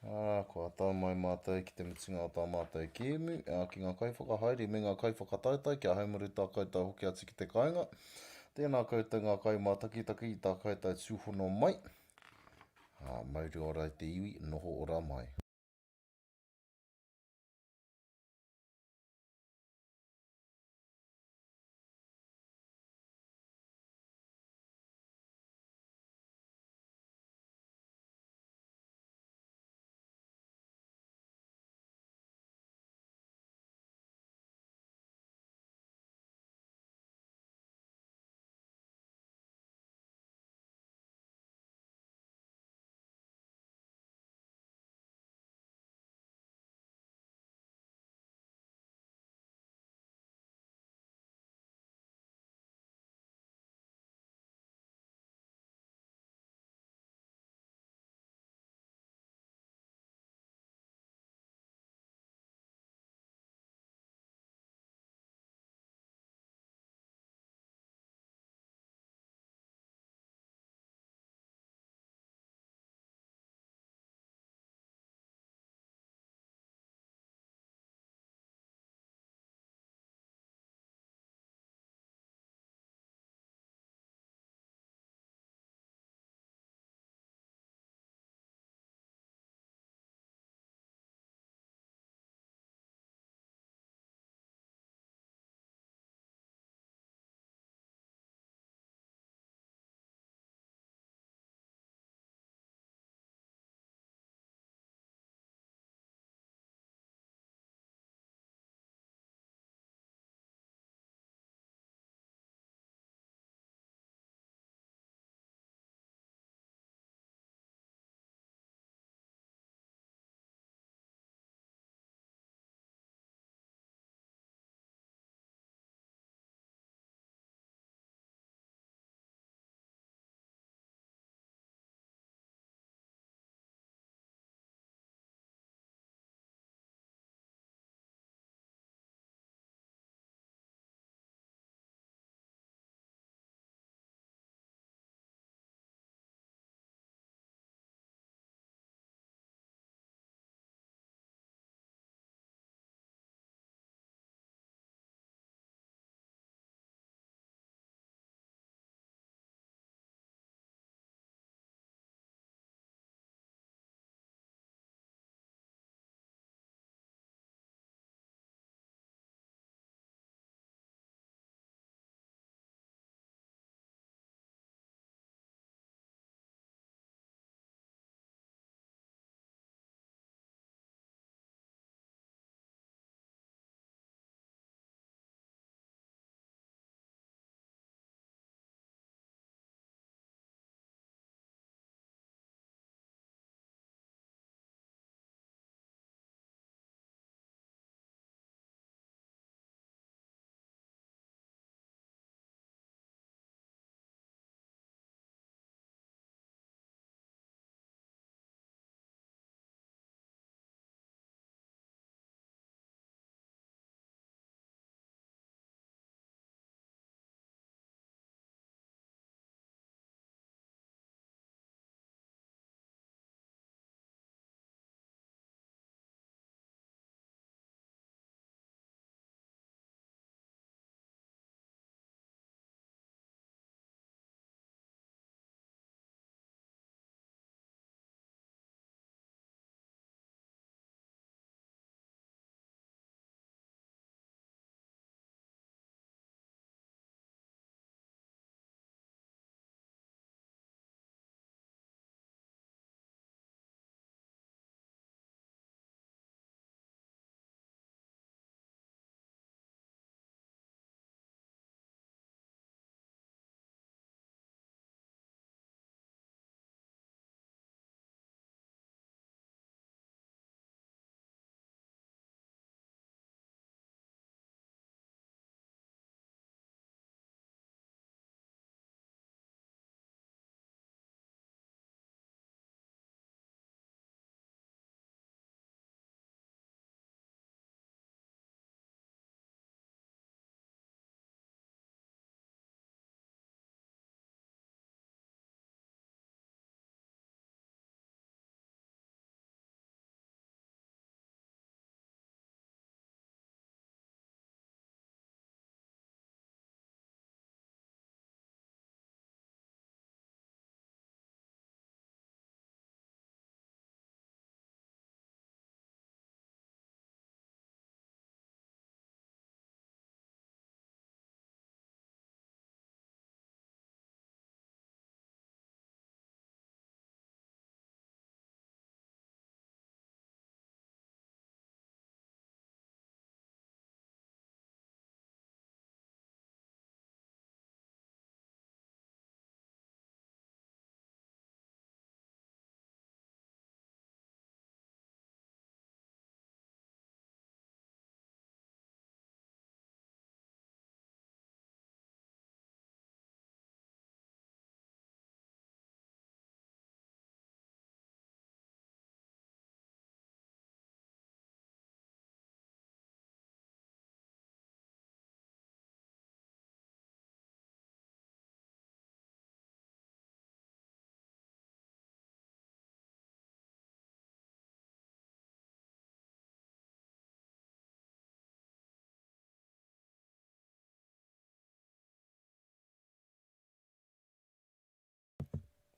Ā, kua tae mai mātou ki te mutunga o tā mātou kēmu, ā, ki ngā kaiwhakahaere me ngā kaiwhakataetae kia haumaru tā koutou hoki atu ki te kāinga. Tēnā koutou ngā kaimātakitaki i tā koutou tūhono mai. Ā, mauri ora e te iwi, noho ora mai.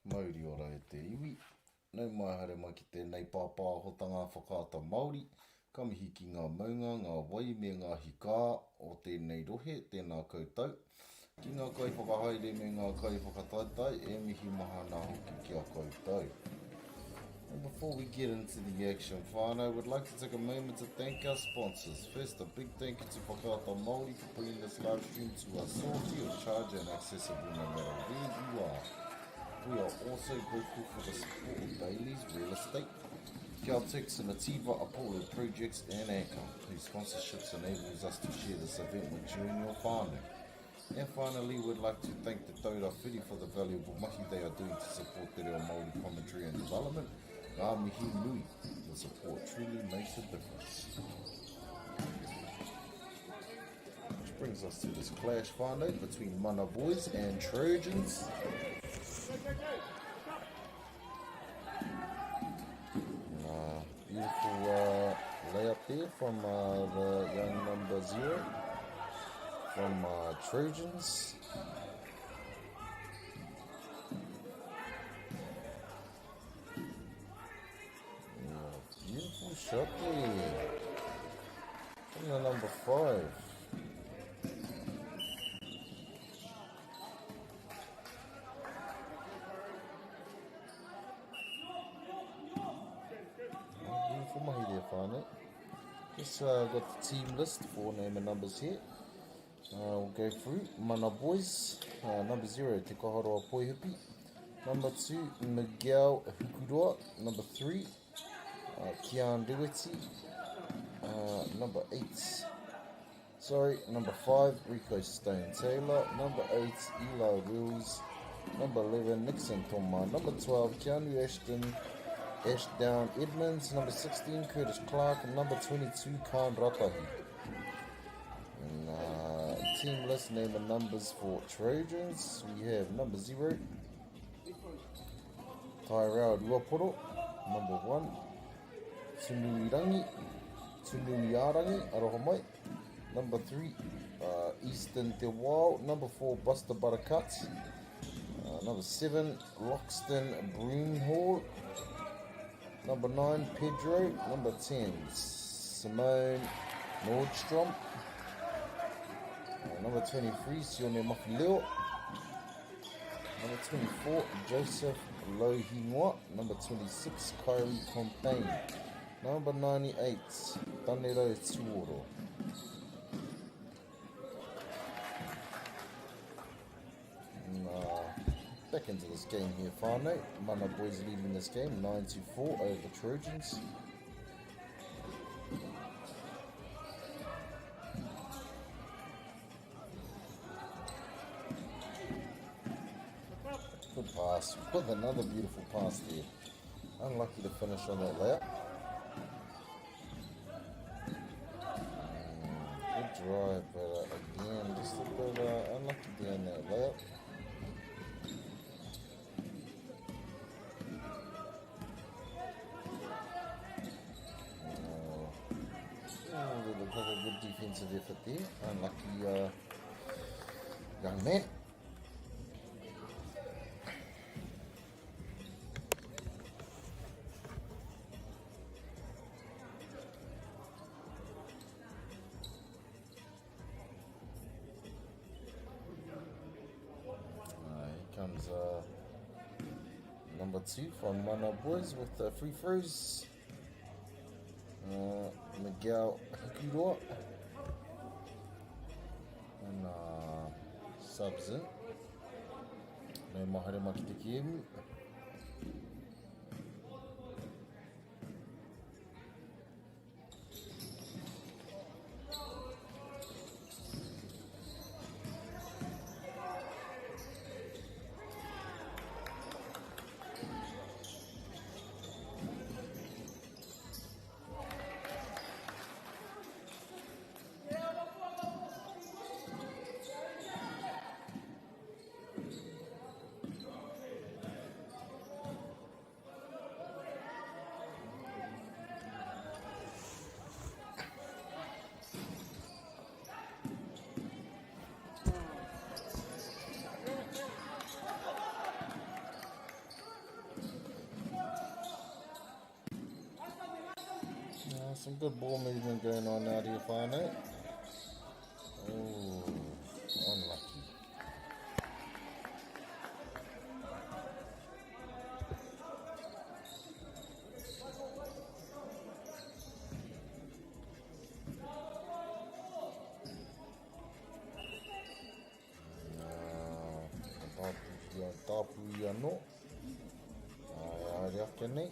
Mauri ora e te iwi. Nau mai haere mai ki tēnei pāpāhotanga whakaata Māori. Ka mihi ki ngā maunga, ngā wai me ngā hikā o tēnei rohe, tēnā koutou. Ki ngā kaiwhakahaere me ngā kaiwhakataetae, e mihi mahana hoki ki a koutou. And before we get into the action, whānau, we'd like to take a moment to thank our sponsors. First, a big thank you to Whakaata Māori for bringing this live stream to us all free of charge and accessible no matter where you are. We are also grateful for the support of Bailey's Real Estate, Caltex and Ativa, Apollo Projects and Anchor, whose sponsorships enables us to share this event with you and your whānau. And finally, we'd like to thank the Taura Whiri for the valuable mahi they are doing to support te reo Māori commentary and development. Ngā mihi nui, your support truly makes a difference. Which brings us to this clash whānau between Mana Boys and Trojans. Beautiful layup there from the young number 0 from Trojans. Yeah, beautiful shot there from the number 5. Beautiful mahi there, whānau. Just got the team list, 4 name and numbers here. We'll go through. Mana Boys, number 0, Te Kaharoa Poihipi. Number 2, Miguel Hukuroa. Number 3, Kian Reweti. Number 8, sorry, number 5, Rico Stone Taylor. Number 8, Eli Wills. Number 11, Nixon Toma. Number 12, Keanu Ashdown Edmonds. Number 16, Curtis Clark. And number 22, Khan Ratahi. And team list, name and numbers for Trojans. We have number 0, Tyrell Ruaporo. Number 1, Tunuirangi, Tunuiarangi, aroha mai. Number 3, Easton Te Wao. Number 4, Buster Barakat. Number 7, Loxton Broomhall. Number 9, Pedro. Number 10, Simone Nordstrom. Number 23, Sione Mafileo. Number 24, Joseph Lohingoa. Number 26, Kyrie Fontaine. Number 98, Tanero Tuoro. And, back into this game here, whānau. Mana Boys leading this game, 9-4 over Trojans. Good pass, with another beautiful pass there. Unlucky to finish on that layup. Good drive, but again, just a bit unlucky there on that layup. Oh, it looked like a good defensive effort there. Unlucky young man. Here comes number 2 from Mana Boys with the free throws. Miguel Hikuroa. And subs in. Nau mai haere mai ki te kēmu. Some good ball movement going on out here, whānau. Oh, unlucky. Nā, ka tāpui anō. Ai, haere ake nei.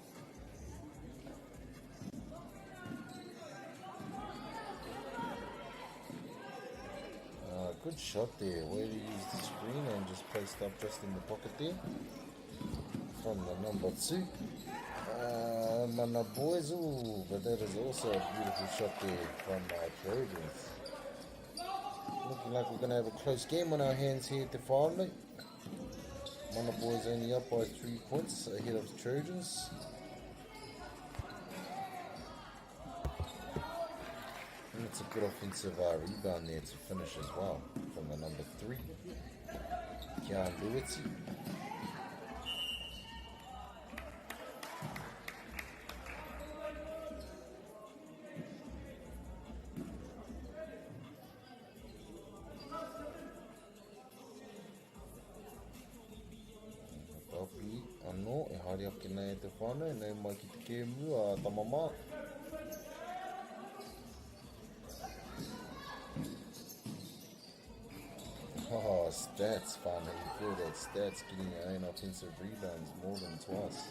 Good shot there. Way to use the screen and just placed up just in the pocket there. From the number 2. Mana Boys. Ooh, but that is also a beautiful shot there from Trojans. Looking like we're going to have a close game on our hands here at the whānau. Mana Boys only up by 3 points ahead of the Trojans. And it's a good offensive rebound there to finish as well from the number 3, Kian Lueti. Tāpiri anō e haere ake nei e te whānau, nau mai ki te kēmu a Tama mā. Oh, stats, whānau, you feel that stats getting your own offensive rebounds more than twice.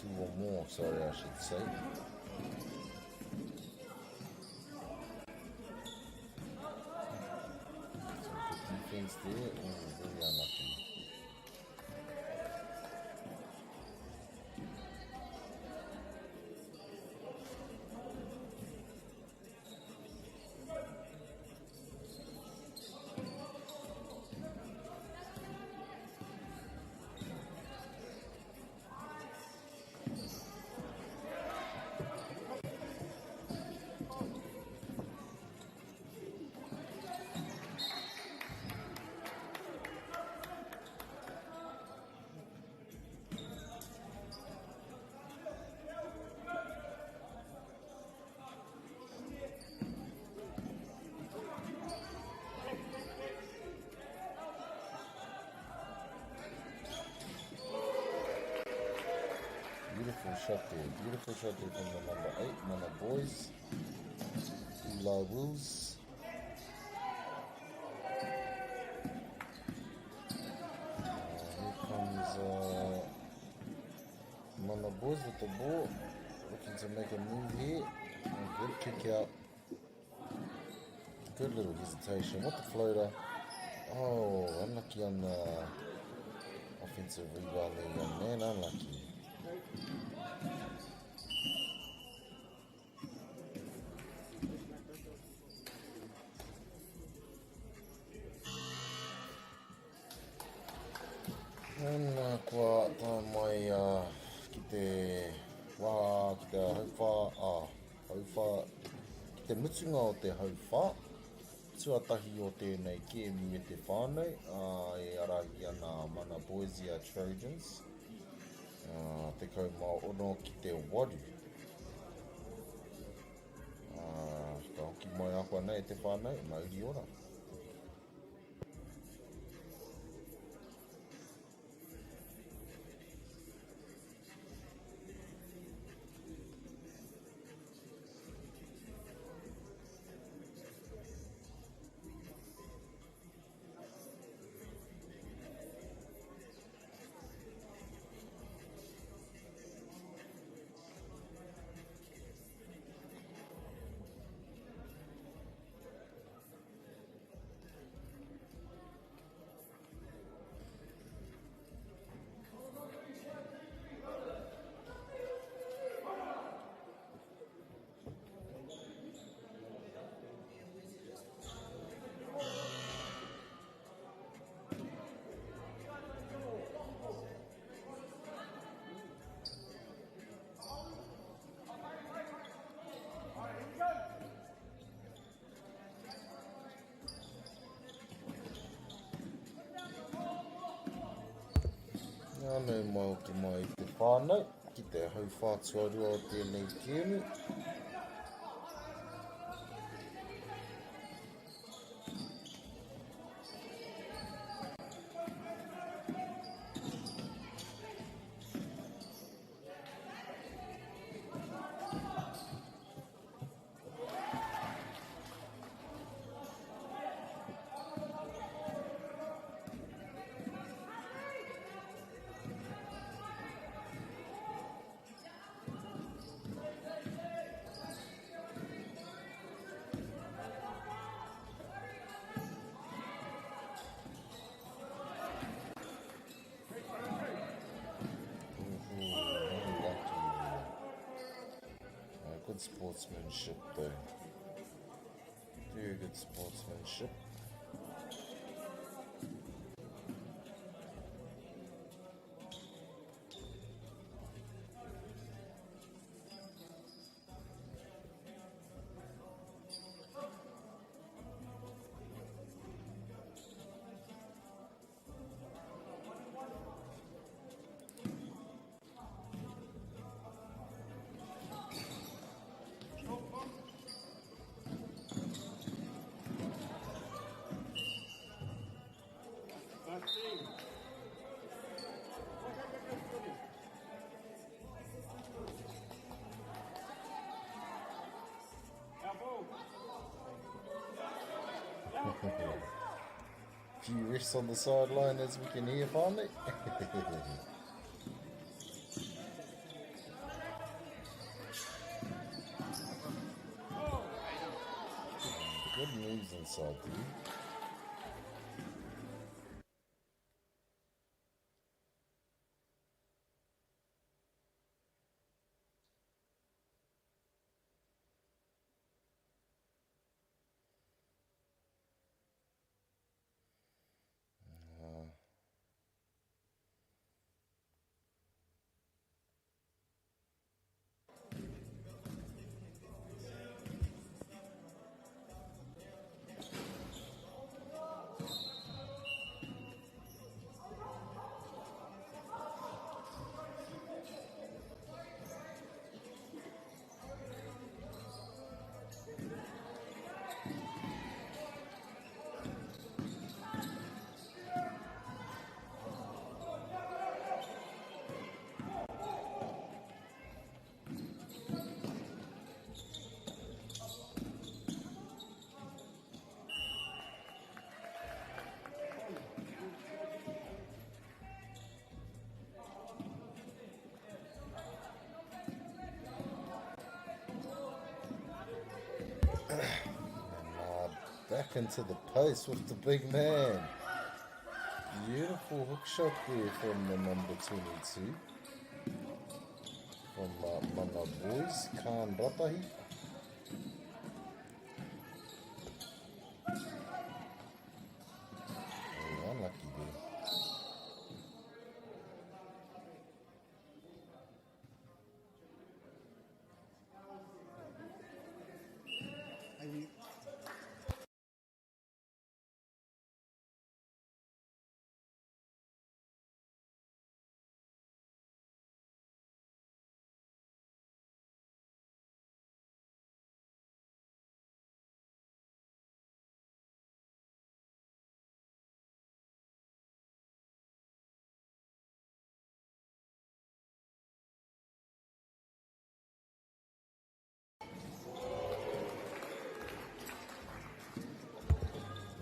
2 or more, sorry, I should say. Some good defense there. Oh, very unlucky. Beautiful shot there. Beautiful shot there from the number 8, Mana Boys. Eli Wills. Here comes Mana Boys with the ball. Looking to make a move here. A good kick out. Good little hesitation. What the floater. Oh, unlucky on the offensive rebound there, young man. Unlucky. Nā, kua tae mai ki te wā, ki te hauwhā, hauwhā, ki te mutunga o te hauwhā, tuatahi o tēnei kēmu e te whānau, e arahi ana a Mana Boys i a Trojans, 16 ki te 8. Ka hoki mai a koa nei e te whānau, mauri ora. Nā, nau mai hoki mai i te whānau ki te hauwhā tuarua o tēnei kēmu. Good sportsmanship though. Very good sportsmanship. Few refs on the sideline as we can hear finally. Good moves inside there. And back into the post with the big man. Beautiful hook shot there from the number 22. From Mana Boys, Khan Ratahi. Oh, unlucky there.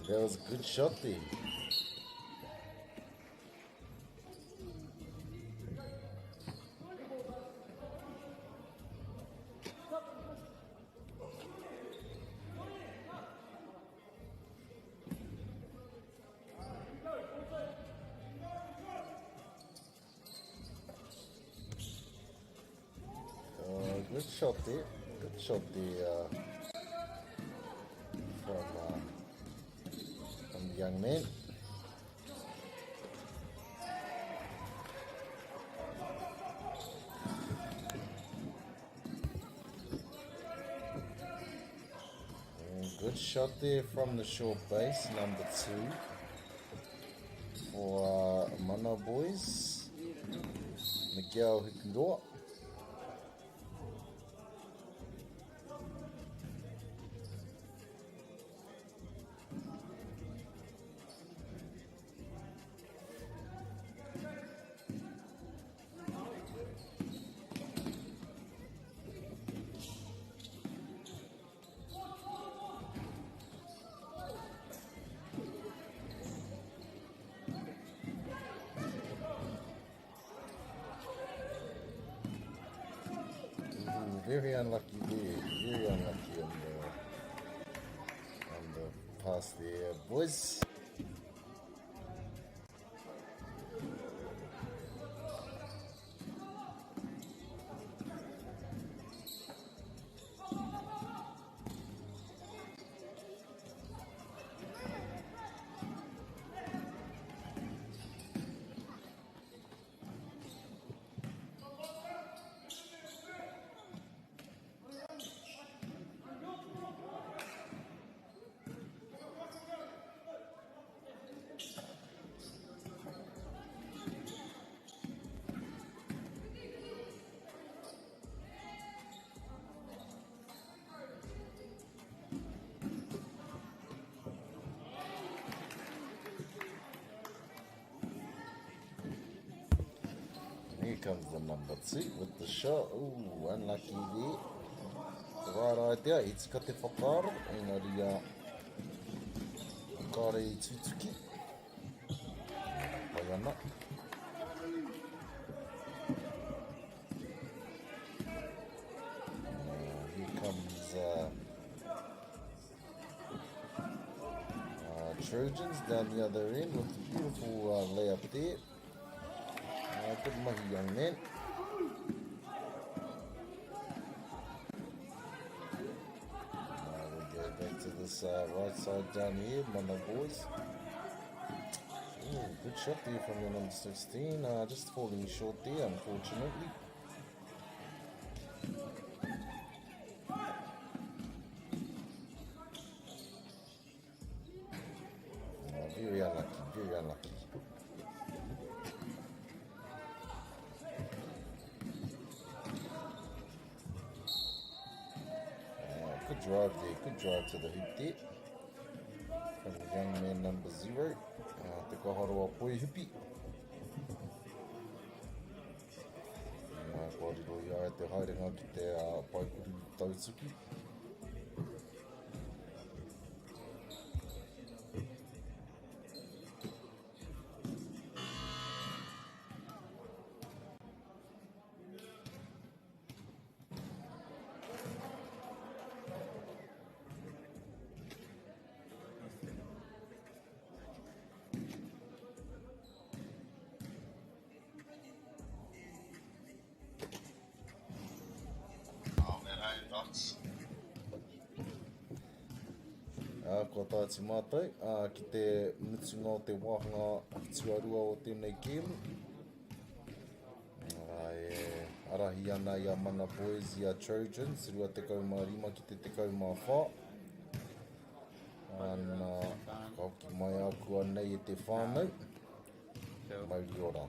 That was a good shot there. Good shot there. Good shot there from the young man. And good shot there from the short base, number 2 for Mana Boys, Miguel Hikuroa. Very unlucky there, very unlucky on the pass there, boys. comes the number two with the shot. Ooh, unlucky there. The right idea, he tika te whakaaro, engari uh, kāre i tutuki. Pai ana. Uh, here comes uh, uh, Trojans down the other end with the beautiful uh, layup there. Uh, good mahi, young man. Now we go back to this uh, right side down here, Mana boys. Ooh, good shot there from the number 16. Uh, just falling short there, unfortunately. Oh, very unlucky, very unlucky. Uh, good drive there, good drive to the hoop there. From the young man number zero, uh, Te Kaharoa Poihipi. Uh, kua riro i a ia te haerenga ki te uh, paekuru tautuki. Ā, kua tae atu mātou, ā, ki te mutunga o te wāhanga tuarua o tēnei kēmu. Ā, e arahi ana i a Mana Boys i a Trojans, 25 ki te 14. Ana, ka hoki mai ākuanei e te whānau. Mauri ora.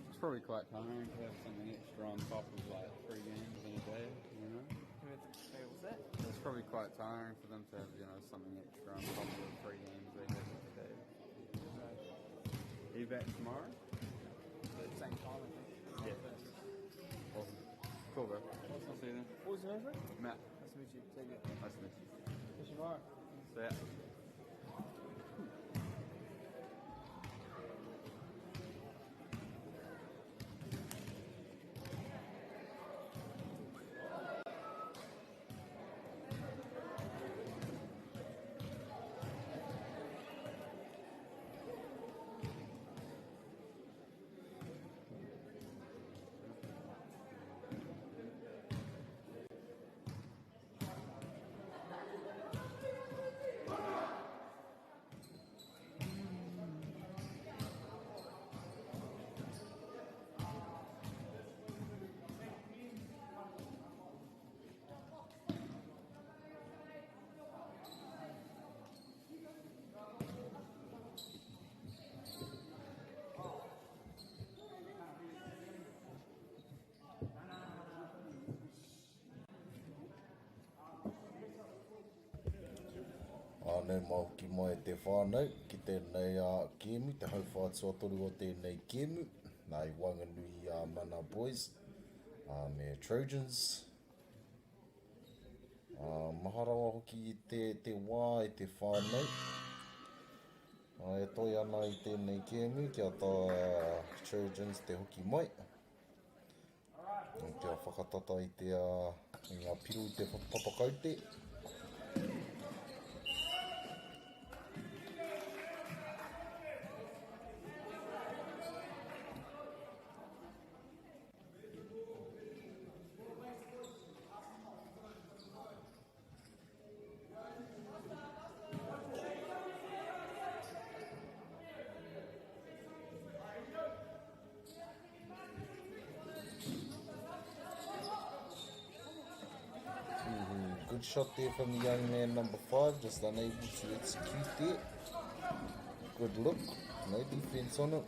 It's probably quite tiring to have something extra on top of like three games in a day, you know? Wait, what's that? It's probably quite tiring for them to have, you know, something extra on top of the three games they have each day. Are you back tomorrow? Same time, I think. Yeah. Awesome. Cool, bro. Awesome. See you then. What was your name, bro? Matt. Nice to meet you. Take care. Nice to meet you. See you tomorrow. See ya. Ānei mā hoki mai e te whānau ki tēnei kēmu, te hauwhā tuatoru o tēnei kēmu, nā i waenganui i a Mana Boys me Trojans. Maha rawa hoki i te, te wā e te whānau. E toi ana i tēnei kēmu kia tā Trojans te hoki mai. Kia whakatata i te, i ngā piro i te papakaute. Good shot there from the young man number five, just unable to execute it. Good look, no defense on it.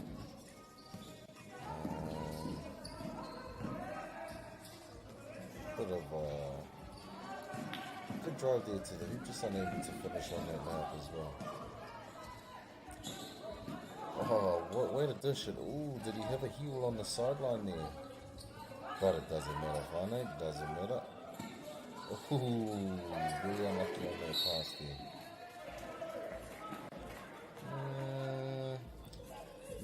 Bit of a good drive there to the hoop, just unable to finish on that layup as well. Oh, what way to dish it. Ooh, did he have a heel on the sideline there? But it doesn't matter, whānau. It doesn't matter. Ooh, very unlucky on that pass there.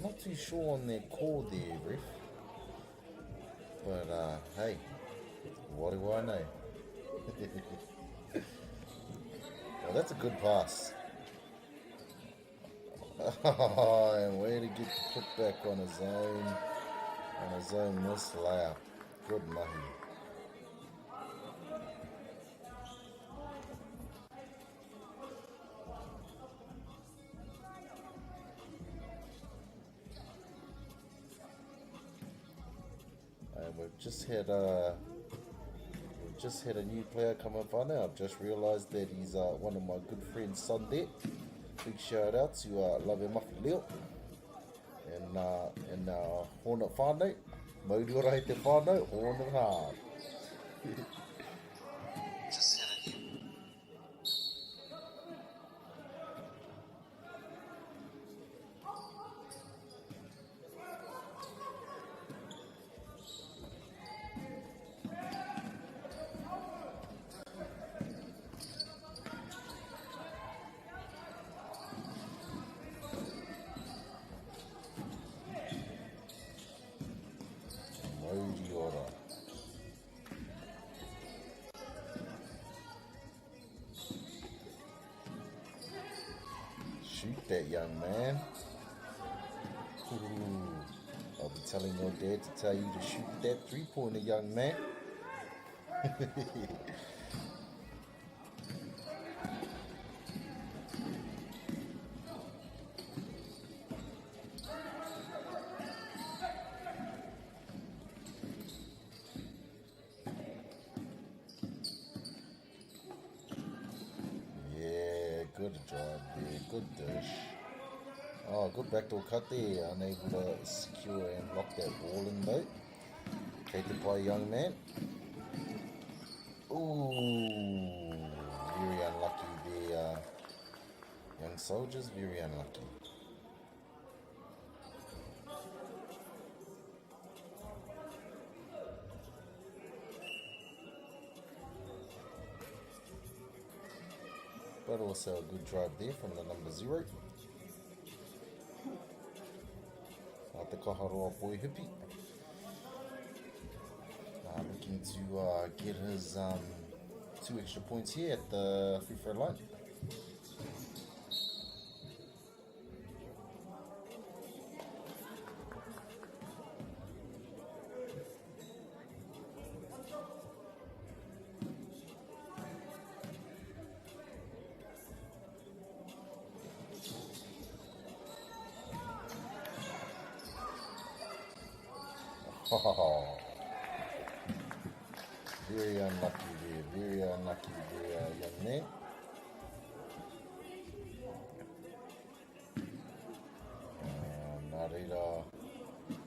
Not too sure on that call there, ref. But, hey, what do I know? Well, that's a good pass. Oh, and way to get the put back on his own. On his own miss layup. Good mahi. And we've just had a we've just had a new player come up on now. I've just realised that he's one of my good friends, Sunday. Big shout out to Love Mafi Leo and Hornet whānau. Mauri ora i te whānau, Hornet hard. Just had a new Shoot that young man. Ooh, I'll be telling your dad to tell you to shoot that three-pointer, young man. Yeah, good drive there, good dish. Oh, good backdoor cut there, unable to secure and lock that ball in though. Kei te pai, young man. Ooh, very unlucky there, young soldiers, very unlucky. But also a good drive there from the number 0. A te Kaharoa boy hippie. Looking to get his 2 extra points here at the free throw line. Oh, very unlucky there, very unlucky there, young man. Nā reira,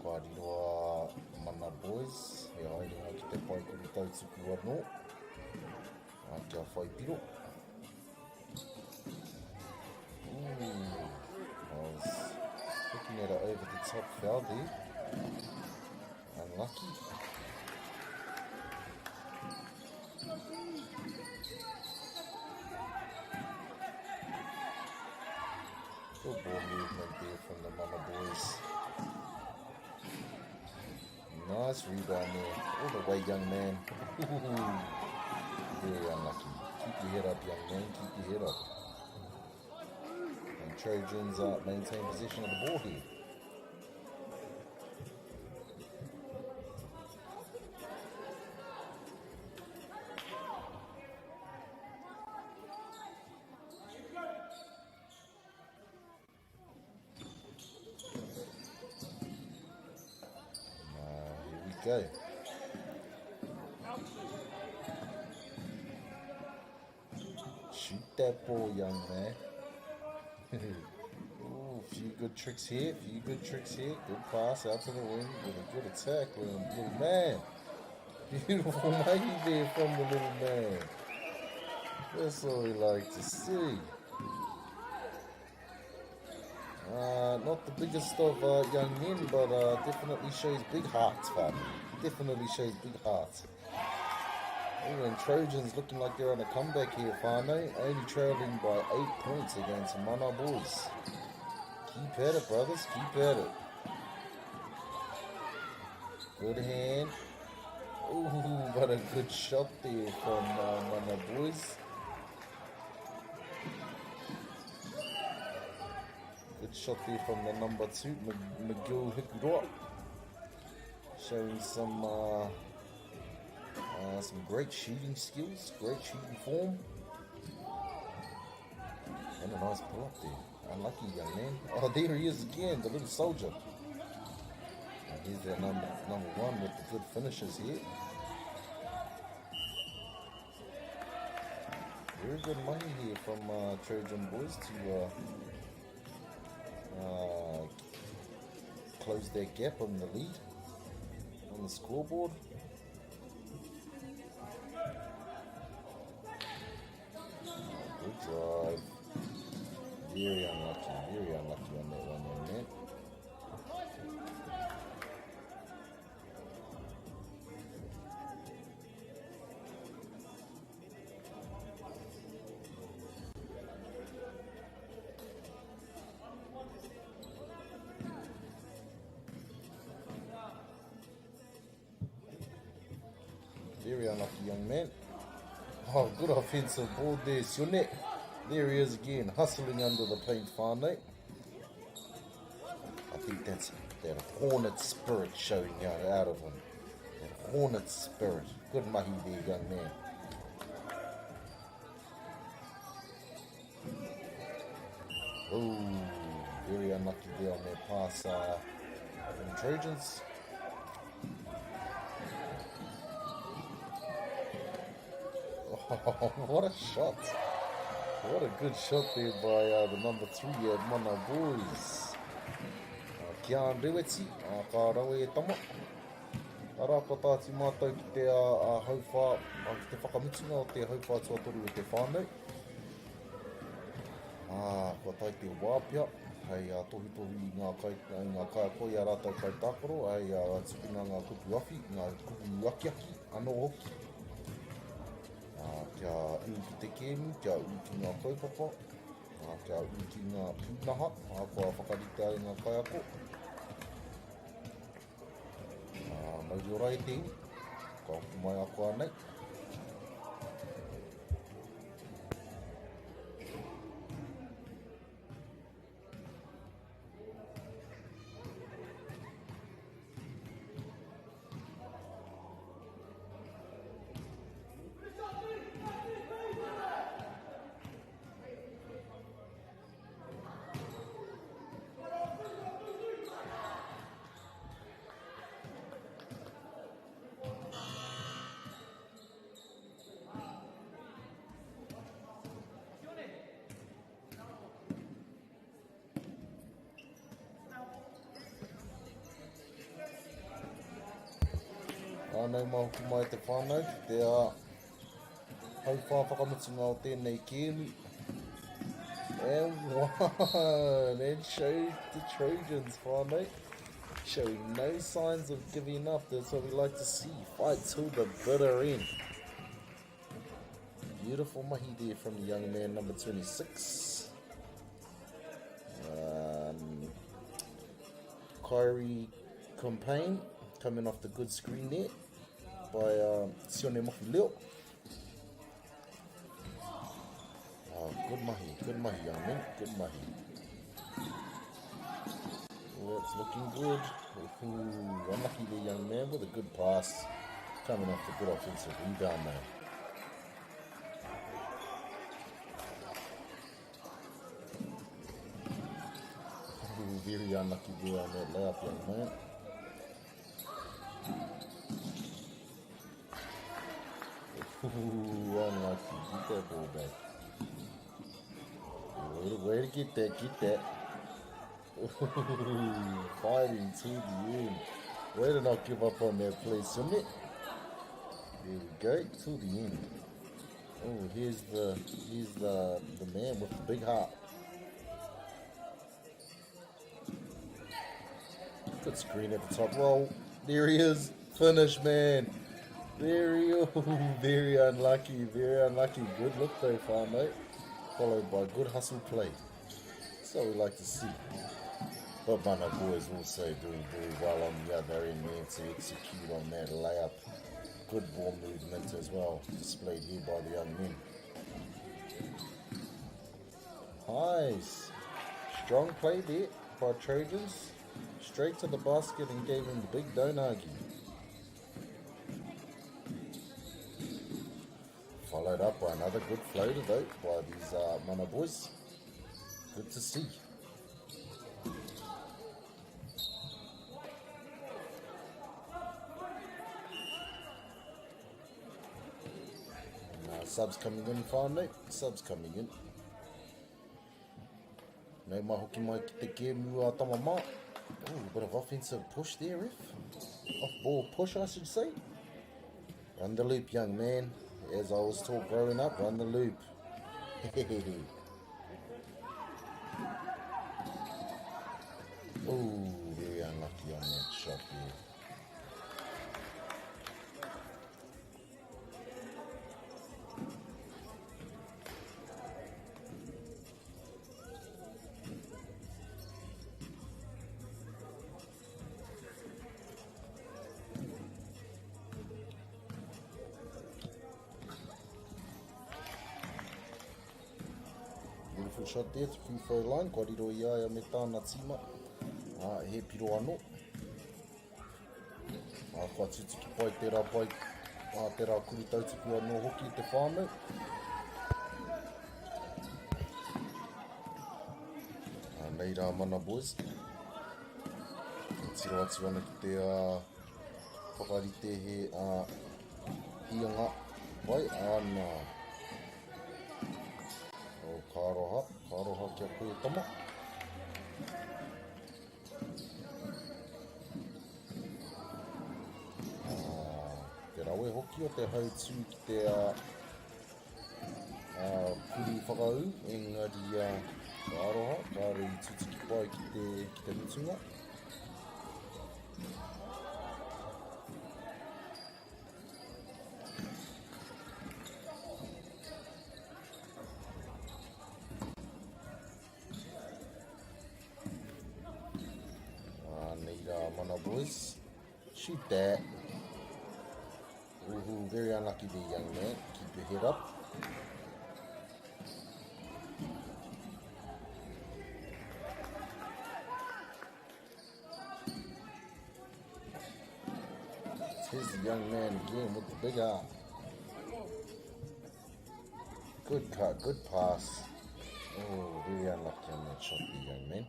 kua riroa Mana Boys, he haerenga ki te paekuru tautuku anō, kia whai piro. Ooh, I was looking at it over the top foul there. Unlucky. Good ball movement there from the Mana Boys. Nice rebound there. All the way, young man. Very unlucky. Keep your head up, young man. Keep your head up. And Trojans maintain possession of the ball here. Here we go. Shoot that ball, young man. Ooh, few good tricks here, few good tricks here. Good pass out to the wing with a good attack, little man. Beautiful mahi there from the little man. That's what we like to see. Not the biggest of uh, young men, but uh, definitely shows big hearts, fam. Definitely shows big hearts. Oh, and Trojans looking like they're on a comeback here, whānau. Only trailing by eight points against Mana Boys. Keep at it, brothers. Keep at it. Good hand. Ooh, what a good shot there from uh, Mana Boys. Good shot there from the number two, McGill Hikuroa. Showing some uh, uh, some great shooting skills, great shooting form. And a nice pull up there. Unlucky young man. Oh, there he is again, the little soldier. And here's their number, number one with the good finishes here. Very good money here from uh, Trojan Boys to uh, uh, close their gap on the lead on the scoreboard. Good drive. Very unlucky, very unlucky on that one, young man. Very unlucky young man. Oh, good offensive board there, Sione. There he is again, hustling under the paint finally. I think that's that hornet spirit showing out, out of him. That hornet spirit. Good mahi there, young man. Oh, very unlucky there on that pass uh, from Trojans. Oh, what a shot. What a good shot there by uh, the number three at Mana Boys. Uh, kia reweti, uh, ka rawe e tama. Arā, kua tāti mātou ki te uh, hauwhā, uh, ki te whakamutunga o te hauwhā tuatoru o te whānau. Ā, kua tae te wā pea hei tohutohu i ngā kai, i ngā kaiako i ā rātou kaitākaro, hei tukuna ngā kupu awhi, ngā kupu akiaki anō hoki. Ā, kia ū ki te kēmu, kia ū ki ngā kaupapa, ā, kia ū ki ngā pūnaha, ā, kua whakaritea e ngā kaiako. Ā, mauri ora e te iwi, kua hoki mai a koa nei. Whānau mai hoki mai te whānau ki te a hauwhā whakamutunga o tēnei kēmu. And one, and showed the Trojans, whānau. Showing no signs of giving up. That's what we like to see. Fight till the bitter end. Beautiful mahi there from the young man, number 26. Um, Kyrie Compain coming off the good screen there by um, Sione Leo. Oh, good mahi, good mahi, young man, good mahi. Oh, it's looking good. Ooh, unlucky the young man with a good pass. Coming off the good offensive rebound there. Ooh, very unlucky there on that layup, young man. Ooh, unlucky. Get that ball back. Way to, way to get that, get that. Ooh, fighting to the end. Way to not give up on that play, Summit. There we go, to the end. Oh, here's the here's the the man with the big heart. Good screen at the top roll. There he is. Finish, man. Very, very unlucky. Very unlucky. Good look, though, whānau. Followed by good hustle play. So we like to see. But Mana Boys also doing very well on the other end there to execute on that layup. Good ball movement as well, displayed here by the young men. Nice. Strong play there by Trojans. Straight to the basket and gave him the big donagi. Followed up by another good floater though by these Mana Boys. Good to see. And, subs coming in finally. Subs coming in. Nau mai hoki mai ki te kēmu a Tama mā. Ooh, a bit of offensive push there, ref. Off ball push, I should say. Run the loop, young man. As I was taught growing up, run the loop. Ooh, very unlucky on that shot there. Beautiful shot there, free throw line, kua riro i a ia me tāna tīma. Ā, he piro anō. Ā, kua tutuki pai tērā pai, ā, tērā kuru tautuku anō hoki te whānau. Ā, nei rā Mana Boys. E tiro atu ana ki te whakarite he hianga pai, āna. Oh, ka aroha, ka aroha ki a koe e tama. Te rawe hoki o te hautū ki te kuru whakaū, engari ka aroha, kāore i tutuki pai ki te, ki te mutunga. Nei rā, Mana Boys. Shoot that. Ooh, very unlucky there, young man. Keep your head up. Here's the young man again with the big arm. Good cut, good pass. Oh, very unlucky on that shot there, young man.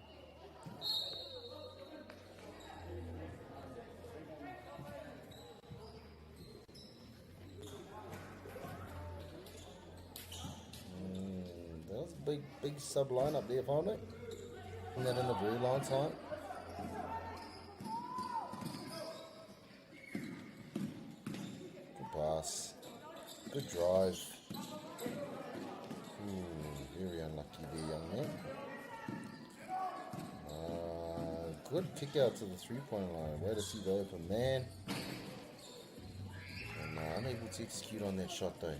That was a big, big sub line up there, finally. And that in a very long time. Good pass. Good drive. Ooh, very unlucky there, young man. Good kick out to the three-point line. Way to see the open man. And unable to execute on that shot though.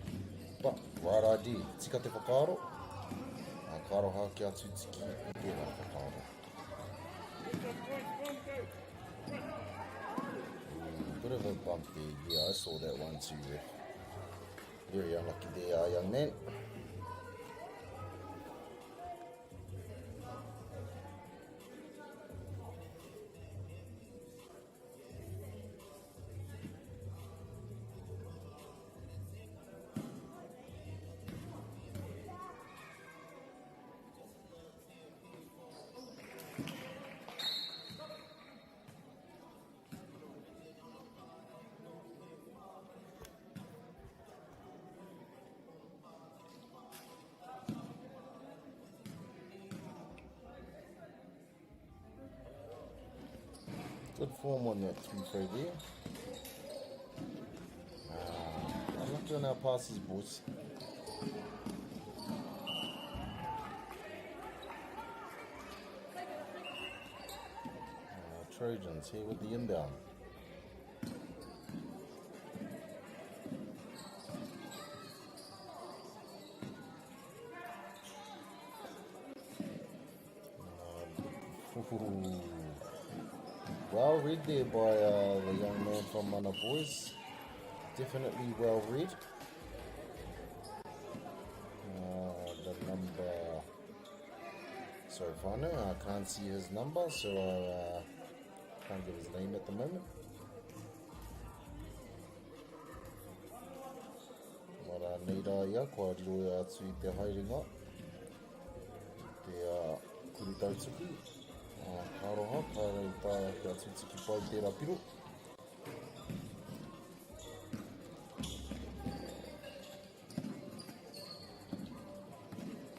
But right idea. Tika te whakaaro. Ka aroha kia tutuki i tērā whakaaro. Ooh, bit of a bump there. Yeah, I saw that one too, ref. Very unlucky there, young man. Good form on that 3 throw there. Unlucky on our passes, boys. Trojans here with the inbound. Ooh. Well read there by the young man from Mana Boys. Definitely well read. The number... Sorry, whānau, I can't see his number, so I can't give his name at the moment. Mara nei rā ia, kua riro e atu i te haerenga, te kuru tautuku. Ka aroha, ka rei taea kia tutuki pai tērā piro.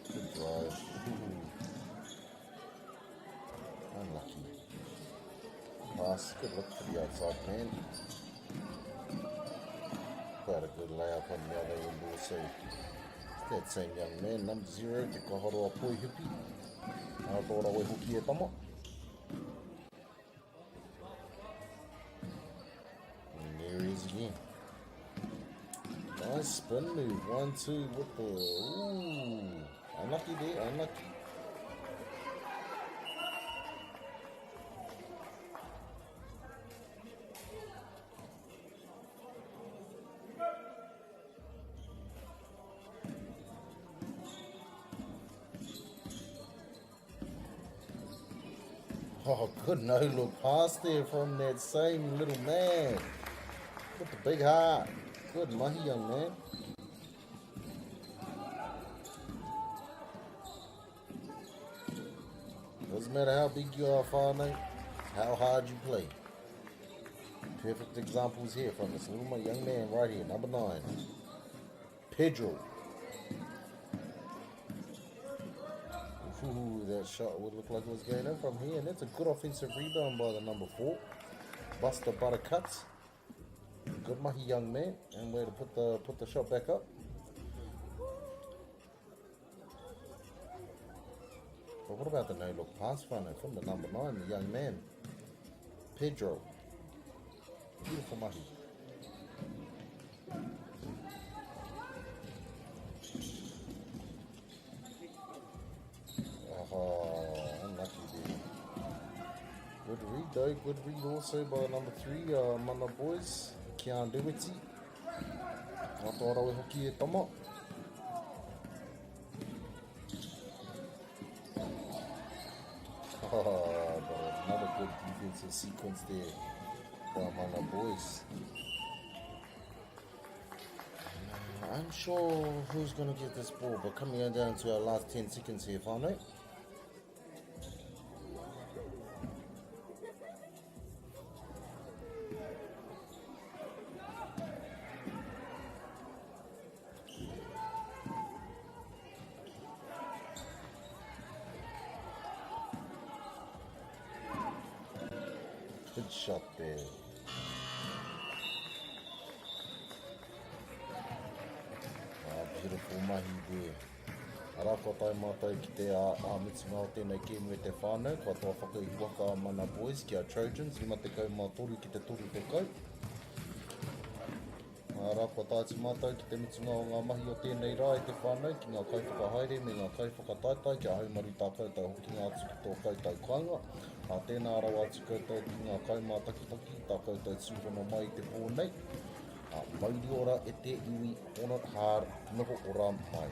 Good drive. Ooh. Unlucky. Pass, good look for the outside man. Quite a good layup on the other end also. It's that same young man, number 0, Te Kaharoa Poihipi. Tō rawe hoki e tama. And there he is again. Nice spin move. 1-2 with the... Ooh. Unlucky there, unlucky. Oh, good no-look pass there from that same little man. With the big heart. Good mahi, young man. Doesn't matter how big you are, whānau, how hard you play. Perfect examples here from this little young man right here, number 9. Pedro. Ooh, that shot would look like it was going in from here, and that's a good offensive rebound by the number 4, Buster Buttercuts. Good mahi, young man, and way to put the shot back up. But what about the no-look pass from the number 9, the young man, Pedro? Beautiful mahi. Oh, unlucky there. Good read though, good read also by number 3, Mana Boys, Kian Dewiti. Ka toa rawe hoki e tama. Oh, but another good defensive sequence there by Mana Boys. I'm sure who's going to get this ball, but coming down to our last 10 seconds here, whānau. Good shot there. Ah, beautiful mahi there. Arā, kua tae mātou ki te ā mutunga o tēnei kēmu e te whānau, kua toa whakaihuwaka a Mana Boys ki a Trojans, 53 ki te 30. Arā, kua tae atu mātou ki te mutunga o ngā mahi o tēnei rā e te whānau, ki ngā kaiwhakahaere me ngā kaiwhakataetae, kia haumaru tā koutou hokinga atu ki tō koutou kāinga. Ā, tēnā rawa atu koutou ki ngā kaumātakitaki, tā koutou tūhono mai i te pō nei. Ā, mauri ora e te iwi, Hornet Hard, noho ora mai.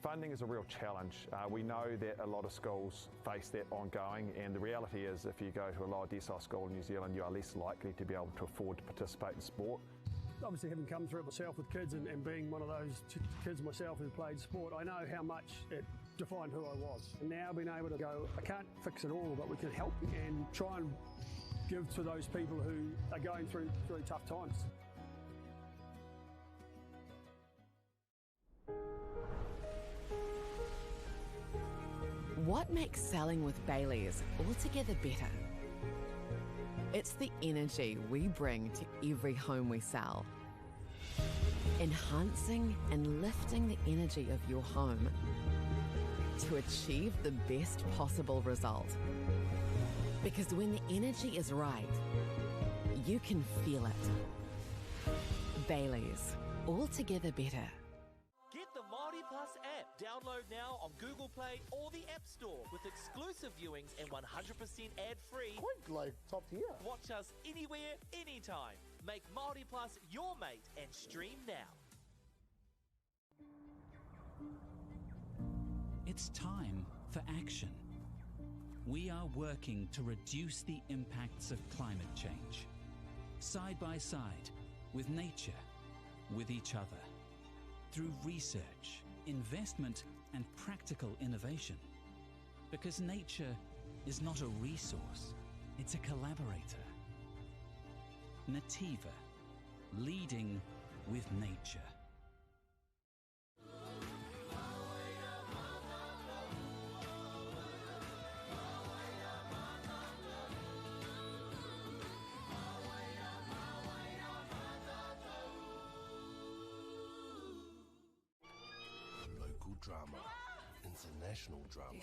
Funding is a real challenge. We know that a lot of schools face that ongoing, and the reality is if you go to a lower decile school in New Zealand, you are less likely to be able to afford to participate in sport. Obviously, having come through it myself with kids and being one of those kids myself who played sport, I know how much it defined who I was. And now being able to go, I can't fix it all, but we can help and try and give to those people who are going through tough times. What makes selling with Bayleys altogether better? It's the energy we bring to every home we sell. Enhancing and lifting the energy of your home to achieve the best possible result. Because when the energy is right, you can feel it. Bayleys, altogether better. Get the Māori Plus app. Download now on Google Play or the App Store with exclusive viewings and 100% ad-free. Quite like top tier. Watch us anywhere, anytime. Make Māori Plus your mate and stream now. It's time for action. We are working to reduce the impacts of climate change. Side by side, with nature, with each other. Through research, investment, and practical innovation. Because nature is not a resource, it's a collaborator. Nativa, leading with nature. Local drama, international drama,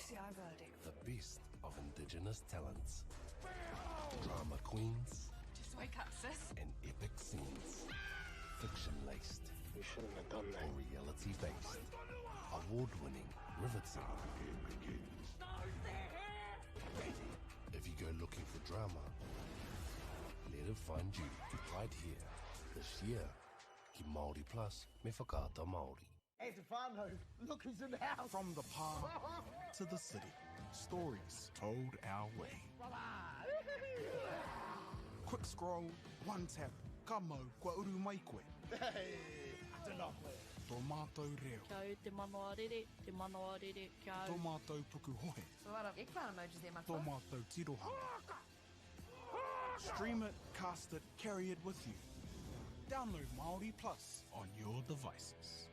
the best of indigenous talents, drama queens, Just wake up, sis. and epic scenes, fiction laced, You shouldn't have done that. or reality based, award winning, riveting. If you go looking for drama, let it find you right here this year. Ki Māori Plus me Whakaata Māori. Hey, Stefano, look who's in the house. From the park to the city, stories told our way. Quick scroll, one tap, ka mau, kua uru mai koe. Hey, tēnā koe. Tō mātou reo, Kia au te manawa rere, te manawa rere, kia tō au. mātou pukuhohe, So a lot of eggplant emojis there, tō Matua. mātou tirohanga. Stream it, cast it, carry it with you. Download Māori Plus on your devices.